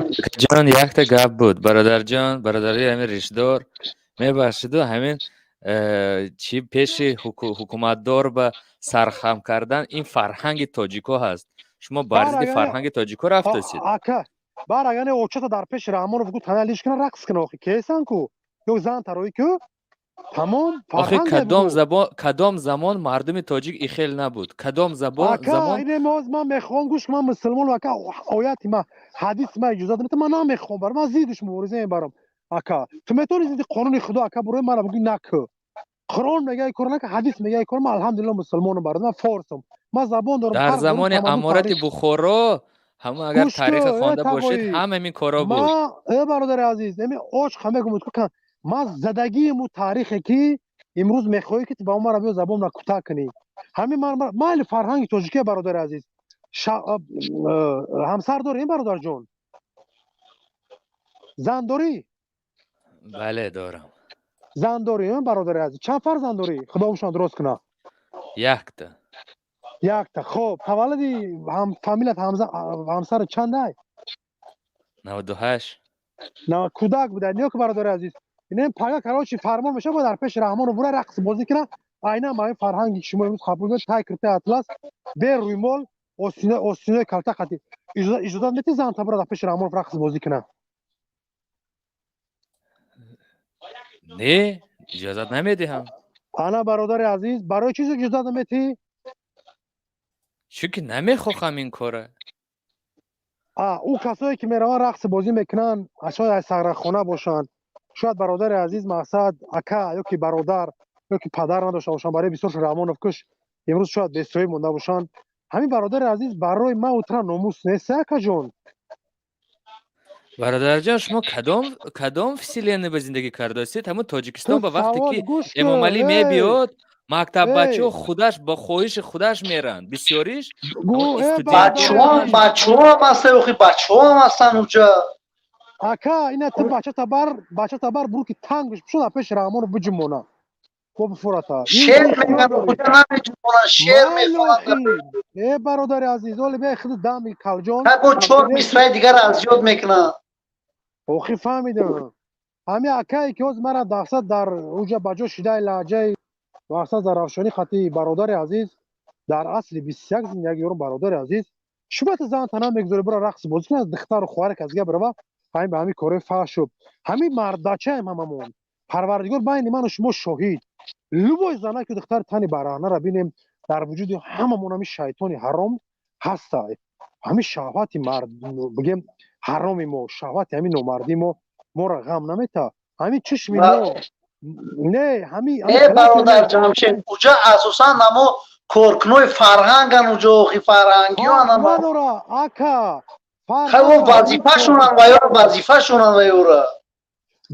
Ҷон, якта гап буд, бародарҷон, бародари ҳамин ришдор, мебахшиду, ҳамин чӣ, пеши ҳукуматдор ба сархам кардан, ин фарҳанги тоҷико ҳаст. Шумо бар зидди фарҳанги тоҷико рафтасид. Ака. Бар агар не очата дар пеши Раҳмонов гу тана лиш кина рақс кина, охи кесан ку ё зан тарои ку тамом. Охи кадом забон, кадом замон мардуми тоҷик ихел набуд? Кадом забон? Ака, замон ине моз ман мехоҳам, гӯш, ман мусулмон, ака, ояти ма, ҳадиси ма иҷозат намета, ман намехоҳам, бар ман зиддиш мубориза мебарам. Ака, ту метавонӣ зидди қонуни Худо, ака, бурои мара бигӯӣ накӯ? Қуръон мега кор нака, ҳадис мега кор. Ман алҳамдулилло мусулмонам, бародар, ман форсам, ман забон дорам. Дар фарқ дорам, замони тамаддун, аморати таърих. Бухоро ҳама агар Гӯш тариха кӯ, э хонда бошед, тағоӣ, ҳама ин коро буд. Ма э бародари азиз, эми очқа мегум, кан ман задагиему таърихе ки имрӯз мехоҳӣ ки ту ба мара биё забонра кӯтаҳ кунӣ. Ҳамин майли фарҳанги тоҷикия, бародари азиз. Ҳамсар дорӣ, бародарҷон? Зан дорӣ? Бале, дорам. Зан дорӣ, бародари азиз? Чанд фарзанд дорӣ? Худо ушон дурост кунад. Якта. Якта. Хоб, таваллуди фамилият, ҳамсарат чандай? 98. Кӯдак буда ниё ки, бародари азиз, инем пага, короче, фармон меша, бояд дар пеши Раҳмонов бура рақс бозӣ кина. Айнан ба ҳамин фарҳанги шумо имрӯз қабул доред, тай киртаи атлас, бе рӯймол, остинои калта қати. Иҷозат метӣ зан табура дар пеши Раҳмонов рақс бозӣ кина? Не, иҷозат намедиҳам. Ана, бародари азиз, барои чиз иҷозат наметӣ? Чунки намехоҳам ин кора. Ӯ касое ки мераванд рақси бозӣ мекунанд, шояд аз саграхона бошанд, шояд, бародари азиз, мақсад, ака ё ки бародар ё ки падар надошта бошанд, барои бисёршон Раҳмонов куш, имрӯз шояд бесоҳиб монда бошанд. Ҳамин, бародари азиз, барои ман утра номус нест, акаҷон? Бародарҷон, шумо кадом вселенная ба зиндагӣ кардасед? Ҳамун Ту Тоҷикистон ба вақте савол ки гӯш кун. Эмомалӣ Эй мебиёд, мактаббачаҳо эй худаш ба хоҳиши худаш меранд, бисёриш гу ҳамун э студентҳо. бародари Бачаҳоам, азиз. Бачаҳоам ҳастан, охи бачаҳоам ҳастан уҷа. Ака, ина ту бачата бар, бур ки тангш пушод, пеши Раҳмонов биҷумона бо бифурата. Ин Шеър гӯш мегӯянд, надорӣ. уҷа намеҷумонанд, шеър Майли, мехонанд. охи э бародари азиз, оли бе худ дами калҷон. Бо чор мисраи дигар аз ёд мекунанд. Охи, фаҳмидам. Ҳамин акае ки ҳоз мара дақсад дар уҷа ба ҷо шидаи лаҳҷаи мақсад Зарафшонӣ хати, бародари азиз, дар асли 21 зиндагӣ дорум, бародари азиз. Шуба ту зан тана мегузорӣ бура рақс бозӣ кунад, духтару хоҳаре кас дига бирава, ҳамин ба ҳамин корои фаҳш шуд. Ҳамин мардачаем ҳамамон, Парвардигор байни ману шумо шоҳид. Любой занаки духтари тани бараҳнаро бинем, дар вуҷуди ҳамамон ҳамин шайтони ҳаром ҳастай. Ҳамин шаҳвати мард, бигем, ҳароми мо, шаҳвати ҳамин номардии мо моро ғам намета, ҳамин чишми мо не, ҳамин. Не, бародар Ҷамшед, уҷа асосан намо коркунои фарҳанган, уҷа охи фарҳангиён. Надора, ака. Хайво вазифашонан ва ёра, вазифашонан ва ёра.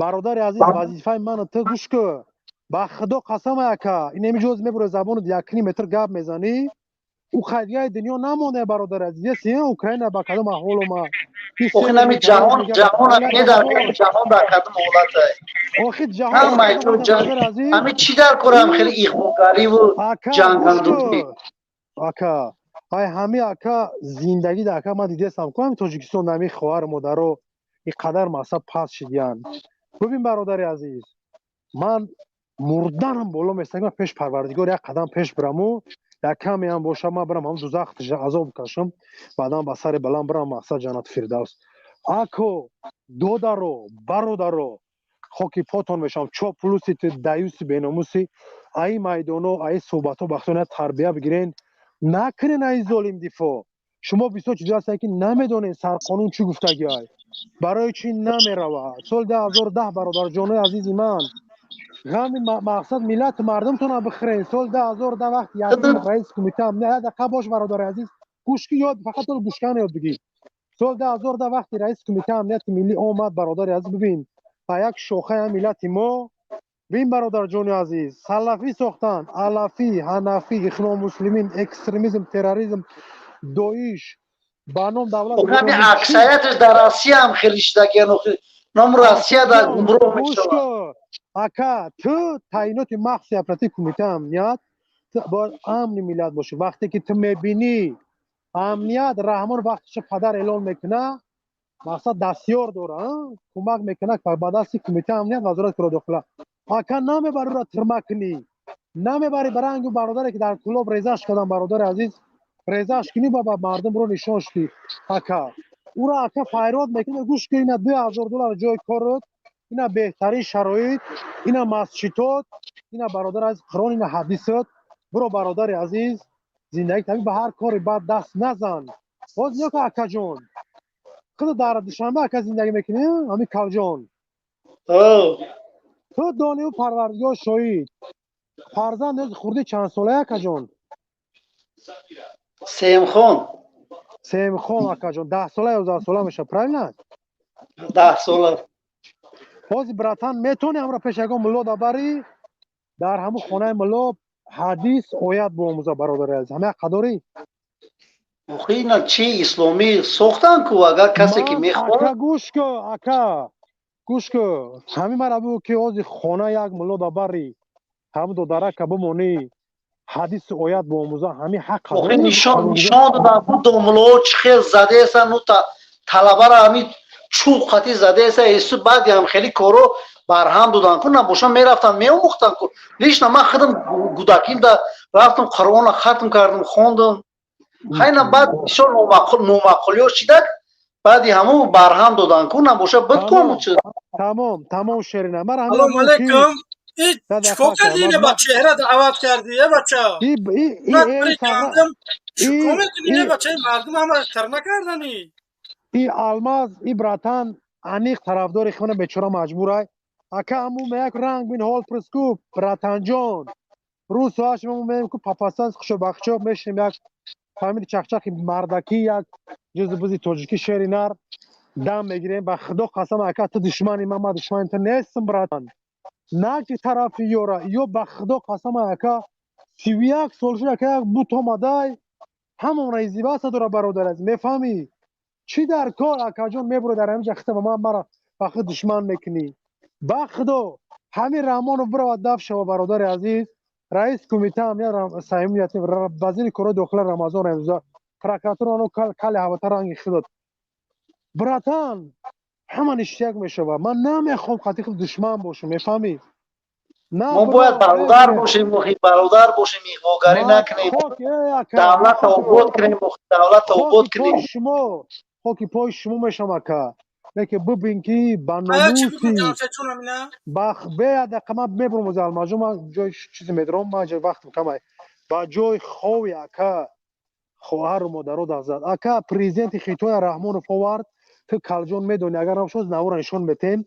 Бародари азиз, вазифаи ману ту, гӯш кӯ, ба Худо қасам, ака, ин ҳамин ҷоз мебуре, забону якним метр гап мезанӣ, ӯ хайдигаи дунё намонда, бародари азиз. Еси Украина ба кадом аҳвол омад? Охи нами ҷаҳон, ҷаҳон не, дар ҷаҳон дар кадом ҳолатай? Охи ҷаҳон. Ҳами чӣ дар корам, хеле иғвогариву ҷангандӯзӣ. Ака, ай ҳами, ака, зиндагӣ да, ака, ман дидестам ку ҳами Тоҷикистон ҳами хоҳару модаро ин қадар мақсад паст шидиянд. Бибин, бародари азиз, ман мурданам боло местагӣ, ман пеш Парвардигор як қадам пеш бираму, як камеам боша, ман бирам ҳам дузах азоб кашам, баъдан ба сари баланд бирам, мақсад ҷаннат фирдавс. Ако, додаро, бародаро, хоки потон мешавам, чоплуси даюси беномуси, аи майдоно, аи суҳбатҳо бахтона тарбия бигирен, накунен аи золим дифоъ. Шумо бисёр чизо ҳастанд ки намедонед, сарқонун чӣ гуфтагиай, барои чӣ намеравад соли 2010. Бародарҷонои азизи ман, ғами мақсад миллату мардумтона бихӯрен. Соли 2010 вақти якум раиси кумита, як дақиқа бош, бародари азиз, гӯшки ёд, фақат ол гӯшкана ёд бигир. Соли 2010 вақти раиси кумитаи амнияти миллӣ омад, бародари азиз, бибин, ба як шохаи миллати мо, бин, бародарҷони азиз, салафӣ сохтанд, алафӣ, ҳанафӣ, ихвон муслимин, экстремизм, терроризм, Доиш ба ном давлат. Аксарияташ дар Россия ҳам хеле шидагиян, ном Россия дар гумроҳ мешавад. Ака, ту таъиноти махсуси оперативи кумитаи амният, ту бояд амни миллат бошӣ. Вақте ки ту мебинӣ амният, Раҳмон вақтиша падар эълон мекуна, мақсад дастёр дора, кӯмак мекуна ба дасти кумитаи амният, вазорати кори дохила. Ака, намебари ӯра тирма кунӣ, намебари ба ранги бародаре ки дар Кӯлоб резаш кардам, бародари азиз, резаш кунӣ, ба мардум ро нишон шудӣ, ака. Ура ака файрод мекунад, гӯш ки, ина 2000 доллар ҷои корот, ина беҳтарин шароит, ина масҷидот, ина, бародар азиз, Қуръон, ина ҳадисот. Биро, бародари азиз, зиндагӣ таби, ба ҳар кори бад даст назан. Боз ё акаҷон, худ дар Душанбе, ака, зиндагӣ мекунӣ? Ҳамин калҷон, ту дониву Парвардигор шоҳид. Фарзанд хурди чанд солая, акаҷон? Семхон. Семхон, акаҷон, 10 сола, 11 сола мешавад, правильно? 10 сола. Ҳозир, братан, метавонӣ ҳамро пеш ягон мулло дабарӣ, дар ҳамун хонаи мулло ҳадис, оят биомӯза, бародари азиз, ҳама ҳаққа дорӣ. Охи, ина чи исломӣ сохтан ку, агар касе ки мехоҳад. Ака, гӯш ку, ака, гӯш ку, ҳамин мара бигӯ, ки ҳозир хона як мулло дабарӣ, ҳамун додарака бимонӣ, ҳадису оят биомӯза, ҳамин ҳаққа. Охи, нишон додам ку, домуллоҳо чӣ хел задаесан, ну талабара ҳамин чӯб қатӣ задаеса эсу. Баъди ҳам хеле коро барҳам додан ку, набошам мерафтан меомӯхтан ку. Лично ман худам гудакимда рафтам, Қуръонро хатм кардам, хондам. Хайна, баъд бисёр номаъқулиҳо шидак, баъди ҳамун барҳам додан ку, набоша буд ку ҳамун чиз. Тамом, тамом, шерина. Салом алейкум. Чикор кардӣ, ина ба чеҳра даъват кардӣ, е бача? Чикор мекунӣ, е бачаи мардум ҳама тар накарданӣ? И Алмаз, и братан аниқ тарафдори хона, бечора маҷбурай. Ака, ҳамун як ранг бин ҳол приску, братанҷон. Рӯз соаш мо меем ку, папасан хушобахчо мешинем, як фамили чахчахи мардакӣ, як ҷузи бузи тоҷикӣ, шери нар дам мегирем. Ба Худо қасам, ака, ту душмани ман, ман душмани ту нестам, братан. На ки тарафи ёра ё, ба Худо қасам, ака, 31 сол шуд, ака, як бут омадай, ҳамона издиваса дора, бародар аз, мефаҳмӣ? Чӣ дар кор, акаҷон, мебуро дар ҳамин ҷа хита ба ман, мара ба худ душман мекунӣ? Ба Худо, ҳамин Раҳмонов биравад, даф шава, бародари азиз. Раис кумита амният Саимият, вазири корҳои дохила Рамазон Раҳимзода, прокуратура оно кали ҳавата ранги худот, братан, ҳама ништяк мешава. Ман намехоҳам қатъи худ душман бошам, мефаҳмӣ? Мо бояд бародар бошем, бародар бошем, иғвогарӣ накунем, давлат обод кунем, давлат обод кунем. Шумо хоки пои шумо мешам, ака, лекин бибин, ки ба номуси бе дақа ман мебурам ози Алмаҷо, ман ҷои чизе медорам, ман ҷои вақтам камай. Ба ҷои хови, ака, хоҳару модаро дафзад, ака. Президенти Хитоя Раҳмонов овард. Ту, калҷон, медонӣ, агар набошад, навора нишон метем.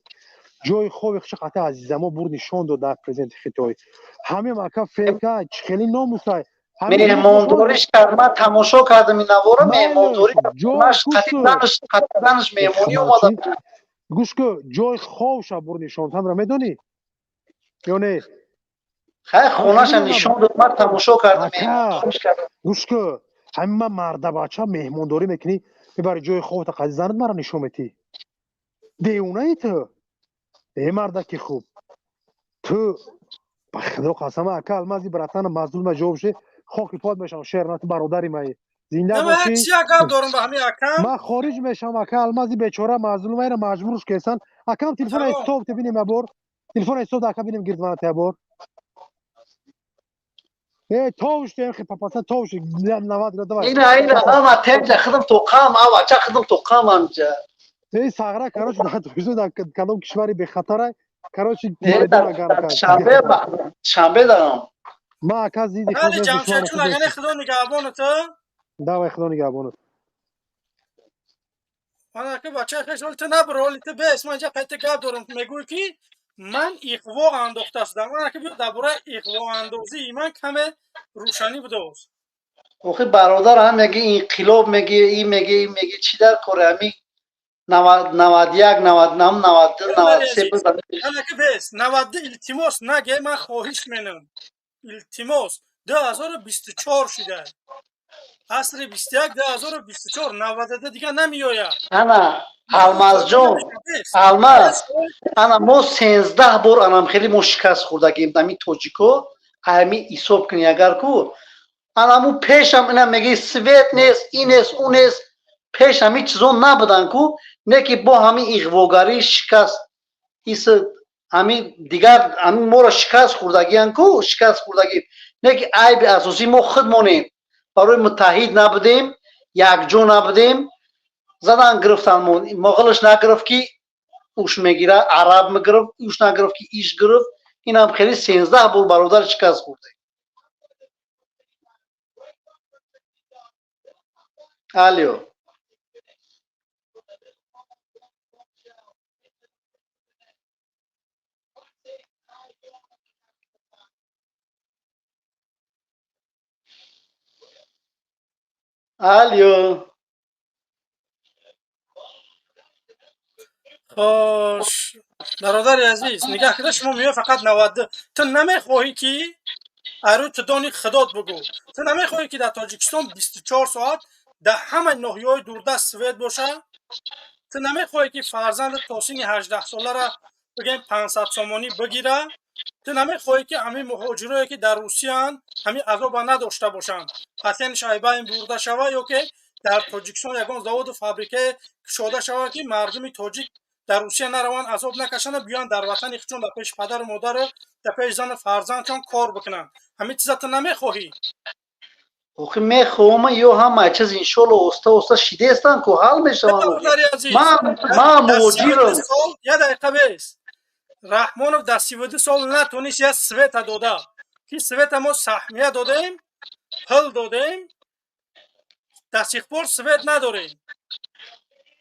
Ҷои хови хуши қати азизамо бур нишон дод дар президенти Хитой. Ҳамин, ака, фека чӣ хеле номусай. Меҳмондориш кард, ман тамошо кардам ин навора, меҳмондорӣ қати занаш меҳмонӣ омада. Гӯш ку, ҷои ховша бур нишон, ҳамра медонӣ ё не? Хай, хонаша нишон дод, ман тамошо кардам. Гӯш ку, ҳамин ман мардабача меҳмондорӣ мекунӣ, мебари ҷои ховта, қади занат мара нишон метӣ? Девонаи ту, э мардаки хуб, ту, ба Худо қасам, ака Алмази, братана, мазлума ҷавоб ше, хоки пот мешавам. Шер на, ту бародари маи, зинда бошӣ. Ман хориҷ мешавам, ака Алмази бечора мазлумаира маҷбурш кесан. Акам, телефона стоп те бинем, ябор телефона стоп, ака, бинем, гирд мана ябор. Э, товш тем хи папаса товш 90 гра, давай. Ина, ина, ама темҷа хидм тоқам, ава ча хидм тоқам амҷа. Эй, сағра, короче, дар Тоҷикистон, дар кадом кишвари бехатарай, короче. Шанбе, шанбе дарам. Ма, ака, зиди. Ҷамшедҷон, агане, Худо нигаҳбонат. Давай, Худо нигаҳбонат. Ман, ака, бачаи хеш, ҳоли ту набур, ҳоли ту бес, ман инҷа қайта гап дорам. Мегӯй, ки ман иғво андохта шудам. Ман, ака, биё, дар бораи иғвоандозии ман каме рӯшанӣ бидоз. Охи, бародар, ҳам меги инқилоб, меги ин, меги ин, меги чӣ дар кори ҳами 91, 99, 92, 93. Анаки, бес, 92, илтимос, наге, ман хоҳиш менам, илтимос. 2024 шуда, асри 21, 2024, 92 дига намеояд. Ана, Алмазҷон, Алмаз, ана мо 13 бор анам хеле мо шикаст хӯрдагем, ами тоҷико. Ами ҳисоб кунӣ, агар ку анаму пешам ина меги свет нест, ин нест, ӯ нест, пеш ҳами чизо набудан ку, не ки бо ҳами иғвогарӣ шикаст ис ҳами дигар ҳами моро шикаст хӯрдагиян ку, шикаст хӯрдагӣ, не ки айби асосӣ мо худ монем, барои муттаҳид набудем, якҷо набудем. Задан гирифтан, моғилаш нагирифт ки уш мегира, араб мегирифт, уш нагирифт ки иш гирифт. Инам хеле 13 бор бародар шикаст хӯрда. Алло. Алло. Хош, бародари азиз, нигаҳ кида, шумо меоя фақат 92. Ту намехоҳӣ ки арӯ ту дони худот бугӯ. Ту намехоҳӣ ки дар Тоҷикистон 24 соат дар ҳамаи ноҳияҳои дурдаст свет боша? Ту намехоҳӣ ки фарзанди то синни 18 солара бигем 500 сомонӣ бигира? Ту намехоҳӣ ки ҳамин муҳоҷирое ки дар Русияанд ҳамин азоба надошта бошанд, патенти шайбаин бурда шава ё ки дар Тоҷикистон ягон заводу фабрикае кушода шава ки мардуми тоҷик дар Русия нараванд, азоб накашанд, биёянд дар ватани худшон дар пеши падару модару дар пеши зану фарзандшон кор бикунанд. Ҳамин чиза ту намехоҳӣ? Охи мехоҳам, ё ҳама чиз иншолло оста оста шидестан ку ҳал мешаванд. Ман муҳоҷирам. Я дақиқа бес. Раҳмонов дар 32 сол натонист я света дода, ки света мо саҳмия додем, пул додем, до сих пор свет надорем.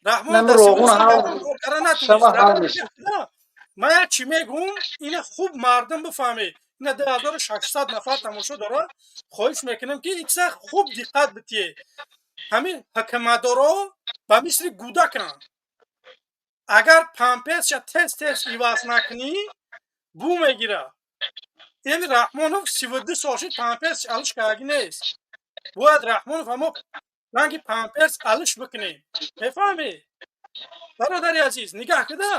Раҳмонов дар 32 сол кор карда натонист. Ман як чӣ мегӯм, ина хуб мардум бифаҳмед. Ина 2600 нафар тамошо дорад. Хоҳиш мекунам ки ин чиза хуб диққат битиед. Ҳамин ҳукуматдоро ба мисли гӯдаканд. Агар памперсша тез тез иваз накунӣ, бӯ мегирад. Ин Раҳмонов 32 сол шуд памперс алиш кардаги нест. Бояд Раҳмонов ҳамо ранги памперс алиш бикунем. Мефаҳмӣ? Бародари азиз, нигаҳ кида.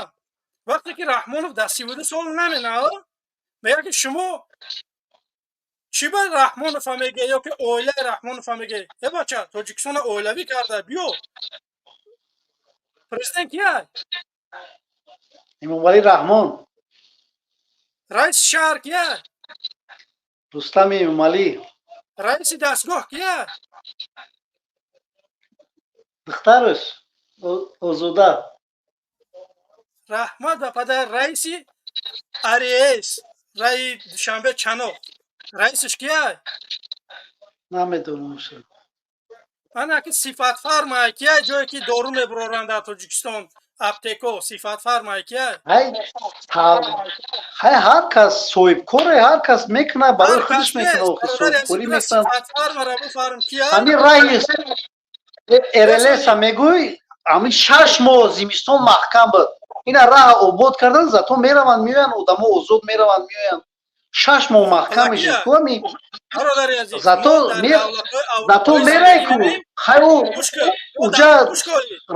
Вақте ки Раҳмонов дар 32 сол наменал, мегӯяд ки шумо чӣ ба Раҳмонова мегӯед ё ки оилаи Раҳмонова мегӯед? Э бача, Тоҷикистонро оилавӣ карда, биё. Президент кия? Эмомалӣ Раҳмон. Раиси шаҳр кия? Рустами Эмомалӣ. Раиси дастгоҳ кия? Духтараш Озода. Раҳмат ба падар. Раиси АРС, раи Душанбе Чаноқ. Раисаш кия? Намедонам. Ана ки сифатфарма кия, ҷое ки дору мебуроранд дар Тоҷикистон, аптеко, сифатфарма кия? Ҳай, ҳар кас соҳибкоре, ҳар кас мекунад, барои худаш мекунад, соҳибкорӣ мекунад. Сифатфармаро бифарм кия? Ҳамин раи РЛС-а мегӯй, ҳамин 6 моҳ зимистон маҳкам буд. Ина раҳа обод кардан, зато мераванд, меоянд, одамо озод мераванд, меоянд. 6 моҳ маҳкам мешид ку ами. Зато зато мерай ку, хай уҷа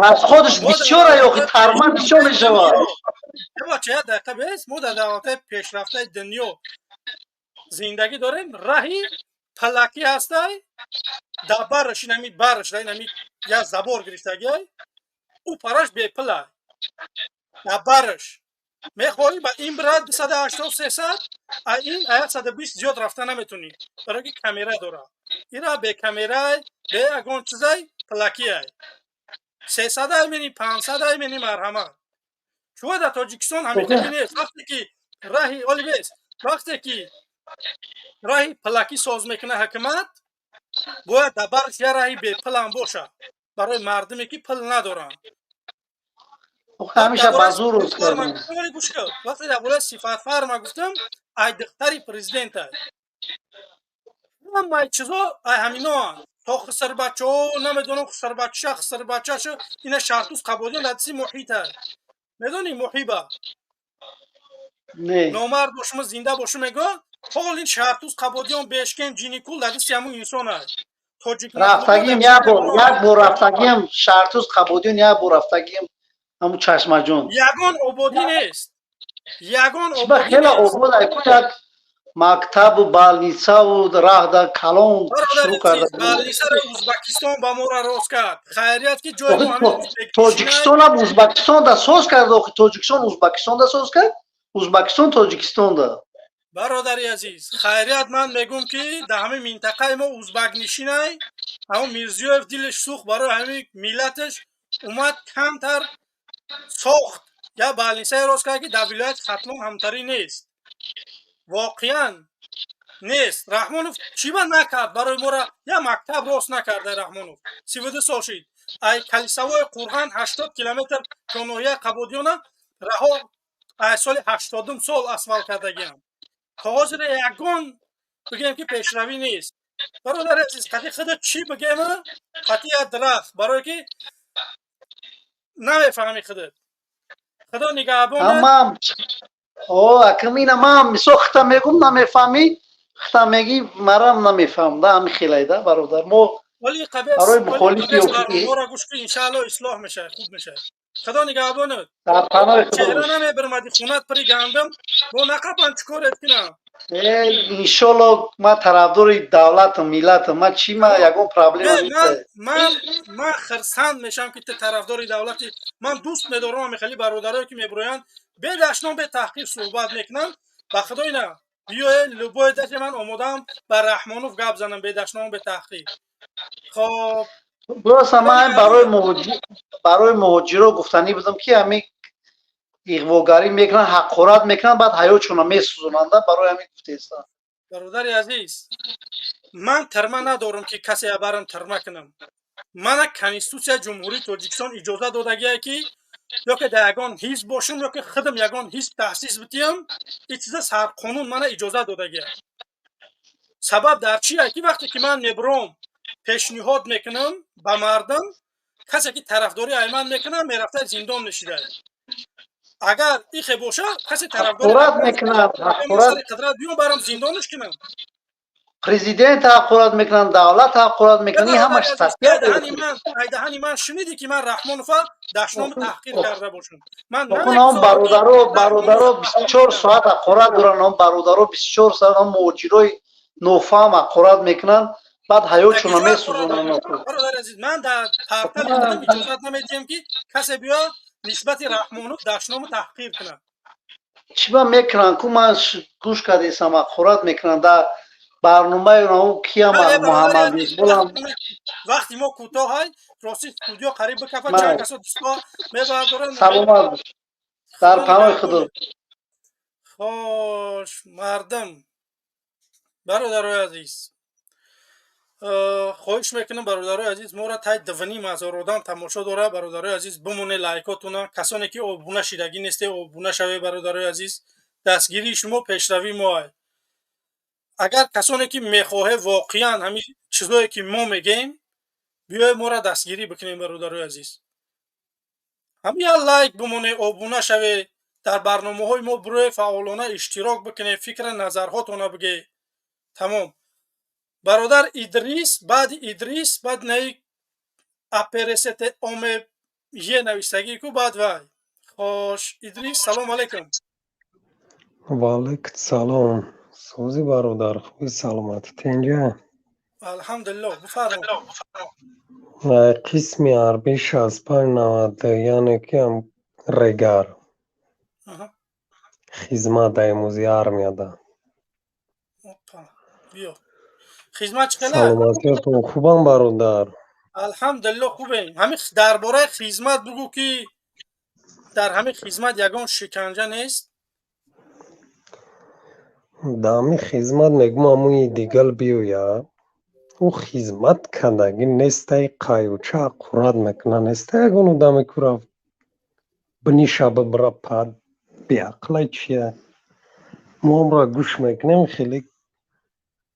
расходаш бисёра, ёхи тарма бисёр мешавад. Бача, як дақиқа бес, мо дар давлатҳои пешрафтаи дунё зиндагӣ дорем, раҳи палакӣ ҳастай, дар бараш инами бараш, дар инами як забор гирифтагиай, ӯ параш бепулай. Дар бараш мехоҳӣ ба ин бирад 280 300, а ин 120 зиёд рафта наметунӣ, барои ки камера дорад. Ира бекамерай, бе ягон чизай, пулакиай. 300 ай мени, 500 ай мени, марҳамат. Шумо дар Тоҷикистон ҳамин хеле нест. Вақте ки раҳи оли бес, вақте ки раҳи пулакӣ соз мекунад ҳукумат, бояд дар бараш як раҳи бепулам бошад барои мардуме ки пул надоранд. Ҳамеша ба зур рӯз кардем. Вақте дар бораи сифатфарма гуфтам, ай духтари президента. Ҳамаи чизо ай ҳаминоанд. То хисарбачаҳо, намедонам хисарбачаша, хисарбачаша, ина Шаҳртуз Қабодиён дар дасти муҳита. Медонӣ муҳиба? Не. Номард бошум, зинда бошум, мегӯ, ҳол ин Шаҳртуз Қабодиён Бешкен Ҷиникул дар дасти ҳамун инсон аст. Тоҷик рафтагим як бор, як бор рафтагим Шаҳртуз Қабодиён, як бор рафтагим ҳамун Чашмаҷон. Ягон ободӣ нест. Ягон Чиба ободӣ хеле нест. обод ай ку, як мактабу балницаву раҳ дар калон шурӯъ карда. Балнисаро Узбакистон ба моро рост кард. Хайрият ки ҷои мо ҳамин Тоҷикистонам Узбакистонда соз кард, охи Тоҷикистон Узбакистонда соз кард, Узбакистон Тоҷикистонда. Бародари азиз, хайрият ман мегӯм ки дар ҳамин минтақаи мо узбакнишинай, ҳамон Мирзиёев дилаш сӯхт барои ҳамин миллаташ, Омад, камтар сохт, я больницае рост кард, ки дар вилояти Хатлон ҳамтарӣ нест, воқеан нест. Раҳмонов чӣ ба накард барои мора? Я мактаб рост накарда Раҳмонов, 32 сол шид. Ай Калисавои Қурған 80 километр то ноҳияи Қабодиёна раҳо ай соли 80-ум сол асфалт кардагиам, то ҳозир ягон бигем ки пешравӣ нест. Бародари азиз, қати худа чӣ бигем? Қати як дарахт, барое ки намефаҳми худат. Худо нигаҳбон. Акам ина ман мисол хита мегум, намефаҳмӣ, хита мегӣ, марам намефаҳм да. Ҳами хелайда, бародар, мо барои мухолифи гӯш кун, иншаалло ислоҳ мешавад, хуб мешавад. Худо нигаҳбонат. Чеҳра намебиромади, хунат пири гандум бо нақабан, чӣ корет кунам? Иншолло, ман тарафдори давлатам, миллатам. Ман чӣ, ман ягон проблема? Ман хирсанд мешавам, ки ту тарафдори давлати. Ман дӯст медорам ами хеле бародарое, ки мебироянд, бедашном, бетаҳқир суҳбат мекунанд. Ба худо, ина биёе, любой дафъа ман омодаам ба Раҳмонов гап занам бедашному бетаҳқир. Хоб. Просто ман барои муҳоҷиро гуфтанӣ будам, ки ҳами иғвогарӣ мекунанд, ҳақорат мекунанд, баъд ҳаётшонро месӯзонанда. Барои ҳамин гуфтаистам. Бародари азиз, ман тирма надорам, ки касе барам тирма кунам. Мана Конститутсияи Ҷумҳурии Тоҷикистон иҷоза додагие, ки ё ки дар ягон ҳизб бошам, ё ки худам ягон ҳизб таъсис бидиҳам. Ин чиза сарқонун мана иҷоза додагия. Сабаб дар чие, ки вақте ки ман мебуром, пешниҳод мекунам ба мардум, касе ки тарафдорӣ ай ман мекунам, мерафта зиндон мешидад. Агар ихе боша, касе тарафдорат мекунад, қудрат биём, барам зиндонаш кунам. Президент ҳақорат мекунанд, давлат ҳақорат мекунанд, ин ҳамаш. Айдаҳани ман шуниди, ки ман Раҳмонова дашному таҳқир карда бошам? Ман бародаро 24 соат ҳақорат доранд, он бародаро 24 соат, он муҳоҷирои нофаҳм ҳақорат мекунанд, баъд ҳаётшонро месӯзонанд. Бародари азиз, ман дар портали худам иҷозат намедиҳам, ки касе биё нисбати Раҳмонов дашному таҳқир кунад. Чӣ ба мекунанд ку? Ман гӯш кардесам, ҳақорат мекунанд дар барномаи киям, Муҳаммад Мисболам. Вақти мо кӯтоҳай, рости студио қариб бикафа, чанд касо дӯстҳо мебардоранд. Саломат бош, дар паноҳи Худо. Хош, мардум, бародарои азиз, хоҳиш мекунам, бародарои азиз, моро тай 2500 одам тамошо дора. Бародарои азиз, бимоне лайкотуна. Касоне ки обуна шидагӣ несте, обуна шаве. Бародарои азиз, дастгирии шумо пешравии моай. Агар касоне ки мехоҳе воқеан ҳамин чизое ки мо мегӯем, биёе моро дастгирӣ бикунем. Бародарои азиз, ҳам як лайк бимоне, обуна шаве, дар барномаҳои мо бироe, фаъолона иштирок бикуне, фикра назарҳотона бигӯе. Тамом. Бародар Идрис, баъди Идрис, баъд наи аперсет оме е навистагӣ ку, баъд вай. Хош, Идрис, салом алейкум. Ваалайкум салом. Сӯзи, бародар, хуби, саломатӣ, тинҷа? Алҳамдулилло, бифармо. Қисми ҳарбӣ 6590, яъне ки регар хизмат дар имрӯзи армияда. Биё, хизмат чӣ хела? Саломатиятон хубам, бародар? Алҳамдулилло, хубем. Ҳамин дар бораи хизмат бугӯ, ки дар ҳамин хизмат ягон шиканҷа нест? Дар ҳамин хизмат, мегӯм, ҳамои дигал биёя, ӯ хизмат кардагӣ нестай, қайюча ҳақорат мекунад, неста ягон одаме ку рафт биниша, бибира пад беақлай чия. Мо ҳамро гӯш мекунем, хеле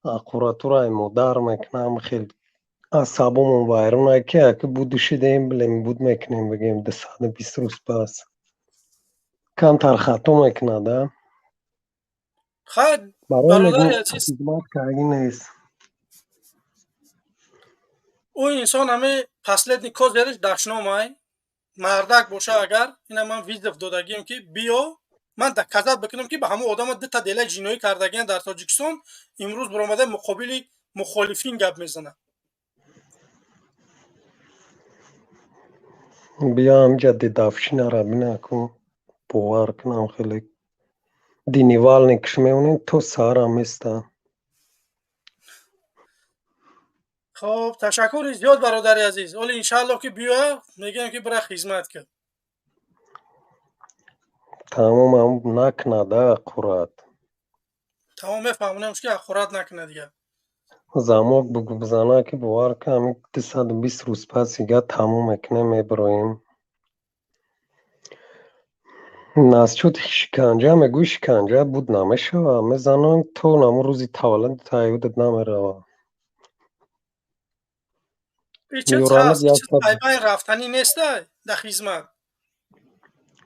ҳақоратуро ай модар мекунам, хеле асабомон вайрон, ки аки буду шидаем, билем буд мекунем, бигем 220 рӯз пас камтар хато мекунад, а. Хайр. Барои мегӯм, хизмат кардагӣ нест. Ӯ инсон ҳами последний козырь ш дашномай. Мардак боша агар, ина ман вызов додагием, ки биё, ман доказать бикунам, ки ба ҳамон одама дута дела ҷиноӣ кардагиан дар Тоҷикистон, имрӯз баромада муқобили мухолифин гап мезанад. Биё, ҳамҷа дедовщина ра бина ку, бовар кунам, хеле динивалникш меонем, то саҳарам места. Хоб, ташаккури зиёд, бародари азиз. Оли иншаалло ки биёя, мегӯям ки бира хизмат кун. Тамом, накунада ҳақорат. Тамом, мефаҳмонем ки ҳақорат накунад дигар. Замок бизана ки бовар кун, ҳамин 220 рӯз пас дига тамом мекунем, мебироем. Насчёти шиканҷа мегӯй, шиканҷа буд намешава, мезананд то намо рӯзи таваллуди таёдат намерава. Айбай рафтанӣ нестай дар хизмат?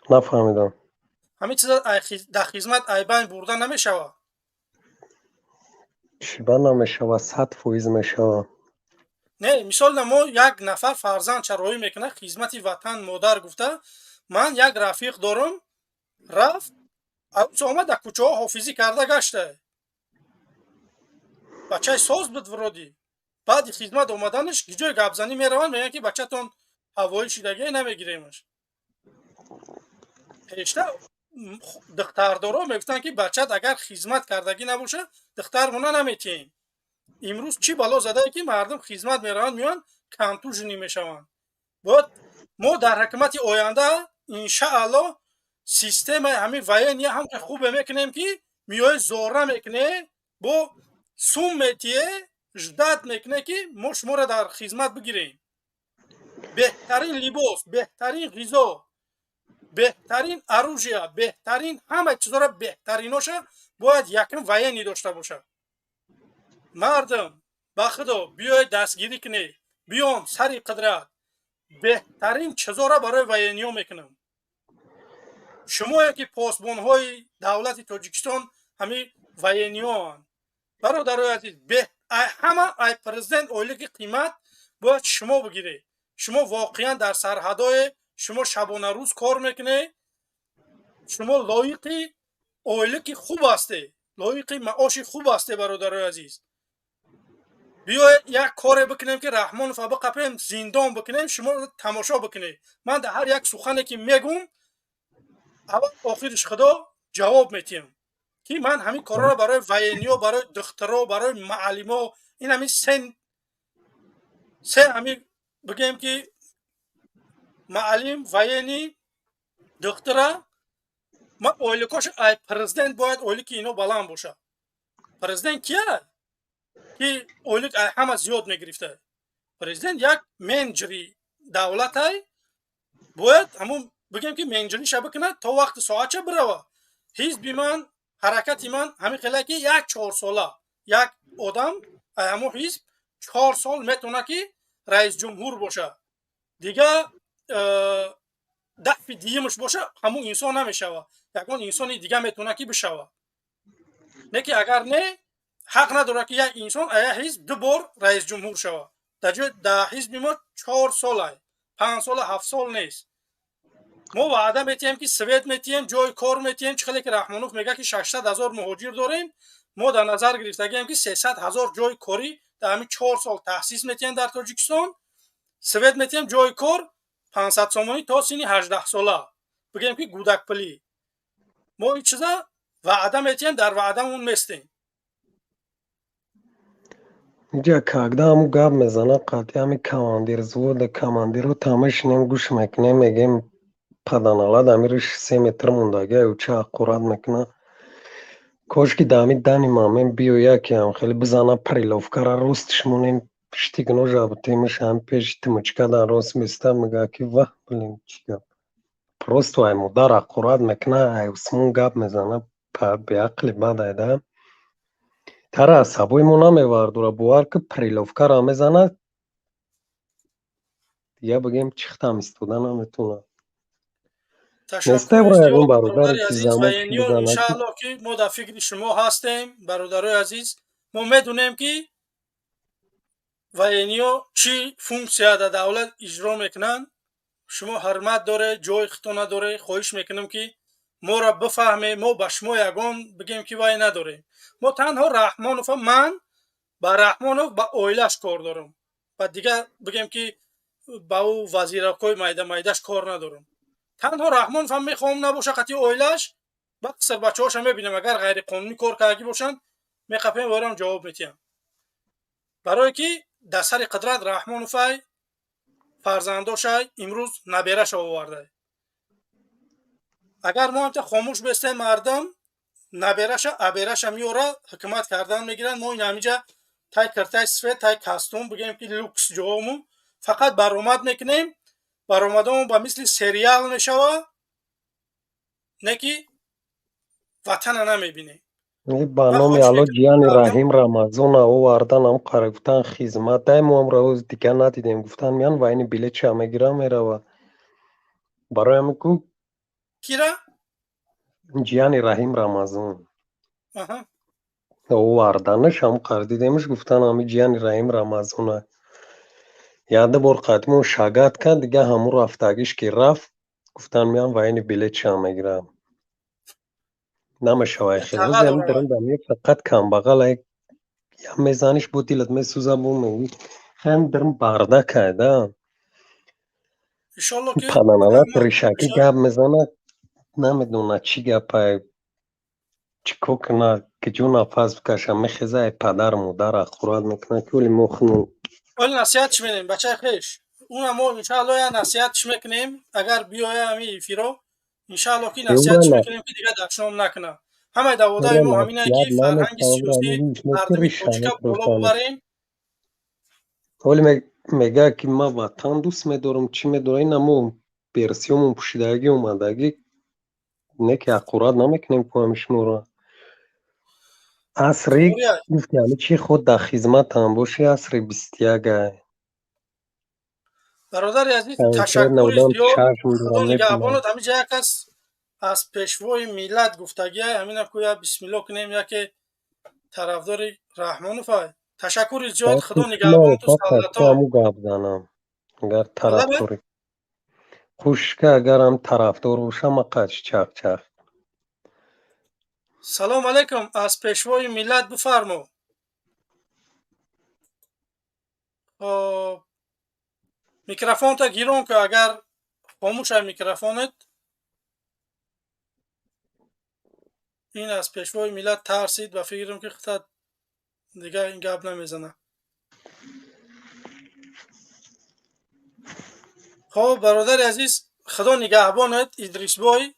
Нафаҳмидам. Ҳамин чиза дар хизмат айбайн бурда намешавад? Чиба намешава, 100% мешава. Не, мисол, мо як нафар фарзанд чароӣ мекунад, хизмати ватан модар гуфта. Ман як рафиқ дорам, рафт, омад, дар кӯчаҳо ҳофизӣ карда гашта. Бачаи соз буд вроде. Баъди хизмат омаданаш ҷои гапзанӣ мераванд, мегӯянд ки бачатон ҳавоӣ шидагие, намегиремаш. Пешта духтардоро мегуфтанд ки бачат агар хизмат кардагӣ набошад, духтармона наметиҳем. Имрӯз чӣ бало задае ки мардум хизмат мераванд, меоянд, контуженный мешаванд. Бояд мо дар ҳукумати оянда иншаалло системаи ҳамин военный ҳамқа хубе мекунем ки миёи зора мекуне, бо сум метие, ждать мекуне ки мо шуморо дар хизмат бигирем. Беҳтарин либос, беҳтарин ғизо, беҳтарин оружия, беҳтарин ҳама чизоро, беҳтариноша бояд якм военный дошта бошад. Мардум, ба худо, биёед дастгирӣ кунед, биён сари қудрат, беҳтарин чизоро барои военный ҳо мекунам. Шумое ки посбонҳои давлати Тоҷикистон ҳамин военный ҳоанд, бародарои азиз, ҳама ай президент ойлики қимат бояд шумо бигиред. Шумо воқеан дар сарҳадое, шумо шабонарӯз кор мекунед, шумо лоиқи ойлики хуб ҳастед, лоиқи маоши хуб ҳастед. Бародарои азиз, биёед як коре бикунем ки Раҳмонова биқапем, зиндон бикунем, шумо тамошо бикунед. Ман дар ҳар як сухане ки мегум, аввал охириш худо ҷавоб метиҳам ки ман ҳамин корҳоро барои военный ҳо, барои духтаро, барои муаллимо, ин ҳамин се ҳамин бигем ки муаллим, военный, духтара, ман ойликош ай президент бояд ойлики ино баланд бошад. Президент кия ки ойлик ай ҳама зиёд мегирифта? Президент як менеҷери давлатай, бояд ҳамун бигем ки менеҷериша бикунад, то вақти соатча бирава. Ҳизби ман, ҳаракати ман ҳамин хела ки як 4 сола як одам ай ҳамун ҳизб 4 сол метавонад ки раисҷумҳур бошад. Дига дафъи дуюмаш боша, ҳамун инсон намешавад, ягон инсони дига метавонад ки бишавад. Не ки агар не, ҳақ надорад ки як инсон ая ҳизб ду бор раисҷумҳур шавад. Дар ҷои дар ҳизби мо 4 солай, 5 сола, 7 сол нест. Мо ваъда метиҳем ки свет метиҳем, ҷои кор метиҳем. Чӣ хеле ки Раҳмонов мегӯяд ки 600 000 муҳоҷир дорем, мо дар назар гирифтагием ки 300 000 ҷои корӣ дар ҳамин 4 сол таъсис метиҳем дар Тоҷикистон, свет метиҳем, ҷои кор, 500 сомонӣ то синни 18 сола, бигӯем ки гудакпулӣ. Мо ин чиза ваъда метиҳем, дар ваъдамон местем. Инҷа когда ҳамун гап мезанад, қатъи ҳами командир взвода, командирро тамешинем, гӯш мекунем, мегӯем паданалад ҳами риши 3 метр мондагӣ, ӯ ча ҳақорат мекунад. Кошки дар ҳами дани мамем биёя ки ҳам хеле бизана приловка ра, ростиш монем, штык-ножа бутемиш, ҳами пеши тимучка дар рост места, мегӯяд ки ваҳ, блин, чӣ гап. Просто ай модар ҳақорат мекунад, ай усмон гап мезанад, беақли бад айда. Тара асабои мо намевардора, бовар ки приловка ра мезанад, я бигем чихтам истода наметавонад. Ташаккури зиёд, бародари азиз. Военный ҳо, иншааллоҳ ки мо дар фикри шумо ҳастем. Бародарои азиз, мо медонем ки военный ҳо чӣ функсия дар давлат иҷро мекунанд. Шумо ҳурмат доред, ҷои хито надоред. Хоҳиш мекунам ки моро бифаҳмед. Мо ба шумо ягон бигем ки вай надорем. Мо танҳо Раҳмонова, ман ба Раҳмонов, ба оилаш кор дорам, ба дигар бигем ки ба ӯ вазиракҳои майда майдаш кор надорам. Танҳо Раҳмонов ҳам мехоҳам набоша қатъи оилаш. Ба писарбачаҳоша мебинам, агар ғайриқонунӣ кор кардагӣ бошанд, меқапем, варам ҷавоб метиҳам, барое ки Дар сари қудрат Раҳмоновай, фарзандошай, имрӯз набераша овардай. Агар мо ҳамта хомӯш бестем, мардум набераша, абераша меора, ҳукумат кардан мегиранд. Мо ин ҳамиҷа тай киртай свет, тай костюм, бигем ки люкс ҷоому фақат баромад мекунем. Баромадамон ба мисли сериал мешава, не ки ватана намебинем. Ба номи Алло, ҷияни Раҳим Рамазона овардан, ам қара гуфтан хизмат дай, мо ам роз дига надидем. Гуфтан меян ва ини билетша мегирам, мерава. Барои ҳамин ку Кира? Ҷияни Раҳим Рамазон оварданаш, ам қара дидемш, гуфтан ами ҷияни Раҳим Рамазона. Яде бор қадимон шагат кард, дига ҳамун рафтагиш ки рафт, гуфтан меян ва ини билетша мегирам. Намешавад хел. Фақат камбағал ям мезаниш, бо дилат месӯза, бо мегӯӣ хем дирм барда кайда. Иншолло ки Паданалат ришакӣ гап мезана, намедона чӣ гапай, чӣ кор куна, киҷо нафас бикаша. Мехеза, ай падару модар ақурат мекуна, ки оли мо хунун. Оли насиҳатш менем, бачаи хеш. Уна мо иншаалло я насиҳатш мекунем, агар биёя ҳами эфиро, иншаалло ки насиҳатш мекунем, ки дига дашном накуна. Ҳамаи даводаи мо ҳамин ки фарҳанги сиёсии мардуми тоҷика боло бубарем. Оли мега ки ман ватан дӯст медорам, чӣ медорам, ина мо берсиёмон пӯшидагӣ омадагӣ, не ки ақурат намекунем ку ҳами шуморо. Асри гуфти ҳами чи худ дар хизматам боши, асри 21-ай. Бародари азиз, ташаккури зиёд, Худо нигаҳбонат. Ҳамиҷа як кас аз пешвои миллат гуфтагиай, ҳамина кӯя бисмилло кунем, яке тарафдори Раҳмоновай. Ташаккури зиёд, Худо нигаҳбонту, савлато. Гап занам, агар тарафдори хушка, агарам тарафдор бошам, мақач чақ-чақ. Салом алейкум, аз пешвои миллат бифармо. Хоб, микрофонта гирон ку, агар хомӯшай микрофонат. Ин аз пешвои миллат тарсид, ба фикрам ки худат дига ин гап намезана. Хоб, бародари азиз, Худо нигаҳбонат, Идрисбой,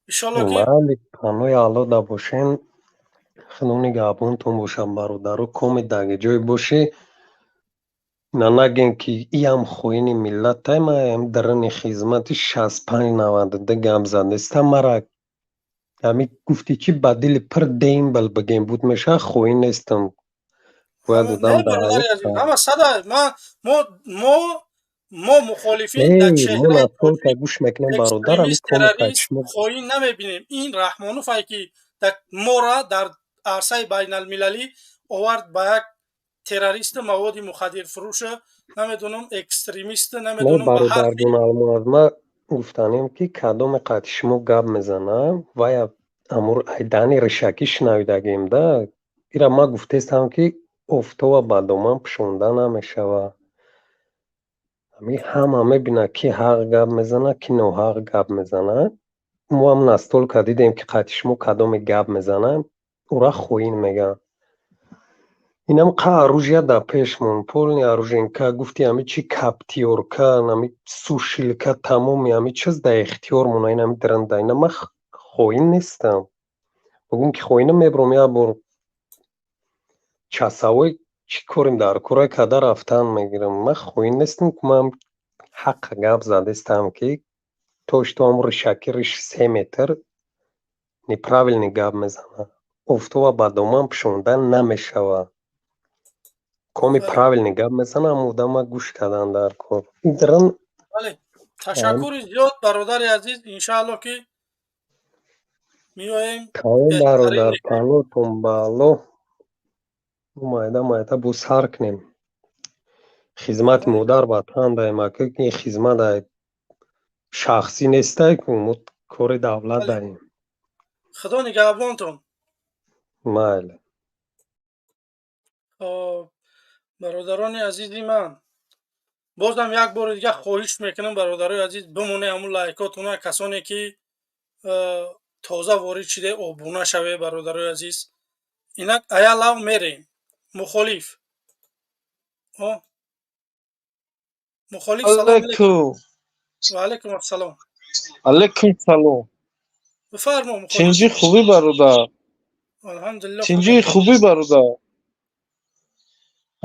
иншолло ки Майли, панои Алло да бошен, Худо нигаҳбонтон бошад, бародаро. Коми даги ҷой бошӣ, на нагем ки иам хоини миллатай. Маам дарани хизмати 6592 гап задеста, мара ҳами гуфти чи ба дили пир дембел бигем буд меша, хоин нестам. Бояд одам Не, дар бародари ҳаёт азиз, ҳама сада ма мо мухолифин дар Не, мо чеҳраи настолько гӯш мекунем, бародар, ҳами экстремист, коми террорист, шумо хоин намебинем. Ин Раҳмоновае ки дар мора дар арсаи байналмилалӣ овард ба як террористу маводи мухаддирфурӯша, намедонам, экстремисту, Не, намедонам, ба ҳар бародарҷон Алмоз, ма гуфтанем ки кадоме қати шумо гап мезанам, вая амур айдани ришакӣ шунавидагем да. Ира ма гуфтестам ки офтоба ба доман пӯшонда намешава. Ҳами ҳама мебинад, ки ҳақ гап мезана, ки ноҳақ гап мезана. Мо ҳам настолько дидем, ки қати шумо кадоме гап мезана, ура хоин мегӯянд. Инам қа оружия дар пешмон, полный оруженка, гуфти ҳами чи каптиёрка, ҳами сушилка, тамоми ҳами чиз дар ихтиёрмон, ин ҳами дранда. Ина ман хоин нестам. Бигӯм ки хоинам, мебурам як бор часавой чӣ корим дар кора када рафтан мегирам. Ман хоин нестам, ки ман ҳаққа гап задестам, ки то что ҳам ришаки риш 3 метр неправильный гап мезана. Офтоба ба доман пӯшонда намешава. Коми правильный гап мезана, ҳам одама гӯш кардан дар кор. Идран Бале, ташаккури зиёд, бародари азиз, иншаалло ки меоем. Тамом. Беҳтарин. Бародар, паҳлӯтон ба Аллоҳ. Майда майда бо сар кунем. Хизмати модар ватан даем, ака, ин хизмат ай шахсӣ нестай ку, мо кори давлат даем. Худо нигаҳбонтон. Майли. Хоб, бародарони азизи ман, бозам як бори дига хоҳиш мекунам, бародарои азиз, бимоне ҳамун лайкотуна. Касоне ки тоза ворид шиде, обуна шаве, бародарои азиз. Инак аялав мерем, мухолиф. Мухолиф, салом алейкум. Ва алейкум ассалом. Алейкум салом. Бифармо, мухолиф. Тинҷӣ, хубӣ, бародар? Алҳамдулиллоҳ. Тинҷӣ, хубӣ, бародар?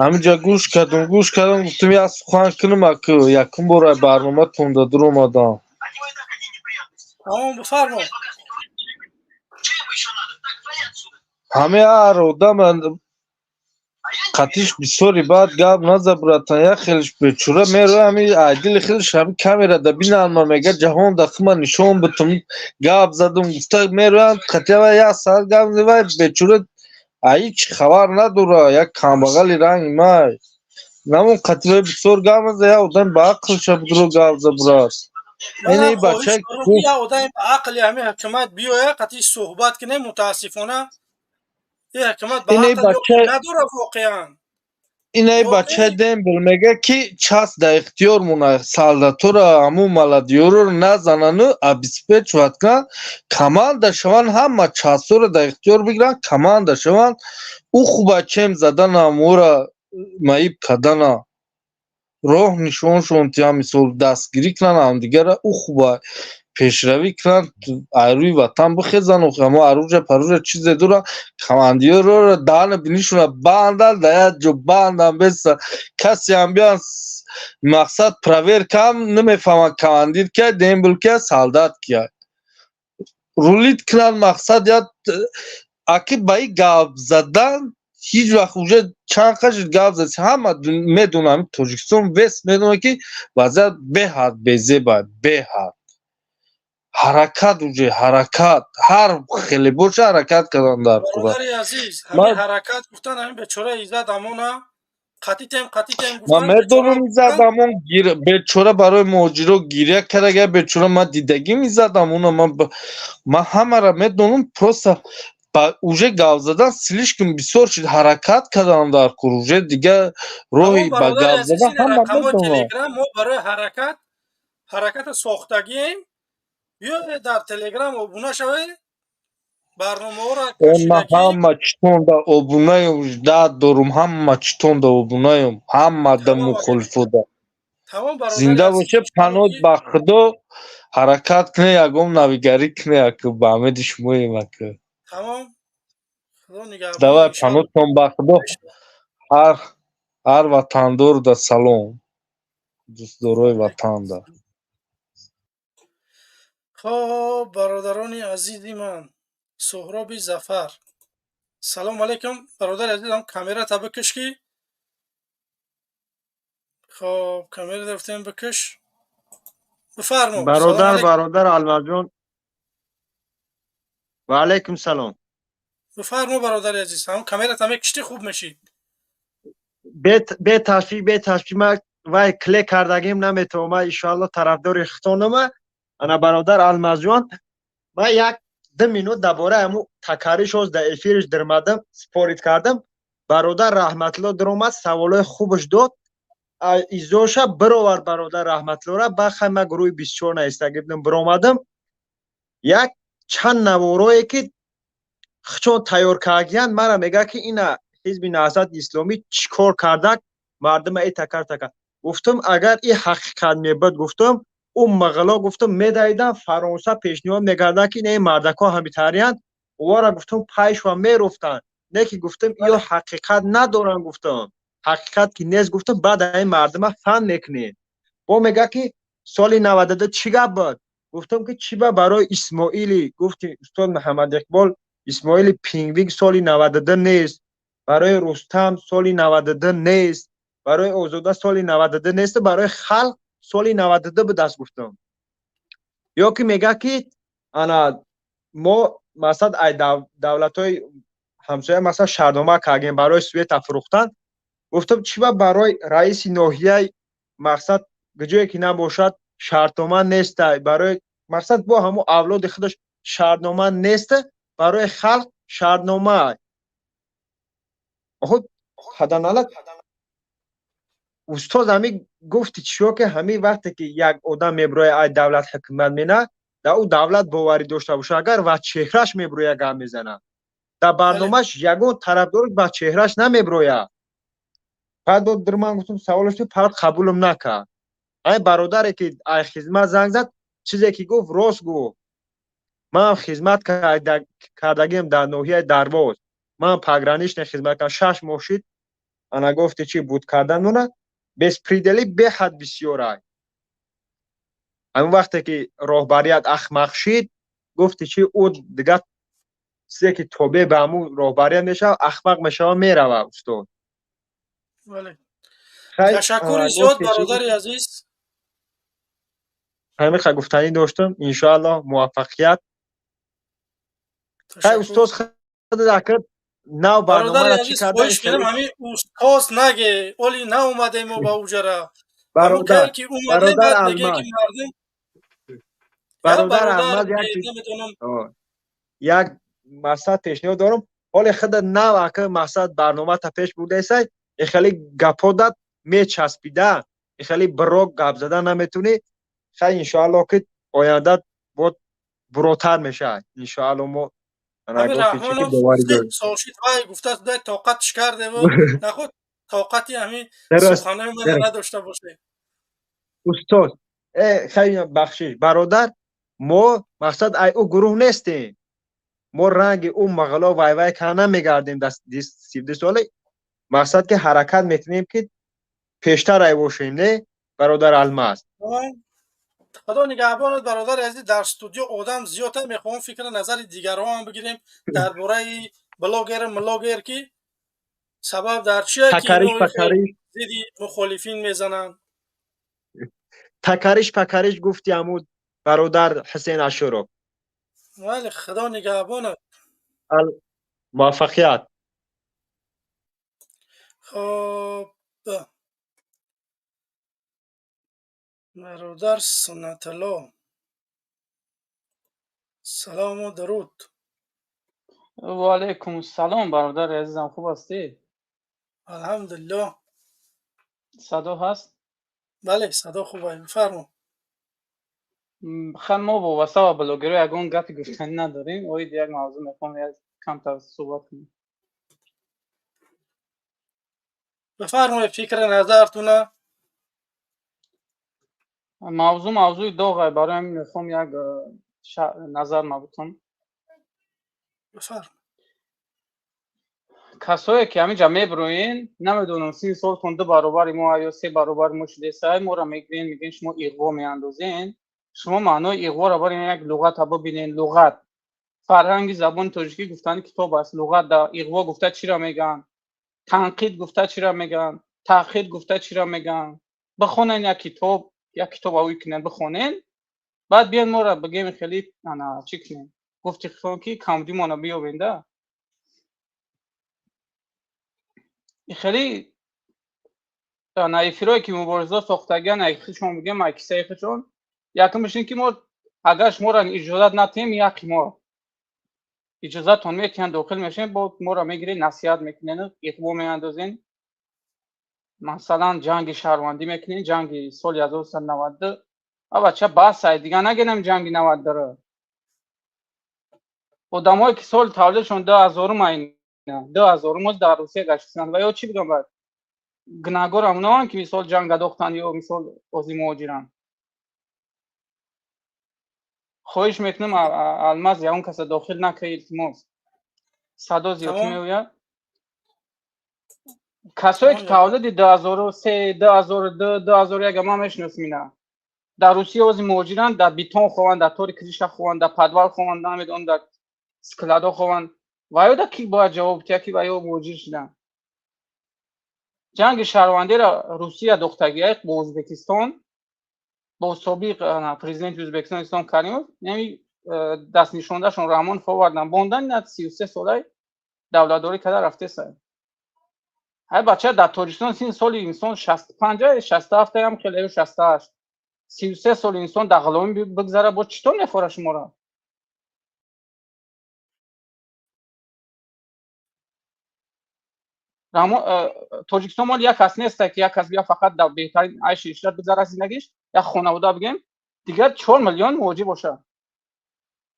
Ҳаминҷа гӯш кардам, гӯш кардам, гуфтам, як сухан кунам, аку якум бор ай барноматон да дур омадам. Тамом, бифармо. Ҳамин ҳар одам қатиш бисёри баъд гап наза, братан, як хелиш бечура мероя, ҳами ай дили хелиш ҳами камера да бинан, ма мега ҷаҳон да хума нишон битум, гап задум гуфта мероянд, қатиава як саат гап вай бечура ай ҳеч хабар надора, як камбағали ранги май намон қатива бисёр гап наза, як одами ба ақлша будро гап за, брат. Ини бача як одами ба ақли ҳами ҳукумат биёя, қатиш суҳбат кунем. Мутаассифона, ин ҳукумат ба ақл надора воқеан. Инаи бачаи дембел мега, ки час да ихтиёр мона, солдатора, ҳамун маладиёроро назанану обеспечивать кунанд, команда шаванд, ҳама часҳоро дар ихтиёр бигиранд, команда шаванд. Ӯ хуба чем задана, ҳамора маиб кардана, роҳ нишоншон тиям, мисол, дастгирӣ кунанд ҳамдигарра, ӯ хуба пешравӣ кунанд, айрӯи ватан бихезанд. Ҳамо аружа паружа чизе доранд, командирро даҳана бинишона банданд, дар як ҷо бандан, беса касеам биён, мақсад, проверкаам намефаҳманд, командир кия, дембел кия, солдат кия, рулить кунанд. Мақсад, як аки ба и гап задан ҳеҷ вақт уже чанд қашр гап зад, ҳама медонам, Тоҷикистон весь медонад, ки вазъият беҳад безеба, беҳад. Ҳаракат, уже ҳаракат, ҳар хеле боша, ҳаракат кардан дар кура. Бародари азиз, ҳамин ҳаракат гуфтан, ҳамин бечора Иззат Амона қатитем, қатитем Ман гуфтан. Медонам, Иззат Амон бечора барои муҳоҷиро гиря кардага, бечора. Ман дидагим Иззат Амона, ман ҳамаро медонам, просто ба уже гап задан слишком бисёр шуд, ҳаракат кардан дар кор, уже дигар роҳи ба гап задан ҳама медонам. Телеграм мо барои ҳаракат, ҳараката сохтагием. Биёед, дар Телеграм обуна шавед, барномаҳоро. Ман ҳама читонда обунаем, ждать дорум, ҳама читонда обунаем, ҳамада мухолифода. Зинда боше, панод ба Худо, ҳаракат куне, ягон навигарӣ куне, аку ба умеди шумоем, аку. Давай, панотон ба Худо, ҳар ватандорда салом, дӯстдорои ватанда. Хоб, бародарони азизи ман, Суҳроби Зафар, салому алайкум, бародари азизам, камерата бикиш ки. Хоб, камера гуфтем, бикиш, бифармо. Бародар, бародар Алмазҷон, ва алайкум салом. Бифармо, бародари азиз, ҳам камерата мекишти, хуб мешид. Беташвиш, беташвиш, ма вай кле кардагим наметавонам, иншоалло тарафдори хитонама. Ана, бародар Алмазҷон, ман як 2 минут дар бораи ҳамун такариш ҳоз дар эфириш дирмадам, спорить кардам. Бародар Раҳматулло диромад, саволҳои хубаш дод, изоша бировард бародар Раҳматуллора. Бахай, ман гурӯҳи 24 наистагӣ будам, биромадам, як чанд наворое ки чон тайёр кардиянд, мара мега, ки ина Ҳизби Наҳзати Исломӣ чӣ кор кардак, мардума и такар такар. Гуфтам, агар и ҳақиқат мебуд, гуфтам, ӯ мағло, гуфтам, медаидан Фаронса, пешниҳод мекарданд, ки ин мардакҳо ҳамитариянд, овара, гуфтам, пайшва мерофтанд. Не ки, гуфтам, ё ҳақиқат надоранд, гуфтам, ҳақиқат ки нест, гуфтам, баъд ин мардума фан мекунед. Бо мега, ки соли 92 чӣ гап буд? Гуфтам, ки чӣ ба барои Исмоили, гуфти устод Муҳаммад Иқбол, Исмоили Пингвин соли 92 нест, барои Рустам соли 92 нест, барои Озода соли 92 нест, барои халқ соли 92 будааст, гуфтам. Ё ки мега, ки ана мо, масалан, ай давлатҳои ҳамсоя, масалан, шартнома кардем барои света фурӯхтан. Гуфтам, чӣ ба барои раиси ноҳияи, мақсад, ҷое ки набошад, шартнома неста, барои, мақсад, бо ҳамун авлоди худаш шартнома неста, барои халқ шартнома. Худ хаданалат устоз, ҳами гуфти чиё, ки ҳамин вақте ки як одам мебироя, ай давлат ҳукумат мена, дар ӯ давлат боварӣ дошта боша, агар ва чеҳраш мебироя, гап мезана дар барномаш, ягон тарафдораш ба чеҳраш намебироя. Баъд бо дир ман гуфтам саволаш фақат қабулам накард. Ай бародаре ки ай хизмат занг зад, чизе ки гуфт рост гуфт. Ман хизмат кардагиам дар ноҳияи Дарвоз. Ман пограничный хизмат кардам, 6 моҳ шид. Ана гуфти чи буд кардан мона беспредел и беҳад бисёр ай. Ҳамин вақте ки роҳбарият ахмақ шид, гуфти чи ӯ дигар чизе ки тобеъ ба ҳамун роҳбарият мешавад, ахмақ мешавад, меравад, устод. Бале. Ташаккури зиёд, бародари азиз. Ҳамин гуфтанӣ доштам. Иншоаллоҳ, муваффақият. Хай, устоз, худат нав барномаро чӣ карда? Хоҳиш кунам, ҳамин устоз наге, оли наомадем мо ба уҷара. Бародар, ки омадем, баъд меге ки мардум бародар Алмаз, як мақсад пешниҳод дорам. Ҳоле худа нав ака мақсад барномата пеш бурдаесай, хеле гапҳо дад мечаспида, хеле бирок гап зада наметунӣ. Хай, иншоаллоҳ, ки оянда бо буротар мешавад, иншоаллоҳ. Мо Сол шид, вай гуфтааст, дай тоқатш кардеву наход тоқати ҳамин суханои мана надошта бошед. Устоз, хай, бахшиш, бародар. Мо мақсад ай ӯ гурӯҳ нестем. Мо ранги ӯ мағло вай-вай ка намегардем. 32 сола мақсад ки ҳаракат мекунем, ки пештар ай бошем, не, бародар Алмаз? Худо нигаҳбонат, бародари азиз. Дар студио одам зиёдта, мехоҳам фикри назари дигарҳоам бигирем дар бораи блогер, млогер, ки сабаб дар чия ки зидди мухолифин мезананд. Такариш пакариш гуфти ҳамун бародар Ҳусейн Ашуров. Вале, худо нигаҳбонат. Муваффақият. Хоб, бародар Суннатулло, салому дуруд. Ва алайкум салом, бародари азизам, хуб ҳастӣ? Алҳамдулиллоҳ. Садо ҳаст? Бале, садо хуб, бифармо. Хан, мо вобаста ба блогерҳо ягон гапи гуфтанӣ надорем. Оид як мавзӯъ мехоҳам як камтар суҳбат кунем. Бифармоед фикри назартуна. Мавзӯъ мавзӯи доғ, барои ҳамин мехоҳам як назар мабутам. Бифармо. Касое ки ҳаминҷа мебироен, намедонам, сини солтон ду баробари мо ё се баробари мо шудесай, моро мегирен, мегӯен, шумо иғво меандозен. Шумо маънои иғворо барен, як луғата бибинен. Луғат фарҳанги забони тоҷикӣ гуфтани китоб аст. Луғат да иғво гуфта чиро мегӯянд, танқид гуфта чиро мегӯянд, таъхир гуфта чиро мегӯянд, бихонен. Як китоб, як китоб авӯй кунен, бихонен, баъд биён моро бигем. Хеле ана чӣ кунем, гуфти ки камдимона биёбен да. Хеле ана эфирое ки мубориза сохтагиан, худшон бигем, ай кисаи худшон. Якумш ин ки мо агар шуморо иҷозат натиҳем, яқи мо иҷозатон метиҳанд, дохил мешавем, бо моро мегиред, насиҳат мекунен, иғво меандозен, масалан, ҷанги шаҳрвандӣ мекунен, ҷанги соли 1992. А бача, бас ай, дигар нагенам ҷанги 92-ро. Одамое ки соли тавлидшон 2000-ум, айна 2000-ум оз дар Русия гаштанд, ва ё чӣ бигам, баъд гунаҳгор ҳамоноанд, ки мисол ҷанг адохтанд ё мисол ози муҳоҷиранд. Хоҳиш мекунам, Алмаз, ягон каса дохил накунед, илтимос. Садо зиёдтӣ меояд. Касое ки таваллуди 2003, 2002, 2001, ман мешиносам, ина дар Русия ози муҳоҷиранд, дар бетон хованд, дар тори крыша хованд, дар подвал хованд, намедонам, дар склад о хованд. Ва ё да ки бояд ҷавоб диҳад, ки ва ё муҳоҷир шуданд? Ҷанги шаҳрвандиро Русия дохтагия бо Ӯзбекистон, бо собиқ президенти Ӯзбекистон Ислом Каримов, яъне дастнишондашон Раҳмонов овардан, бондан, ина 33 солаи давлатдорӣ карда рафтеса. Ҳай бача, дар Тоҷикистон сини соли инсон 65, 67 ам хеле, 68, 33 соли инсон дар ғуломӣ бигзара, бо чӣ тор мефора шуморо? Тоҷикистон моли як кас неста, ки як кас бия, фақат дар беҳтарин айши ишрат бигзара зиндагиш, як хонавода бигем, дигар 4 миллион муҳоҷир бошад.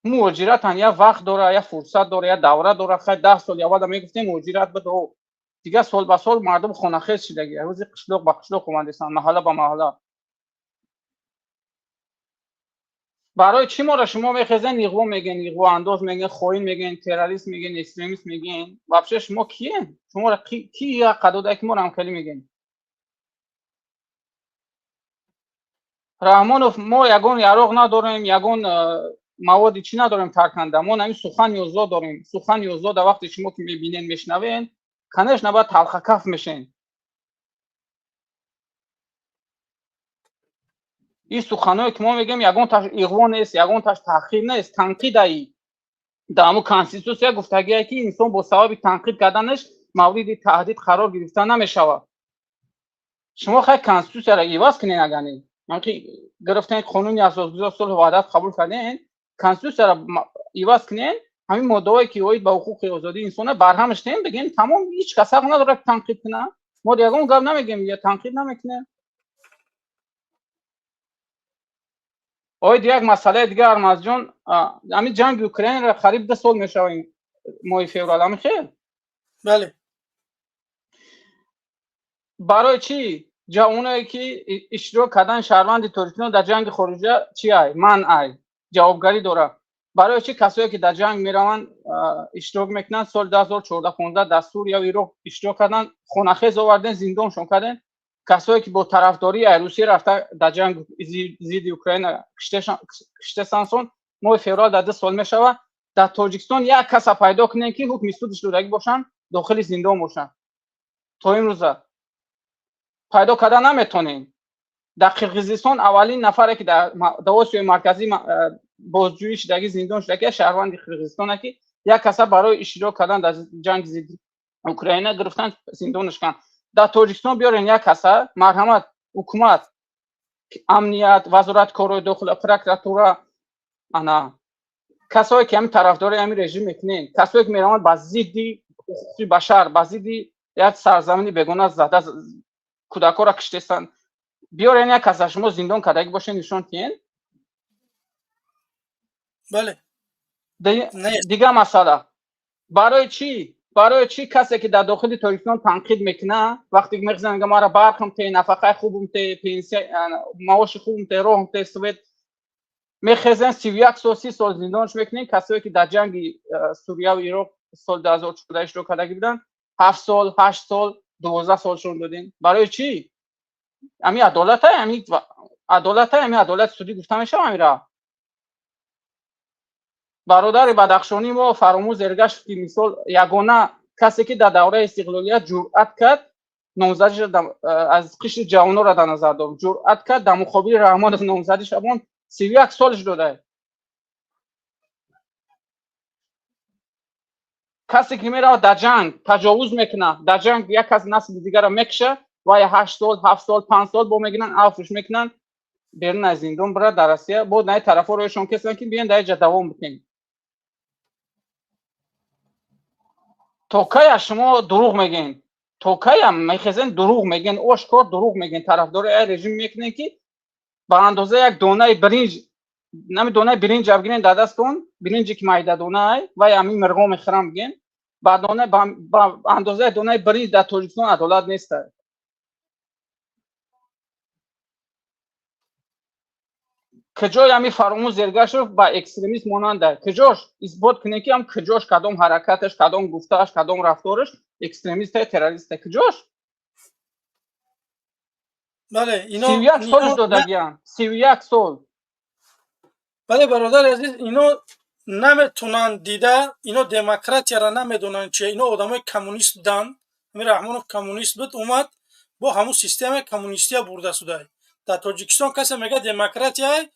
Муҳоҷиратан як вақт дора, як фурсат дора, як давра дора. Хай, 10 соли аввала мегуфтем, муҳоҷират бидо. Дигар сол ба сол мардум хонахез шидаги, рӯзи қишлоқ ба қишлоқ омадесанд, маҳалла ба маҳалла. Барои чӣ моро шумо мехезен иғво мегӯен, иғвоандоз мегӯен, хоин мегӯен, террорист мегӯен, экстремист мегӯен? Вообще шумо киен? Шуморо ки ҳаққа додае, ки моро ҳамкалӣ мегӯен? Раҳмонов, мо ягон яроғ надорем, ягон маводи чӣ надорем тарканда. Мо ҳамин сухани озод дорем. Сухани озода вақте шумо ки мебинен, мешнавен, конечно, бояд талхакаф мешен. Ин суханое ки мо мегӯем, ягонташ иғво нест, ягонташ таъхир нест, танқидаи. Дар ҳамун конститутсия гуфтагие, ки инсон бо сабаби танқид карданаш мавриди таҳдид қарор гирифта намешавад. Шумо хай конститутсияро иваз кунед, агар не ки гирифтен қонуни асосгузор сулҳу ваҳдат қабул карден, конститутсияро иваз кунед, ҳамин моддаҳое ки оид ба ҳуқуқи озодии инсона барҳамаш диҳем, бигем тамом, ҳеҷ кас ҳақ надорад танқид кунад. Мо ягон гап намегем, я танқид намекунем. Оид як масъалаи дигар, Армазҷон, ҳамин ҷанги Украинаро қариб 2 сол мешавад, моҳи феврал, ҳамин хел? Бале. Барои чӣ ҷавоное ки иштирок кардан шаҳрванди Тоҷикистон дар ҷанги хориҷа чи ай манъ ай, ҷавобгарӣ дорад? Барои чӣ касое ки дар ҷанг мераванд, иштирок мекунанд, соли 2014-15 дар Сурия ва Ироқ иштирок карданд, хонахез оварден, зиндоншон карден? Касое ки бо тарафдории Русия рафта дар ҷанг зидди Украина киштасансон, моҳи феврал дар 2 сол мешавад, дар Тоҷикистон як каса пайдо кунем, ки ҳукми судиш додагӣ бошанд, дохили зиндон бошанд, то имрӯза пайдо карда наметонем. Дар Қирғизистон аввалин нафаре ки дар Осиёи Марказӣ бозҷӯӣ шудагӣ, зиндон шудагӣ, шаҳрванди Қирғизистон, ки як каса барои иштирок кардан дар ҷанги зидди Украина гирифтан, зиндонаш карданд. Дар Тоҷикистон биёрен як каса, марҳамат, ҳукумат, амният, вазорати корҳои дохила, прокуратура, ана касое ки ҳамин тарафдори ҳамин режим мекунен, касое ки мераванд ба зидди ҳуқуқи башар, ба зидди як сарзамини бегона зада кӯдакҳоро киштестанд, биёрен як каса, шумо зиндон кардагӣ бошен, нишон диҳен. Бале. Дигар масъала, барои чӣ касе ки дар дохили Тоҷикистон танқид мекунад, вақте ки мехезанд, мегӯяд мара барқам те, нафақаи хубам те, пенсия, маоши хубам те, роҳам те, свет, мехезен 31 сол, 30 сол зиндонш мекунем. Касое ки дар ҷанги Сурияву Ироқ соли 2014 иштирок кардагӣ буданд, 7 сол, 8 сол, 12 солшон додем. Барои чӣ? Ҳамин адолата, ҳамин адолата, ҳамин адолати судӣ гуфта мешавад ҳамира? Бародари бадахшонӣ мо Фаромӯз Эргашев, ки мисол ягона касе ки дар давраи истиқлолият ҷуръат кард, номзадиша аз қишри ҷавононро дар назар дорам, ҷуръат кард дар муқобили Раҳмонов номзадӣ шавон, 31 солш додае. Касе ки меравад дар ҷанг таҷовуз мекунад, дар ҷанг як кас насли дигарро мекуша, вай 8 сол, 7 сол, 5 сол бо мегиранд, афвш мекунанд, берун аз зиндон бирад дар Россия, бо наи тарафҳо роҳишон кесанд, ки биён дар инҷа давом бикунем. То кая шумо дурӯғ мегӯен? То кая мехезен, дурӯғ мегӯен, ошкор дурӯғ мегӯен, тарафдори ай режим мекунен, ки ба андозаи як донаи биринҷ нами, донаи биринҷ бигирен дар дастон, биринҷе ки майдадонаай, вай ҳамин мирғо мехӯрам бигӯен, ба андозаи донаи биринҷ дар Тоҷикистон адолат неста. Куҷои ҳамин Фаромӯз Эргашев ба экстремист монанда? Куҷош исбот кунем, ки ҳам куҷош, кадом ҳаракаташ, кадом гуфтааш, кадом рафтораш экстремиста, террориста, куҷош? Бале, ино 31 солш додагиям, 31 сол. Бале, бародари азиз, ино наметунанд дида, ино демократияро намедонанд чи. Ино одамои коммунист буданд. Ҳамин Раҳмонов коммунист буд, омад бо ҳамун системаи коммунистия бурда судай. Дар Тоҷикистон касе мегӯяд демократияй,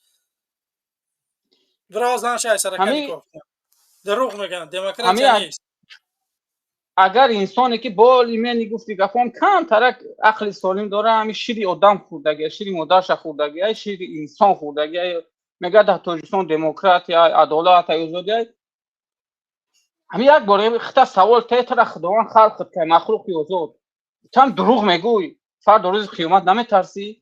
бирава занаш айсарака никоҳ. Дурӯғ мегӯянд, демократия нест. Агар инсоне ки боли мени гуфти гапом камтарак ақли солим дора, ҳамин шири одам хӯрдагия, шири модарша хӯрдагия, шири инсон хӯрдагия, мегӯяд дар Тоҷикистон демократия, адолат, озодия, ҳамин як бор хита савол тетра: Худованд халқат кай, махлуқи озод, там дурӯғ мегӯй, фардо рӯзи қиёмат наметарсӣ?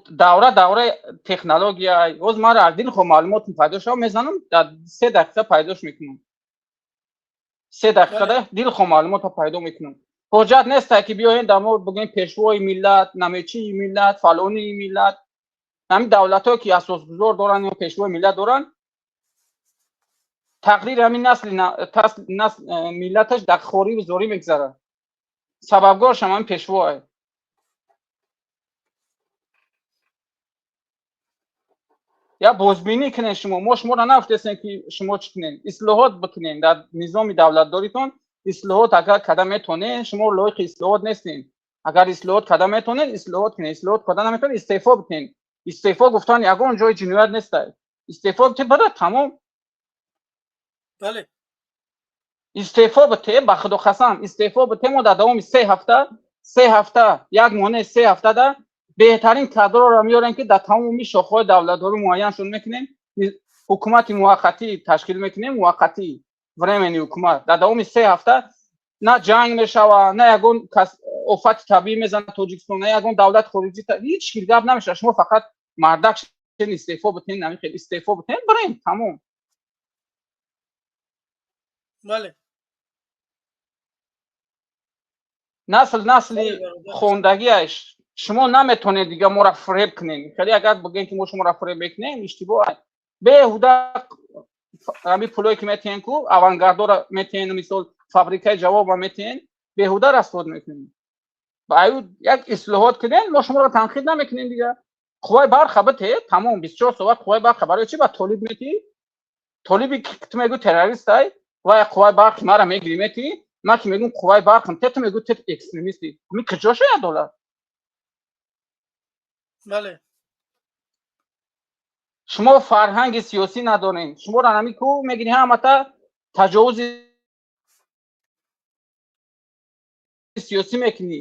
Давра давраи технология. Боз мара аз дили хо маълумотм пайдо шава, мезанам, дар 3 дақиқа пайдош мекунам. 3 дақиқа да дилхоҳ маълумотро пайдо мекунам. Ҳоҷат нестай, ки биёем дар мо бигӯем пешвои миллат, намечии миллат, фалонии миллат. Ҳамин давлатҳое, ки асосгузор доранд ё пешвои миллат доранд, тақдири ҳамин насли миллаташ дар хориву зорӣ мегузарад. Сабабгоршам ҳамин пешвоае. Я бозбинӣ кунед шумо. Мо шуморо нагуфтесем, ки шумо чӣ кунед, ислоҳот бикунед дар низоми давлатдоритон. Ислоҳот агар карда метонед, шумо лоиқи ислоҳот нестед. Агар ислоҳот карда метонед, ислоҳот кунед. Ислоҳот карда наметонед, истеъфо бикунед. Истеъфо гуфтан ягон ҷои ҷиноят нестай. Истеъфо бите, бара, тамом. Бале. Истеъфо бите, ба худо қасам, истеъфо бите. Мо дар давоми 3 ҳафта, 3 ҳафта, як моҳ не, 3 ҳафтада беҳтарин кадрҳоро меорем, ки дар тамоми шохаҳои давлатдорӣ муайяншон мекунем. Ҳукумати муваққатӣ ташкил мекунем, муваққатӣ, временный ҳукумат. Дар давоми 3 ҳафта на ҷанг мешава, на ягон кас офати табиӣ мезанад Тоҷикистон, на ягон давлати хориҷӣ, ҳеҷ кир гап намешава. Шумо фақат мардак шен, истеъфо битен, намихел истеъфо битен, бирем, тамом. Бале. Насл насли хондагиаш. Шумо наметонед дига моро фиреб кунед. Хеле агар бигӯем, ки мо шуморо фиреб мекунем, иштибоҳ беҳуда. Ҳамин пулое, ки метиҳен ку авангардора метиҳен, мисол, фабрикаи ҷавоба метиҳен, беҳуда расход мекунем. Аю як ислоҳот кунем, мо шуморо танқид намекунем дига. Қувваи барқа бите, тамом, 24 соат қувваи барқа. Барои чӣ ба толиб метиҳӣ? Толиби ту мегӯ террористай, вай қувваи барқи мара мегирӣ, метиҳӣ. Ман ки мегӯм қувваи барқам те, ту мегӯ ту экстремистӣ. Ми куҷо шояд адолат? Бале. Шумо фарҳанги сиёсӣ надорем. Шуморо нами ку мегирӣ, ҳамата таҷовузи сиёсӣ мекунӣ,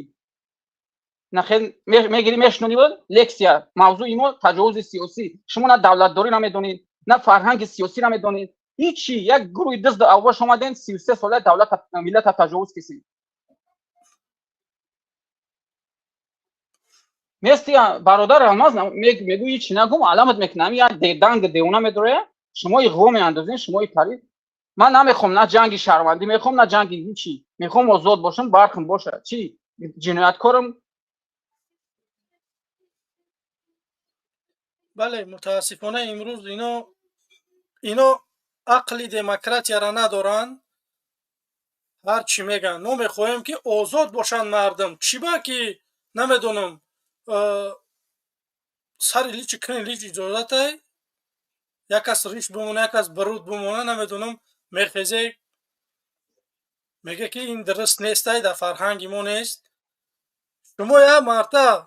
мегирӣ, мешунонӣ лексия. Мавзӯи мо таҷовузи сиёсӣ. Шумо на давлатдорӣ намедонед, на фарҳанги сиёсӣ намедонед, ҳичи. Як гурӯҳи дизду авбош омаден, 33 сола давлат, миллата таҷовуз кисед. Нести, бародар Алмаз, мегӯ ҳичи нагум, аламат мекунам, як данг девона медороя. Шумо иғво меандозен, шумои парид. Ман намехоҳам, на ҷанги шаҳрвандӣ мехоҳам, на ҷанги ҳичи. Мехоҳам озод бошам, барқам бошад. Чӣ ҷинояткорам? Бале, мутаассифона, имрӯз ино ақли демократияро надоранд. Ҳар чӣ мегӯянд. Мо мехоҳем, ки озод бошанд мардум. Чӣ ба ки намедонам, сари личи кини лич иҷозатай, як кас риш бимона, як кас баруд бимона, намедонам, мехезе, меге, ки ин дуруст нестай, дар фарҳанги мо нест. Шумо як марта,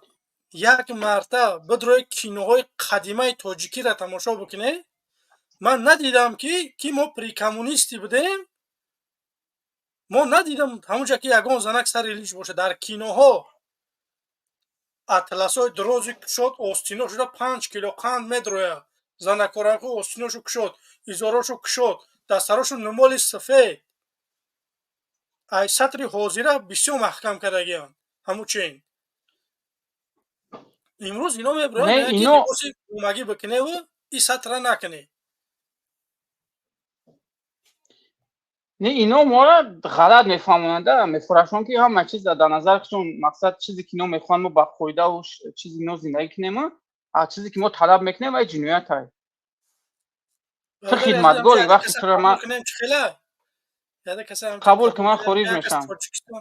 як марта бидрои киноҳои қадимаи тоҷикиро тамошо бикунед. Ман надидам, ки мо при коммунистӣ будем, мо надидам ҳамунҷа, ки ягон занак сари лич бошад. Дар киноҳо атласҳои дрози кушод, остино шуда, 5 кило қанд медрояд. Занакоранку остиношу кушод, изорошу кушод, дастарошу нумоли сафед. Ай сатри ҳозира бисёр маҳкам кардагианд ҳамучин. Имрӯз ино мебироянд, ки либоси умагӣ бикуневу и сатра накунӣ. Не, ино моро ғалат мефаҳмонанда, мефурашон, ки ҳама чиз дар назар худшон. Мақсад, чизе ки ино мехоҳанд, мо ба қоидаву чизи ино зиндагӣ кунем, а чизе ки мо талаб мекунем, вай ҷиноят ай. Ту хидматгори, вақти туро ман қабул ки, ман хориҷ мешавам,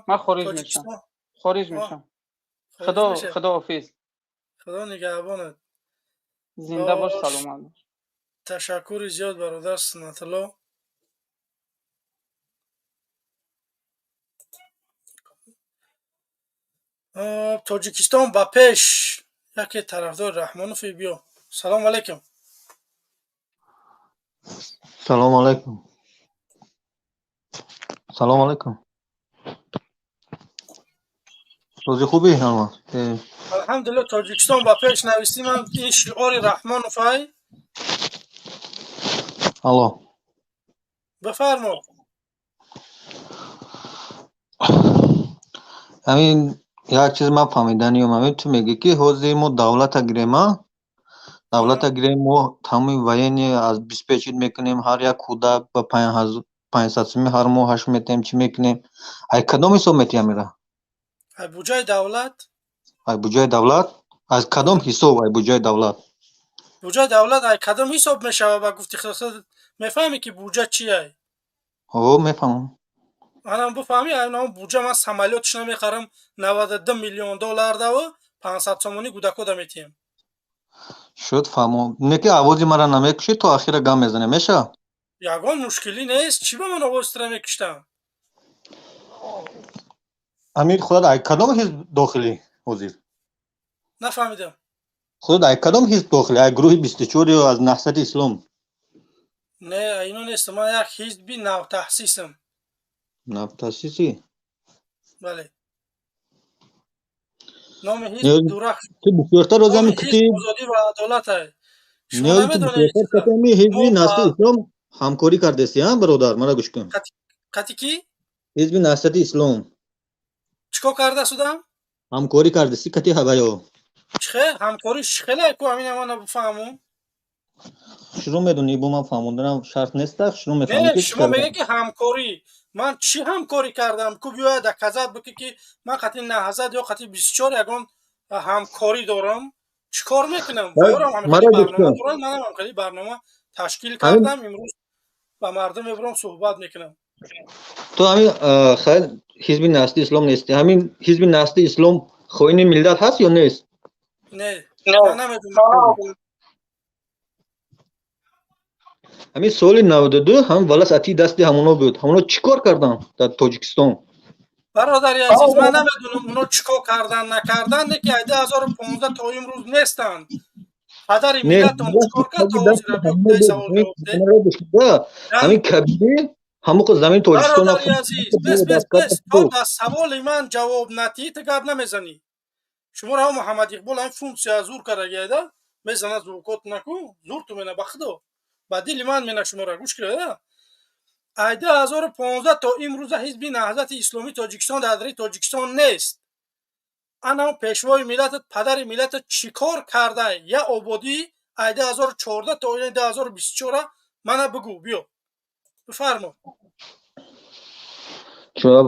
ман хориҷ мешавам, хориҷ мешавам. Худо, худоҳофиз. Худо нигаҳбонат. Зинда бош, саломат бош. Ташаккури зиёд, бародар Сунатулло. Тоҷикистон ба пеш! Яке тарафдори Раҳмонофи, биё. Салому алайкум. Салому алайкум, салому алайкум. Рӯзи хубе, Алмаз. Алҳамдулилла. Тоҷикистон ба пеш навистӣ, ман ин шиори Раҳмоновай. Алло. Бифармо. Ҳамин як чиз ман фаҳмиданиём. Ҳамин ту мегӯӣ, ки ҳозир мо давлата гирем, а давлата гирем, мо тамоми военный обеспечить мекунем, ҳар як кӯдак ба 500 суми ҳар моҳ ҳаш метем, чӣ мекунем? Ай кадом ҳисоб метиҳам ира? Ай буҷаи давлат. Ай буҷаи давлат? Аз кадом ҳисоб ай буҷаи давлат? Буҷаи давлат ай кадом ҳисоб мешава, ба гуфти худ мефаҳмӣ ки буҷа чи ай? Ҳо, мефаҳмам. Анам бифаҳмӣ, анам буҷа ман самолётш намехарам 92 миллион доллар даву 500 сомонӣ гудакода метиҳем. Шуд, фаҳмо. Не ки овози мара намекушӣ, то ахира гам мезанем, меша? Ягон мушкилӣ нест, чӣ ба ман овоз тира мекуштам? Амир, худат ай кадом ҳизб дохилӣ ҳозир? Нафаҳмидам. Худат ай кадом ҳизб дохилӣ? Ай гурӯҳи 24 ё аз Наҳзати Ислом? Не, ино нестам, ман як ҳизби навтаъсисам. Навтаъсисӣ? Бале. Номи ҳизб Дурахш. Ту бисёртар Номи озами ҳизб кити Озодӣ ва адолат ай. Шумо Ниёзи ту намедонед бисёртар кати ҳами ҳизби мо Наҳзати ба Ислом ҳамкорӣ кардеси, а бародар, мара гӯш кун. Қати кӣ? Ҳизби Наҳзати Ислом. Чӣ кор карда судам? Ҳамкорӣ кардеси кати ҳаваё. Чихе? Ҳамкорӣ чӣ хеле ку ҳамина ман бифаҳмум? Шумо медонӣ, бо ман фаҳмонданам шарт нест, шумо мефаҳмед Не, ки чӣ шумо кардам. мегӯед ки ҳамкорӣ. Ман чӣ ҳамкорӣ кардам? Ку биёяд доказат бикӣ ки ман қати Наҳзат ё қати 24 ягон ҳамкорӣ дорам. Чӣ кор мекунам? Ваёрам ҳам Мара хеле гӯш барнома кун. дорам, манам ҳам хеле барнома ташкил Ҳамин кардам. Имрӯз ба мардум мебурам, суҳбат мекунам. Ту ҳамин хайр, ҳизби Наҳзати Ислом нестӣ. Ҳамин ҳизби Наҳзати Ислом хоини миллат ҳаст ё нест? Не, ман намедонам. Ҳамин соли 92 ҳам валас ати дасти ҳамоно буд. Ҳамоно чӣ кор карданд дар Тоҷикистон? Бародари азиз, ман намедонам оно чӣ кор кардан, накардан, не ки 2015 то имрӯз нестанд. Падари Не, миллатон чӣ кор кард то дасти ҳозира? ҳамоно Биё буд. савол ҷавоб деҳ. Ҳамин ҳамин кабинет ҳамон замини Тоҷикистон Бародари азиз, бес, бес, бес, то дар саволи ман ҷавоб натиҳӣ, ту гап намезанӣ. Шуморо ҳам Муҳаммад Иқбол ҳамин функсия зур кардагиайда, мезана зуркот наку, зур ту мена ба худо. Ба дили ман мена шуморо гӯш кида. Ай 2015 то имрӯза ҳизби Наҳзати Исломии Тоҷикистон дар дари Тоҷикистон нест. Ана пешвои миллатат, падари миллатат чӣ кор карда? Я ободӣ ай 2014 то 2024 мана бигӯ, биё. Бифармо. Чун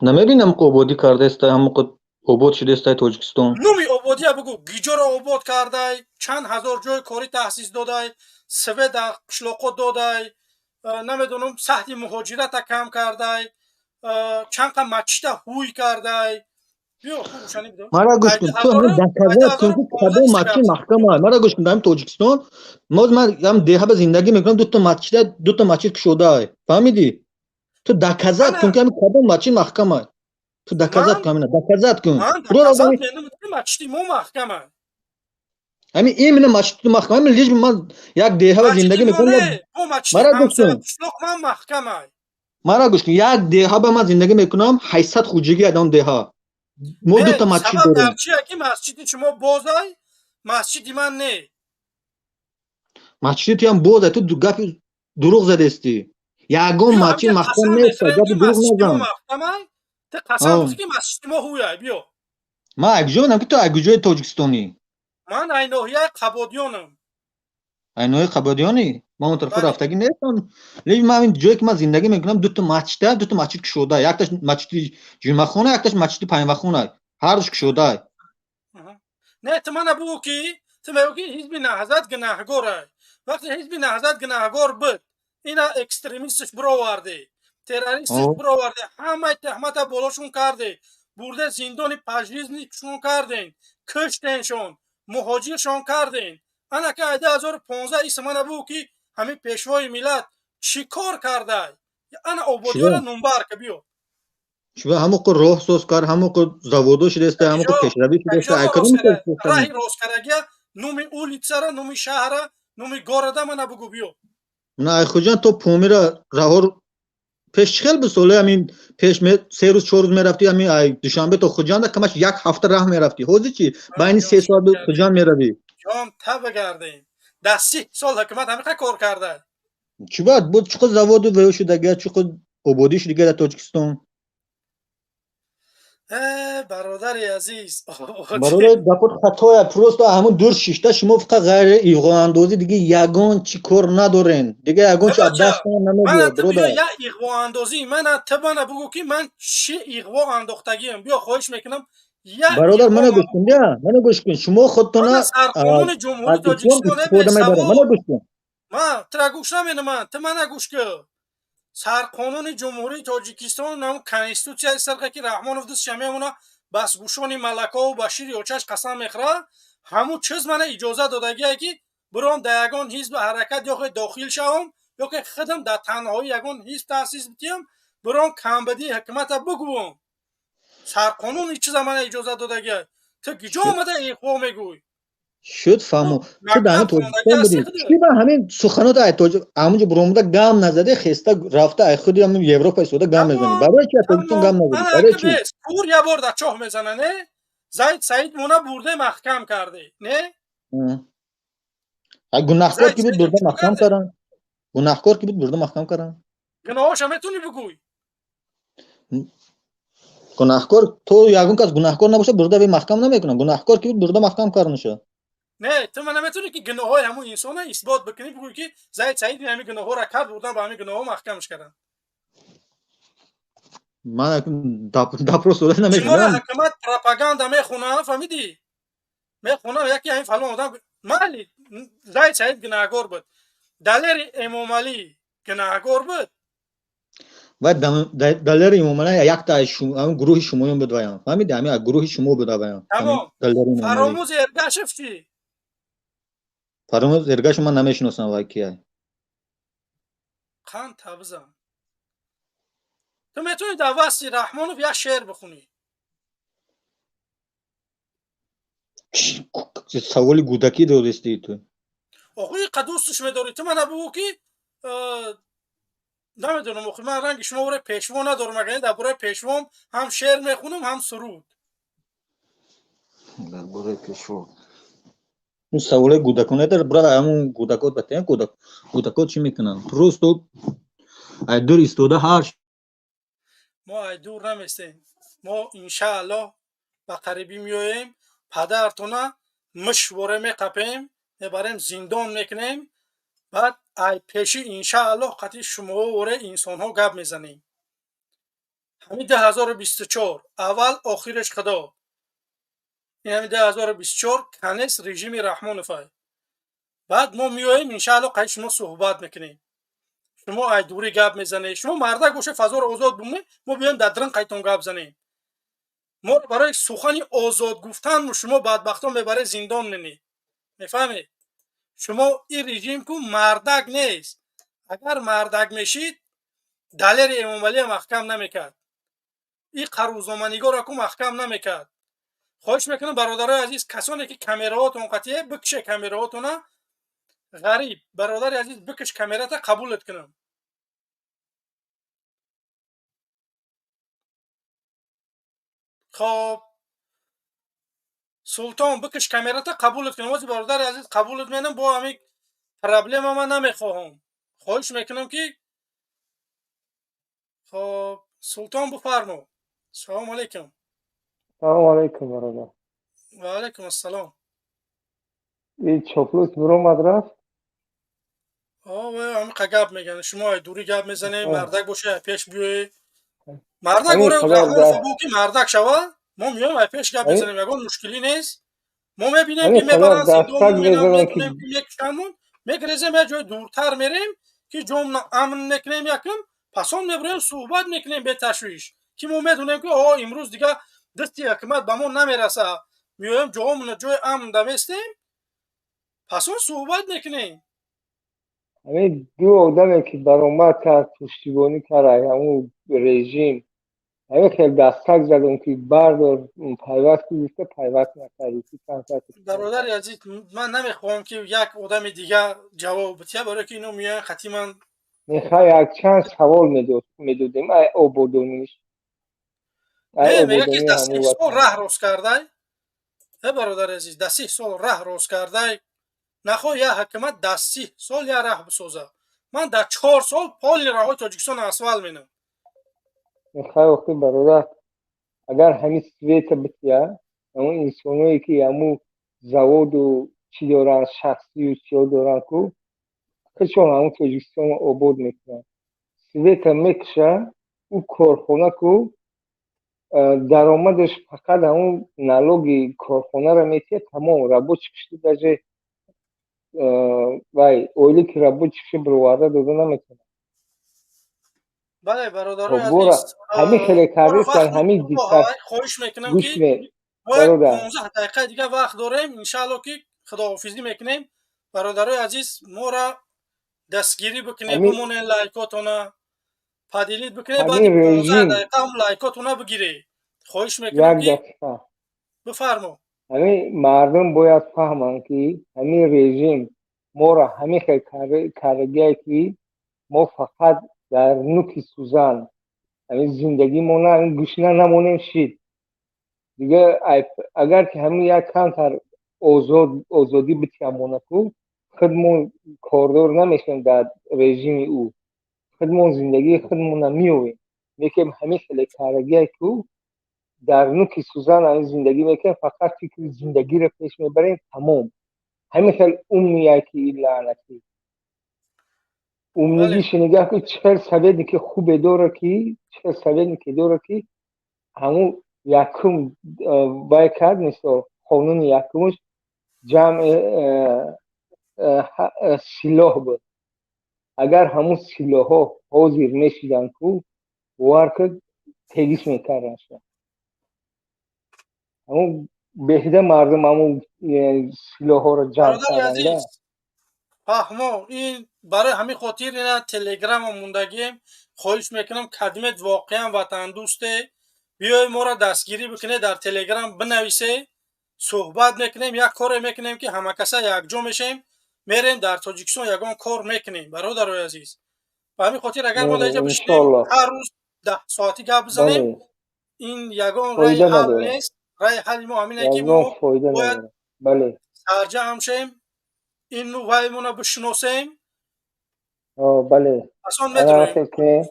намебинам ки ободӣ кардааст, ҳамон обод шудааст Тоҷикистон. Номи ободия бигӯ, гиҷоро обод кардай, чанд ҳазор ҷои корӣ таъсис додай, свет дар қишлоқҳо додай, намедонам, саҳди муҳоҷирата кам кардай, чанд қа масҷида ҳуй кардай. Биё, рӯшанӣ бидо. Мара гӯш кун, ту ҳамин доказат кун ки кадом масҷид маҳкам аст. Мара гӯш кун, дар ҳамин Тоҷикистон моз ман ҳам деҳа ба зиндагӣ мекунам, дута масҷида, дута масҷид кушодаай. Фаҳмидӣ? Ту доказат кун ки ҳамин кадом масҷид маҳкам аст. Ту доказат кун, ҳамина доказат кун. Ман Худо доказат разони менамудам ки масҷиди мо маҳкам аст. Ҳамин именно масҷиди маҳкам, ҳамин лишь ман як деҳа ба Масҷиди зиндагӣ мо мекунам, не, як мо масҷиди Мара гӯш ҳамсоя кун. қишлоқ ман маҳкам аст. Мара гӯш кун, як деҳа ба ман зиндагӣ мекунам, 800 хуҷигӣ аз он деҳа. Мо Не, дута масҷид сабаб дорем. дар чия ки масҷиди шумо боз ай, масҷиди ман не. Масҷиди туям боз ай, ту гапи дурӯғ задестӣ. Ягон Биё, масҷид ҳамин маҳкам қасам нест, мехӯрем гапи ки дурӯғ масҷиди мо назан. маҳкам ай, ту қасам бихӯр ки масҷиди мо ҳуй ай, биё. Ман ай куҷо медонам ки ту ай куҷои Тоҷикистонӣ? Ман ай ноҳияи Қабодиёнам. Ай ноҳияи Қабодиёнӣ? Ман он тарафа Бале. рафтагӣ нестам. Лекин ман ҳамин ҷое ки ман зиндагӣ мекунам, дута масҷида, дута масҷид кушода. Якташ масҷиди ҷумъахона, якташ масҷиди панҷвақтхона. Ҳардуш кушода. Не, ту мана бугӯ ки ту мегӯ ки ҳизби Наҳзат гунаҳгор ай. Вақте ҳизби Наҳзат гунаҳгор буд, ина экстремистш бироварде, террористш бироварде, ҳамаи тӯҳмата болошон карде, бурде зиндони пажризнишон карден, куштеншон, муҳоҷиршон карден. Ана ки ай 2015 ис мана бугӯ ки ҳамин пешвои миллат чӣ кор кардай? Ана ободиёра номбар ка, биё. Чува ҳамон ко роҳ соз кард, ҳамон ко заводо шудааст, ҳамон ко пешравӣ шудааст, ай кадом раҳи росткардагия, номи улицара, номи шаҳра, номи города мана бугӯ, биё. На, ай Хуҷанд то Помира раҳор пеш чӣ хел буд? Соле ҳамин пеш 3 рӯз, 4 рӯз мерафтӣ, ҳамин ай Душанбе то Хуҷанда камаш як ҳафта раҳ мерафтӣ. Ҳозир чӣ? Байни 3 соат ба Хуҷанд меравӣ. Ҷон таба гардем. Дар 30 сол ҳукумат ҳамин кор карда. Чӣ баъд буд? Чӣ қад заводу ваё шудага, чӣ қад ободӣ шудага дар Тоҷикистон? Бародари азиз, бародар, гапот хатоя. Просто ҳамун дур шишта шумо фақат ғайри иғвоандозӣ дига ягон чӣ кор надорен, дига ягон чи аз дастон намебиёд, бародар. Я иғвоандозӣ мана ту мана бугӯ, ки ман чӣ иғво андохтагиам. Биё, хоҳиш мекунам. Бародар, мана гӯш кун, я мана гӯш кун, шумо худтона сарқонуни Ҷумҳурии Тоҷикистон истифода мебаред. Мана гӯш кун. Ман тура гӯш наменаман, ту мана гӯш кун. Сарқонуни Ҷумҳурии Тоҷикистон, нам конститутсияи сарқа, ки Раҳмонов дастша мемона, басгӯшони малакаву ба шири очаш қасам мехӯра, ҳамун чиз мана иҷоза додагие, ки биром дар ягон ҳизби ҳаракат ё ки дохил шавам, ё ки худам дар танҳоӣ ягон ҳизб таъсис бидиҳам, биром камбадии ҳукумата бигӯвам. Сарқонун ин чиза мана иҷоза додагие. Ту киҷо омада иғво мегӯй? Шуд, фаҳмо. Ту дар ҳамин Тоҷикистон будӣ, чӣ ба ҳамин суханот ай тоҷ ҳамунҷо буромада гам назаде, хеста рафта ай худи ҳамин Европа истода гам мезанӣ? Барои чи аз Тоҷикистон гам назадӣ? Барои чи? Кур я бор дар чоҳ мезана, не? Зайд Саид мона бурде, маҳкам карде, не? Гунаҳкор ки буд, бурда маҳкам кардан. Гунаҳкор ки буд, бурда маҳкам кардан. Гуноҳоша метавонӣ бигӯй? Гунаҳкор то ягон кас гунаҳкор набошад, бурда ве маҳкам намекунад. Гунаҳкор ки буд, бурда маҳкам карданаша. Не, ту мана метавонӣ, ки гуноҳҳои ҳамун инсона исбот бикунӣ, бигӯӣ, ки Зайд Саид ҳамин гуноҳҳоро кард, бурдан ба ҳамин гуноҳҳо маҳкамаш карданд? Ман допрос дода намекунам. Ҳукумат пропаганда мехонам, фаҳмидӣ, мехонам, яке ҳамин фалон одам. Майли, Зайд Саид гунаҳгор буд, Далери Эмомалӣ гунаҳгор буд? Ва Далери Эмомалӣ якта гурӯҳи шумоён буд, ваям, фаҳмиди, ҳамин гурӯҳи шумо буд ваям. Тамом. Фаромӯз Эргашев чӣ? Фаромӯз Эргашев ман намешиносам, вай кия. Қанд табзан. Ту метавонӣ дар васфи Раҳмонов як шеър бихонӣ? Саволи гудакӣ додистӣ ту. Охи, қа дӯстш медорӣ, ту мана бугӯ, ки намедонам, охи, ман ранги шумо бораи пешво надорам. Агар дар бораи пешвом ҳам шеър мехонам, ҳам суруд. Дар бораи пешво саволи гудакона дар брат, ҳамун гудакот батен, гудак гудакот чӣ мекунанд? Просто ай дур истода ҳар Мо ай дур наместем. Мо иншааллоҳ ба қарибӣ меоем, падартона мушворе меқапем, мебарем, зиндон мекунем. Баъд ай пеши иншааллоҳ қатъи шумоҳо воре инсонҳо гап мезанем. Ҳамин 2024 аввал, охираш худо. Ин ҳамин 2024 конец режими Раҳмоновай. Баъд мо меоем, иншааллоҳ, қайи шумо суҳбат мекунем. Шумо ай дурӣ гап мезанед. Шумо мардак боше, фазоро озод бумонед, мо биёем дар дрин қайтон гап занем. Мо барои сухани озод гуфтан шумо бадбахтон мебаред, зиндон менед, мефаҳмед? Шумо ин режим ку мардак нест. Агар мардак мешид, Далери Эмомалия маҳкам намекард, ин қарӯзноманигорро ку маҳкам намекард. Хоҳиш мекунам, бародарои азиз, касоне ки камераҳотон қатъие, бикше камераҳотона. Ғариб, бародари азиз, бикиш камерата, қабулат кунам. Хоб, Султон, бикиш камерата, қабулат кунам. Ози, бародари азиз, қабулат менам. Бо ҳамин проблема ман намехоҳам. Хоҳиш мекунам, ки хоб, Султон, бифармо. Салому алайкум. Салому алайкум, бародар. Ва алайкум ассалом. Ин чоплус биромад, рафт. Ҳамиқа гап меган. Шумо ай дурӣ гап мезанем. Мардак боше, ай пеш биёед. Мардак оре, бу ки мардак шава, мо меоем, ай пеш гап мезанем, ягон мушкилӣ нест. Мо мебинем, ки мебаранд зиндон, мекушанмон, мегрезем, як ҷои дуртар мерем, ки ҷом амн мекунем якм, пасон мебироем, суҳбат мекунем беташвиш, ки мо медонем, ки о имрӯз дига дасти ҳукумат ба мо намераса. Меоем, ҷоомона ҷои амн даместем, пасон суҳбат мекунем. Ҳамин ду одаме, ки баромад кард, пуштибонӣ кард ҳамун режим, ҳамин хел дастак задам, ки бардор, пайваст ки гуфта, пайваст накардӣ. Бародари азиз, ман намехоҳам, ки як одами дига ҷавоб бития, барое ки ино меоянд хати ман. Мехоҳ якчанд савол медодем ай ободониш. Не, мега, ки дар 30 сол раҳ рост кардай. Э, бародари азиз, дар 30 сол раҳ рост кардай. Нахоҳ як ҳукумат дар 30 сол як раҳ бисоза. Ман дар 4 сол полный роҳҳои Тоҷикистон асфалт менам. Мехоҳ, охи, бародар. Агар ҳамин света бития, ҳамун инсоное ки ҳамун заводу чӣ доранд, шахсию чиё доранд ку, худшон ҳамун Тоҷикистонро обод мекунанд. Света мекуша, ӯ корхона ку даромадаш фақат ҳамун налоги корхонаро метиҳад, тамом. Рабочий кишти даже вай ойлики рабочий киши бироварда дода наметавонад. Бале, бародарои азиз, ҳамин хеле кардистан, ҳамин хоҳиш мекунам, ки мо 15 дақиқаи дига вақт дорем, иншаалло, ки худоҳофизӣ мекунем. Бародарои азиз, мора дастгирӣ бикунед, бимонед, лайкотона поделить бикунед, баъди 15 дақиқа ҳам лайкотона бигиред. Хоҳиш мекунам, ки бифармо. Ҳамин мардум бояд фаҳманд, ки ҳамин режим моро ҳамин хел кардагие, ки мо фақат дар нуки сӯзан ҳамин зиндагимона гушна намонем, шид дига. Агар ки ҳамин як камтар озодӣ битиямона ку, худмон кордор намешавем дар режими ӯ, худмон зиндагии худмона меёвем. Лекин ҳамин хеле кардагие ку, дар нуки сӯзан ҳамин зиндагӣ мекунем, фақат фикри зиндагиро пеш мебарем, тамом. Ҳамин хел умния ки лаънатӣ умнигиша нигаҳ кун, чӣ хел советники хубе дора, ки чӣ хел советнике дора, ки ҳамун якум вай кард, мисол, қонуни якумаш ҷамъи силоҳ буд. Агар ҳамун силоҳҳо ҳозир мешиданд ку, бовар кун, тегис мекарданд. Ҳамун беҳида мардум ҳамун силоҳҳоро ҷамъ карданд. Фаҳмо, ин барои ҳамин хотир ина телеграма мондагием. Хоҳиш мекунам, кадимет воқеан ватандӯсте, биёй моро дастгирӣ бикунед, дар телеграм бинависе, суҳбат мекунем, як коре мекунем, ки ҳамакаса якҷо мешем, мерем дар Тоҷикистон, ягон кор мекунем. Бародарои азиз, ба ҳамин хотир агар мо дар инҷа бишинем, ҳар рӯз 10 соатӣ гап бизанем, ин ягон раи ҳал нест. Раи ҳалли мо ҳамине, ки мо бояд сарҷамъ шем, ину ваймона бишиносем. Бале. Асон медроем.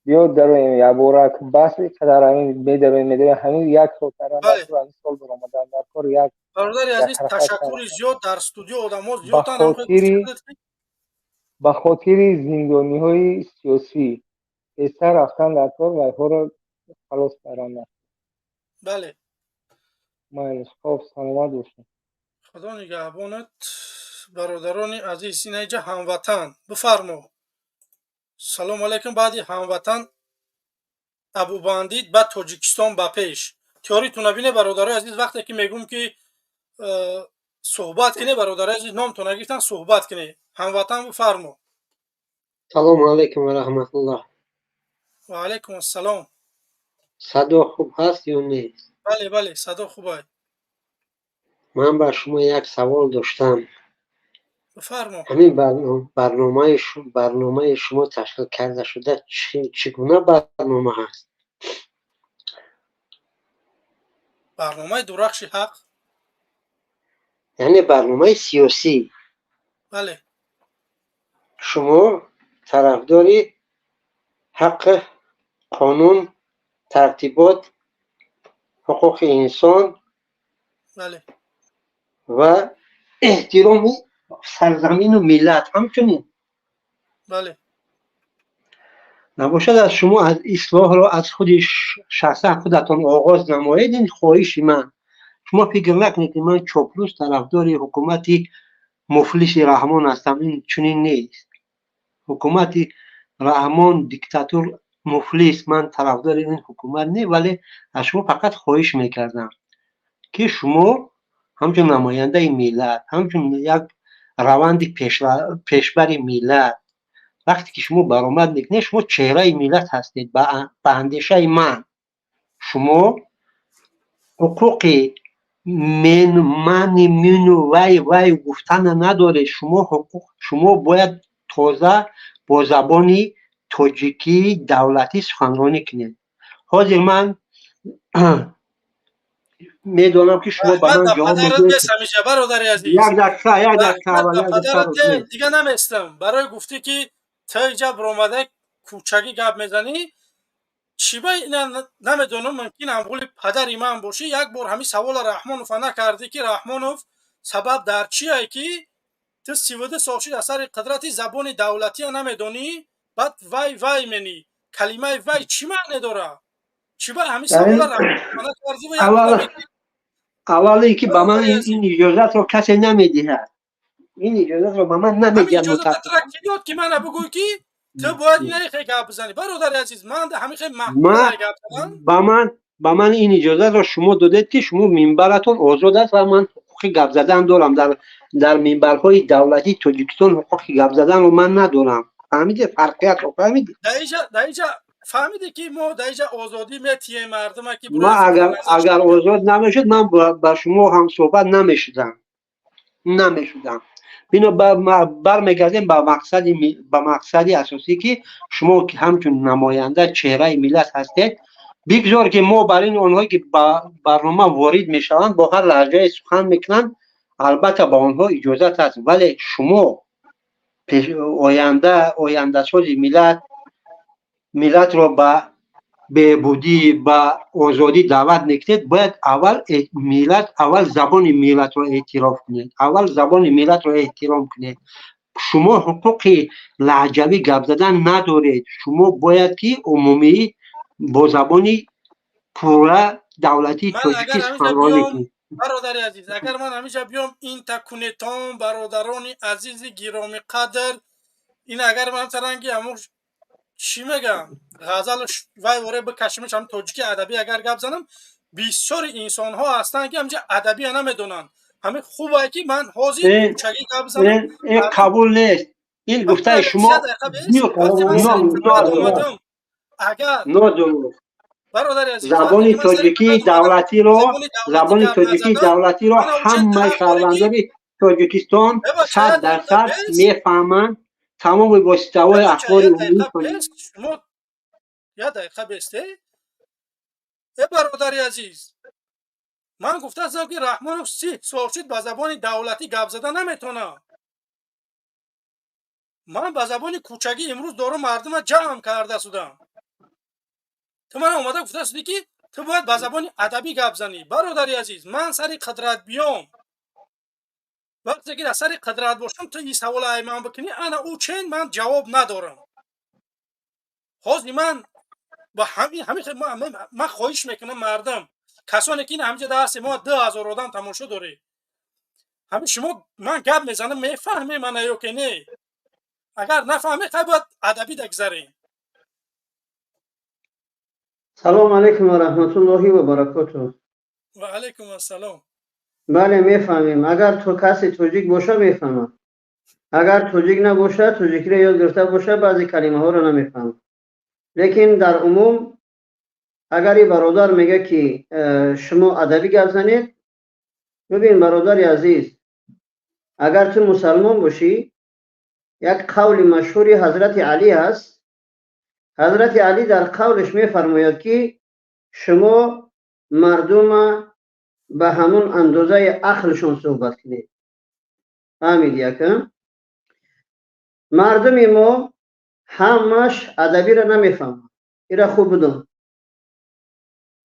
Биё дароем якбора, бас қадар ҳамин медароем, медароем, ҳамин як сол ҳамин сол баромадан дар кор як. Бародари азиз, ташаккури зиёд. Дар студио одамо зиёданд. Ба хотири зиндониҳои сиёсӣ тезтар рафтан дар кор, вайҳоро халос кардан. Бале. Майлиш, хоб, саломат бошед. Худо нигаҳбонат. Бародарони азиз, инаҷа ҳамватан, бифармо. Салому алайкум. Баъди ҳамватан Абубандид ба Тоҷикистон ба пеш теоритона бине. Бародарои азиз, вақте ки мегӯм, ки суҳбат кине, бародарои азиз, номтона гирифтан, суҳбат кине. Ҳамватан, бифармо. Салому алайкум ва раҳматуллоҳ. Ва алайкум ассалом. Садо хуб ҳаст ё нест? Бале, садо хуб. Ман ба шумо як савол доштам. Бифармо. Ҳамин барномаи шумо ташкил карда шуда чӣ гуна барнома ҳаст? Барномаи Дурахши ҳақ. Яъне барномаи сиёсӣ? Бале. Шумо тарафдори ҳақ, қонун, тартибот, ҳуқуқи инсон Бале. ва эҳтироми сарзамину миллат ҳамчунин? Бале. Набошад, аз шумо аз ислоҳро аз худи шахсан худатон оғоз намоед. Ин хоҳиши ман. Шумо фикр накунед, ки ман чоплус тарафдори ҳукумати муфлиси Раҳмон ҳастам. Ин чунин нест. Ҳукумати Раҳмон диктатур, муфлис, ман тарафдори ин ҳукумат не, вале аз шумо фақат хоҳиш мекардам, ки шумо ҳамчун намояндаи миллат, ҳамчун як раванди пешбари миллат, вақте ки шумо баромад мекунед, шумо чеҳраи миллат ҳастед. Ба андешаи ман, шумо ҳуқуқи мен, мани, мину, вай, вай гуфтана надоред. Шумо ҳуқуқ, шумо бояд тоза бо забони тоҷикии давлатӣ суханронӣ кунед. Ҳозир ман медонам, ки шумо ба ман ҷавоб мегӯед. Бародари азиз. Як дақиқа, як дақиқа, як дақиқа. Дига наместам. Барои гуфтӣ, ки ту иҷа баромада кӯчагӣ гап мезанӣ. Чӣ ба ина намедонам, мумкин ҳамғули падари ман бошӣ, як бор ҳамин савола Раҳмонова накардӣ, ки Раҳмонов, сабаб дар чие, ки ту 32 сол шид аз сари қудрати, забони давлатия намедонӣ, баъд вай вай менӣ? Калимаи вай чӣ маъне дора? Чӣ ба ҳамин савола Раҳмонова накардӣ ва як одаме ки Аввал ин ки ба ман ин иҷозатро касе намедиҳад, ин иҷозатро ба ман ҳамин намедиҳад. Иҷозат тура ки дод, ки мана бигӯй, ки ту бояд ина хе гап бизанӣ? Бародари азиз, ман ҳамин хе маҳкум гап задан. Ба ман ин иҷозатро шумо додед, ки шумо минбаратон озод аст ва ман ҳуқуқи гап задан дорам. Дар минбарҳои давлатии Тоҷикистон ҳуқуқи гап заданро ман надорам. Фаҳмиде? Фарқиятро фаҳмиди? Даиҷа фаҳмиде, ки мо даиҷа озодӣ метиҳем мардума, ки ман агар озод намешуд, ман ба шумо ҳамсӯҳбат намешудам. Бино бармегардем ба мақсади асосӣ, ки шумо ки ҳамчун намоянда, чеҳраи миллат ҳастед, бигзор ки мо бар ин онҳое ки ба барнома ворид мешаванд, бо ҳар лаҳҷае сухан мекунанд, албатта ба онҳо иҷозат аст, вале шумо оянда ояндасози миллат, миллатро ба беҳбудӣ, ба озодӣ даъват мекунед, бояд аввал миллат, аввал забони миллатро эътироф кунед, аввал забони миллатро эҳтиром кунед. Шумо ҳуқуқи лаҳҷавӣ гап задан надоред. Шумо бояд ки умумӣ бо забони пурра давлатии тоҷикӣ суханронӣ кунед. Бародари азиз, агар ман ҳамеша биём инта кунетон, бародарони азизи гиромиқадр, ин агар ман ранги ҳамон, чӣ мегам, ғазал вай воре бикашимиш, ҳам тоҷики адабӣ агар гап занам, бисёри инсонҳо ҳастанд, ки ҳамҷа адабия намедонанд. Ҳамин хубае, ки ман ҳозир кӯчагӣ гап занам. Ин қабул нест, ин гуфтаи шумо. Агар нодуруст. Бародари азиз, забони тоҷикии давлатиро, забони тоҷикии давлатиро ҳамаи шаҳрвандони Тоҷикистон 100% мефаҳманд. Тамоми воситаҳои ахбори умумӣ. Шумо як дақиқа бесте. Э, бародари азиз, ман гуфтаастам, ки Раҳмонов 30 сол шуд ба забони давлатӣ гап зада наметавонад. Ман ба забони кӯчагӣ имрӯз дору мардума ҷамъ карда судам. Ту мана омада гуфта судӣ, ки ту бояд ба забони адабӣ гап занӣ. Бародари азиз, ман сари қудрат биём, вақте ки дар сари қудрат бошам, ту ин савола ай ман бикунӣ, ана ӯ чен ман ҷавоб надорам. Ҳозир ман ба ҳамин ман хоҳиш мекунам, мардум, касоне ки ин ҳамиҷа даҳасте, мо 2000 одам тамошо доред, ҳамин шумо ман гап мезанам, мефаҳме мана ё ки не? Агар нафаҳме, хай, бояд адабӣ дагзарем. Салому алайкум ва раҳматуллоҳи ва баракотуҳ. Ва алайкум ассалом. Бале, мефаҳмем. Агар то касе тоҷик боша, мефаҳмад. Агар тоҷик набошад, тоҷикиро ёд гирифта бошад, баъзе калимаҳоро намефаҳмад. Лекин дар умум, агар ин бародар мега, ки шумо адабӣ гап занед, бибин, бародари азиз, агар ту мусалмон бошӣ, як қавли машҳури ҳазрати Алӣ ҳаст. Ҳазрати Алӣ дар қавлеш мефармояд, ки шумо мардума ба ҳамон андозаи ақлшон суҳбат кунед. Фаҳмид? Якм, мардуми мо ҳамаш адабиро намефаҳмад, ира хуб бидон.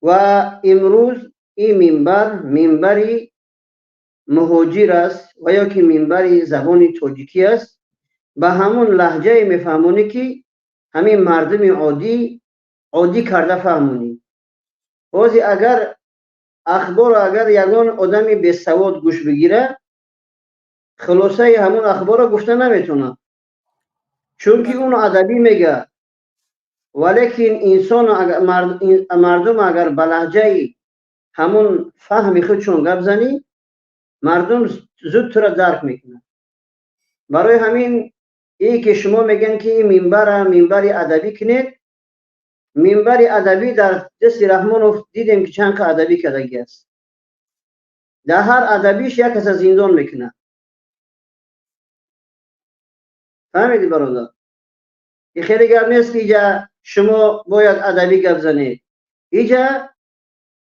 Ва имрӯз ин минбар минбари муҳоҷир аст ва ё ки минбари забони тоҷикӣ аст, ба ҳамон лаҳҷае мефаҳмонӣ, ки ҳамин мардуми оддӣ оддӣ карда фаҳмонӣ. Ҳозир агар ахборро агар ягон одами бесавод гӯш бигира, хулосаи ҳамон ахборро гуфта наметавонад, чунки он адабӣ мега. Валекин инсон, мардум агар ба лаҳҷаи ҳамон фаҳми худшон гап занӣ, мардум зуд тура дарк мекунад. Барои ҳамин ие ки шумо мегӯянд, ки ин минбара минбари адабӣ кунед, минбари адабӣ дар дасти Раҳмонов дидем, ки чанд қа адабӣ кардагӣ аст. Дар ҳар адабиш як каса зиндон мекунад. Фаҳмидӣ, бародар? И хеле гап нест, ки иҷа шумо бояд адабӣ гап занед. Иҷа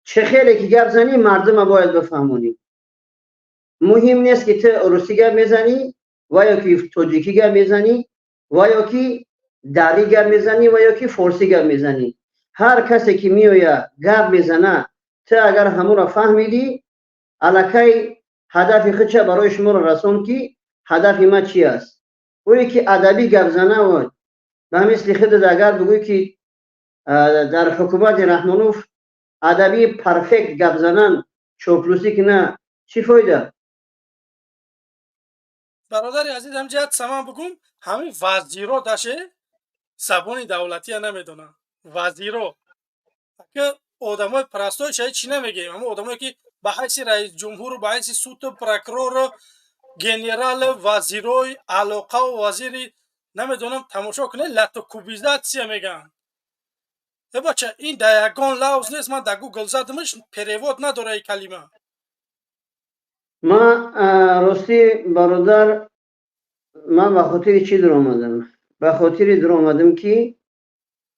чӣ хеле ки гап занӣ, мардума бояд бифаҳмонӣ. Муҳим нест, ки ту русӣ гап мезанӣ ва ё ки тоҷикӣ гап мезанӣ, ва ё ки дарӣ гап мезанӣ, ва ё ки форсӣ гап мезанӣ. Ҳар касе ки меоя гап мезана, ту агар ҳамуро фаҳмидӣ, аллакай ҳадафи худша барои шуморо расон, ки ҳадафи ман чи аст. Ӯе ки адабӣ гап зана, ба мисли худат агар бигӯй, ки дар ҳукумати Раҳмонов адабӣ парфект гап занан, чоплусӣ кина, чӣ фоида? Бародари азиз, ҳамҷа як саман бигӯм: ҳамин вазиро даше забони давлатия намедонанд. Вазиро ки одамои простой шаи чӣ намегӯем, ҳамон одамое ки ба ҳайси раисҷумҳуру, ба ҳайси суду, прокурору, генералу, вазирои алоқаву вазири намедонам, тамошо кунед, латокубизация мегӯянд. Э бача, ин дар ягон лавз нест, ман дар Гугл задамаш, перевод надора ин калима. Ман, ростӣ, бародар, ман ба хотири чӣ дуромадам? Ба хотири дуромадам, ки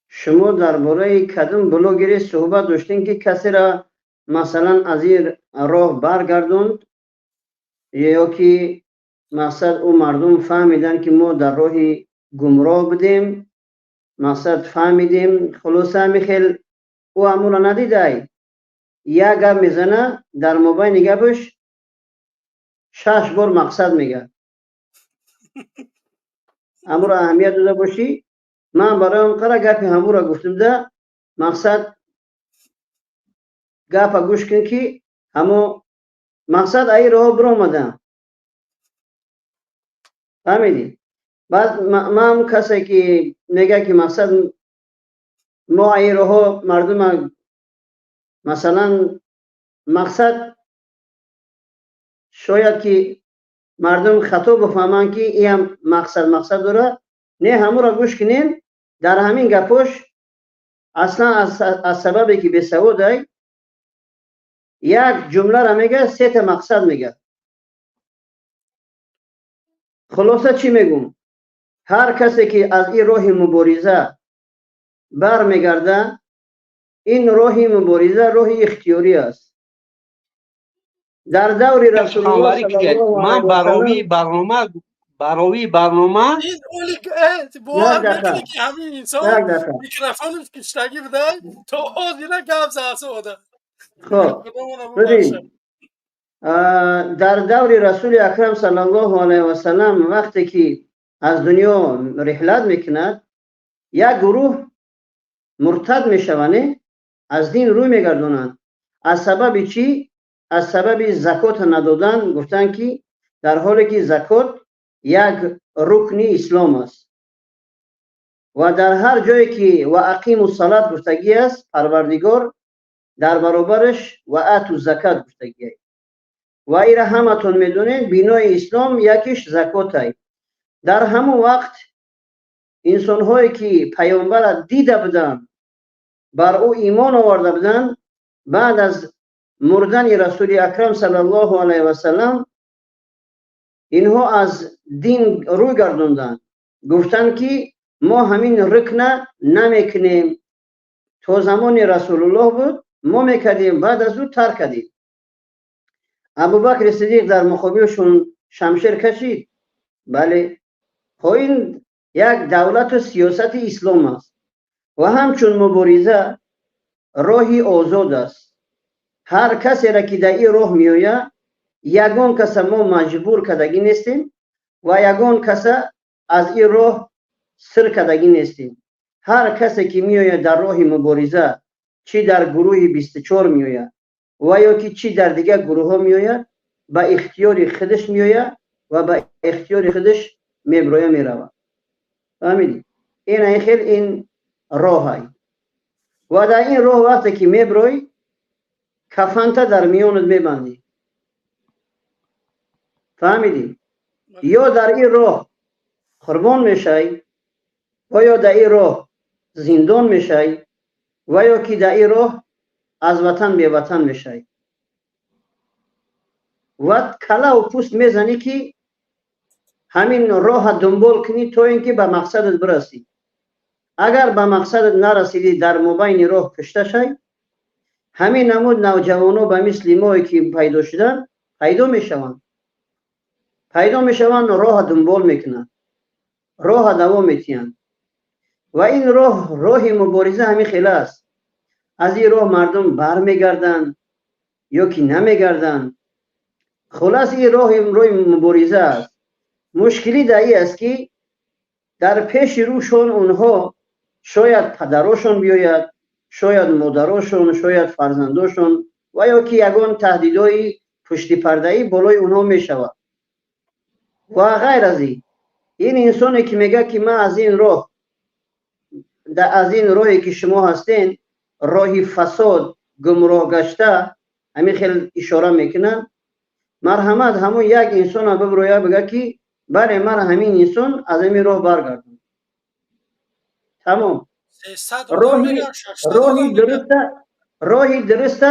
шумо дар бораи кадом блогере суҳбат доштем, ки касеро, масалан, аз ин роҳ баргардонд ё ки мақсад ӯ мардум фаҳмиданд, ки мо дар роҳи гумроҳ будем, мақсад фаҳмидем. Хулоса, ҳами хел ӯ ҳамуро надидай, як гап мезана, дар мобайни гапаш шаш бор мақсад мегӯяд. Ҳамуро аҳамият дода бошӣ. Ман барои он қара гапи ҳамуро гуфтам да, мақсад гапа гӯш кун, ки ҳамо мақсад аи роҳо биромадам, фаҳмидӣ? Баъд ман касе ки мегӯяд, ки мақсад мо аи роҳо мардума, масалан, мақсад шояд ки мардум хато бифаҳманд, ки иам мақсад дорад. Не, ҳамуро гӯш кунем. Дар ҳамин гапош аслан аз сабабе ки бесаводай, як ҷумларо мегӯяд, сета мақсад мегӯяд. Хулоса, чӣ мегӯм? Ҳар касе ки аз ин роҳи мубориза бармегарда, ин роҳи мубориза роҳи ихтиёрӣ аст. Дар даври Расулуллоҳ саллаллоҳу ман алайҳи баровии васаллам барнома, баровии барнома. Ин оли бовар Як дақиқа. мекунӣ, ки ҳамин инсон Як дақиқа. микрофонаш киштагӣ будай, то ҳозира гап зад ода. Хоб. Худомона Бибин, бубахшад. Дар даври Расули Акрам саллаллоҳу алайҳи васаллам, вақте ки аз дунё риҳлат мекунад, як гурӯҳ муртад мешаванд, аз дин рӯй мегардонанд. Аз сабаби чӣ? Аз сабаби закота надодан. Гуфтанд, ки дар ҳоле ки закот як рукни ислом аст ва дар ҳар ҷое ки ва ақиму салат гуфтагӣ аст, Парвардигор дар баробараш ва ату закат гуфтагӣ. Ва ира ҳаматон медонед, бинои ислом якиш закотай. Дар ҳамон вақт инсонҳое ки паёмбара дида буданд, бар ӯ имон оварда буданд, баъд аз мурдани Расули Акрам саллаллоҳу алайҳи васаллам инҳо аз дин рӯй гардонданд, гуфтанд, ки мо ҳамин рукна намекунем. То замони Расулуллоҳ буд, мо мекардем, баъд аз ӯ тарк кардем. Абубакри Сиддиқ дар муқобилшон шамшер кашид. Бале, хо ин як давлату сиёсати ислом аст ва ҳамчун мубориза роҳи озод аст. Ҳар касеро ки дар ин роҳ меояд, ягон каса мо маҷбур кардагӣ нестем ва ягон каса аз ин роҳ сир кардагӣ нестем. Ҳар касе ки меояд дар роҳи мубориза, чӣ дар гурӯҳи 24 меояд ва ё ки чӣ дар дигар гурӯҳҳо меояд, ба ихтиёри худаш меояд ва ба ихтиёри худаш меброя, меравад. Фаҳмидӣ? Ин ин хел ин роҳай. Ва дар ин роҳ вақте ки меброӣ, кафанта дар миёнат мебандӣ, фаҳмидӣ? Ё дар ин роҳ қурбон мешавӣ ва ё дар ин роҳ зиндон мешавӣ ва ё ки дар ин роҳ аз ватан беватан мешавӣ ва калаву пӯст мезанӣ, ки ҳамин роҳа дунбол кунӣ, то ин ки ба мақсадат бирасӣ. Агар ба мақсадат нарасидӣ, дар мобайни роҳ кушта шай. Ҳамин намуд навҷавоно ба мисли мое ки пайдо шуданд, пайдо мешаванд, роҳа дунбол мекунанд, роҳа давом метиҳанд. Ва ин роҳ, роҳи мубориза ҳамин хела аст. Аз ин роҳ мардум бармегарданд ё ки намегарданд. Хулас, ин роҳи роҳи мубориза аст. Мушкилӣ дар ин аст, ки дар пеши рӯшон онҳо шояд падарошон биёяд, шояд модарошон, шояд фарзандошон ва ё ки ягон таҳдидҳои пуштипардаӣ болои онҳо мешавад. Ва ғайр аз ин, ин инсоне ки мегӯяд, ки ман аз ин роҳ, аз ин роҳе ки шумо ҳастен, роҳи фасод, гумроҳ гашта, ҳамин хел ишора мекунад. Марҳамат, ҳамон як инсона биброя, бигӯяд, ки бале, ман ҳамин инсон аз ҳамин роҳ баргардам, тамом. Роҳи дуруста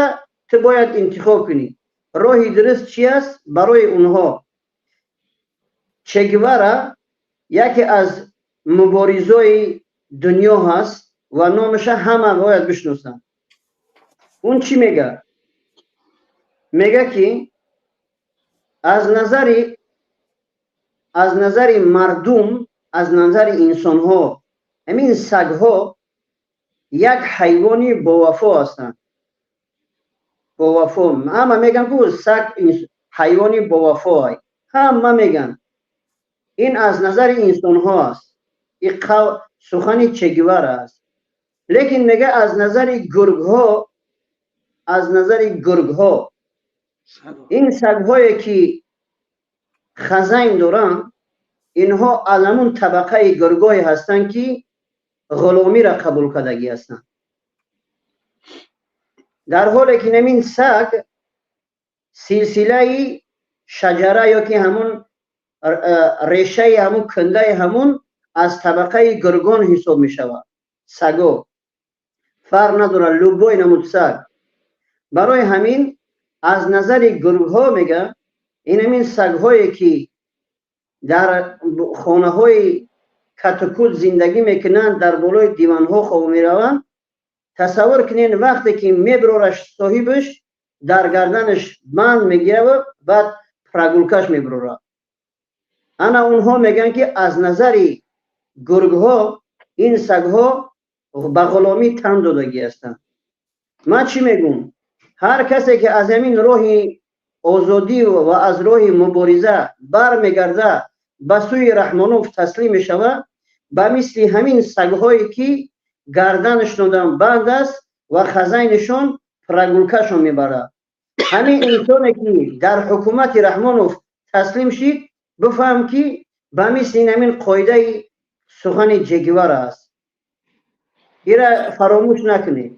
ту бояд интихоб кунӣ. Роҳи дуруст чи аст барои онҳо? Че Гевара яке аз муборизои дунё ҳаст ва номаша ҳама бояд бишносанд. Он чӣ мега? Мега, ки аз назари мардум, аз назари инсонҳо, ҳамин сагҳо як ҳайвони бовафо ҳастанд. Бовафо. Ҳама меган, ку саг ҳайвони бовафо, ҳама меган. Ин аз назари инсонҳо аст, ин сухани Че Гевара аст. Лекин мега, аз назари гургҳо, аз назари гургҳо, ин сагҳое ки хазайн доранд, инҳо аз ҳамун табақаи гургҳое ҳастанд, ки ғуломиро қабул кардагӣ ҳастанд, дар ҳоле ки намин саг силсилаи шаҷара ё ки ҳамун решаи ҳамун кундаи ҳамун аз табақаи гургон ҳисоб мешавад. Саго фарқ надорад, любой намуд саг. Барои ҳамин аз назари гургҳо, мега, ин ҳамин сагҳое ки дар хонаҳои катукут зиндагӣ мекунанд, дар болои диванҳо хоб мераванд, тасаввур кунед, вақте ки меброраш, соҳибаш дар гарданаш банд мегирава, баъд прогулкаш меброрад. Ана онҳо мегӯянд, ки аз назари гургҳо ин сагҳо ба ғуломӣ тан додагӣ ҳастанд. Ман чӣ мегӯм? Ҳар касе ки аз ҳамин роҳи озодӣ ва аз роҳи мубориза бармегарда, ба сӯи Раҳмонов таслим мешавад, ба мисли ҳамин сагҳое ки гарданашондан банд аст ва хазайнашон прогулкашон мебарад. Ҳамин инсоне ки дар ҳукумати Раҳмонов таслим шид, бифаҳм, ки ба мисли ҳамин қоидаи сухани Че Гевара аст. Ира фаромӯш накунед.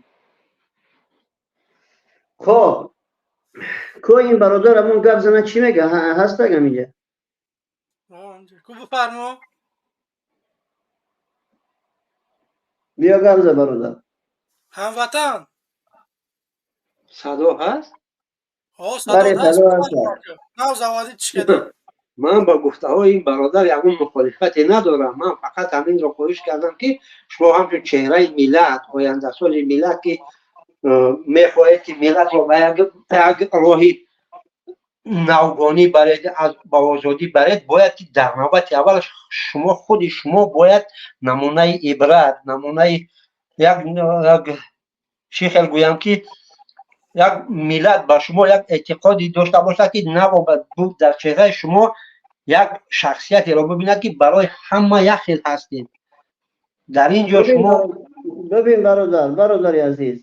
Хоб, ко ин бародар амон гап зана, чӣ мега? Ҳастаг ҳаминҷа? Ку, бифармо. Биё, гап за, бародар. Ҳамватан. Садо ҳаст? Бале, садо ҳаст. Нав заводӣ чӣ кардӣ? Ман ба гуфтаҳои ин бародар ягон мухолифате надорам. Ман фақат ҳаминро хоҳиш кардам, ки шумо ҳамчун чеҳраи миллат, ояндасози миллат, ки мехоҳед, ки миллатро ба як роҳи навгонӣ баред, ба озодӣ баред, бояд ки дар навбати аввал шумо, худи шумо бояд намунаи ибрат, намунаи як чӣ хел гӯям, ки як миллат ба шумо як эътиқоде дошта бошад, ки набобад дар чеҳраи шумо як шахсиятеро бибинад, ки барои ҳама як хел ҳастед. Дар ин ҷо шумо Бибин, бародар, бародари азиз,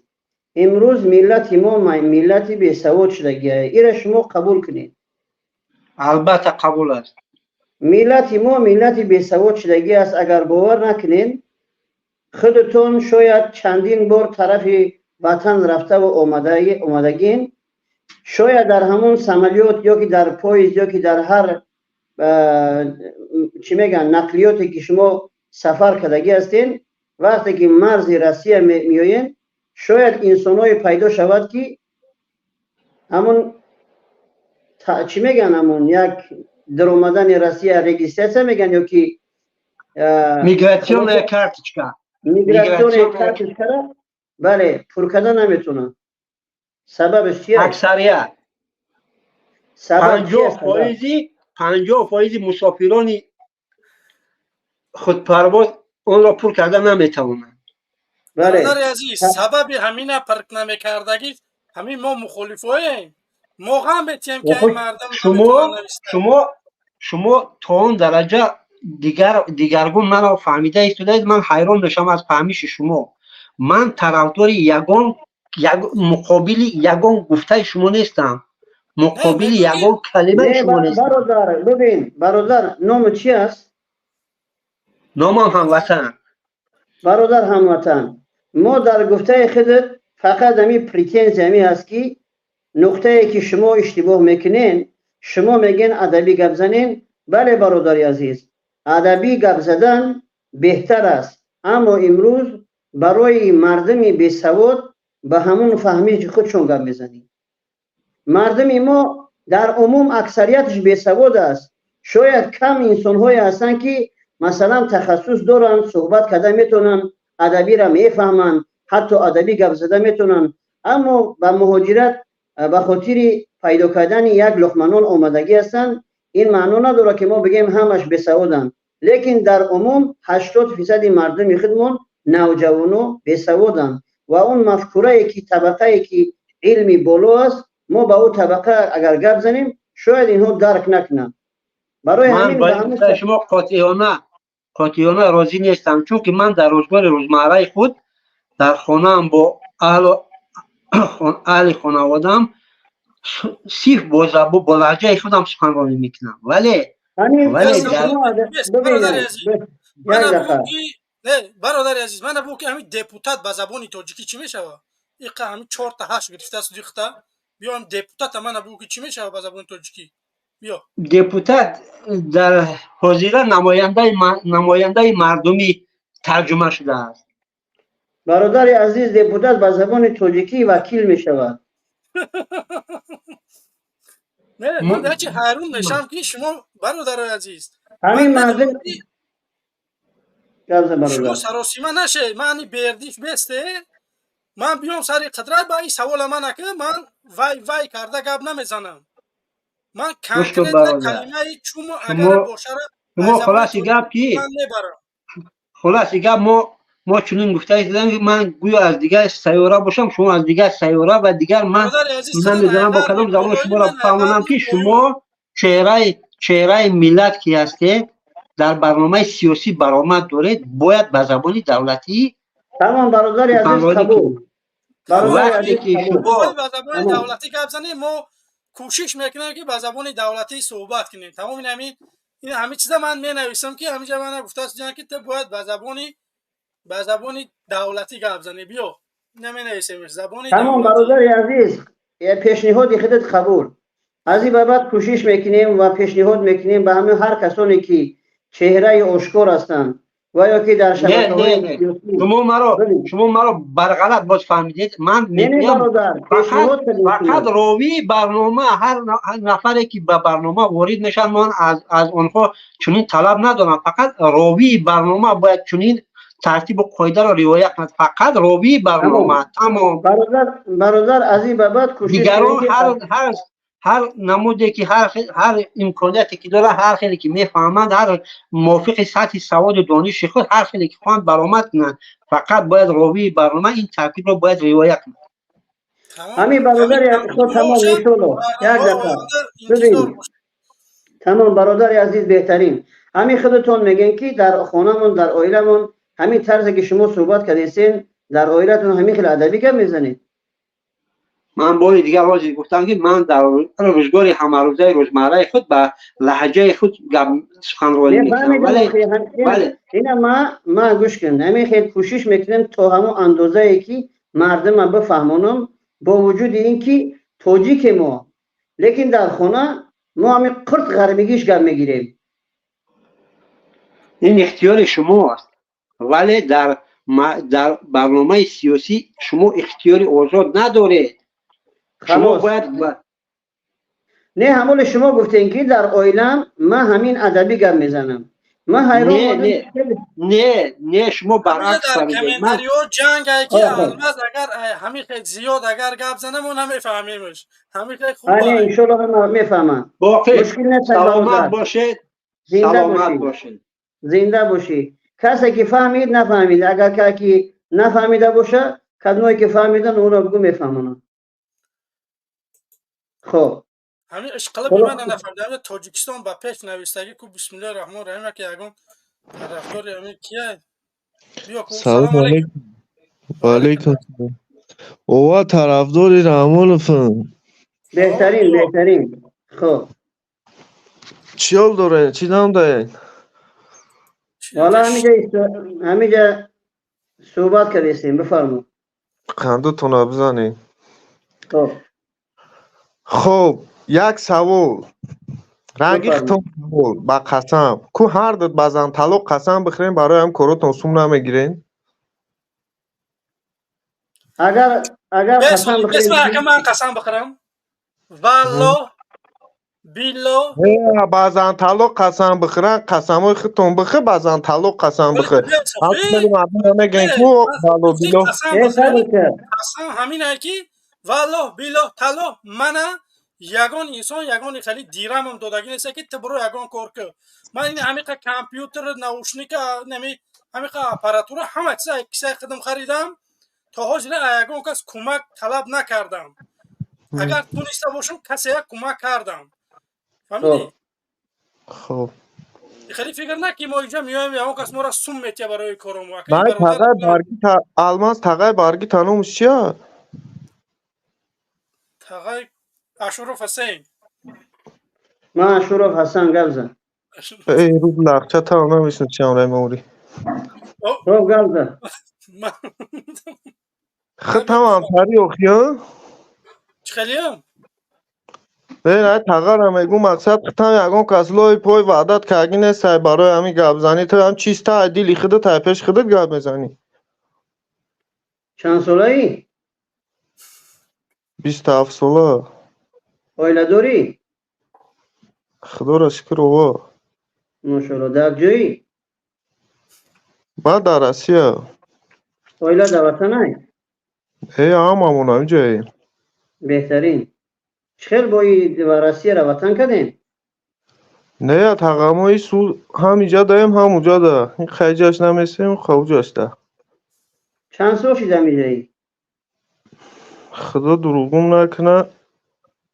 имрӯз миллати мо миллати бесавод шудагия. Ира шумо қабул кунед. Албатта, қабул аст. Миллати мо миллати бесавод шудагӣ аст. Агар бовар накунед, худатон шояд чандин бор тарафи ватан рафтаву омадагин. Шояд дар ҳамон самолёт ё ки дар поезд ё ки дар ҳар, чӣ мегӯянд, нақлиёте ки шумо сафар кардагӣ ҳастен, вақте ки марзи Россия меоен, шояд инсонҳое пайдо шавад, ки ҳамон, чӣ мегӯянд, ҳамон як даромадани Россия регистрация мегӯянд ё ки Миграционная карточка. Миграционная карточкара, бале, пур карда наметавонанд. Сабабаш чи? Аксарият, 50 фоизи, 50 фоизи мусофирони худпарвоз онро пур карда наметавонанд. Бародари азиз, сабаби ҳамина парк намекардагӣ ҳамин мо мухолифоем. Мо ғам метиҳем, ки ай мардам Шумо то он дараҷа дигаргун маро фаҳмида истодаед. Ман ҳайрон мешавам аз фаҳмиши шумо. Ман тарафдори ягон муқобили ягон гуфтаи шумо нестам, муқобили ягон калимаи шумо нестам. Бародар, бибин, бародар, номи чи аст? Номам Ҳамватан. Бародар Ҳамватан, мо дар гуфтаи худат фақат ҳамин претензия ҳамин аст, ки нуқтае ки шумо иштибоҳ мекунен, шумо мегӯен адабӣ гап занен. Бале, бародари азиз, адабӣ гап задан беҳтар аст, аммо имрӯз барои мардуми бесавод ба ҳамун фаҳмиши худшон гап мезанем. Мардуми мо дар умум аксарияташ бесавод аст. Шояд кам инсонҳое ҳастанд, ки масалан тахассус доранд, суҳбат карда метавонанд, адабиро мефаҳманд, ҳатто адабӣ гап зада метавонанд, аммо ба муҳоҷират ба хотири пайдо кардани як луқма нон омадагӣ ҳастанд. Ин маъно надорад, ки мо бигем ҳамаш бесаводанд, лекин дар умум 80 фисади мардуми худмон, навҷавоно, бесаводанд ва он мафкурае ки табақае ки илми боло аст, мо ба ӯ табақа агар гап занем, шояд инҳо дарк накунанд. Барои ҳамин шумо қотеона розӣ нестам, чунки ман дар рӯзгори рӯзмарраи худ дар хонаам бо аҳли хонаводаам сирф бо лаҳҷаи худам суханронӣ мекунам, вале Бародари азиз, мана бу ки ҳамин депутат ба забони тоҷикӣ чӣ мешавад? Иқа ҳамин чорта ҳашт гирифтааст дихта. Биё, депутата мана бу ки чӣ мешавад ба забони тоҷикӣ, биё. Депутат дар ҳозира намояндаи мардумӣ тарҷума шудааст. Бародари азиз, депутат ба забони тоҷикӣ вакил мешавад. Не, ман дар чи ҳайрон мешавам, ки шумо, бародарои азиз, ҳамин мардум шумо саросима нашед. Ман бердиш бесте, ман биём сари қудрат, ба ин савола ман ака, ман вай вай карда гап намезанам. Ман конкретно калимаи чуму агар бошара шумо хулоси гап ки мебарам. Хулоси гап, мо чунин гуфта истодем, ки ман гӯё аз дигар сайёра бошам, шумо аз дигар сайёра ва дигар ман намедонам бо кадом забон шуморо фаҳмонам, ки шумо чеҳраи миллат ки ҳастед, дар барномаи сиёсӣ баромад доред, бояд ба забони давлатӣ Тамом, бародари азиз, қабул. Вақте ки шумо ба забони давлатӣ гап занем, мо кӯшиш мекунем, ки ба забони давлатӣ суҳбат кунем. Тамом, ин ҳамин, ин ҳамин чиза ман менависам, ки ҳаминҷа мана гуфтааст, ки ту бояд ба забони давлатӣ гап занӣ. Биё, наменависем забони. Тамом, бародари азиз, пешниҳоди худат қабул. Аз ин ба баъд кӯшиш мекунем ва пешниҳод мекунем ба ҳамин ҳар касоне ки чеҳраи ошкор ҳастанд ва ё ки дар шабакаҳои Шумо маро барғалат боз фаҳмидед. Ман мегӯям, фақат ровии барнома, ҳар нафаре ки ба барнома ворид мешавад, ман аз онҳо чунин талаб надорам. Фақат ровии барнома бояд чунин тартибу қоидаро риоя кунад, фақат ровии барнома, тамом. Бародар, аз ин ба баъд кӯшиш Дигарон ҳар намуде ки ҳар имконияте ки дорад, ҳар хеле ки мефаҳманд, ҳар мувофиқи сатҳи саводу дониши худ, ҳар хеле ки хоҳанд баромад кунанд, фақат бояд ровии барнома ин тартибро бояд риоя кунад. Ҳамин, бародари, тамом, иншолло. Як дафъа бибин, тамом, бародари азиз, беҳтарин. Ҳамин худатон мегӯем, ки дар хонамон, дар оиламон ҳамин тарзе ки шумо суҳбат кардесен, дар оилатон ҳамин хел адабӣ гап мезанед? Ман бори дигар ҳозир гуфтам, ки ман дар рӯзгори ҳамарӯзаи рӯзмарраи худ ба лаҳҷаи худ гап суханронӣ мекунам. Ина ма гӯш кун, ҳамин хел кӯшиш мекунем то ҳамон андозае ки мардума бифаҳмонам. Бо вуҷуди ин ки тоҷике мо, лекин дар хона мо ҳамин қурт ғарбигиш гап мегирем. Ин ихтиёри шумоаст, вале дар барномаи сиёсӣ шумо ихтиёри озод надоред. Шумо бояд Не, ҳамоне шумо гуфтем, ки дар оилам ман ҳамин адабӣ гап мезанам, ман ҳайрон. Не, не, шумо баръакс. Дар комментариҳо ҷанг ай, ки Алмаз агар ҳамин хел зиёд агар гап зана, мо намефаҳмемш. Ҳамин хел хуб. Иншолло мефаҳмам. Боқӣ саломат бошед, саломат бошед. Зинда бошӣ. Касе ки фаҳмид, нафаҳмид, агар ки Нафаҳмида боша, кадмое ки фаҳмидан, онро бигӯ, мефаҳмонам. Хоб. Ҳамин ишқилиби ман нафаҳмидам. Тоҷикистон ба пеш навистагӣ ку, бисмиллоҳи раҳмони раҳим, яке ягон тарафдори ҳамин кия? Биё ку. Салом алейкум. Ва алейкум салом. Ова, тарафдори Раҳмоновам. Беҳтарин, беҳтарин. Хоб. Чӣ ҳол дорен? Чӣ дам даен? Ҳола ҳамиҷа суҳбат кардестем, бифармо. Қандутона бизанед. Хоб. Хоб, як савол. Ранги хитон савол, ба қасам. Ку ҳар ду ба зан талоқ қасам бихӯрем, барои ҳам коротон сум намегирен? Агар қасам бихӯрем, ман қасам бихӯрам. Валло било. Ба зан талоқ қасам бихӯран, қасамҳои худтон бихӯр, ба зан талоқ қасам бихӯр. Ҳамчунин мардум намегӯянд ку валло било. Қасам ҳаминае ки валлоҳ билоҳ талоҳ, мана ягон инсон ягон хеле дирамам додагӣ нест, ки ту биро ягон кор кун. Ман ин ҳамиқа компютер, наушника, нами ҳамиқа аппаратура, ҳама чиза кисаи худам харидам. То ҳозира ягон кас кӯмак талаб накардам. Агар туниста бошам, касе як кӯмак кардам. Фаҳмидӣ? Хоб. Хеле фикр на ки мо инҷа меоем, ягон кас моро сум метия барои коромо. Най, тағай барги Алмаз, тағай барги таномаш чия? Тағай Ашуров Ҳусейн. Ман Ашуров Ҳасан, гап зан. Эй, руб лақча та намешносам рамори. Хоб, гап зан. Худтам ҳамсари охи, Чӣ хелиям? Не, ай тағара мегӯ, мақсад худтам ягон кас лои пой ваъдат карги нестай барои ҳамин гапзанӣ. Ту ҳам чиста ай дили худат, ай пеши худат гап мезанӣ. Чанд солаӣ? 27 сола. Оила дорӣ? Худоро шукр, ова. Мошоалло. Дар ҷоӣ? Ман дар Россия. Оила дар ватанай? Э, ҳамамон ҳаминҷоем. Беҳтарин. Чӣ хел бо Россияро ватан кардем? Не, тағамои сул ҳам иҷа даем, ҳам уҷа да. Ин хайҷаш намесем, хавҷаш да. Чанд сол шид ҳамиҷаӣ? Худо дурӯғум накуна,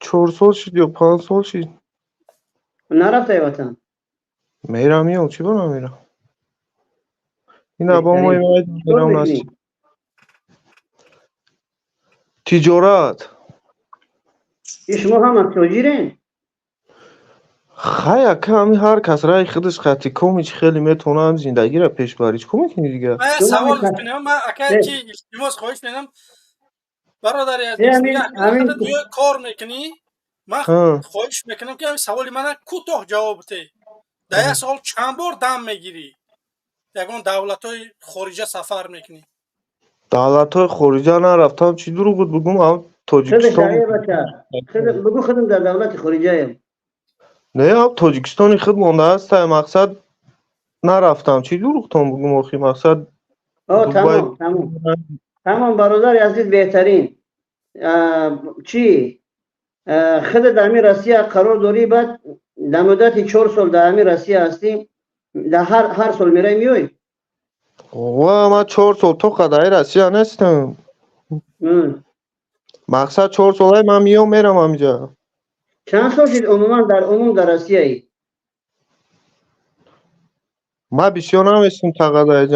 4 сол шид ё 5 сол шид. Нарафтай ватан? Мерам, меом, чӣ бо намерам? Ин або мои мерам наст. Тиҷорат. Шумо ҳама тоҷирен? Хай, ака, ҳами ҳар кас раи худаш қати комич хеле метавона ҳам зиндагиро пеш барӣ. Чӣ кор мекунӣ дигар? Ман савол мекунам, ман ака ки илтимос хоҳиш менам, бародари азиз, кор мекунӣ, ман хоҳиш мекунам ки ҳамин саволи мана кӯтоҳ ҷавоб бидеҳ. Дар як сол чанд бор дам мегирӣ? Ягон давлатҳои хориҷа сафар мекунӣ? Давлатҳои хориҷа нарафтам, чӣ дурӯғ бугум, ам Тоҷикистон. Бугу, худам дар давлати хориҷаем. Не, ам Тоҷикистони худ монда ҳастай, мақсад нарафтам, чӣ дурӯғтон бугум охи, мақсад. Тамом, тамом, тамом, бародари азиз, беҳтарин. Чӣ худ дар ҳамин Россия қарор дорӣ? Баъд дар муддати 4 сол дар ҳамин Россия ҳастӣ, дар ҳар сол мерай, меоӣ? Ва ман 4 сол то қадари Россия нестам. Мақсад 4 солаи ман меом, мерам ҳамиҷа. Чанд сол шид умуман, дар умум дар Россияӣ? Ман бисёр наместам тақадаи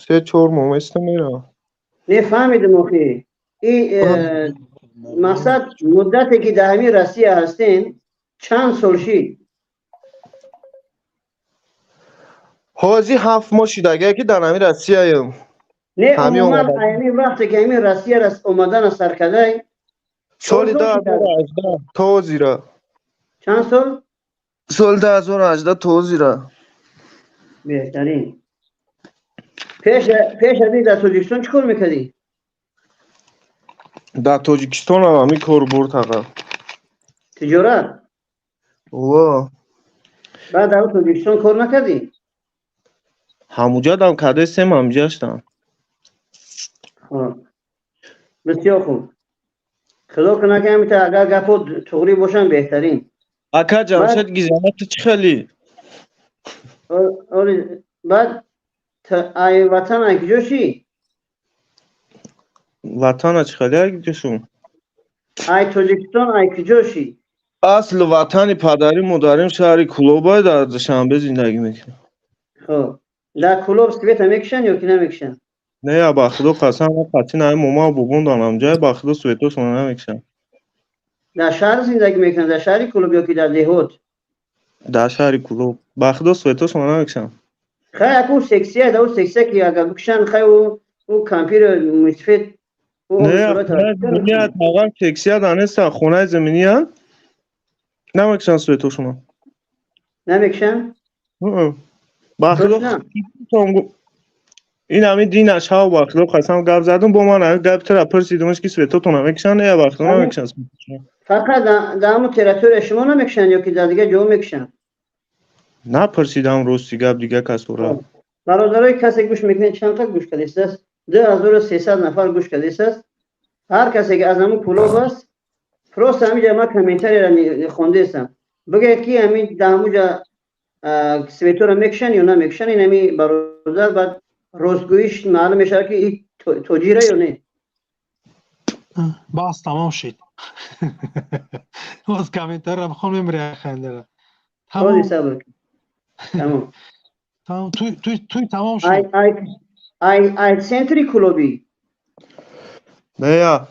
се чор моҳ местам, мерам. Не фаҳмидим охи. И мақсад муддате ки дар ҳамин Россия ҳастем, чанд сол шид? Ҳозир 7 моҳ шидагие ки дар ҳамин Россияем. Не, умуман ҳамин вақте ки ҳамин Россия омадана сар кардай. Соли 2018 то ҳозира. Чанд сол? Соли 2018 то ҳозира. Беҳтарин. Пеш аз ин дар Тоҷикистон чӣ кор мекардӣ? Дар Тоҷикистон ҳам ҳамин кор бурд аға. Тиҷорат? Во. Баъд дар Тоҷикистон кор накардӣ? Ҳамуҷадам кардестем, ҳамҷаштам. Бисёр хуб. Худо кунад ки ҳамита, агар гапҳо туғрӣ бошанд, беҳтарин. Ака Ҷамшед, гизама ту чӣ хели? Баъд ай ватан ай куҷо шӣ? Ватана чӣ хеле як ҷушум? Ай Тоҷикистон ай куҷошӣ? Асли ватани падарӣ модарим шаҳри Кулобай, дар Душанбе зиндагӣ мекунам. Хоб. Дар Кулоб света мекушанд ё ки намекушанд? Не, я ба худо қасам, ман қатъи наи момау бобом данам ҷай, ба худо светошона намекушанд. Дар шаҳр зиндагӣ мекунанд, дар шаҳри Кулоб ё ки дар деҳот? Дар шаҳри Кулоб. Ба худо светошона намекушанд. Хай, аку сексия, да, сексия ки агар бикушанд, хай ӯ кампир мусфет. Не, тағам сексия да нестан, хонаи заминиян. Намекушанд светошона. Намекушанд? Ба худо ин ҳамин дина шав, ба худо қасам, гап задум бо ман, ҳамин гап тара пурсидумш ки светотон намекушанд, не, ба худо намекушанд. Фақат дар ҳамон территория шумо намекушанд ё ки дар дигар ҷо мекушанд? Напурсидам, рости гап, дига касора. Бародарои касе гӯш мекунед, чанд қад гӯш кардистааст? 2300 нафар гӯш кардистааст. Ҳар касе ки аз ҳамон Кулоб аст, просто ҳаминҷа ман комментарияро хондаистам, бигӯяд ки ҳамин дар ҳамонҷа светоро мекушанд ё намекушанд. Ин ҳами бародар баъд ростгӯиш маълум мешавад ки ин тоҷира ё не. Бас, тамом шид. Боз комментарро бихон, мемри хандара. Тамом, сабр, тамом. Тамом, туй тамом шуд. Ай центри Кулобӣ? Не, я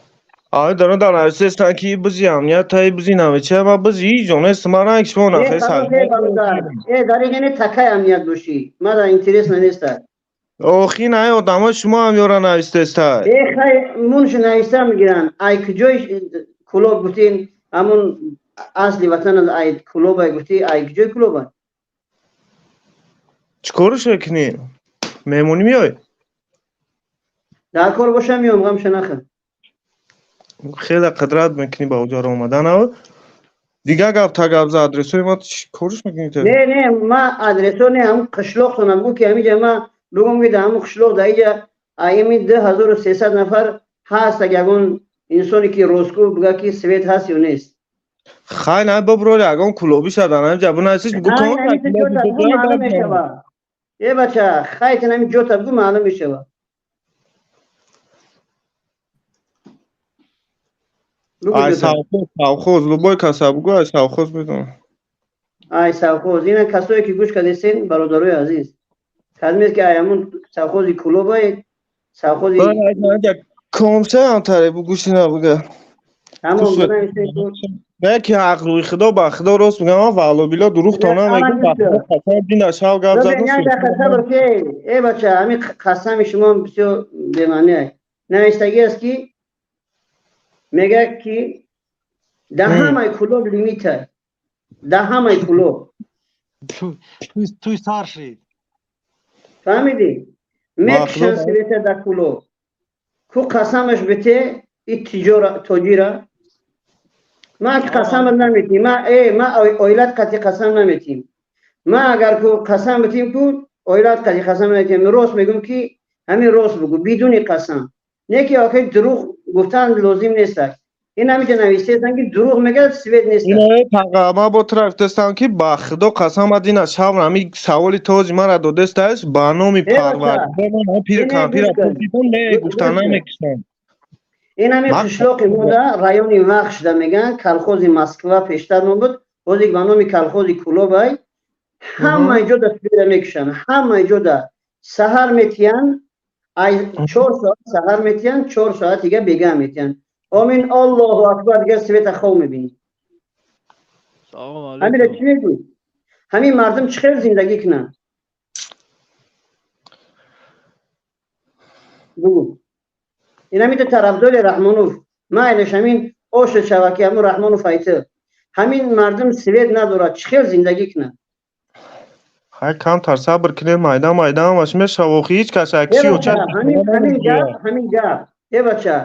ай дано дар нависестан ки бизи амният таи бизи намеча, ма бизи ҳеҷ ҷо нест, ма ранг шумо нахес. Э, дар ин такай амният бошӣ, мада интересно неста. Охи най одамо шумо ҳам ёра навистеста. Э, хай, мунш нависта мегиранд. Ай куҷои Кулоб гуфтин, ҳамун асли ватан ай Кулобай гуфтӣ, ай куҷои Кулобай? Чӣ корш мекунӣ? Меҳмонӣ меой? Дар кор бошам меом, ғамша нахӯр. Хеле қудрат мекунӣ ба оҷаро омадан. Дига гап та гап за адресои ма чӣ корш мекунӣ? Не, не, ма адресо не, ҳамун қишлоқтона бигӯ ки ҳамиҷа ма бигӯм ки дар ҳамун қишлоқ дар иҷа ами 2300 нафар ҳаст, аг ягон инсоне ки ростгӯ бигӯяд ки свет ҳаст ё нест. Хай, най боброли ягон кулобӣ шадан ҳамиҷа бинависиш, бигӯ. Маълум мешава. Э бача, хайтан ҳамин ҷота бигӯ, маълум мешава. Ай совхоз, совхоз, любой каса бигӯ, ай совхоз медонам. Ай совхоз. Ина касое ки гӯш кардесен, бародарои азиз, кадмест ки ай ҳамун совхози Кулобай, совхози Комса ҳам таре бугӯшина буга. Тамом. Не ки ҳақ рӯи худо, ба худо рост мегӯям, ман валло било дурӯғ то намегӯм, ба худо қасам, дина шав гап задум. Сабр ки, э бача, ҳамин қасами шумо бисёр бемаъне навиштагӣ аст ки мегӯяд ки дар ҳамаи Кулоб лимита, дар ҳамаи Кулоб. Туй сар шид. Фаҳмидӣ? Мекушанд света дар Кулоб. Ку қасамаш бите и тиҷора тоҷира. Ман ки қасамат наметим, ма э ма оилат қати қасам наметим. Ма агар ку қасам битим, ку оилат қати қасам наметим. Рост мегӯм ки ҳамин рост бигӯ бидуни қасам, не ки охир дурӯғ гуфтан лозим нест. Ин ҳамиҷа навистаестан ки дурӯғ мегӯяд, свет нест. Таға, ман бо ту рафтестам ки ба худо қасам, дина шав ҳамин саволи този мара додестааш, ба номи Парвардигор, ман пири кампира пурсидам, не гуфтан, намекушам. Ин ҳамин қишлоқи мо да райони Вахшда мегӯянд, колхози Москва пештар ном буд, ҳозир ба номи колхози Кулобай. Ҳамаи ҷода света мекушанд, ҳамаи ҷода. Саҳар метиҳанд, ай 4 соат саҳар метиҳанд, 4 соат дига бегаҳ метиҳанд. Омин, Аллоҳу акбар, дигар света хов мебинӣ. Ҳамира чӣ мегӯй? Ҳамин мардум чӣ хел зиндагӣ кунанд, бугӯ. Ин ҳамита тарафдори Раҳмонов, майлеш, ҳамин оша шава ки ҳамун Раҳмонов айта. Ҳамин мардум свет надорад, чӣ хел зиндагӣ кунанд? Хай, камтар сабр кунем, майда майда ҳамаш мешава. Охи ҳеҷ кас акси ҳамин гап, ҳамин гап. Э бача,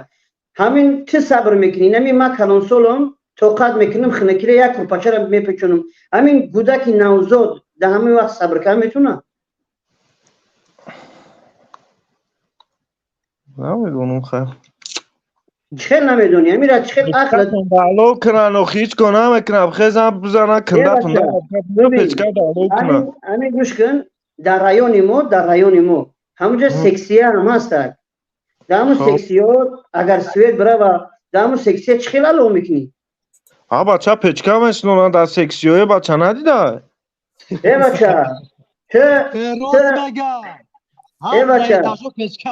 ҳамин ту сабр мекунӣ, ҳамин ман калонсолам, тоқат мекунам, хинакира як курпачара мепечонам. Ҳамин гудаки навзод дар ҳамин вақт сабр карда метавонад? Намедонам, хай. Чӣ хел намедонӣ? Ҳамира чӣ хел ақл Алов кунан, охи ҳеҷ кор намекунам, хезам бизанан, кандатон печка алов кунан. Ҳамин гӯш кун, дар райони мо, дар райони мо ҳамунҷа сексия ҳам ҳастак. Дар ҳамун сексиё агар свет бирава, дар ҳамун сексия чӣ хел алов мекунӣ? А бача печка мешинонанд дар сексиёе, бача надида? Э бача, ту э бача,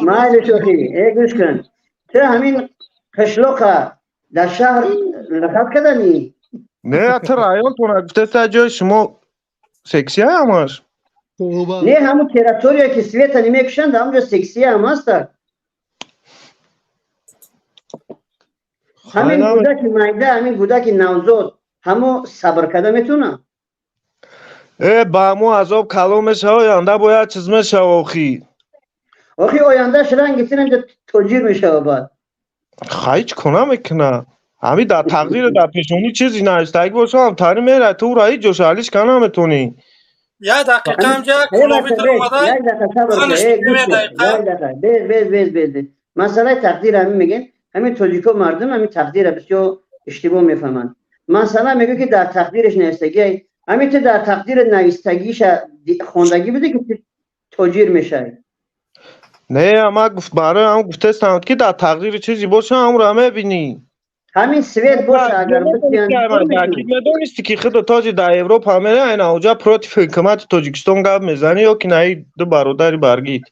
майли шӯхӣ, э гӯш кун. Ту ҳамин қишлоқа дар шаҳр лақаб карданӣ? Не, ту районтона гуфтеста, ҷои шумо сексия ҳамаш. Не, ҳамун территория ки света намекушанд, ҳамунҷо сексия ҳам ҳаста. Ҳамин кӯдаки майда, ҳамин кӯдаки навзод ҳамо сабр карда метавонад? Э, ба ҳамо азоб калон мешава, оянда бояд чиз мешава охи. Охи ояндааш ранги тинанҷа тоҷир мешава баъд. Ҳеҷ кона мекуна. Ҳами дар тақдири дар пешонӣ чизи навиштагӣ боша, ҳам тари мера, ту ура ҳеҷ ҷоша алиш ка наметонӣ. Як дақиқа ҳамҷа кулоби тир омада. Як дақиқа сабр кун. Э, гӯш кун. Як дақиқа. Без, без, без, без. Масъалаи тақдир ҳамин мегем. Ҳамин тоҷико мардум ҳамин тақдира бисёр иштибоҳ мефаҳманд. Масалан мегӯ ки дар тақдираш навистагӣ, ҳамин ту дар тақдири навистагиша хондагӣ буде ки ту тоҷир мешавӣ? Не, ама гуфт барои ҳам гуфтестам ки дар тақдири чизе боша, ҳамро мебинӣ. Ҳамин свет боша агар медонисти ки худо тоҷи дар Европа мера, айна оҷа против ҳукумати Тоҷикистон гап мезанӣ ё ки наи ду бародари баргид.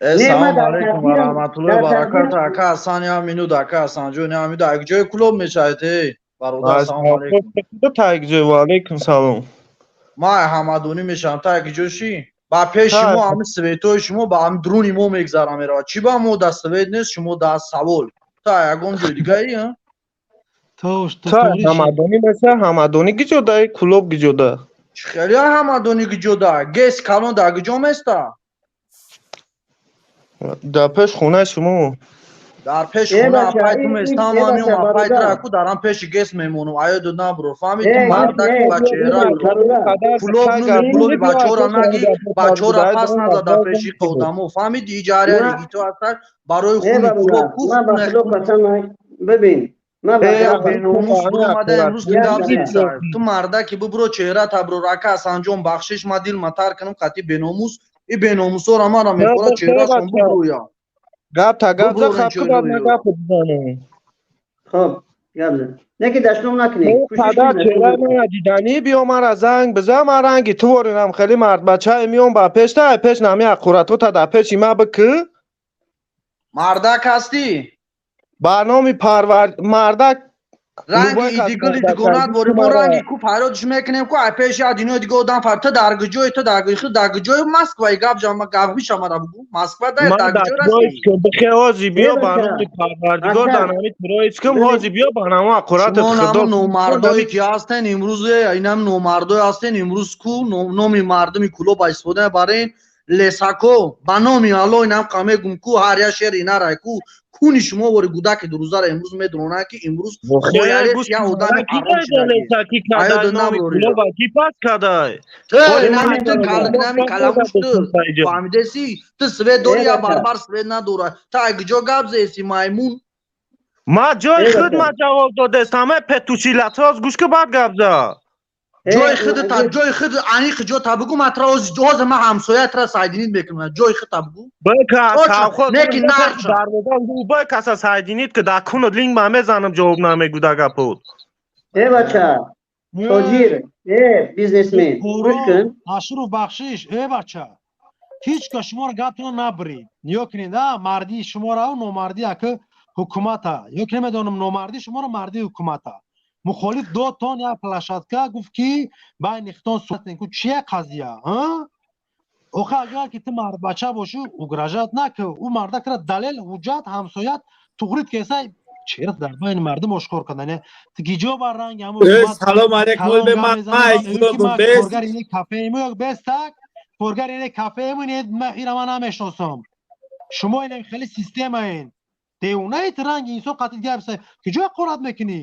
Салом алейкум ва раҳматуллоҳи ва баракату. Ака Ҳасан, як минут, ака Ҳасанҷон, як минут. Як ҷои клуб мешавед, эй бародар, салом алейкум. Та як ҷой, ва алейкум салом. Ма ҳамадонӣ мешавам, та як ҷо ши? Ба пеши мо ҳами светои шумо ба ҳами дуруни мо мегзара меравад. Чӣ ба мо дар свет нест, шумо дар савол? Та ягон ҷои дигаи, а? Та ҳамадонӣ меша, ҳамадонӣ гиҷода, клуб гиҷода? Чӣ хеле ҳамадонӣ гиҷода? Гес калон дар гиҷо места? Дар пеш хонаи шумо. Дар пеш хона апай ту местам, ман меом апай тра ку дарам пеши гес мемонам. Аё ду набро. Фаҳмид ту мардаки бачера. Кулоб нуми кулоби бачора наги, бачора пас наза дар пеши одамо. Фаҳмиди иҷария риги ту ҳаста барои хуни кулоб ку. Ман ба худо қасам, бибин. Ман ба беномус буромада имрӯз ту гап зед. Ту мардаки бубро чеҳра табро рака Ҳасанҷон бахшиш ма дил матар кунам қати беномус. И беномусора мара мехӯрад чеҳрашон бубрӯя. Гап та гап за хаб кунад, на гап бизанем. Хоб, гап за. Не ки дашном накунӣ. Падар чеҳраи мара диданӣ, биё мара занг бизан, ман ранги ту воринам хеле мардбачае меом ба пеш та, пеш нами аққуратота дар пеши ма бикӯ. Мардак ҳастӣ? Ба номи парвар мардак Ранги идигули дугонат бори мо ранги ку фарёдш мекунем ку ай пеши я дунёи дига одам фар ту дар куҷои ту дар худ дар куҷои Москва и гап ҷама гап бишамара бугу Москва дар дар куҷо расӣ бихе ҳози биё ба номи Парвардигор дар нами Троицкум ҳози биё ба намо аққурати худо номардое ки ҳастен имрӯз инам номардое ҳастен имрӯз ку номи мардуми кулоб истифода барен лесако ба номи Аллоҳ инам қа мегум ку ҳар як шери нарай ку куни шумо вори гудаки дурӯзара имрӯз медонанд ки имрӯз я одами фаҳмидеси ту свет дори я барбар свет надора та куҷо гап зеси маймун. Ма ҷои худ ма ҷавоб додестам петушилатоз гӯш ки баъд гап за. Ҷои худ та ҷои худ аниқ ҷо та бугу ма тра ҳозир ма ҳамсоя тра сайдинит мекунам ҷои худ та бугу. Бка кавхоз неки нарча дарвоза бай каса сайдинит ки дар кунад линг ма мезанам ҷавоб намегӯ да гапот. Э бача тоҷир, э бизнесмен гӯш кун. Ашуров бахшиш, э бача ҳеҷ кас шуморо гаптона набирид. Нигоҳ кунед, а мардии шуморо номардӣ ака ҳукумата ё ки намедонам номардии шуморо мардии ҳукумата. Мухолиф дотон як площадка гуфт ки байни хитон суҳбат ку чия қазия, а? Охе агар ки ту мардбача бошӣ угрожать накун. Ӯ мардакра далел ҳуҷҷат ҳамсоят туғрит кесай чера дар байни мардум ошкор кардан. Ту гиҷо бар ранги ҳамон Салом алейкум бе ман коргар ини кафеиму ё бес так коргар ини кафеиму ини ман ира ман намешносам. Шумо ин хеле системаен. Девонаи ранги инсон қатил гап киҷо ҳақорат мекунӣ?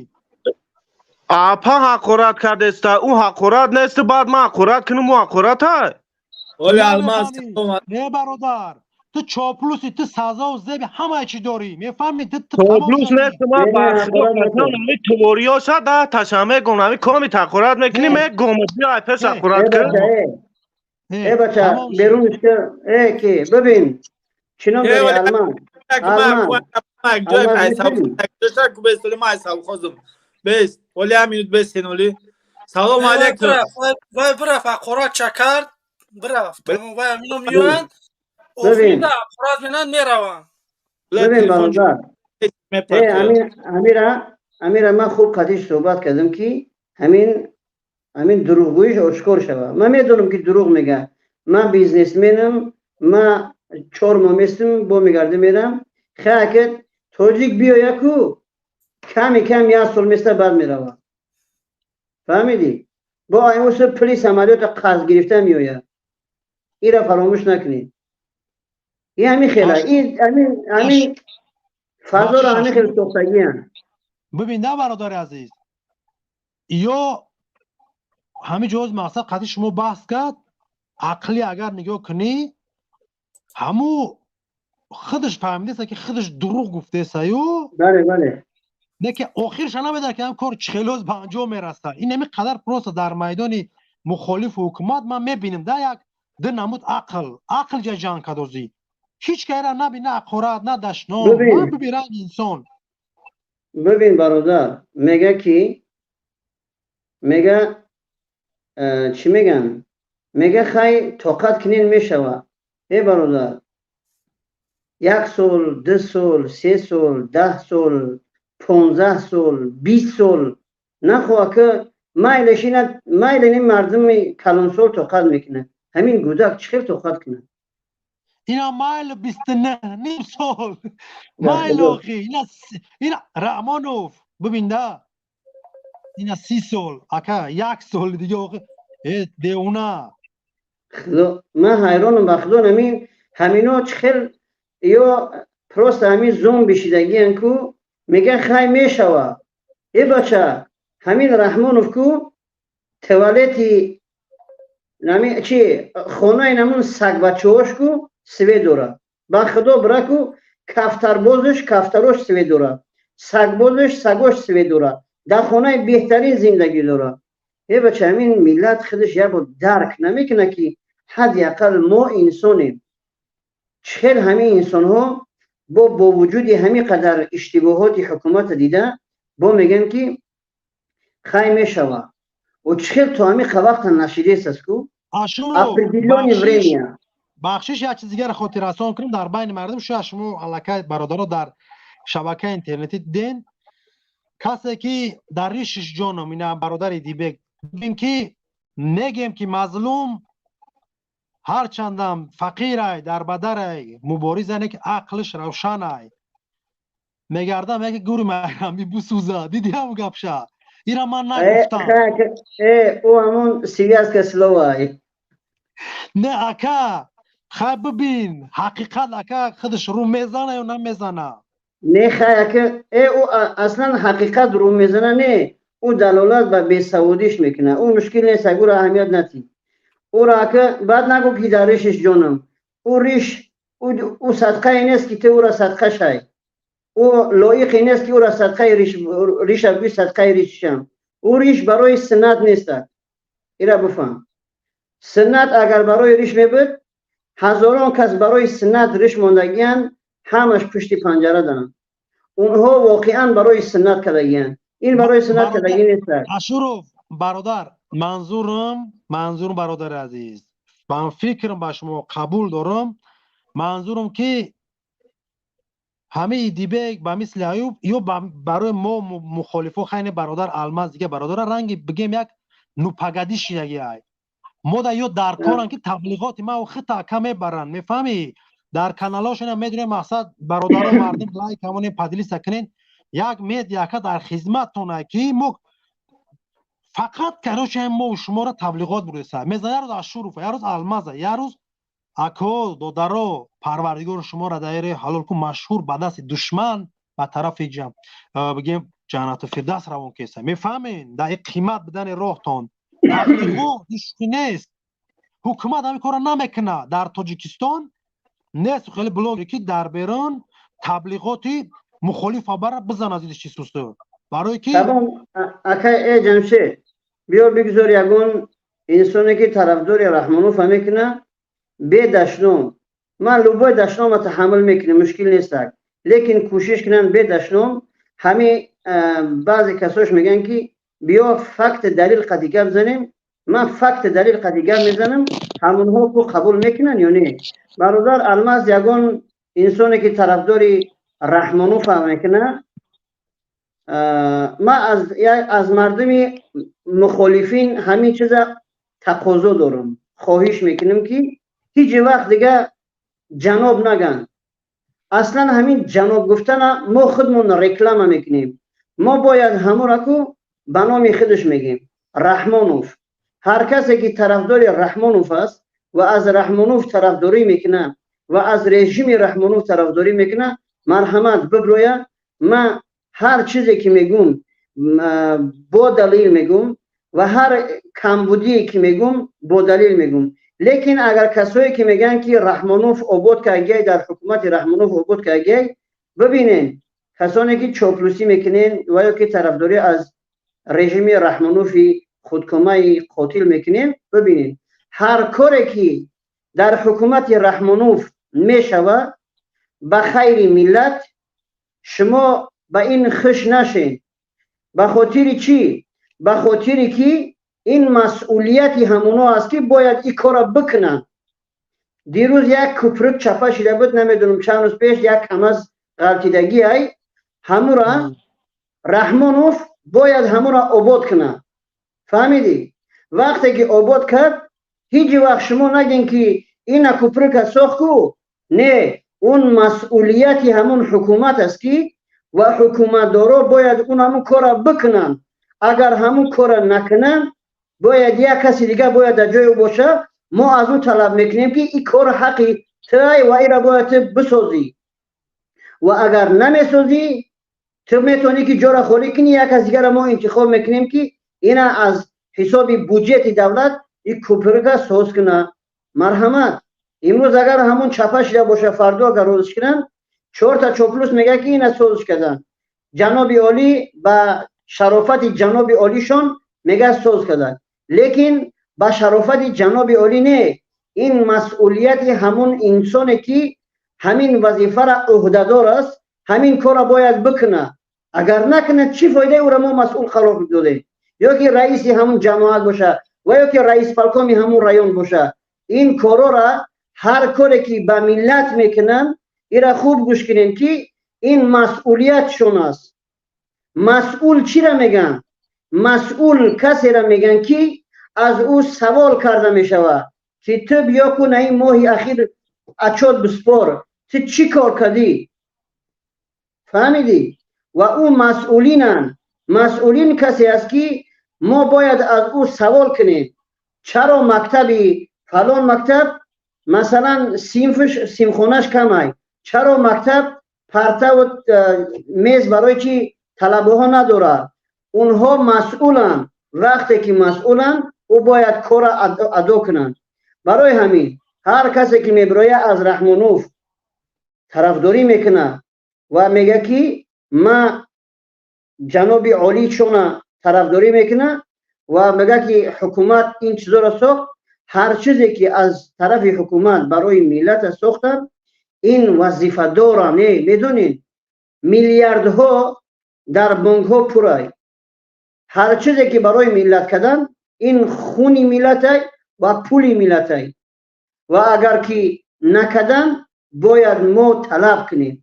Апа ҳақорат кардеста, ӯ ҳақорат нест, баъд ман ҳақорат кунам, ӯ ҳақорат ай. Оли Алмаз, не бародар, ту чоплуси, ту сазову зеби ҳамаи чӣ дорӣ, мефаҳмӣ? Ту чоплус нест, ман ба худо қасам ҳами твориёша да таша мегум, ҳами коми ҳақорат мекунӣ, мегум, биё ай пеш ҳақорат кун. Э бача, берун ки, э ки, бибин, чӣ ном дорӣ Алмаз? Салом алейкум. Вай бирафт, ҳақорат чакард, бирафт. Вай амино меоянд, офида ҳақорат менанд, мераванд. Бибин, бародар, амира, амира, ман хуб қатиш суҳбат кардам, ки ҳамин дурӯғгӯиш ошкор шавад. Ман медонам, ки дурӯғ мега. Ман бизнесменам, ман 4 моҳ местам, бо мегардам, мерам. Хай, тоҷик биёя ку, ками кам як сол места, баъд меравад. Фаҳмидӣ? Бо аймуса пули самолёта қарз гирифта меояд. Ира фаромӯш накунед. Ин ҳамин хела, ин ҳамин фазоро ҳамин хел сохтагиян. Бибин, на, бародари азиз, ё ҳамин ҷоз мақсад қати шумо баҳс кард. Ақлӣ агар нигоҳ кунӣ, ҳаму худаш фаҳмидеса, ки худаш дурӯғ гуфтесаю. Бале, бале. Не, ки охирша намедонад, ки ҳам кор чихелоз ба анҷом мерасад. Ин ҳамин қадар просто дар майдони мухолифу ҳукумат ман мебинем да як ду намуд ақл, ақл ҷа ҷанг кадозӣ. Ҳеҷ кайра наби, на ҳақорат, на дашном, биби ранги инсон. Бибин, бародар, мега ки мега, чӣ меган, мега: «Хай, тоқат кунин, мешава». Э, бародар, як сол, 2 сол, 3 сол, 10 сол, 15 сол, 20 сол нахоҳа ки майлешина, майлени мардуми калонсол тоқат мекунад, ҳамин гӯдак чӣ хел тоқат кунад? Ина майли 29,5 сол майли охи. Ина Раҳмонов бибинда, ина 30 сол, ака, як сол дига охи, э девона. Ман ҳайронам, ба худо, ҳамино чӣ хел ё просто ҳамин зомби шидагиян ку, меган: «Хай, мешава». Э, бача, ҳамин Раҳмонов ку туалети чи хонаи намун сагбачаҳош ку свет дорад. Ба худо, бира ку, кафтарбозш, кафтарош свет дорад, сагбозш, сагош свет дорад, дар хонаи беҳтарин зиндагӣ дорад. Э, бача, ҳамин миллат худаш як бор дарк намекунад, ки ҳадди ақал мо инсонем. Чӣ хел ҳамин инсонҳо бо вуҷуди ҳамин қадар иштибоҳоти ҳукумата дида, бо мегӯянд, ки хай, мешава? О, чӣ хел то ҳамин вақта нашидест аст ку определённое время. Бахшиш, як чиз дигаро хотиррасон кунем дар байни мардум. Шояд шумо аллакай, бародаро, дар шабакаи интернетӣ диден, касе ки дар ришиш ҷоном, ина бародари Дибек бин, ки мегем, ки мазлум ҳарчандам фақирай, дарбадарай, муборизане, ки ақлиш равшанай, мегардам, яке гури майрамӣ бисӯза. Диди ҳамн гапша? Ира ман нагуфтам. Ӯ ҳамон связка словай. Не, ака, хай, бибин, ҳақиқат, ака, худаш рӯ мезана ё намезана? Не, хай, ака, ӯ аслан ҳақиқат рӯ мезана, не, ӯ далолат ба бесаводиш мекунад. Ӯ мушкил нест, ӯро аҳамият натӣ. Ӯро, ака, баъд нагӯ, ки дар ришиш ҷонам. Ӯ риш, ӯ садқае нест, ки ту ӯро садқа шай. Ӯ лоиқе нест, ки ӯро садқаи риша гӯй, садқаи ришишам. Ӯ риш барои суннат нест, ира бифаҳм. Суннат агар барои риш мебуд, ҳазорон кас барои суннат риш мондагиянд, ҳамаш пушти панҷара доранд. Онҳо воқеан барои суннат кардагиянд, ин барои суннат кардагӣ нест. Ашуров, бародар, манзурум, бародари азиз, ман фикрам ба шумо қабул дорам. Манзурум, ки ҳамаи Дибек ба мисли Аюб ё барои мо мухолифо, хайне, бародар Алмаз, дига бародара, ранги бигем як ну погоди шидаги ай мо да ё дар коран, ки таблиғоти ма хита ака мебаранд, мефаҳмӣ? Дар каналошона медонем, мақсад, бародаро, мардум, лайк ҳамонем, поделиться кунен. Як медиа, ака, дар хизматтона, ки мо фақат, короче, мо шуморо таблиғот бурдеса мезан. Як рӯз Ашуров, як рӯз Алмаза, як рӯз ако додаро. Парвардигор шуморо даираи ҳалол кун. Машҳур ба дасти душман ба тарафи бигем ҷаннату фирдавс равон кеса, мефаҳмед? Дар қимат бидани роҳтон таблиғот ишқи нест. Ҳукумат ҳамин корро намекунад. Дар Тоҷикистон нест хеле блоге, ки дар берун таблиғоти мухолифа бара бизан аз чи сусту, барое ки Акай, э Ҷамшед, биё, бигзор ягон инсоне, ки тарафдори Раҳмонова мекунад, бе дашном. Ман любой дашнома таҳаммул мекунем, мушкил нестак. Лекин кӯшиш кунанд бе дашном. Ҳами баъзе касош мегӯянд, ки биё факт далил қади гап занем. Ман факт далил қади гап мезанам, ҳамонҳо ку қабул мекунанд ё не? Бародар Алмаз, ягон инсоне ки тарафдори Раҳмонуфа мекунад, ман аз мардуми мухолифин ҳамин чиза тақозо дорам, хоҳиш мекунам, ки ҳеҷ вақт дига ҷаноб наган. Аслан ҳамин ҷаноб гуфтана мо худмон реклама мекунем. Мо бояд ҳамура ку ба номи худаш мегем, Раҳмонов. Ҳар касе ки тарафдори Раҳмонов аст ва аз Раҳмонов тарафдорӣ мекунад ва аз режими Раҳмонов тарафдорӣ мекунад, марҳамат, биброя. Ман ҳар чизе ки мегум, бо далил мегум ва ҳар камбудие ки мегум, бо далил мегум. Лекин агар касое ки мегӯянд, ки Раҳмонов обод кардагиай, дар ҳукумати Раҳмонов обод кардагиай, бибинен, касоне ки чоплусӣ мекунен ва ё ки тарафдорӣ аз режими Раҳмонофи худкомаи қотил мекунем, бибинед, ҳар коре ки дар ҳукумати Раҳмонов мешавад ба хайри миллат, шумо ба ин хуш нашед. Ба хотири чӣ? Ба хотире ки ин масъулияти ҳамоно аст, ки бояд ин корро бикунанд. Дирӯз як куприк чапа шида буд, намедонам, чанд рӯз пеш як КамАЗ ғалтидагӣ ай, ҳамура Раҳмонов бояд ҳамура обод кунад. Фаҳмидӣ? Вақте ки обод кард, ҳеҷ вақт шумо нагин, ки ина куприка сохтку. Не, он масъулияти ҳамун ҳукумат аст, ки ва ҳукуматдоро бояд он ҳамун корро бикунанд. Агар ҳамун корро накунанд, бояд як каси дигар бояд дар ҷои ӯ бошад. Мо аз ӯ талаб мекунем, ки ин кор ҳаққи туай ва инро бояд ту бисозӣ. Ва агар намесозӣ, ту метавонӣ, ки ҷоро холӣ кунӣ, як кас дигарро мо интихоб мекунем, ки ина аз ҳисоби буҷети давлат ин куприка соз кунад. Марҳамат, имрӯз агар ҳамун чапа шида боша, фардо агар розиш кунанд, чорта чоплус мегӯяд, ки ина созиш карданд, ҷаноби олӣ, ба шарофати ҷаноби олишон мегӯяд, соз карданд. Лекин ба шарофати ҷаноби олӣ не, ин масъулияти ҳамун инсоне ки ҳамин вазифара ӯҳдадор аст, ҳамин корро бояд бикунад. Агар накунад, чӣ фоидаи ӯро мо масъул қарор додем? Ё ки раиси ҳамун ҷамоат боша ва ё ки раисполкоми ҳамун район боша. Ин корора, ҳар коре ки ба миллат мекунанд, ира хуб гӯш кунем, ки ин масъулиятшон аст. Масъул чира мегӯянд? Масъул касеро мегӯянд, ки аз ӯ савол карда мешавад, ки ту биё ку, на ин моҳи ахир отчёт биспор, ту чӣ кор кардӣ? Фаҳмидӣ? Ва ӯ масъулинанд. Масъулин касе аст, ки мо бояд аз ӯ савол кунем, чаро мактаби фалон мактаб, масалан, синфш, синфхонаш камай, чаро мактаб партаву мез барои чи талабаҳо надорад? Онҳо масъуланд. Вақте ки масъуланд, ӯ бояд корро адо кунанд. Барои ҳамин ҳар касе ки мебирояд, аз Раҳмонов тарафдорӣ мекунад ва мегӯяд, ки ма ҷаноби олӣ чона тарафдорӣ мекунад ва мегӯяд, ки ҳукумат ин чизоро сохт, ҳар чизе ки аз тарафи ҳукумат барои миллата сохтанд, ин вазифадора. Не, медонед, миллиардҳо дар бонкҳо пурай. Ҳар чизе ки барои миллат кардан, ин хуни миллатай ва пули миллатай. Ва агар ки накардан, бояд мо талаб кунем.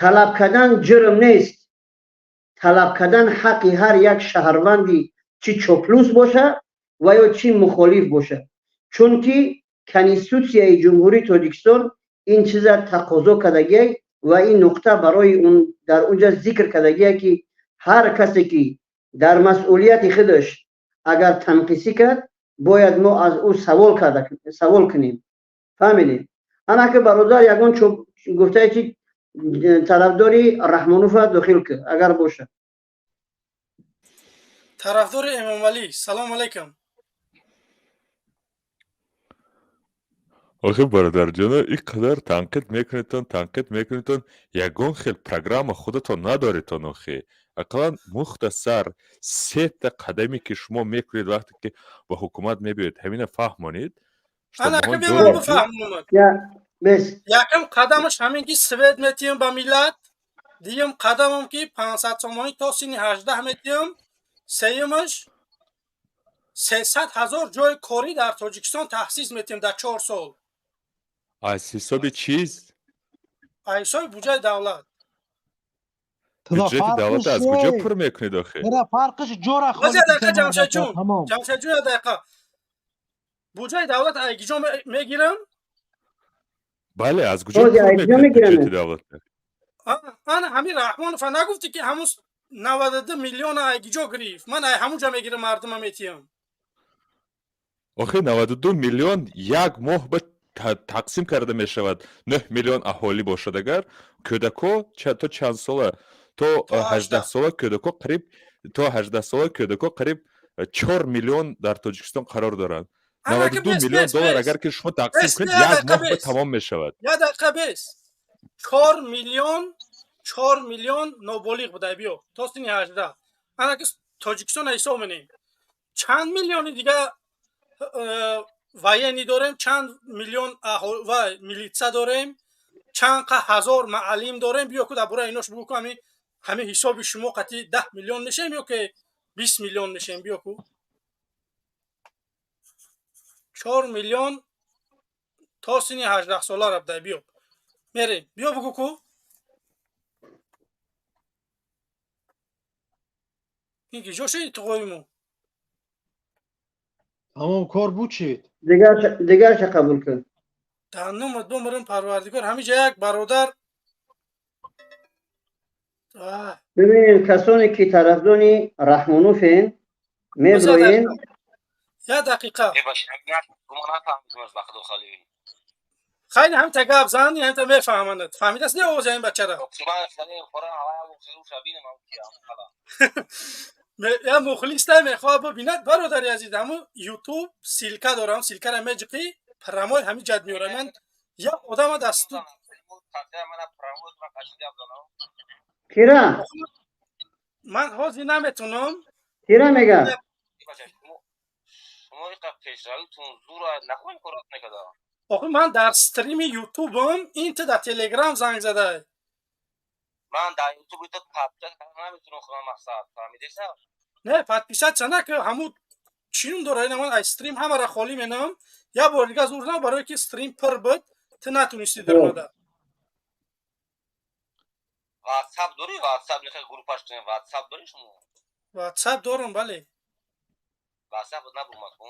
Талаб кардан ҷурм нест. Талаб кардан ҳаққи ҳар як шаҳрванди, чӣ чоплус боша ва ё чӣ мухолиф боша, чунки Конститутсияи Ҷумҳурии Тоҷикистон ин чиза тақозо кардагиай ва ин нуқта барои он дар унҷа зикр кардагие, ки ҳар касе ки дар масъулияти худаш агар танқисӣ кард, бояд мо аз ӯ савол кунем. Фаҳмидем? Ана ки бародар, ягон гуфтае ки тарафдори Раҳмонова дохил кар, агар бошад. Тарафдори Эмомалӣ, салом алайкум. Охи, бародарҷоно, ин қадар танқид мекунедтон, танқид мекунедтон, ягон хел программа худатон надоредтон. Охи, ақаллан мухтасар сета қадаме, ки шумо мекунед, вақте ки ба ҳукумат мебиёед, ҳамина фаҳмонед. Бес. Якум қадамаш ҳамин ки свет метиҳам ба миллат, дуюм қадамам ки 500 сомонӣ то синни 18 метиҳам, сеюмаш 300 ҳазор ҷои корӣ дар Тоҷикистон таҳсис метиҳам дар 4 сол. Аз ҳисоби чиз? Аз ҳисоби буҷаи давлат. Бюджети давлат аз куҷо пур мекунед охир? Фарқиш ҷора. Боз як дақиқа, Ҷамшедҷон, Ҷамшедҷон, як дақиқа. Буҷаи давлат аз куҷо мегирам? Бале, аз куҷо пур мекунед бюджети давлат? Ана ҳамин Раҳмонова нагуфтӣ ки ҳамун 92 миллиона аз куҷо гирифт? Ман аз ҳамун ҷо мегирам, мардума метиҳам. Охир 92 миллион як моҳ ба тақсим карда мешавад. 9 миллион аҳолӣ бошад агар, кӯдако то чанд сола? То 18 сола кӯдако қариб, то 18 сола кӯдако қариб 4 миллион дар Тоҷикистон қарор доранд. 92 миллион доллар агар ки шумо тақсим кунед, як моҳ ба тамом мешавад. Як дақиқа бес. 4 миллион, 4 миллион ноболиғ будай, биё то синни 18. Ана ки Тоҷикистон ҳисоб менем, чанд миллиони дига военный дорем, чанд миллион ва милитса дорем, чанд қа ҳазор маълим дорем. Биё ку дар бораи инош бугӯ ку, ҳамин ҳисоби шумо қатъи 10 миллион мешем ё ки 20 миллион мешем? Биё ку, 4 миллион то синни 18 сола рабдай. Биё мерем, биё бугӯ ку, ин ки ҷо шуди туғои мо? Тамом, кор буд, чид. Дигарша қабул кун. Данумат бумрам, Парвардигор, ҳамиҷа як бародар. Бибинед, касоне ки тарафдори Раҳмонофен, меброен. Як дақиқа. Хайли ҳамта гап зан, ҳамта мефаҳманд. Фаҳмидаст не овози ҳамин бачара? Я мухлиста мехоҳад бибинад. Бародари азиз, ҳамун Ютуб ссылка дорам, ссылкара меҷиқӣ, прямой ҳамин ҷад меорам. Ман як одама дасту Кира? Ман ҳозир наметунам. Кира мега? Охи ман дар стрими Ютубам, ин ту дар Телеграм занг задай. Ман дар Ютуби ту подписаться наметунам худам, мақсад, фаҳмидеса? Не, подписаться нака, ҳамун чӣ ном дора, ина ман аз стрим ҳамара холӣ менам. Як бор дига зур зам, барое ки стрим пур буд, ту натунистӣ даромада. Ватсап дорӣ? Ватсап мехоҳӣ группаш кунем? Ватсап дорӣ шумо? Ватсап дорам, бале. Ватсап набумад ку?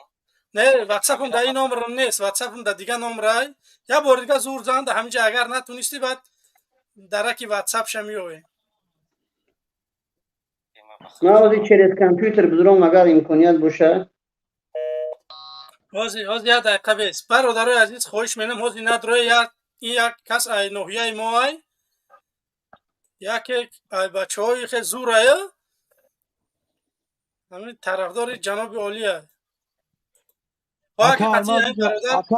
Не, ватсапам дар ин номерам нест, ватсапам дар дига номерай. Як бор дига зур зан дар ҳаминҷа, агар натунистӣ, баъд дараки ватсапша меёвем. Ман ҳозир через компютер бизурам, агар имконият боша. Ҳозир, ҳозир, як дақиқа бес. Бародарои азиз, хоҳиш менам, ҳозир надрои. Як ин як кас ай ноҳияи мо ай, яке ай бачаҳои хел зурая, ҳамин тарафдори ҷаноби олия. Ака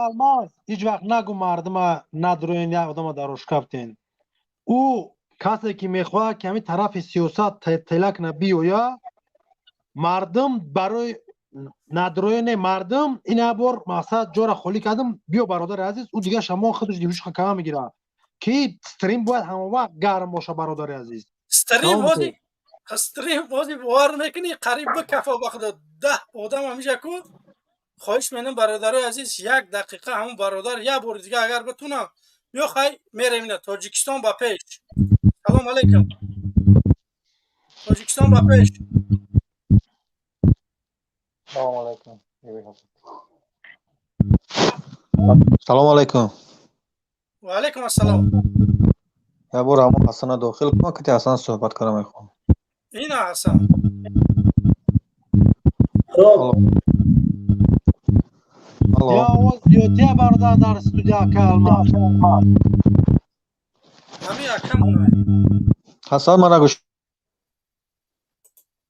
Алмаз, ҳеҷ вақт нагу мардума надроен, як одама дар ошкафтен. Ӯ касе ки мехоҳад ки ҳамин тарафи сиёсат тела кна биёя, мардум барои надроене мардум ина бор мақсад ҷора холӣ кардам. Биё, бародари азиз, ӯ дига шамон худаш дивишқа кама мегирад, ки стрим бояд ҳамавақт гарм боша, бародари азиз. Стрим ҳозир, стрим ҳозир, бовар мекунӣ, қариб бикафа, ба худо, 10 одам ҳамиҷа ку. Хоҳиш менам, бародарои азиз, як дақиқа, ҳамун бародар як бори дига агар битунам. Биё, хай, мерем ина. Тоҷикистон ба пеш! Салом алейкум, Тоҷикистон ба пеш! Салом алейкум. Салом алейкум. Ва алейкум ассалом. Як бор ҳамон Ҳасана дохил кун, кати Ҳасан суҳбат кара мехоҳам. Ина Ҳасан. Алло. Алло. Я овоз зиёдтия, бародар, дар студия, ака Алмаз. Ҳамин акам. Ҳасан, мана гӯш,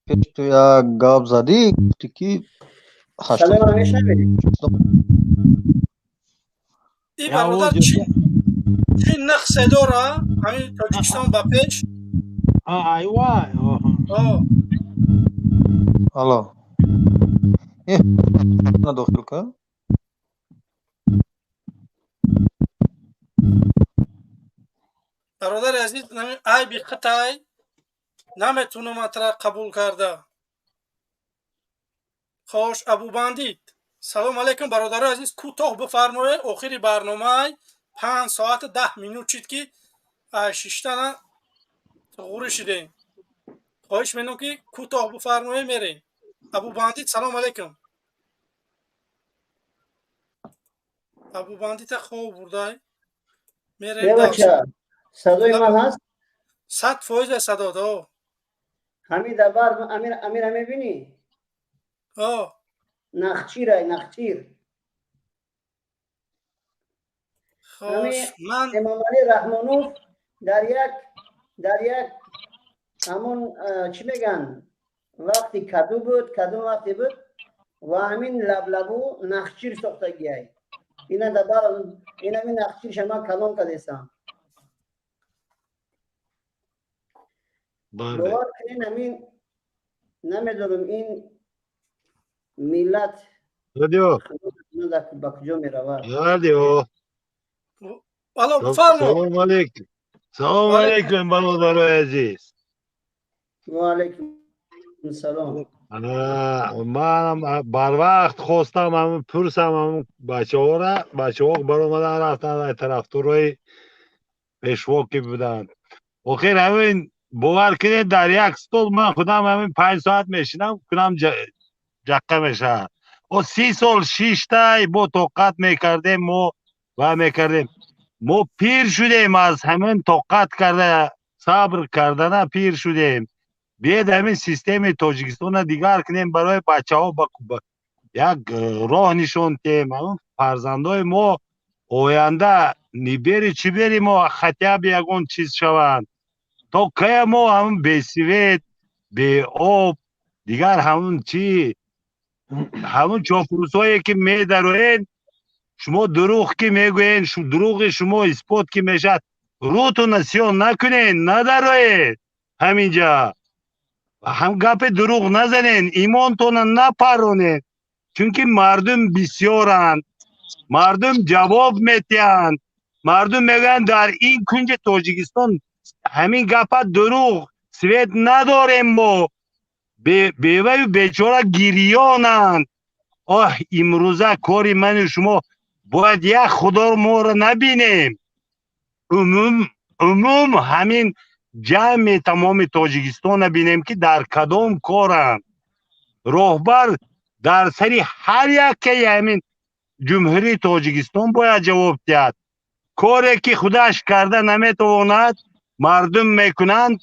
пеш ту як гап задӣ, гуфтӣ ки Салом, мешнавӣ? Ин бародар чӣ нақсе дора, ҳамин Тоҷикистон ба пеш. Айва. Алло, дохил кун. Бародари азиз, айби хитай наметунам атра қабул карда. Хош, Абубандит, салом алейкум, бародари азиз, кӯтоҳ бифармоед, охири барномаи 5 соату 10 минут шид, ки шиштана ғурӣ шидем. Хоҳиш менам, ки кӯтоҳ бифармоед, мерем. Абубандит, салом алейкум. Абубандита хоб бурдай, мерем. Садои ман ҳаст? 100% садо до. Ҳамин дабар амира мебинӣ? Нахчирай, нахчир. Ман Эмомалӣ Раҳмонов дар як ҳамон, чӣ мегӯянд, вақти каду буд, кадом вақте буд, ва ҳамин лаблабу нахчир сохтагиай. Ина дабар, инами нахчирша ман калон кардесам. Бовар кунед, ҳамин намедонам, ин миллат Радио. Ба куҷо меравад. Радио. Алло, бифармо. Салом алейкум. Салом алейкум, бародарои азиз. Ва алейкум салом. Манам барвақт хостам ҳамн пурсам, ҳамн бачаҳора, бачаҳо баромадан рафтан, тарафдорои пешво ки буданд. Охир ҳамин, бовар кунед, дар як стол ман худам ҳамин 5 соат мешинам, кунам ҷаққа мешавад. О 30 сол шиштай бо тоқат мекардем мо ва мекардем. Мо пир шудем, аз ҳамин тоқат карда, сабр кардана пир шудем. Биед, ҳамин системаи Тоҷикистонро дигар кунем, барои бачаҳо як роҳ нишон диҳем. Ҳамин фарзандои мо оянда нибери чӣ бери мо хотя бы ягон чиз шаванд. То кая мо ҳамин бесвет, беоб, дигар ҳамин чӣ, ҳамин чопрусҳое ки медароед, шумо дурӯғ ки мегӯед, дурӯғи шумо исбот ки мешавад, рӯтона сиёҳ накунед, надароед ҳаминҷа, ҳам гапи дурӯғ назанед, имонтона напаронед, чунки мардум бисёранд, мардум ҷавоб метиҳанд, мардум мегӯянд, дар ин кунҷи Тоҷикистон ҳамин гапа дурӯғ, свет надорем мо, беваю бечора гирёнанд. Оҳ, имрӯза кори ману шумо бояд як худоро моро набинем, умум умум ҳамин ҷамъи тамоми Тоҷикистонро бинем, ки дар кадом коранд. Роҳбар дар сари ҳар якаи ҳамин Ҷумҳурии Тоҷикистон бояд ҷавоб диҳад. Коре ки худаш карда наметавонад, мардум мекунанд,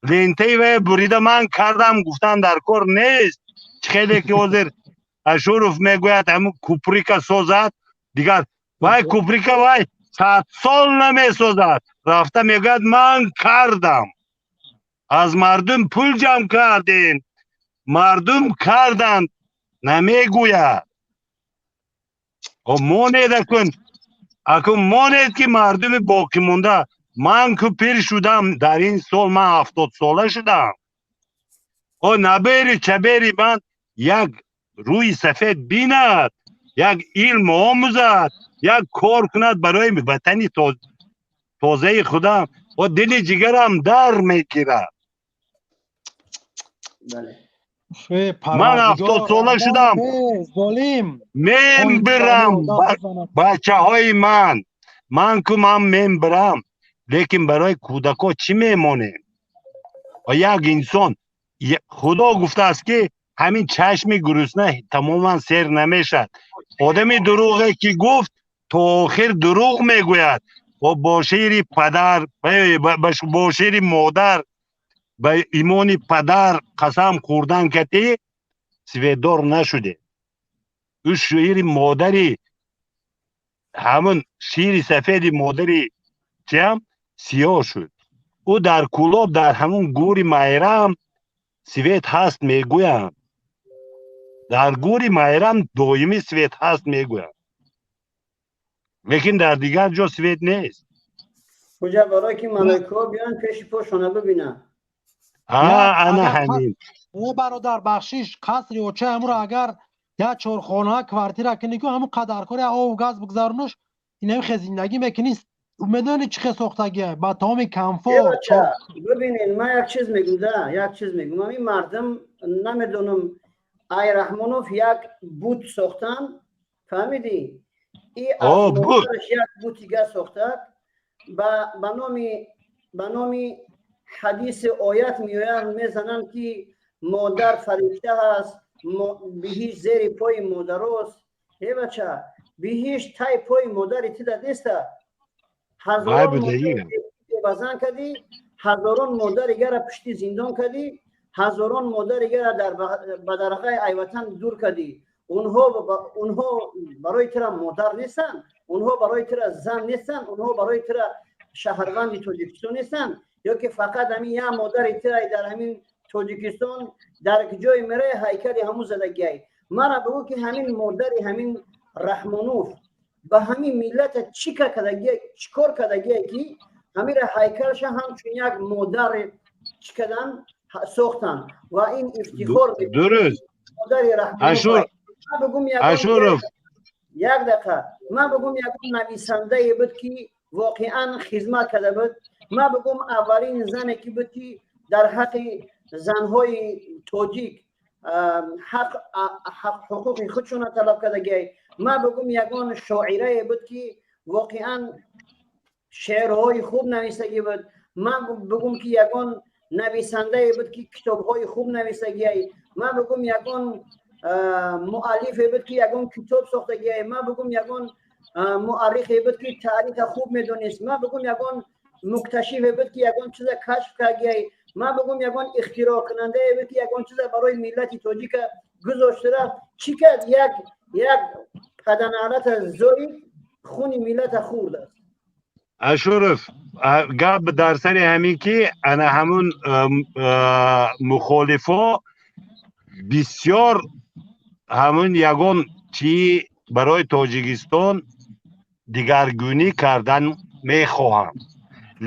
лентаи вай бурида, ман кардам гуфтан дар кор нест. Чӣ хеле ки ҳозир Ашуров мегӯяд, ҳамин куприка созад, дигар вай куприка вай 100 сол намесозад, рафта мегӯяд, ман кардам, аз мардум пул ҷамъ кардем, мардум карданд намегӯяд. Монед, акун акун монед, ки мардуми боқимонда, ман ку пир шудам, дар ин сол ман 70сола шудам, о набери чабери ман як рӯи сафед бинад, як илм омӯзад, як кор кунад барои ватани тозаи худам, о дили ҷигарам дар мегирад. Ман 70сола шудам, мембирам, бачаҳои ман, ман ку ман мембирам, лекин барои кӯдако чӣ мемонем? Як инсон, Худо гуфтааст, ки ҳамин чашми гурусна тамоман сер намешавад. Одами дурӯғе ки гуфт, то охир дурӯғ мегӯяд. Бо шири падар, бо шири модар, ба имони падар қасам хӯрдан кати светдор нашуде. Ӯ шири модари, ҳамун шири сафеди модари чиам сиёҳ шуд. Ӯ дар Кӯлоб, дар ҳамун гури Майрам свет ҳаст мегӯянд, дар гури Майрам доимӣ свет ҳаст мегӯянд, лекин дар дигар ҷо свет нест. Куҷа, барое ки малоикаҳо биёянд, пеши пошона бибинанд. Ана ҳамин. Э, бародар, бахшиш, қасри оча ҳамуро агар як чорхона квартира кунӣ, ку ҳамун қадар кори обу газ бигзаронуш, инами хе зиндагӣ мекунӣ. Медони чӣ хел сохтагия ба тамоми комфорт. Бибинед, ман як чиз мегум да, як чиз мегум. Ҳамин мардум намедонам, ай Раҳмонов як бут сохтан, фаҳмидӣ? И аз модараш як бутига сохтад, ба номи ҳадиси оят меоянд, мезананд, ки модар фаришта ҳаст, биҳишт зери пои модарост. Е бача, биҳишт тай пои модари тида неста. Ҳазорон базан кардӣ, ҳазорон модаригара пушти зиндон кардӣ, ҳазорон модаригара дар ба дарғаи айватан дур кардӣ. Онҳо барои тира модар нестанд, онҳо барои тира зан нестанд, онҳо барои тира шаҳрванди Тоҷикистон нестанд. Ё ки фақат ҳамин як модари тира дар ҳамин Тоҷикистон дар ҷои мераи ҳайкали ҳамун задагиай. Мара бигӯ, ки ҳамин модари ҳамин Раҳмонов ба ҳамин миллата чӣ кардагия, чӣ кор кардагие, ки ҳамира ҳайкалша ҳамчун як модаре чӣ кардан, сохтанд ва ин ифтихор Дуруст. Модари Раҳмонов. Ашуров. Як дақиқа, ман бигӯм, ягон нависандае буд, ки воқеан хизмат карда буд. Ман бигӯм, аввалин зане ки буд, ки дар ҳаққи занҳои тоҷик ҳақ ҳуқуқи худшона талаб кардагиай. Ман бигӯм, ягон шоирае буд, ки воқеан шеърҳои хуб нависагӣ буд. Ман бигӯм, ки ягон нависандае буд, ки китобҳои хуб нависагиай. Ман бигӯм, ягон муаллифе буд, ки ягон китоб сохтагиай. Ман бигӯм, ягон муаррихе буд, ки таъриха хуб медонист. Ман бигӯм, ягон мукташифе буд, ки ягон чиза кашф кардагиай. Ман бигӯм, ягон ихтироъкунандае буд, ки ягон чиза барои миллати тоҷика гузошта рафт. Чӣ кард? Як паданалата зоид, хуни миллата хӯрд аст. Ашуров, гап дар сари ҳамин, ки ана ҳамун мухолифо бисёр ҳамун ягон чӣ барои Тоҷикистон дигаргунӣ кардан мехоҳанд,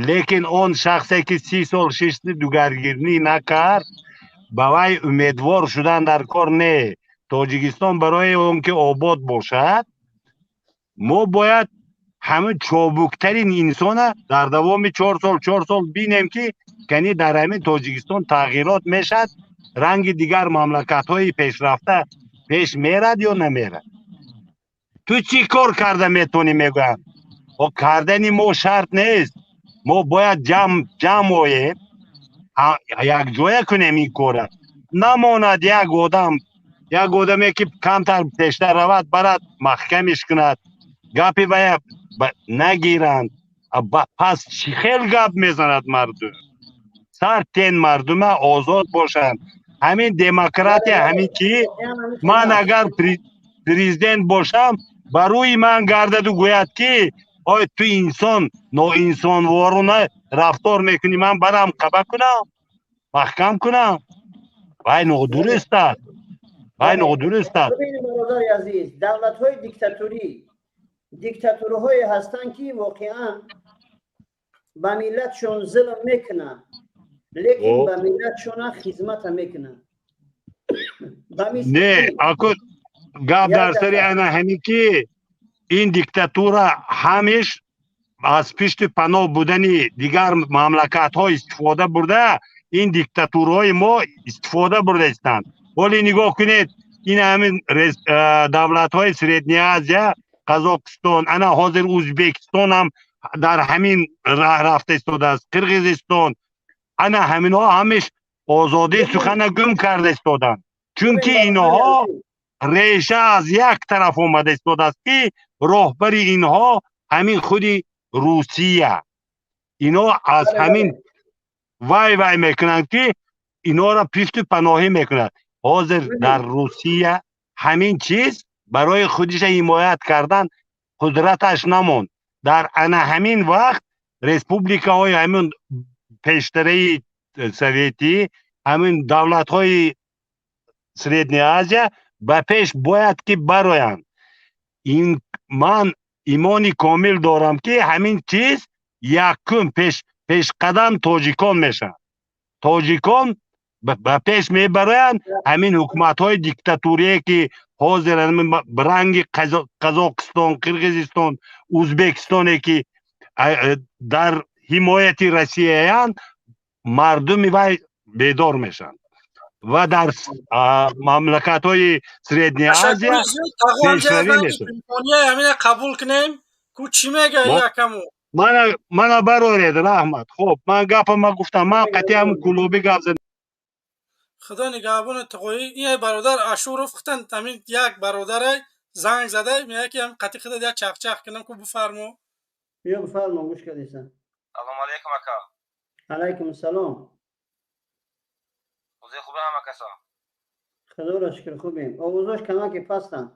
лекин он шахсе, ки 30 сол шишти, дигаргунӣ накард, ба вай умедвор шудан дар кор не. Тоҷикистон барои он ки обод бошад, мо бояд ҳамин чобуктарин инсона дар давоми 4 сол 4 сол бинем, ки кани дар ҳамин Тоҷикистон тағйирот мешавад, ранги дигар мамлакатҳои пешрафта пеш мерад ё намерад. Ту чӣ кор карда метавонӣ, мегӯянд. Кардани мо шарт нест, мо бояд ҷамъ оем, якҷоя кунем ин кора. Намонад як одам, як одаме, ки камтар пештар равад, барад маҳкамиш кунад, гапи вая нагиранд. Пас чӣ хел гап мезанад мардум? Сар тен мардума озод бошанд. Ҳамин демократия, ҳамин ки ман агар президент бошам, ба рӯи ман гардаду гӯяд, ки ой, ту инсон ноинсонворона рафтор мекунӣ, ман барам қаба кунам, маҳкам кунам, вай нодуруст аст, вай нодуруст аст. Бибинед, бародари азиз, давлатҳои диктатурӣ диктатурҳое ҳастанд, ки воқеан ба миллатшон зулм мекунанд, лекин ба миллатшона хизмата мекунанд. Не, ако гап дар сари ана ҳамин, ки ин диктатура ҳамеш аз пишти паноҳ будани дигар мамлакатҳо истифода бурда, ин диктатурҳои мо истифода бурда истанд. Ҳоле нигоҳ кунед, ин ҳамин давлатҳои Средняя Азия, Қазоқистон, ана ҳозир Ӯзбекистон ҳам дар ҳамин раҳ рафта истодааст, Қирғизистон, ана ҳаминҳо ҳамеш озодии сухана гум карда истоданд, чунки инҳо реша аз як тараф омада истодааст, ки роҳбари инҳо ҳамин худи Русия. Инҳо аз ҳамин вай мекунанд, ки инҳоро пишту паноҳӣ мекунад. Ҳозир дар Русия ҳамин чиз барои худиша ҳимоят кардан қудраташ намонд. Дар ана ҳамин вақт республикаҳои ҳамин пештараи советӣ, ҳамин давлатҳои Средняя Азия ба пеш бояд ки бароянд. Ин ман имони комил дорам, ки ҳамин чиз якум пешқадам тоҷикон мешаванд. Тоҷикон ба пеш мебароянд. Ҳамин ҳукуматҳои диктатурие, ки ҳозир ранги Қазоқистон, Қирғизистон, Ӯзбекистоне, ки Дар ҳимояти Россияянд, мардуми вай бедор мешаванд ва дар мамлакатҳои Средняя Азия пешравӣ мешавад. Ҳамина қабул кунем, ку чӣ мега якаму? Мана бароред, раҳмат. Хоб, ман гапама гуфтам, ман қатъи ҳамн кулобӣ гап задам. Худо нигаҳбони туғоӣ. Ин бародар Ашуров хутан ҳамин як бародарай занг задай, мега ки ҳам қатъи худат як чахчах кунам, ку бифармо. Биё, бифармо, гӯш кардесан. Салому алейкум, ака. Алайкум салом. Ҳузури хубе ҳама касо? Худоро шукр, хубем. Овозош камаке пастанд.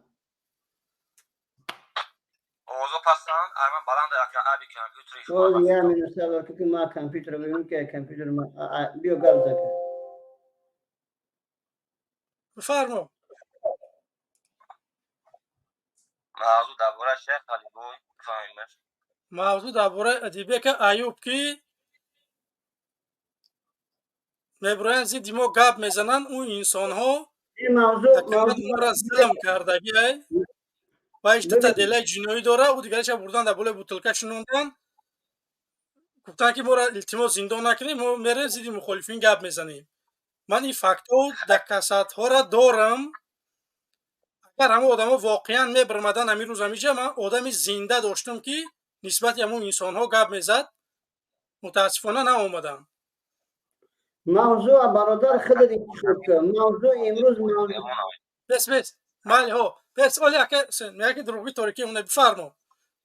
Овозо пастанд? Ай, ман баланд, ака, аби компютери. Оз як минут сабр кун, ки ман компютер бибинам, ки компютер биё, гап зака. Бифармо. Мавзӯъ дар бораи шайх Алибой бифаҳмимаш. Мавзӯъ дар бораи Адибека Аюб, ки мебироянд, зидди мо гап мезананд. Ӯ инсонҳо моро зулм кардагиай ва иш дута делаи ҷиноӣ дора. Ӯ дигараша бурдан, дар болои бутылка шинондан, гуфтанд, ки моро илтимос зиндон накунем, мо мерем, зидди мухолифин гап мезанем. Ман ин фактҳо дакасатҳоро дорам. Агар ҳамон одамо воқеан мебиромаданд ҳамин рӯз ҳамиҷа, ман одами зинда доштам, ки нисбати ҳамон инсонҳо гап мезад. Мутаассифона, наомаданд. Мавзӯъ, бародар, худат интихоб кун мавзӯъ имрӯз. Бес, бес, майли, ҳо, бес. Оли ака, мега ки дурӯғи торикӣ уна. Бифармо,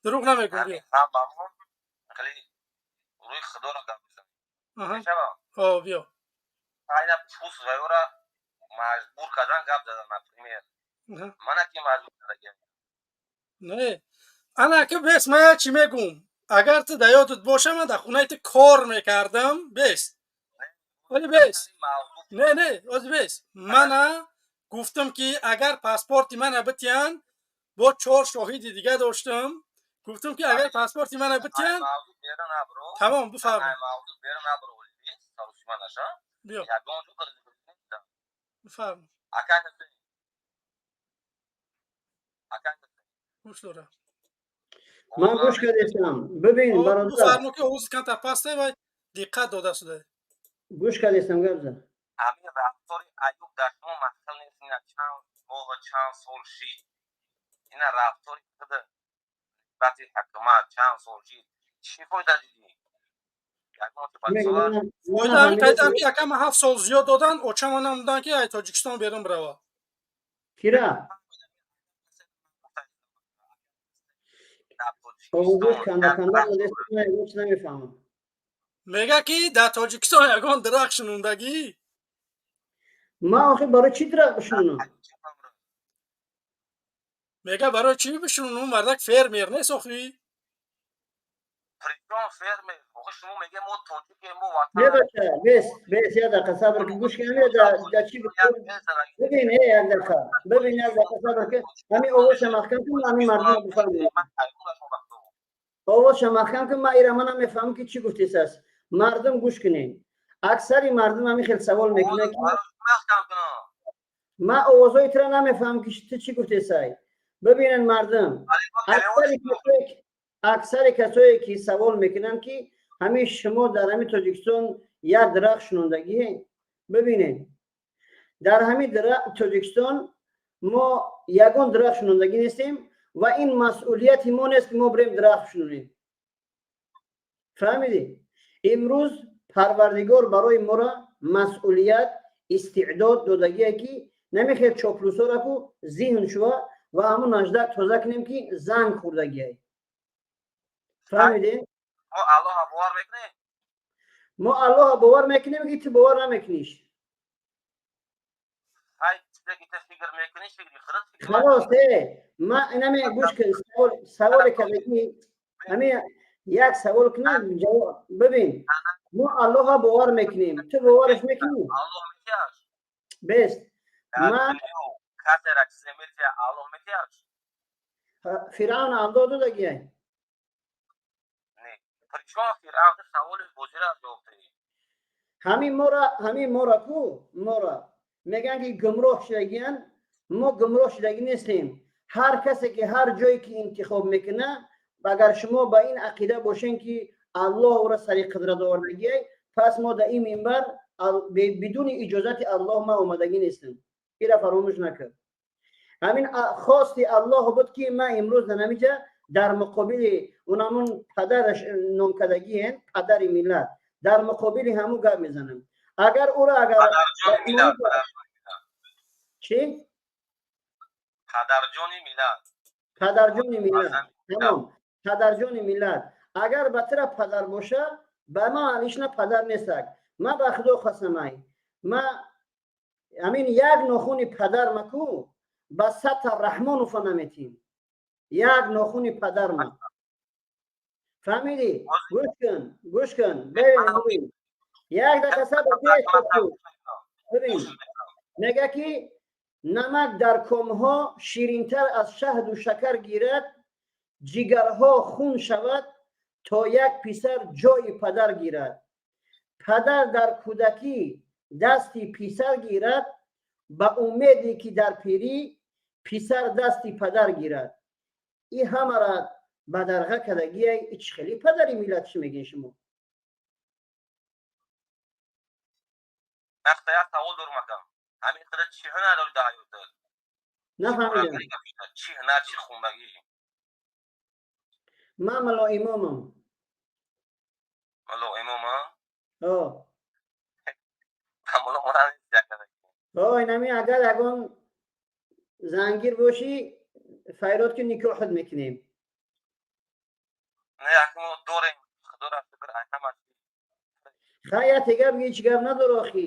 дурӯғ намегӯм, биё. Рӯи худоро гап мезанем. Ҳо, биё. Айна пус вайора маҷбур кардан гап задан, например. Мана ки маҷбур кардагиам? Не, ана ака, бес, ман як чӣ мегӯм. Агар ту дар ёдат боша, ман дар хонаи ту кор мекардам. Бес, оли, бес, не, не, ози, бес. Мана гуфтам, ки агар паспорти мана битиҳанд, бо чор шоҳиди дига доштам, гуфтам, ки агар паспорти мана битиҳанд, тамом. Бифармо, биё, бифармо, гӯш дорам. Ман гӯш кардесам, бибин, бародар. Бифармо, ки овози камтар пасте ва диққат дода шуда. Гӯш кардесам, гап зад. Ҳамин рафтори Аюб дар шумо маҳкам нест? Ина чанд моҳ, чанд сол шид, ина рафтори худ нисбати ҳукумат чанд сол шид, чӣ фоида дидӣ? Фоида ҳамин кардам, ки якама 7 сол зиёд доданд. Очама намуданд, ки ай Тоҷикистон берун бирава. Кира овозош канда канда, ҳеҷ намефаҳмам. Мега, ки дар Тоҷикистон ягон дарахт шинондагӣ? Ман охи барои чӣ дарахт бишинонам? Мега, барои чӣ бишинонам? Мардак фермер нест охи. Причём фермер? Охи, шумо меге, мо тоҷикем, мо ватан. Не, бача, бес, бес, як дақиқа сабр кун, гӯш кун. Да чӣ, бибин, э, як дақиқа бибин, як дақиқа сабр кун. Ҳамин овозша маҳкам кун, ҳамин мардум бифаҳманд. Овозша маҳкам кун, ман ира ман намефаҳмам, ки чӣ гуфтесаст. Мардум, гӯш кунед. Аксари мардум ҳамин хел савол мекунад, ки ман овозҳои тура намефаҳмам, ки ту чӣ гуфтесай. Бибинед, мардум, аксари касое ки савол мекунанд, ки ҳамин шумо дар ҳамин Тоҷикистон як дарахт шинондагӣ. Бибинед, дар ҳамин Тоҷикистон мо ягон дарахт шинондагӣ нестем ва ин масъулияти мо нест, ки мо бирем дарахт шинонем. Фаҳмидӣ? Имрӯз Парвардигор барои моро масъулият, истеъдод додагие, ки намехел чоплусора ку зиҳн шува ва ҳамун наждак тоза кунем, ки занг хӯрдагиай. Фаҳмидем? Мо Аллоҳа бовар мекунем. Мо Аллоҳа бовар мекунем, ки ту бовар намекуниш. Ҳай, чизе ки ту фикр мекунӣ, фикри худат. Халос, э, ма инаме, гӯш кун, саволе карда, ки ҳамин як савол кунам, ҷавоб. Бибин, мо Аллоҳа бовар мекунем, ту бовараш мекунӣ? Аллоҳ метиҳаш. Бес, ман Касера чизе метиҳа, Аллоҳ метиҳаш. Фиръавн Аллоҳ додагиай. Не, причём Фиръавн? Ту саволи бозира ҷавоб диҳӣ. Ҳамин мора ку мора мегӯянд, ки гумроҳ шудагиян. Мо гумроҳ шудагӣ нестем. Ҳар касе ки ҳар ҷое ки интихоб мекуна, Агар шумо ба ин ақида бошен, ки Аллоҳ ӯро сари қудрат овардагиай, пас мо дар ин минбар бидуни иҷозати Аллоҳ ма омадагӣ нестем. Ира фаромӯш накард. Ҳамин хости Аллоҳ буд, ки ман имрӯз дар ҳамиҷа дар муқобили унамун падараш номкардагиен, падари миллат, дар муқобили ҳаму гап мезанам. Агар ӯро агар чӣ? Падарҷони миллат. Падарҷони миллат, тамом, падарҷони миллат. Агар ба тира падар боша, ба ман алишна падар нестак. Ма ба худо қасамай, ма ҳамин як нохуни падар маку ба сата Раҳмонова наметим. Як нохуни падарма, фаҳмидӣ? Гӯш кун, гӯш кун, бибин, як дақиқа сабр, бибин. Мега, ки намак дар комҳо ширинтар аз шаҳду шакар гирад, ҷигарҳо хун шавад, то як писар ҷои падар гирад. Падар дар кӯдакӣ дасти писар гирад, ба умеде ки дар пирӣ писар дасти падар гирад. И ҳамара бадарға кардагиай. И чӣ хели падари миллат чӣ мегӯед шумо? Вақта як савол дорум, акам. Ҳамин қадар чӣ ҳунар дори дар ҳаётат? Нафаҳмидам. Чӣ ҳунар, чӣ хондагӣ? Ман мулоимомам. Мулоимом, а? О. Мулло монанд нест як. О, инами агар ягон зангир бошӣ, файрод, ки никоҳат мекунем. Не, акмо дорем, худоро шукр, ай ҳама. Хай, тега ҳеҷ гап надор охи.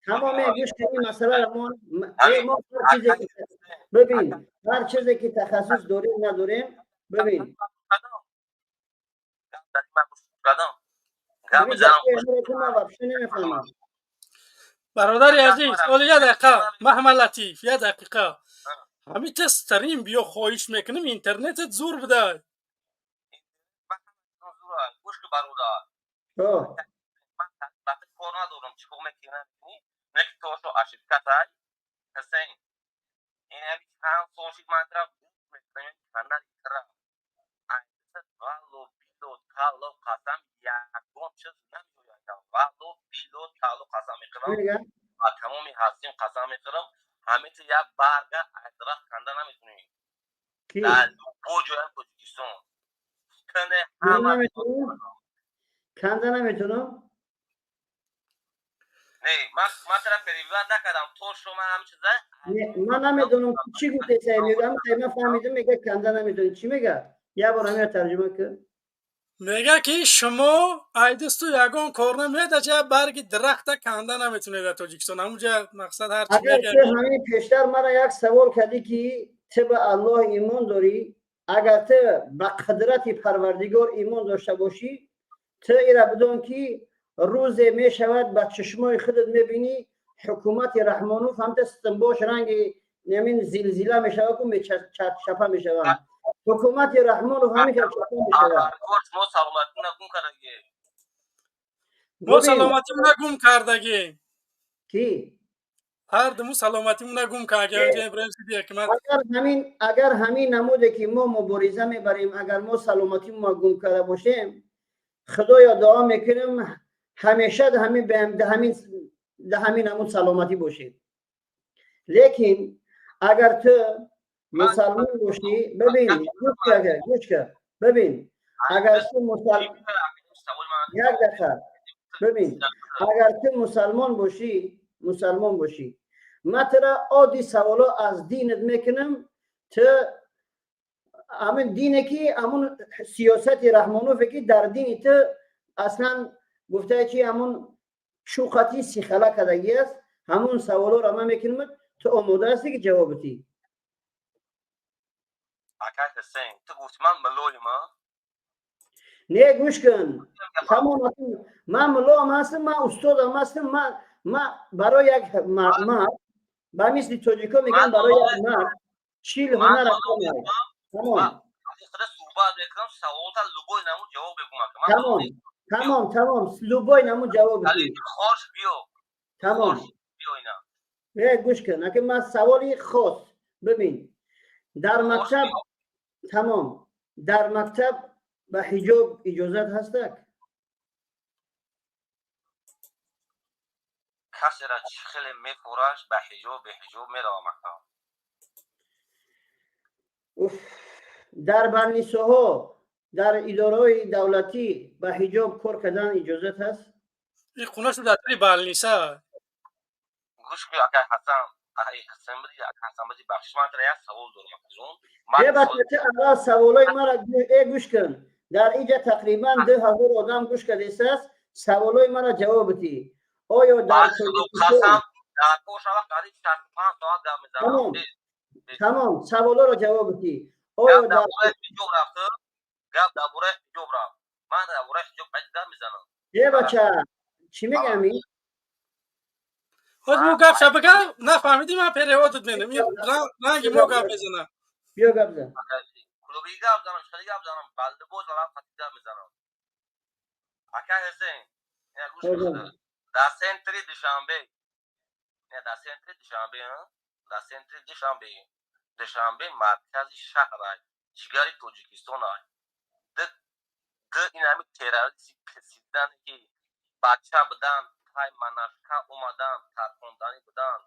Тамоме, гӯш кун, ин масъаларо мо ҳар чизе ки, бибин, ҳар чизе ки тахассус дорем, надорем, бибин. Вообще намефаҳмам. Бародари азиз, оли як дақиқа, Маҳмад Латиф, як дақиқа. Ҳамин тезтарин биё, хоҳиш мекунем, интернетат зур будай. Гӯш ку, бародар. Кор надорам, чӣ кор мекунам, не ки тошо ошибкатай. Ҳусейн, ин ҳами чанд сол шид, ман тара мекунам, канали тара валло било талло қасам, ягон чиз намеояд. Валло било талло қасам мехӯрам, ба тамоми ҳастим қасам мехӯрам, ҳамин як барга аз дарахт канда наметунӣ дар бо ҷои Тоҷикистон. Канда наметунам? Не, ман тара перебивать накардам, то шумо ҳамин чиза. Ман намедонам чӣ гуфтесай, мегӯям, ман фаҳмидам, мега канда наметунӣ. Чӣ мега? Як бор ҳаминро тарҷума кун. Мега, ки шумо айдисту ягон кор намеяд, аҷа барги дарахта канда наметунед дар Тоҷикистон. Ҳамунҷа мақсад ҳар чӣ. Агар ту ҳамин пештар мара як савол кардӣ, ки ту ба Аллоҳ имон дорӣ, агар ту ба қудрати Парвардигор имон дошта бошӣ, ту ира бидон, ки рӯзе мешавад, ба чашмои худат мебинӣ, ҳукумати Раҳмонов ҳамта стимбош ранги ҳамин зилзила мешавад, ку чапа мешаванд. Ҳукумати Раҳмонов ҳамин хел чапа мешавад. Мо саломатино гум кардагӣ. Мо саломатимона гум кардагӣ. Ки? Ҳар думу саломатимона гум кардагӣ. Иброҳим Сидиқ. Агар ҳамин намуде, ки мо мубориза мебарем, агар мо саломатимона гум карда бошем, худоё, дуо мекунем, ҳамеша ҳамин намуд саломатӣ бошед. Лекин агар ту мусалмон бошӣ, бибин, гӯш кар, бибин, агар ту як дақиқа, бибин, агар ту мусалмон бошӣ, ман тура оддӣ саволо аз динат мекунам. Ту ҳамин дине, ки ҳамун сиёсати Раҳмонове, ки дар дини ту аслан гуфтае, чи ҳамун чуқати сихала кардагӣ аст, ҳамун саволоро ман мекунам, ту омода ҳастӣ, ки ҷавоб бидӣ? Акай Ҳусейн, ту гуфти ман мулоим. Не, гӯш кун, тамом, ман мулоам ҳастам, ман устодам ҳастам. Ман барои як мард, ба мисли тоҷико мегӯям, барои як мард 40 ҳунар. Тамом, суҳбат мекунам, саволта любой намуд ҷавоб бегум. Тамом, любой намуд ҷавоб. Хош, биё. Тамом, гӯш кун, аки ман саволи хос, бибин. Дар мактаб тамом, дар мактаб ба ҳиҷоб иҷозат ҳастак? Касера чӣ хеле мефураш, ба ҳиҷоб, беҳиҷоб мерава мактаб. Уф, дар барнисоҳо, дар идораҳои давлатӣ ба ҳиҷоб кор кардан иҷозат ҳаст? Ин хона шуд дар тари балниса. Гӯш кун, акай Ҳасан, ай Ҳасан биди, акай Ҳасан биди, бахшиш, ман тара як савол дорам, акаҷон. Е, бача, аввал саволои мара гӯш кун. Дар инҷа тақрибан 2000 одам гӯш кардесааст, саволои мара ҷавоб бидӣ. Оё дар Тоҷикистон дар пошава қариб 65 соат гап мезанам. Тамом, саволоро ҷавоб бидӣ. Оё дар ҳиҷоб рафт? Гап дар бораи ҳиҷоб рафт. Ман дар бораи ҳиҷоб гап мезанам. Е, бача, чӣ мегӯям ин? Ҳоз мо гап шабага нафаҳмидӣ, ман переводат менам. Ин ранги мо гап мезанам. Биё гап зан. Клуби гап занам, хеле гап занам, балди боз алам хати гап мезанам. Ака Ҳусейн, ина гӯш кун. Дар центри Душанбе, дар центри Душанбе, дар центри Душанбе, Душанбе маркази шаҳр ай, ҷигари Тоҷикистон ай. Д ин ҳами террористи писидане ки бача будан, тай манашка омадан, тархонданӣ будан,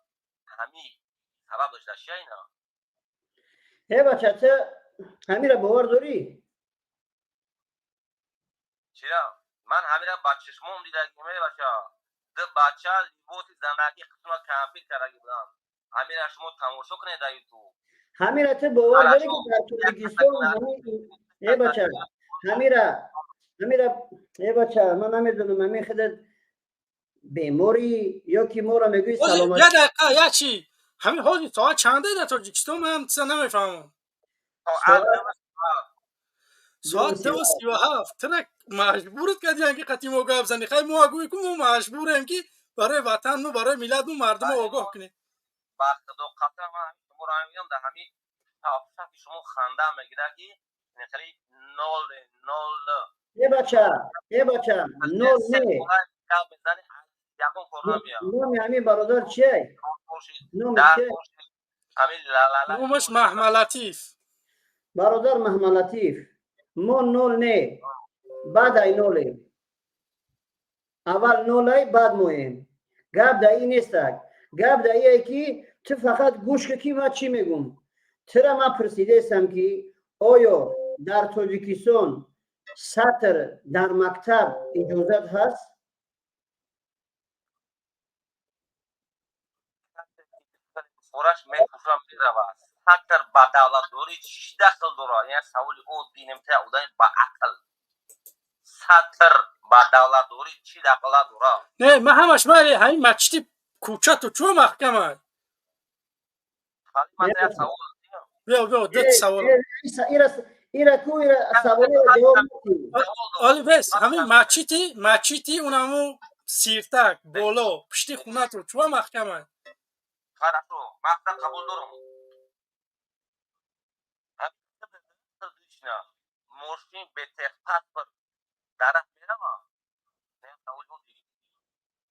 ҳами сабаб дошта чия ина? Э, бача, ту ҳамира бовар дорӣ? Чира? Ман ҳамира ба чишмом дидагим, э бача. Ду бача либоси занакӣ қисма кампир кардаги буданд. Ҳамира шумо тамошо кунед дар Ютуб. Ҳамира ту бовар дорӣ ки дар Тоҷикистон ҳами, э бача, ҳамира, э бача, ман намедонам, ҳамин худат беморӣ ё ки моро мегӯӣ саломат. Як дақиқа, як чӣ? Ҳамин ҳозир соат чанде дар Тоҷикистон? Ман чиза намефаҳмам. Соат 2:37. Тра маҷбурат кардиан ки қатъи мо гап занӣ. Хай, мо гӯӣ ку, мо маҷбурем ки барои ватанму, барои миллатму мардумро огоҳ кунем. Ба худо қасам, ман шуморо мебинам, дар ҳамин шафи шумо ханда мегирад ки хеле нол нол. Э бача, э бача, нол не. Ягон кор намеяд. Номи ҳамин бародар чиай? Номи чиай? Номаш Маҳмалатиф. Бародар Маҳмалатиф, мо нол не, баъд ай нолем. Аввал нолай, баъд моем. Гап дар ин нестак. Гап дар ие ки ту фақат гӯш кун ки ман чӣ мегӯм. Тура ман пурсидаестам ки оё дар Тоҷикистон сатр дар мактаб иҷозат ҳаст? Фураш мепӯшам, меравад. Сатр ба давлатдорӣ чӣ дахл дорад? Як саволи оддӣ, немтая одами ба ақл. Сатр ба давлатдорӣ чӣ дахла дорад? Не, ман ҳамаш майли, ҳамин масҷиди кӯчату чӯ маҳкама? Биё, биё, ду савол. Ира ку, ира саволро ҷавоб оли бес, ҳамин масҷиди унаму сиртак боло пушти хунату чӯ маҳкама? Хорошо, мақсад қабул дорам. Мошин бе техпаспорт дар раҳ мерава?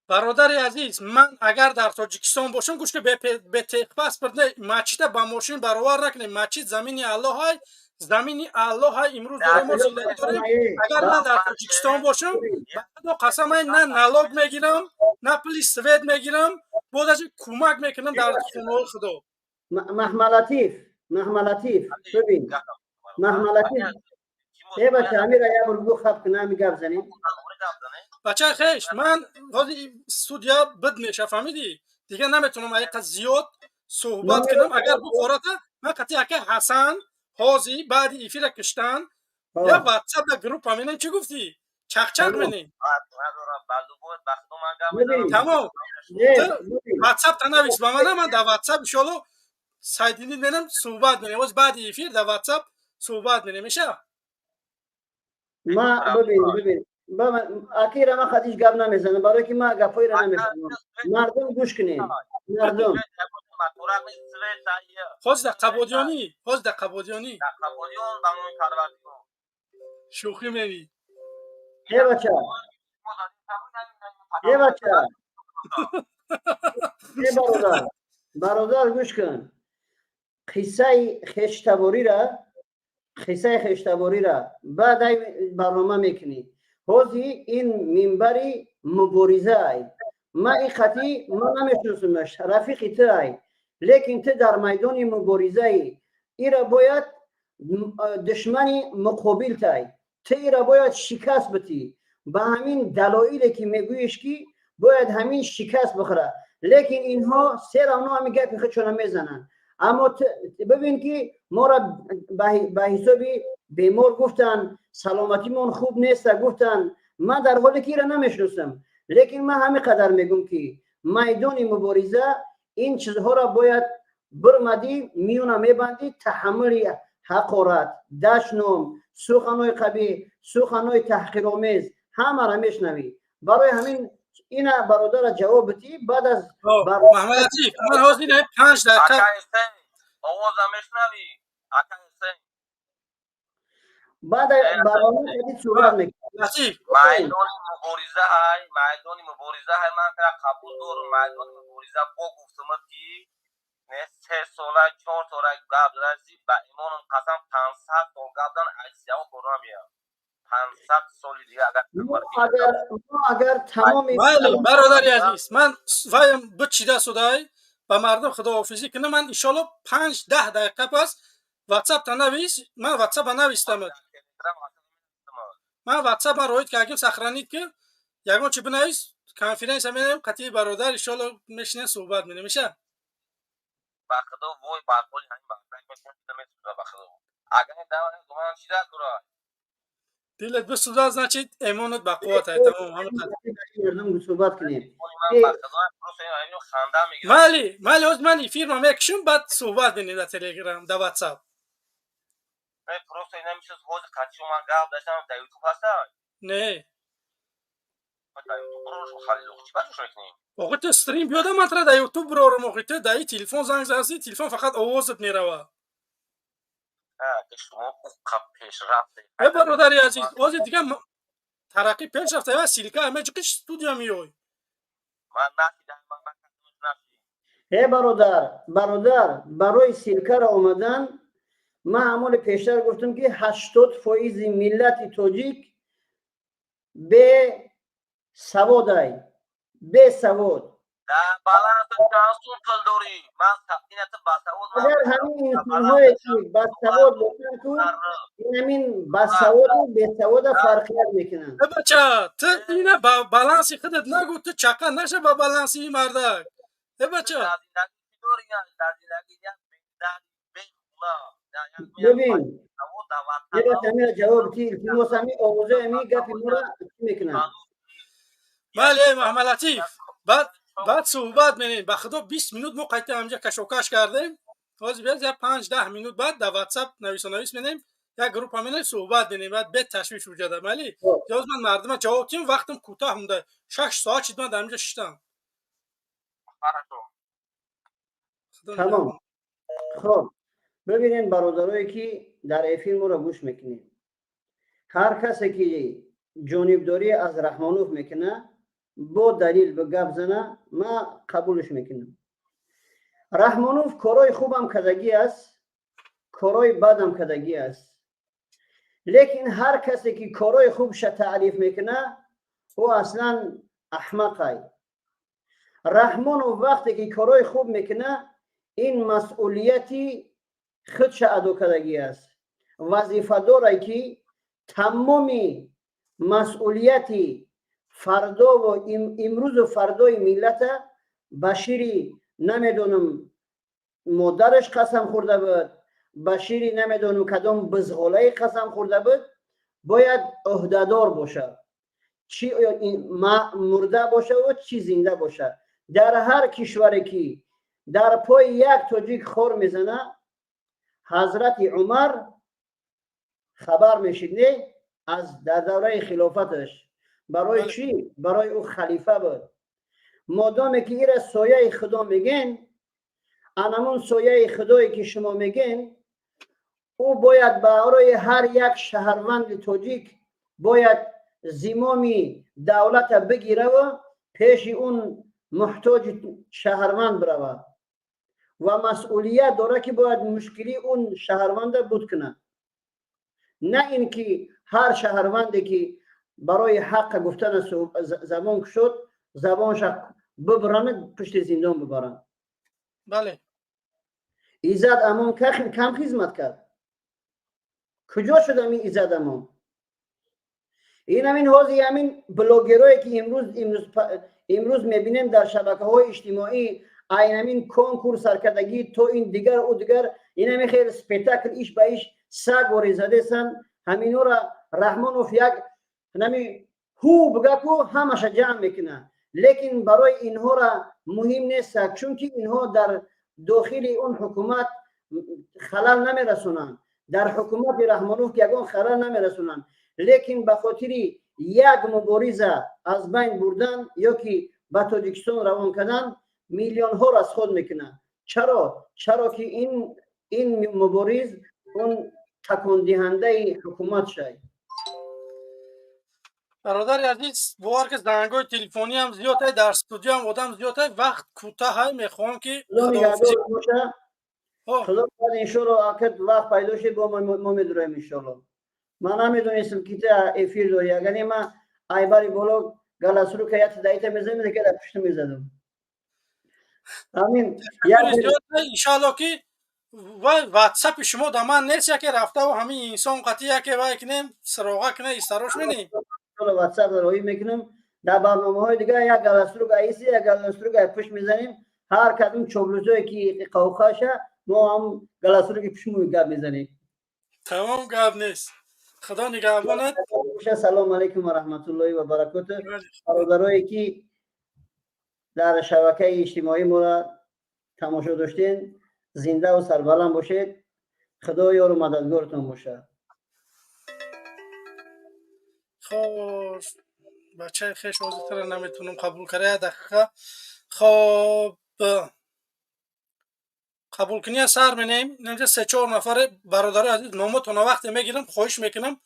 Бародари азиз, ман агар дар Тоҷикистон бошам, гӯш ки, бе техпаспорт не, масҷида ба мошин баровар накунем. Масҷид замини Аллоҳай, замини Аллоҳай, имрӯз дорем, мо зиндагӣ дорем. Агар ман дар Тоҷикистон бошам, ба Худо қасам, на налог мегирам, на пули свет мегирам, боз аз кӯмак мекунам дар хонаҳои Худо. Маҳмалатиф, Маҳмалатиф, бибин, Маҳмалатиф, э бача, ҳамира як бор бигӯ, хаб кун, ҳами гап занем. Бачаи хеш, ман ҳозир студия бид меша, фаҳмидӣ? Дигар наметавонам аиқа зиёд суҳбат кунам. Агар бухората, ман қатъи ака Ҳасан ҳозир баъди эфира киштан я ватсап да группа менем. Чӣ гуфтӣ? Чақчақ менем. Тамом, ватсап та навис ба мана, ман дар ватсап иншоалло сайдинӣ менам, суҳбат менем. Ҳоз баъди эфир дар ватсап суҳбат менем, меша? Ма бибин, бибин, акира ман хатиш гап намезанам, барое ки ман гапҳоеро намефаҳмам. Мардум, гӯш кунед, мардум. Ҳозир дар Қабодиёнӣ, ҳозир дар Қабодиёнӣ. Шӯхӣ менӣ? Э бача, э бача, э бародар, бародар, гӯш кун. Қиссаи хештабориро, қиссаи хештабориро баъд ай барнома мекунӣ. Ҳозир ин минбари мубориза ай. Ма и қатӣ ма намешиносумаш, рафиқи ту ай, лекин ту дар майдони муборизаи ира бояд душмани муқобилтай, ту ира бояд шикаст битӣ ба ҳамин далоиле ки мегӯиш, ки бояд ҳамин шикаст бихӯра. Лекин инҳо се равно ҳамин гапи худшона мезананд. Аммо бибин, ки моро ба ҳисоби бемор гуфтанд, саломатимон хуб неста гуфтанд. Ман дар ҳоле ки ира намешиносам, лекин ман ҳамин қадар мегӯм, ки майдони мубориза ин чизҳоро бояд бирмадӣ, миёна мебандӣ, таҳаммули ҳақорат, дашном, суханҳои қабиҳ, суханҳои таҳқиромез ҳамаро мешунавӣ. Барои ҳамин ина бародара ҷавоб битӣ баъд аз Маҳмад Латиф, ман ҳозир 5 дақиқа. Овоза мешунавӣ, ака Ҳусейн? Баъд барнома суҳбат мекунем. Латиф. Майдони мубориза ҳай, майдони мубориза ҳай, ман кара қабул дорам. Майдони мубориза бо гуфтумад, ки не 3 сола, 4 сола гап задаси, ба имонам қасам, 500 сол гап зан, айсияҳо кор намеяд 500 соли дига агар. Агар тамоми Майли, бародари азиз, ман ваям бичида судай, ба мардум худоҳофизӣ кунам. Ман иншоалло 5-10 дақиқа пас ватсапта навис, ман ватсапа навистамад. Ман ватсап ман роид кардем, сохранить ки, ягон чи бинавис, конференсия менем қатъи бародар, иншоалло мешинем, суҳбат менем, меша. Ба худо, вой бар ҳоли ҳамин месӯза, ба худо, агар гуман чида кура. Дилат бисӯзад, значит, эмонат ба қувват ай, тамом, ҳамин қадр. Суҳбат кунем. Майли, майли, ҳозир ман эфирма мекушам, баъд суҳбат менем дар Телеграм, дар Ватсап. Просто ина мишуд, ҳозир қатъи ман гап даштам, дар Ютуб ҳаста? Не. Дар Ютуб бироршо, Халилов, чӣ баҷош мекунӣ? Охи, ту стрим биёда, ман тра дар Ютуб бирорам. Охи, ту дар и телефон занг заси, телефон фақат овозат мерава. Шумо пешрафт. Э, бародари азиз, ҳозир дига тараққӣ пеш рафта, ва ссылка ҳама ҷиқиш студия меёй. Ман нашидам. Э, бародар, бародар, барои ссылка ро омадан ман ҳамони пештар гуфтам, ки 80 фоизи миллати тоҷик бесаводай, бесавод. Агар ҳамин инсонҳое ки басавод бошанд, ку ҳамин басаводу бесавода фарқият мекунанд. Бача, ту ина ба баланси худат нагӯ, ту чақа наша ба баланси ин мардак, э бача. Бибин, амира ҷавоб ти, илтимос, ами овозои ами гапи моро чӣ мекунанд? Бале, Маҳмад Латиф, баъд суҳбат менем. Ба худо, 20 минут мо қайта ҳамҷа кашокаш кардем. Ҳозир биёз, як 5-10 минут баъд дар Ватсап нависонавис менем, як группа менем, суҳбат менем, баъд бе ташвиш вуҷада. Майли, ёз ман мардума ҷавоб тиҳам, вақтам кӯтоҳ монда, 6 соат шид ман дар ҳамҷа шиштам. Тамом. Хоб, бибинед, бародарое ки дар эфир моро гӯш мекунед, ҳар касе ки ҷонибдорӣ аз Раҳмонов мекунад, бо далил ба гап зана, ман қабулш мекунам. Раҳмонов корҳои хубам кардагӣ аст, корҳои бадам кардагӣ аст, лекин ҳар касе ки корҳои хубша таъриф мекунад, ӯ аслан аҳмақай. Раҳмонов вақте ки корҳои хуб мекунад, ин масъулияти худша адо кардагӣ аст. Вазифадорай ки тамоми масъулияти фардову имрӯзу фардои миллата ба шири намедонам модараш қасам хӯрда буд, ба шири намедонам кадом бизғолае қасам хӯрда буд, бояд ӯҳдадор бошад, чӣ мурда бошаву чӣ зинда бошад. Дар ҳар кишваре ки дар пои як тоҷик хор мезана, Ҳазрати Умар хабар мешид, не аз дар давраи хилофаташ. Барои чӣ? Барои ӯ халифа буд. Модоме ки ира сояи худо мегӯен, анамун сояи худое ки шумо мегӯен, ӯ бояд барои ҳар як шаҳрванди тоҷик бояд зимоми давлата бигираву пеши он муҳтоҷи шаҳрванд биравад. Ва масъулият дорад, ки бояд мушкили он шаҳрванда буд кунад, на ин ки ҳар шаҳрванде ки барои ҳаққа гуфтана забон кушод, забонша бибуранд, пушти зиндон бибаранд. Бале. Иззат Амон кам хизмат кард? Куҷо шуд ҳамин Иззат Амон? Ин ҳамин ҳозир ҳамин блогерое ки имрӯз мебинем дар шабакаҳои иҷтимоӣ, айн ҳамин конкурс саркардагӣ то ин дигар ӯ дигар, ин ҳамин хел спектакл иш ба иш саг орезадесанд. Ҳаминора Раҳмонов як ҳами ҳу бигаку, ҳамаша ҷамъ мекунад, лекин барои инҳора муҳим нест, чунки инҳо дар дохили он ҳукумат халал намерасонанд. Дар ҳукумати Раҳмонов ки ягон халал намерасонанд, лекин ба хотири як мубориза аз байн бурдан ё ки ба Тоҷикистон равон кардан миллионҳо расход мекунанд. Чаро ки ин мубориз он такондиҳандаи ҳукумат шай. Бародари азиз, бовар ки зангҳои телефониам зиёд ай, дар студиям одам зиёд ай, вақт кӯтаҳ ай, мехоҳам ки худо иншоалло, акад вақт пайдо шид, бо мо медуроем иншоалло. Ман намедонистам ки та эфир дорӣ, агар не ман айбари боло галасрука як даита мезадам, дигар дар пушта мезадам. Амин. Иншоалло ки вай ватсапи шумо да ман нест, яке рафтаву ҳамин инсон қатӣ яке вай кунем, сироға кунем, истарош менем. Ватсап роҳӣ мекунам. Дар барномаҳои дигар як галасрук аиси, як галасрук ай пушт мезанем. Ҳар кадом чоблузое ки қавқаша, мо ҳам галасруки пуштму гап мезанем. Тамом, гап нест, худо нигаҳбонат. Салому алайкум ва раҳматуллоҳи ва баракоту. Бародарое ки дар шабакаи иҷтимоӣ моро тамошо доштен, зиндаву сарбаланд бошед, худо ёру мададгортон бошад. Хоб, бачаи хеш ҳозиртара наметавонам қабул карда, як дақиқа. Хоб, қабулкуния сар менем. Инҷа се-чор нафаре, бародарои азиз, номотона вақте мегирам, хоҳиш мекунам,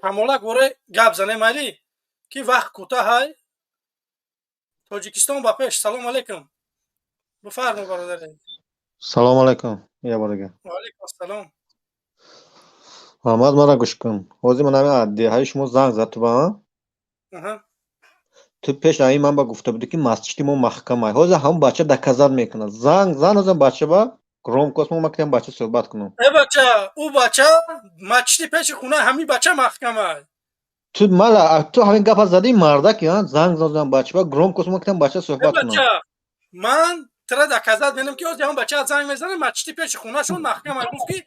ҳамолак воре гап занем, майли, ки вақт кӯтаҳай. Тоҷикистон ба пеш! Салому алайкум, бифармо, бародари. Салому алайкум, я бор дигар. Ва алайкум ассалом. Муҳаммад, мара гӯш кун. Ҳозир ман ҳамин деҳаи шумо занг зад ту ба ту пеш ҳамин ман ба гуфта будӣ, ки масҷиди мо маҳкамай. Ҳозир ҳамон бача доказать мекунад. Занг зан, ҳозир бача ба громкост мо макунем, бача суҳбат кунам. Э бача, ӯ бача масҷиди пеши хона ҳамин бача маҳкамай. Ту мала, ту ҳамин гапа задӣ, мардаки, занг зан бача ба громкост мо макунем, бача суҳбат кунам. Бача, ман тра доказать менам, ки ҳозир ҳамон бача занг мезанад, масҷиди пеши хонашон маҳкамай. Гуфт, ки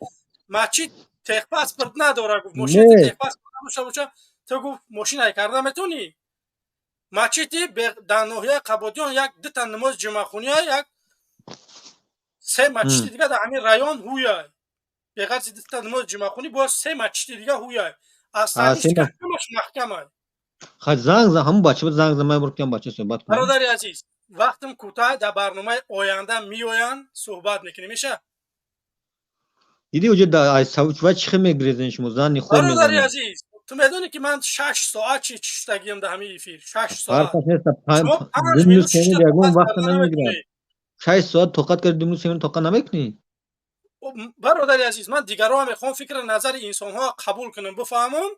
масҷид техпаспорт надорад, гуфт, мошини техпаспорт надошта боша, ту, гуфт, мошинай карда метавонӣ. Масҷиди дар ноҳияи Қабодиён як дута намози ҷумъахония, як се масҷиди дига дар ҳамин район ҳуяй. Беғарзи дута намози ҷумъахонӣ боз се масҷиди дига ҳуяй, аз ҳамаш маҳкамай. Хай, занг зан, ҳамон бача занг зан, ман буркам, бача суҳбат кунам. Бародари азиз, вақтам кӯтоҳ, дар барномаи оянда меоянд, суҳбат мекунем, меша? Диди, уҷа ва чӣ хел мегирезен шумо, зани хор Бародари мезанад. азиз, ту медонӣ, ки ман 6 соат чи шиштагиам дар ҳамин эфир, 6 соат. Фарқаш нест. Шумо 5 Ду минут минут шишта ягон тоқат вақта карда намегирад. наметавонӣ. 6 соат тоқат карди, 2 минут, 3 минут тоқат намекунӣ? Бародари азиз, ман дигарро мехоҳам фикри назари инсонҳо қабул кунам, бифаҳмам.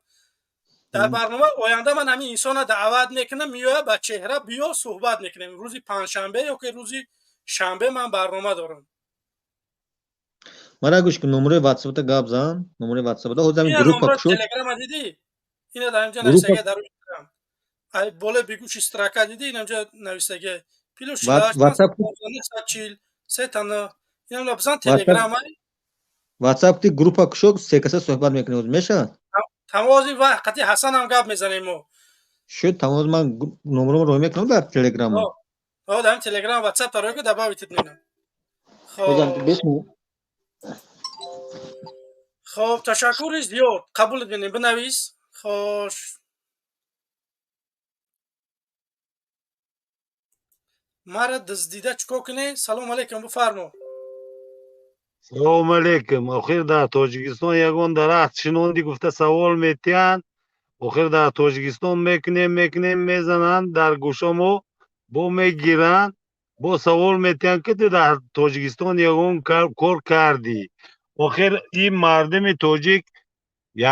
Дар барномаи оянда ман ҳамин инсонро даъват мекунам, меояд ба чеҳра, биё, суҳбат мекунем. Рӯзи панҷшанбе ё ки рӯзи шанбе ман барнома дорам. Мара гӯш кун, номерои ватсапта гап зан, номерои ватсапта ҳозир ҳамин Ина группа номерои кушод. Телеграма дидӣ? Ина дар инҷа Группа нависагия, дар рӯи экран, ай болои бегущий строка дидӣ? Ина инҷа нависагия: плюс 48 ватсап 940 сетана. Инам бизан. Ватсап Телеграма. Ватсап ти группа кушод, се каса суҳбат мекунем ҳозир, мешавад? Тамози вақт қати Ҳасанам гап мезанем мо. Шуд, тамоз, ман номеромо роҳ мекунам дар телеграма. О, дар телеграм, ватсап тарои ку добавить менам. Ҳозир Хоб. Бесмо. Хоб, ташаккури зиёд, қабулат менем, бинавис. Хош, мара дуздида чикор кунӣ? Салому алайкум, бифармо. Салому алейкум. Охир дар Тоҷикистон ягон дарахт шинондӣ гуфта савол метиҳанд. Охир дар Тоҷикистон мекунем, мекунем, мезананд дар гӯшамо, бо мегиранд. Бо савол метиҳанд, ки ту дар Тоҷикистон ягон кор кардӣ? Охир ин мардуми тоҷик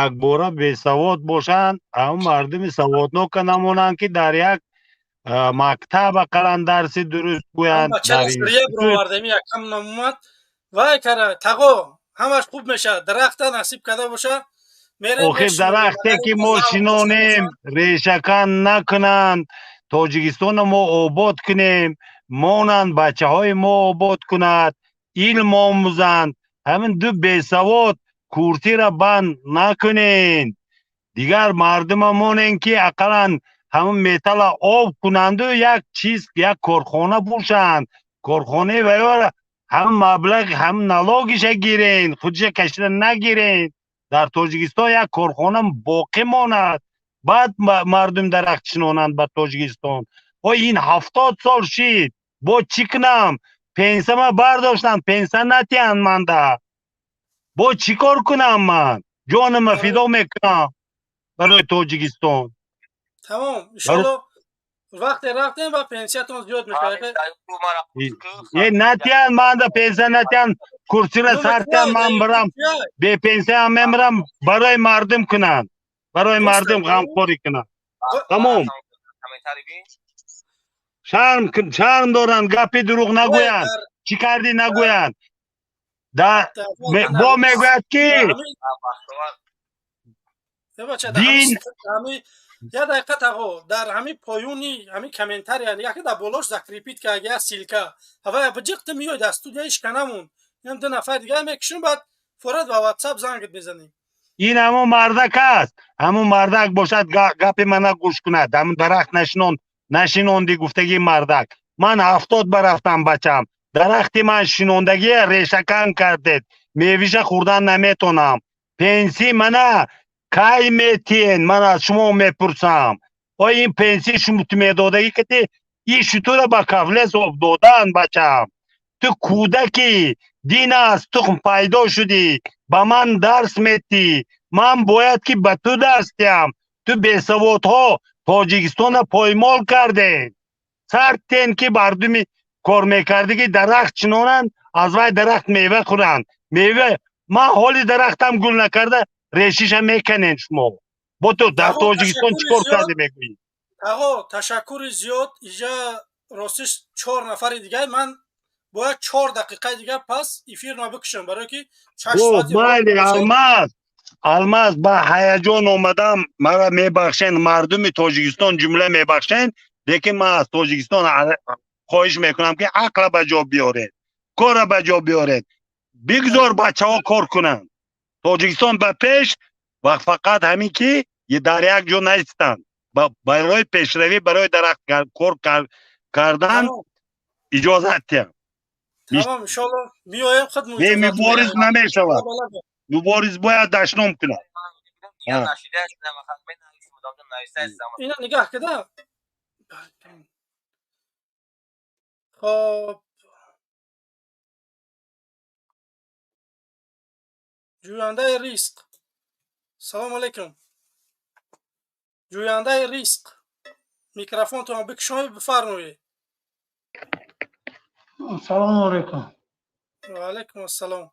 якбора бесавод бошанд, ҳамн мардуми саводнока намонанд, ки дар як мактаб ақаллан дарси дуруст гӯянд. Якам намомад вай кара тағо, ҳамаш хуб мешавад, дарахта насиб карда боша. Охир дарахте ки мо шинонем, решакан накунанд. Тоҷикистоно мо обод кунем, монанд бачаҳои мо обод кунад, илм омӯзанд. Ҳамин ду бесавод курсира банд накунен, дигар мардума монен, ки ақаллан ҳамин металла об кунанду як чиз, як корхона пӯшанд. Корхонаи ваёра ҳамин маблағ, ҳамин налогиша гирен, худиша кашида нагирен. Дар Тоҷикистон як корхона боқӣ монад, баъд мардум дарахт шинонанд ба Тоҷикистон. О, ин 70 сол шид, бо чӣ кунам? Пенсияма бардоштанд, пенсия натиҳанд манда. Бо чӣ кор кунам? Ман ҷонама фидо мекунам барои Тоҷикистон. Тамом, иншолло, вақте рафтем ва пенсиятон зиёд мешавад. Е, натиҳанд манда пенсия, натиҳанд, курсира сар тиҳанд, ман бирам, бепенсияам мемирам. Барои мардум кунанд, барои мардум ғамхорӣ кунанд, тамом. Шарм, шарм доранд, гапи дурӯғ нагӯянд, чӣ кардӣ нагӯянд. Бо мегӯяд, ки дин. Як дақиқа, тағо, дар ҳамин поёни ҳамин комментария яке дар болош закрепить карда як ссылка. Ҳавая биҷиқти миёй дар студияи шиканамон, инам ду нафар дига мекушем, баъд форад ба ватсап зангит мезанем. Ин ҳамон мардак аст, ҳамон мардак бошад, гапи мана гӯш кунад. Ҳамон дарахт нашинон, нашинонди гуфтагии мардак. Ман 70 барафтам, бачам. Дарахти ман шинондагия решакан кардед, мевиша хӯрдан наметонам. Пенсӣ мана кай метиҳен? Ман аз шумо мепурсам. О, ин пенсӣ шумо медодагӣ кати ин шутура ба кавлес об додан. Бачам, ту кӯдаки, дин аз тухм пайдо шудӣ, ба ман дарс метӣ? Ман бояд ки ба ту дарс диҳам. Ту бесаводҳо Тоҷикистона поймол кардед. Сар тен, ки мардуми кор мекардагӣ дарахт чинонанд, аз вай дарахт мева хӯранд. Мева ман ҳоли дарахтам гул накарда, решиша меканен шумо. Бо ту дар Тоҷикистон чӣ кор кардӣ мегӯӣ? Тағо, ташаккури зиёд. Иҷа ростиш чор нафари дигар, ман бояд 4 дақиқаи дигар пас эфирма бикушам, барое ки 6 соати. Майли, Алмаз, Алмаз, ба ҳаяҷон омадам, мара мебахшен, мардуми Тоҷикистон ҷумла мебахшен, лекин ман аз Тоҷикистон хоҳиш мекунам, ки ақла ба ҷо биёред, корра ба ҷо биёред, бигзор бачаҳо кор кунанд. Тоҷикистон ба пеш ва фақат ҳамин ки дар як ҷо наистанд, барои пешравӣ, барои дарахт кор кардан иҷозат диҳам. Тамом, иншолло, меоем худ. Мубориз намешавад, мубориз бояд дашном кунад. Ина нигаҳ кида. Хоб, ҷӯяндаи рисқ, салому алайкум. Ҷӯяндаи рисқ, микрофонтонро бикушоед, бифармоед. Салому алайкум. Ва алайкум ассалом.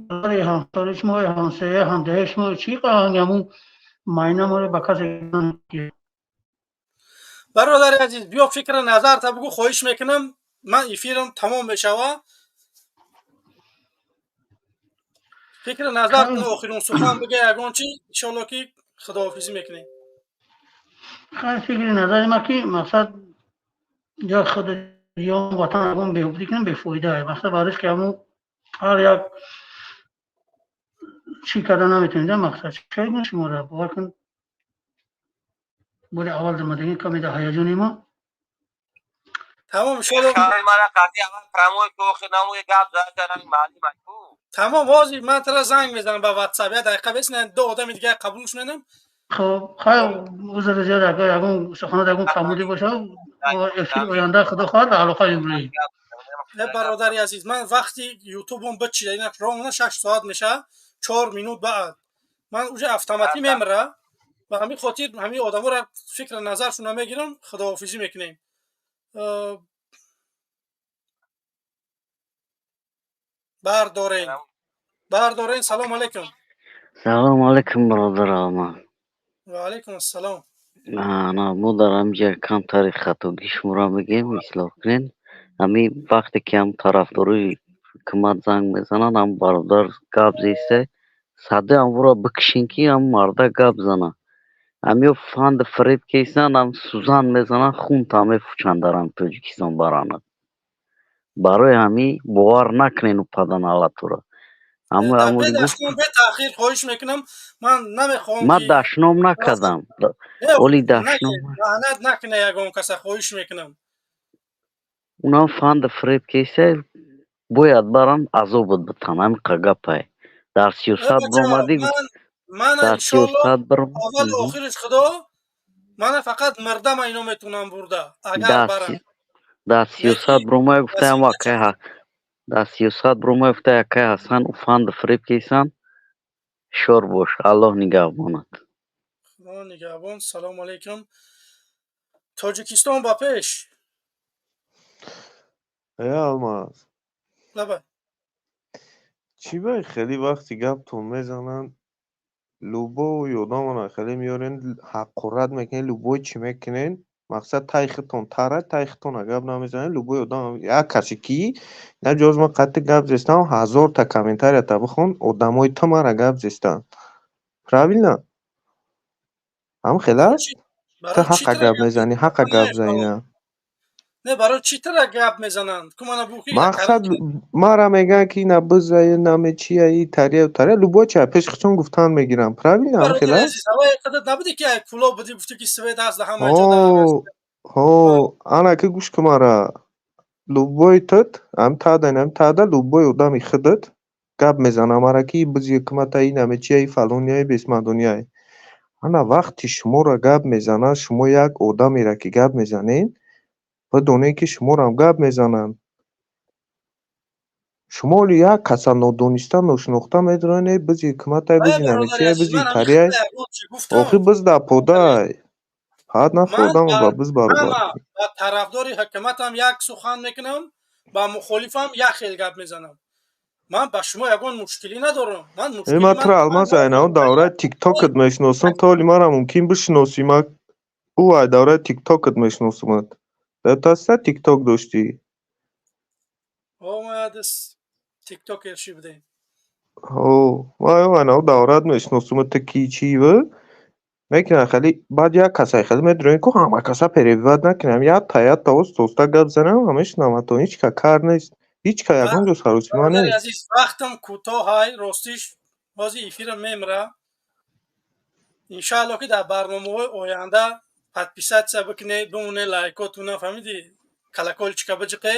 Барои ҳамсори шумо, ҳамсоя, ҳамдаҳаи шумо чӣ қаҳангаму майна моро ба касе. Бародари азиз, биё, фикри назарта бугӯ, хоҳиш мекунам, ман эфирам тамом мешава. Фикри назар, охирин сухан бига, ягон чи, иншолло, ки худоҳофизӣ мекунем. Фикри назари ма ки мақсад ё худ ё ватан ягон беҳбудӣ кунем, бефоида. Мақсад барош ки ҳамун ҳар як чӣ карда наметавонед. Мақсад чӣ шуморо бовар кун, бори аввал омадагӣ каме дар ҳаяҷони мо. Тамом, иншолло. Тамом, ҳозир ман тара занг мезанам ба ватсап, як дақиқа бесина, ду одами дигар қабулш менам. Хоб, хайр, узр зиёд, агар ягон суханот, ягон камбудӣ бошад, эфири оянда, худо хоҳад, алоқа мебурем. Не, бародари азиз, ман вақти ютубом бичида, ина ровно 6 соат мешавад, 4 минут баъд ман уже автоматӣ мемира. Ба ҳамин хотир ҳамин одаморо фикру назаршонро мегирам, худоҳофизӣ мекунем. Бардорен, бардорен. Салом алейкум. Салом алейкум, бародар Алмаз. Ва алейкум ассалом. На, мо дар ҳамҷа камтари хатогӣ шуморо мегӯем, ислоҳ кунед. Ҳамин вақте ки ҳам тарафдорои ҳукумат занг мезананд, ҳам бародар гап зеста, садои ҳамвора бикушен, ки ҳам марда гап зана. Ҳамиё фанду фиреб кесанд, ҳам сӯзан мезананд, хунта мефучанд дар ҳам Тоҷикистон баранад. Барои ҳамин бовар накунед паданалатура. Ҳамои Дар ҳамоли гуфт. бедашном, бетаъхир хоҳиш мекунам, ман намехоҳам Ман ки дашном накардам. Не, Оли дашном лаънат накуна ягон каса, хоҳиш мекунам. Унам фанду фиреб кеса, бояд барам азобат битан. Ҳамин қа гапай. Дар сиёсат Бача, биромадӣ, ман мана дар иншоалло сиёсат биром. Аввалу охириш худо, мана фақат мирдама ино метавонам бурда, агар Дар барам. Дар сиёсат биромай гуфтаям, акай дар сиёсат биромай гуфта, акай Ҳасан, у фанду фиреб кесан. Шор бош, Аллоҳ нигаҳбонат. Худо нигаҳбон. Салому алейкум. Тоҷикистон ба пеш. Э, Алмаз. Лабай. Чӣ бай хеле вақти гаптон мезананд, любой одамона хеле меёрен, ҳақорат мекунен, любой чӣ мекунен, мақсад тай худтон тара, тай худтона гап намезанен, любой одам як касе ки на ҷоз ман қатъи гап зестам, ҳазорта комментарията бихон, одамои ту мара гап зестанд. Правильно? Ҳам хел аст? Ту Барои чӣ ҳақа тра гап гап мезанӣ, ҳақа гап занина. Не, барои чӣ тра гап мезананд? Ку мана бу ки Мақсад мара мегӯянд, ки ина бизае, намечия, и тария тария, любой ча пеши худшон гуфтан мегиранд. Правильно, ҳам хел Бародари аст? азиз, ҳавай қадр набуди ки ай кулоб будӣ, гуфтӣ ки свет ҳаст ҳама ҷо дар Ҳо, ҳо, ана ки гӯш кун мара. Любой тит, ҳам тада, ҳам тада, любой одами худат гап мезана мара, ки бизи ҳукумата, и намечия, и фалония, и бесмадония. Ана вақти шуморо гап мезананд, шумо як одамеро ки гап мезанед, бидонед, ки шуморам гап мезананд. Шумо оли як каса нодониста, ношинохта медонед, бизи ҳукуматай, Ай, бизи бародари намечияй, азиз, бизи ман ҳамин тарияй. хеле ягон чӣ гуфтам. Охи биз дар подай. Ҳад Ман нахӯрдам ба ба биз баробар. ҳама, ба тарафдори ҳукуматам як сухан мекунам, ба мухолифам як хел гап мезанам. Ман ба шумо ягон мушкилӣ надорам. Ман Э, мушкили ман ман туро Алмаз айнао давраи тиктокат мешиносам, то оли мара мумкин бишиносӣ. Ман ӯ ай давраи тиктокат мешиносамат. Даста тикток доштӣ? О, ма ядис тиктокер ши будем. Ҳо, ман айнао даврат мешиносам, ту ки чӣ вы? Мекунам хеле баъд як касай хеле медурем, ку ҳама каса перебивать накунам, якта якта оста оста гап занам, ҳамешинамато, ҳеҷ ка кар нест. Ҳеҷ ка ягон ҷо саросима Бародари нест. азиз, вақтам кӯтоҳай, ростиш ҳозир эфирам мемра. Иншаалло, ки дар барномаҳои оянда подписаться бикунед, бимоне лайкотуна, фаҳмидӣ, колокольчика биҷиқе.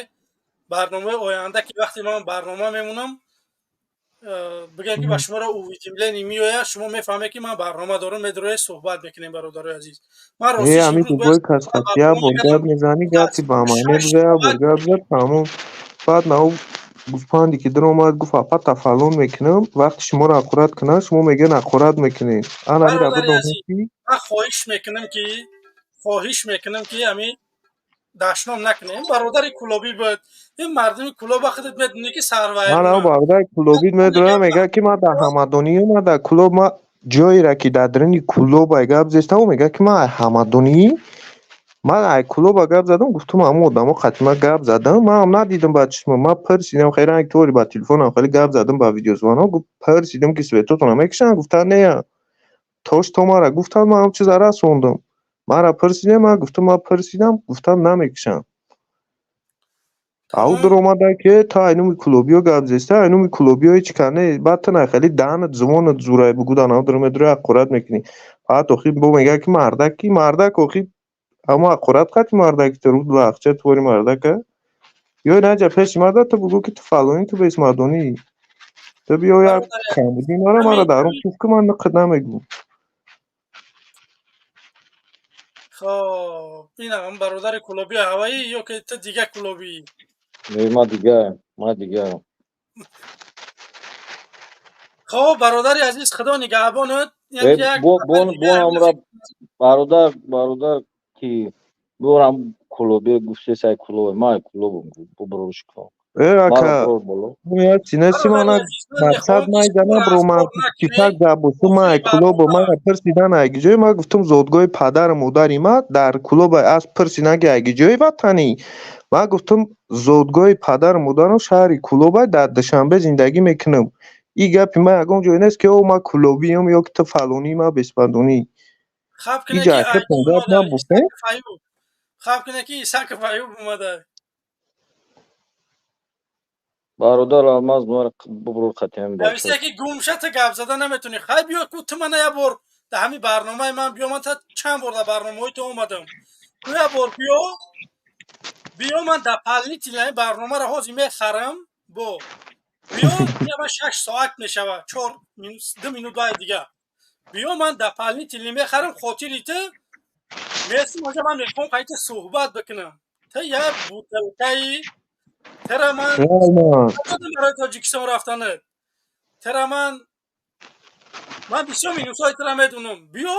Барномаи оянда ки вақте ман барнома мемонам, бигӯям, ки ба шуморо уведомление меояд, шумо мефаҳмед, ки ман барнома дорам, медуроед, суҳбат мекунем. Бародарои азиз, ман Э, ростиш ҳамин имрӯз любой бояд кас қати як барнома бор гап мекардам. мезанӣ, гапи ба маъне шаш биза, як бор соат гап зад, тамом. Баъд на ӯ гӯспанде ки даромад, гуфт апата фалон мекунам, вақти шуморо ҳақорат кунад, шумо мегӯед ҳақорат мекунед. Ана ҳамира Бародари бидонед, азиз, ки ман хоҳиш мекунам, ки ҳамин дашном накунем. Бародари кулобӣ буд ин, мардуми кулоба худат медонӣ, ки Ман ав сарвайронанд. бародари кулобит медонам, мегӯяд, ки ман дар ҳамадонӣ, ман дар кулоб, ман ҷойеро ки дар даруни кулоб ай гап зестам, ӯ мегӯяд, ки ман ай ҳамадонӣ, ман ай кулоба гап задам, гуфтум ҳамон одамо қати ман гап задам, манам надидам ба чишмам, ман пурсидам, хеле ранг тори ба телефонам хеле гап задам, ба видеозвонок, гуфт пурсидам, ки светотонро мекушанд, гуфтанд не. Тош то мара гуфтанд, ман ҳам чиза расондам. Мара пурсидем, ман гуфтам, ман пурсидам, гуфтанд намекушанд. Ау даромада, ки та айнуми кулобиё гап зеста, айнуми кулобиё ҳеҷ ка не, баъд ту на хеле даҳанат зувонат зурай бугудан, ав даромед рӯи ҳақорат мекунӣ. Баъд охи бо мегӯяд, ки мардак, ки мардак, охи ҳамо ҳақорат қати мардаки ту рӯ лахча твори мардака. Ё наҷа пеши мада ту бугӯ, ки ту фалонӣ, ту бесмардонӣ. Ту биё як камбудӣ мара дарун туф ки, ман нақд намегӯм. Хоб, инам бародари кулобӣ ҳаваӣ ё ки ту дига кулобӣ? Не, ма дигаем, ма дигаем. Хоб, бародари азиз, худо нигаҳбонат. Бо бародар, бародар, ки бурам кулобе гуфтесай, кулобе ман кулобам, буброш кун. Э, ака, синаси мана мақсад майзана броман кифак габусу май кулобу мана пирсидан айгиҷои ма гуфтум зодгоҳи падару модари ма дар кулоба аз пирсидан ки айгиҷои ватанӣ ма гуфтум зодгоҳи падару модарам шаҳри Кулоба, дар Душанбе зиндагӣ мекунам. И гапи ма ягон ҷое нест ки о ма кулобиам ё ки ту фалонӣ, ма беспандонӣ. Хаб кина Иҷа ки акатон гап набуд, э? Хаб кина ки Исаков Аюб омада. Бародар Алмаз, бубро қатиам. Нависта ки гумша, ту гап зада наметонӣ. Хай, биё ку ту мана як бор дар ҳамин барномаи ман биё. Ман та чанд бор дар барномаҳои ту омадам, ту як бор биё, биё, ман дополнительно барномаро ҳозир мехарам. Бо биё, ман 6 соат мешава, 4 2 минут баъд дига биё, ман дополнительно мехарам хотири ту. Мерси, оҷа ман мехоҳам қайта суҳбат бикунам. Ту як бутылкаи тара ман барои Тоҷикистон рафтанат тара ман бисёр минусҳои тара медонам. Биё,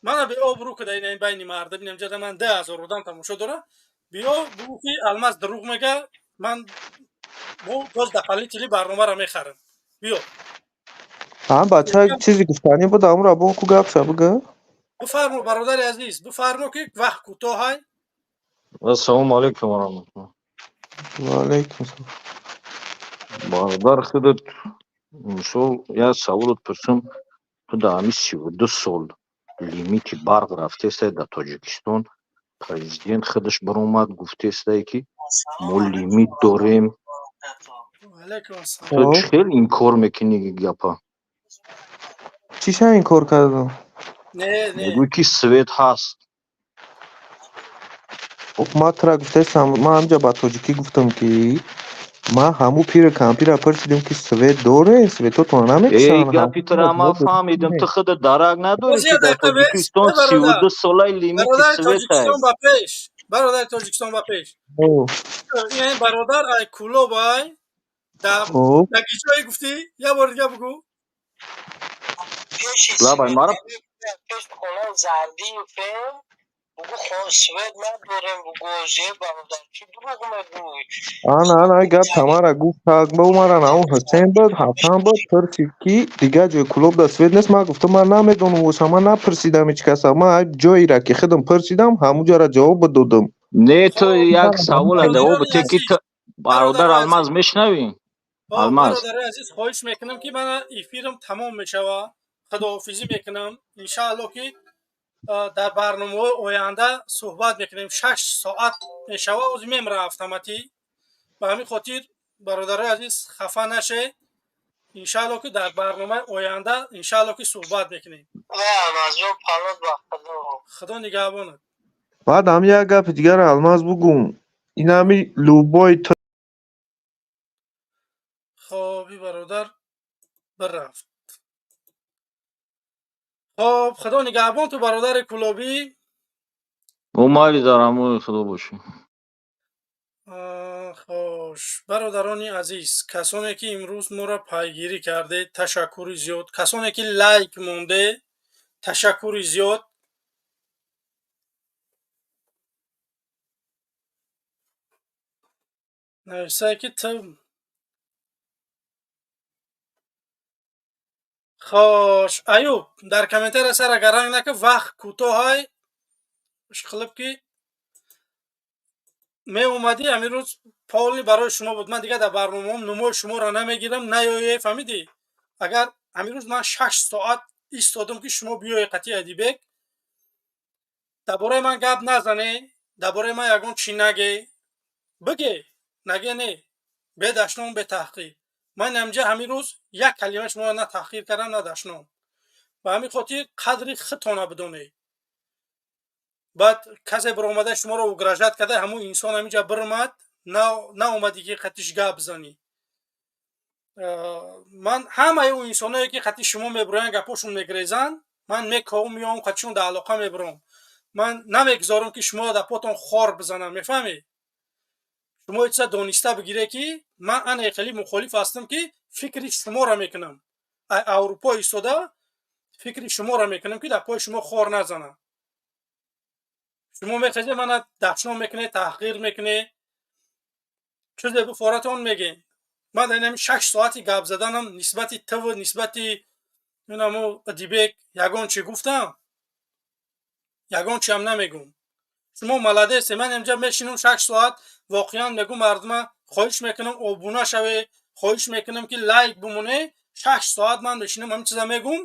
мана беобрӯ куда ин байни мардум. Инамҷада ман 10 000 одам тамошо дора. Биё, бугӯ ки Алмаз дурӯғ мега. Ман боз дополнительный барномаро мехарам, биё. Ҳа, бача, чизе гуфтанӣ буд, амро бонку гапша буга. Бифармо, бародари азиз, бифармо, ки вақт кӯтоҳай. Ассалому алайкум ва раҳматуллоҳ. Ва алайкум салом. Бародар, худат мисол як саволот пурсам: ту дар ҳамин 32 сол лимити барқ рафтестай дар Тоҷикистон, президент худаш баромад гуфтестай, ки мо лимит дорем. Ту чӣ хел инкор мекунӣ гапа? Чиша инкор кардам? Мегӯӣ, ки свет ҳаст. Ман тура гуфтаистам, ман ҳамҷа ба тоҷикӣ гуфтам, ки ман ҳамун пири кампира пурсидем, ки свет дорем, светотон намекушанд. Эй, гапи тура ман фаҳмидам, ту худат дарак надорӣ, ки дар Тоҷикистон 32 солаи лимити светай. Бародари Тоҷикистон, ба пеш, ин бародар ай Кулобай дар ҷое гуфтӣ, як бор дига бугӯ. Лабай мара. Пеш хонаи Зардиев бугу, свет надорем, бугу, зе бародар, чӣ дурӯғ мегӯй? Ана, ана гап тамара гуфт, мара наун Ҳусен буд, Ҳасан буд, пурсид, ки дигар ҷои Кулоб дар свет нест. Ман гуфтам, ман намедонам, оша ман напурсидам ҳеҷ каса, ман ҷоеро ки худам пурсидам, ҳамун ҷоро ҷавоб додам. Не, ту як савола ҷавоб бите, ки ту, бародар Алмаз, мешунавӣ, Алмаз? Бародари азиз, хоҳиш мекунам, ки мана эфирам тамом мешава, худоҳофизӣ мекунам. Иншаалло, ки дар барномаҳои оянда суҳбат мекунем. 6 соат мешава, ози мемра автоматӣ. Ба ҳамин хотир, бародарои азиз, хафа наше. Иншаалло, ки дар барномаи оянда, иншаалло, ки суҳбат мекунем. Худо нигаҳбонат. Баъд ҳам як гапи дигар, Алмаз, бугум: инами любой Хоб, и бародар бирафт. Хоб, Худо нигаҳбон ту, бародари кулобӣ. Умари, дар амони Худо бошӣ. Хош, бародарони азиз, касоне ки имрӯз моро пайгирӣ кардед, ташаккури зиёд. Касоне ки лайк монде, ташаккури зиёд. Нависае ки ту. Хош, Аюб, дар комментария сара гаранг нака, вақт кӯтоҳай. Ишқилиб, ки меомадӣ, ҳамин рӯз полный барои шумо буд. Ман дигар дар барномаҳом нумои шуморо намегирам, наёе, фаҳмидӣ? Агар ҳамин рӯз ман 6 соат истодам, ки шумо биёе қатъи Адибек, дар бораи ман гап назане, дар бораи ман ягон чӣ наге, биге, наге, не, бедашном, бетаҳқир. Ман ҳамҷа ҳамин рӯз як калима шуморо на таҳқир кардам, на дашном. Ба ҳамин хотир қадри худтона бидонед. Баъд касе биромада шуморо угрожать карда, ҳамун инсон ҳаминҷа бирмад, наомадӣ, ки қатиш гап бизанӣ. Ман ҳамаи он инсоное, ки қатъи шумо мебироянд, гапҳошон мегрезанд, ман мековам, меоям, қатишон дар алоқа мебиром. Ман намегузорам, ки шумо дар потон хор бизанам, мефаҳмед? Шумо чиза дониста бигире, ки ман ана хеле мухолиф ҳастам, ки фикри шуморо мекунам. Аврупо истода Фикри шуморо мекунам, ки дар пои шумо хор назанам. Шумо мехезед, мана дашном мекунед, таҳқир мекунед, чизе буфоратон мегӯед. Ман дар инами 6 соати гап заданам нисбати тв, нисбати инамо Адибек ягон чӣ гуфтам? Ягон чиам намегӯм. Шумо молодец е. Ман инҷа мешинам 6 соат, воқеан мегӯм, мардума хоҳиш мекунам, обуна шавед, хоҳиш мекунам, ки лайк бимоне. 6 соат ман мешинам, ҳамин чиза мегӯм.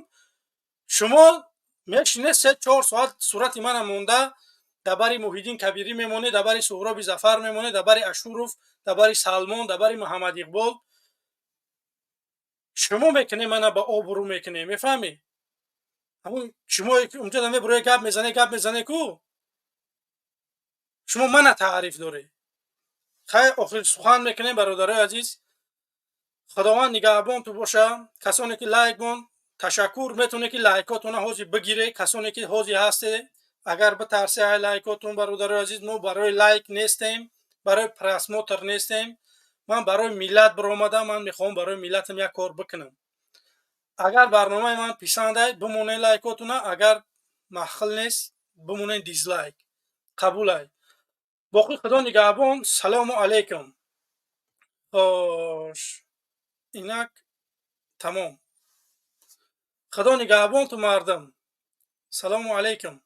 Шумо мешинед 3-4 соат, сурати мана монда, дар бари Муҳиддин Кабирӣ мемонед, дар бари Суҳроби Зафар мемонед, дар бари Ашуров, дар бари Салмон, дар бари Муҳаммад Иқбол. Шумо мекунед, мана ба обрӯ мекунед, мефаҳмӣ? Ҳамун шумо унҷа мебуроед, гап мезане, гап мезане ку, шумо мана таъриф доред. Хайр, охир сухан мекунем, бародарои азиз. Худованд нигаҳбон ту боша. Касоне ки лайк мон, ташаккур. Метавонед, ки лайкотона ҳозир бигиред, касоне ки ҳозир ҳастед. Агар битарсе ай лайкотон, бародарои азиз, мо барои лайк нестем, барои просмотр нестем. Ман барои миллат баромадам, ман мехоҳам барои миллатам як кор бикунам. Агар барномаи ман писандай, бимонед лайкотона, агар маъқул нест, бимонед дизлайк, қабулай. Боқӣ Худо нигаҳбон. Салому алайкум. Хош, инак тамом. Худо нигаҳбон ту, мардум. Салому алайкум.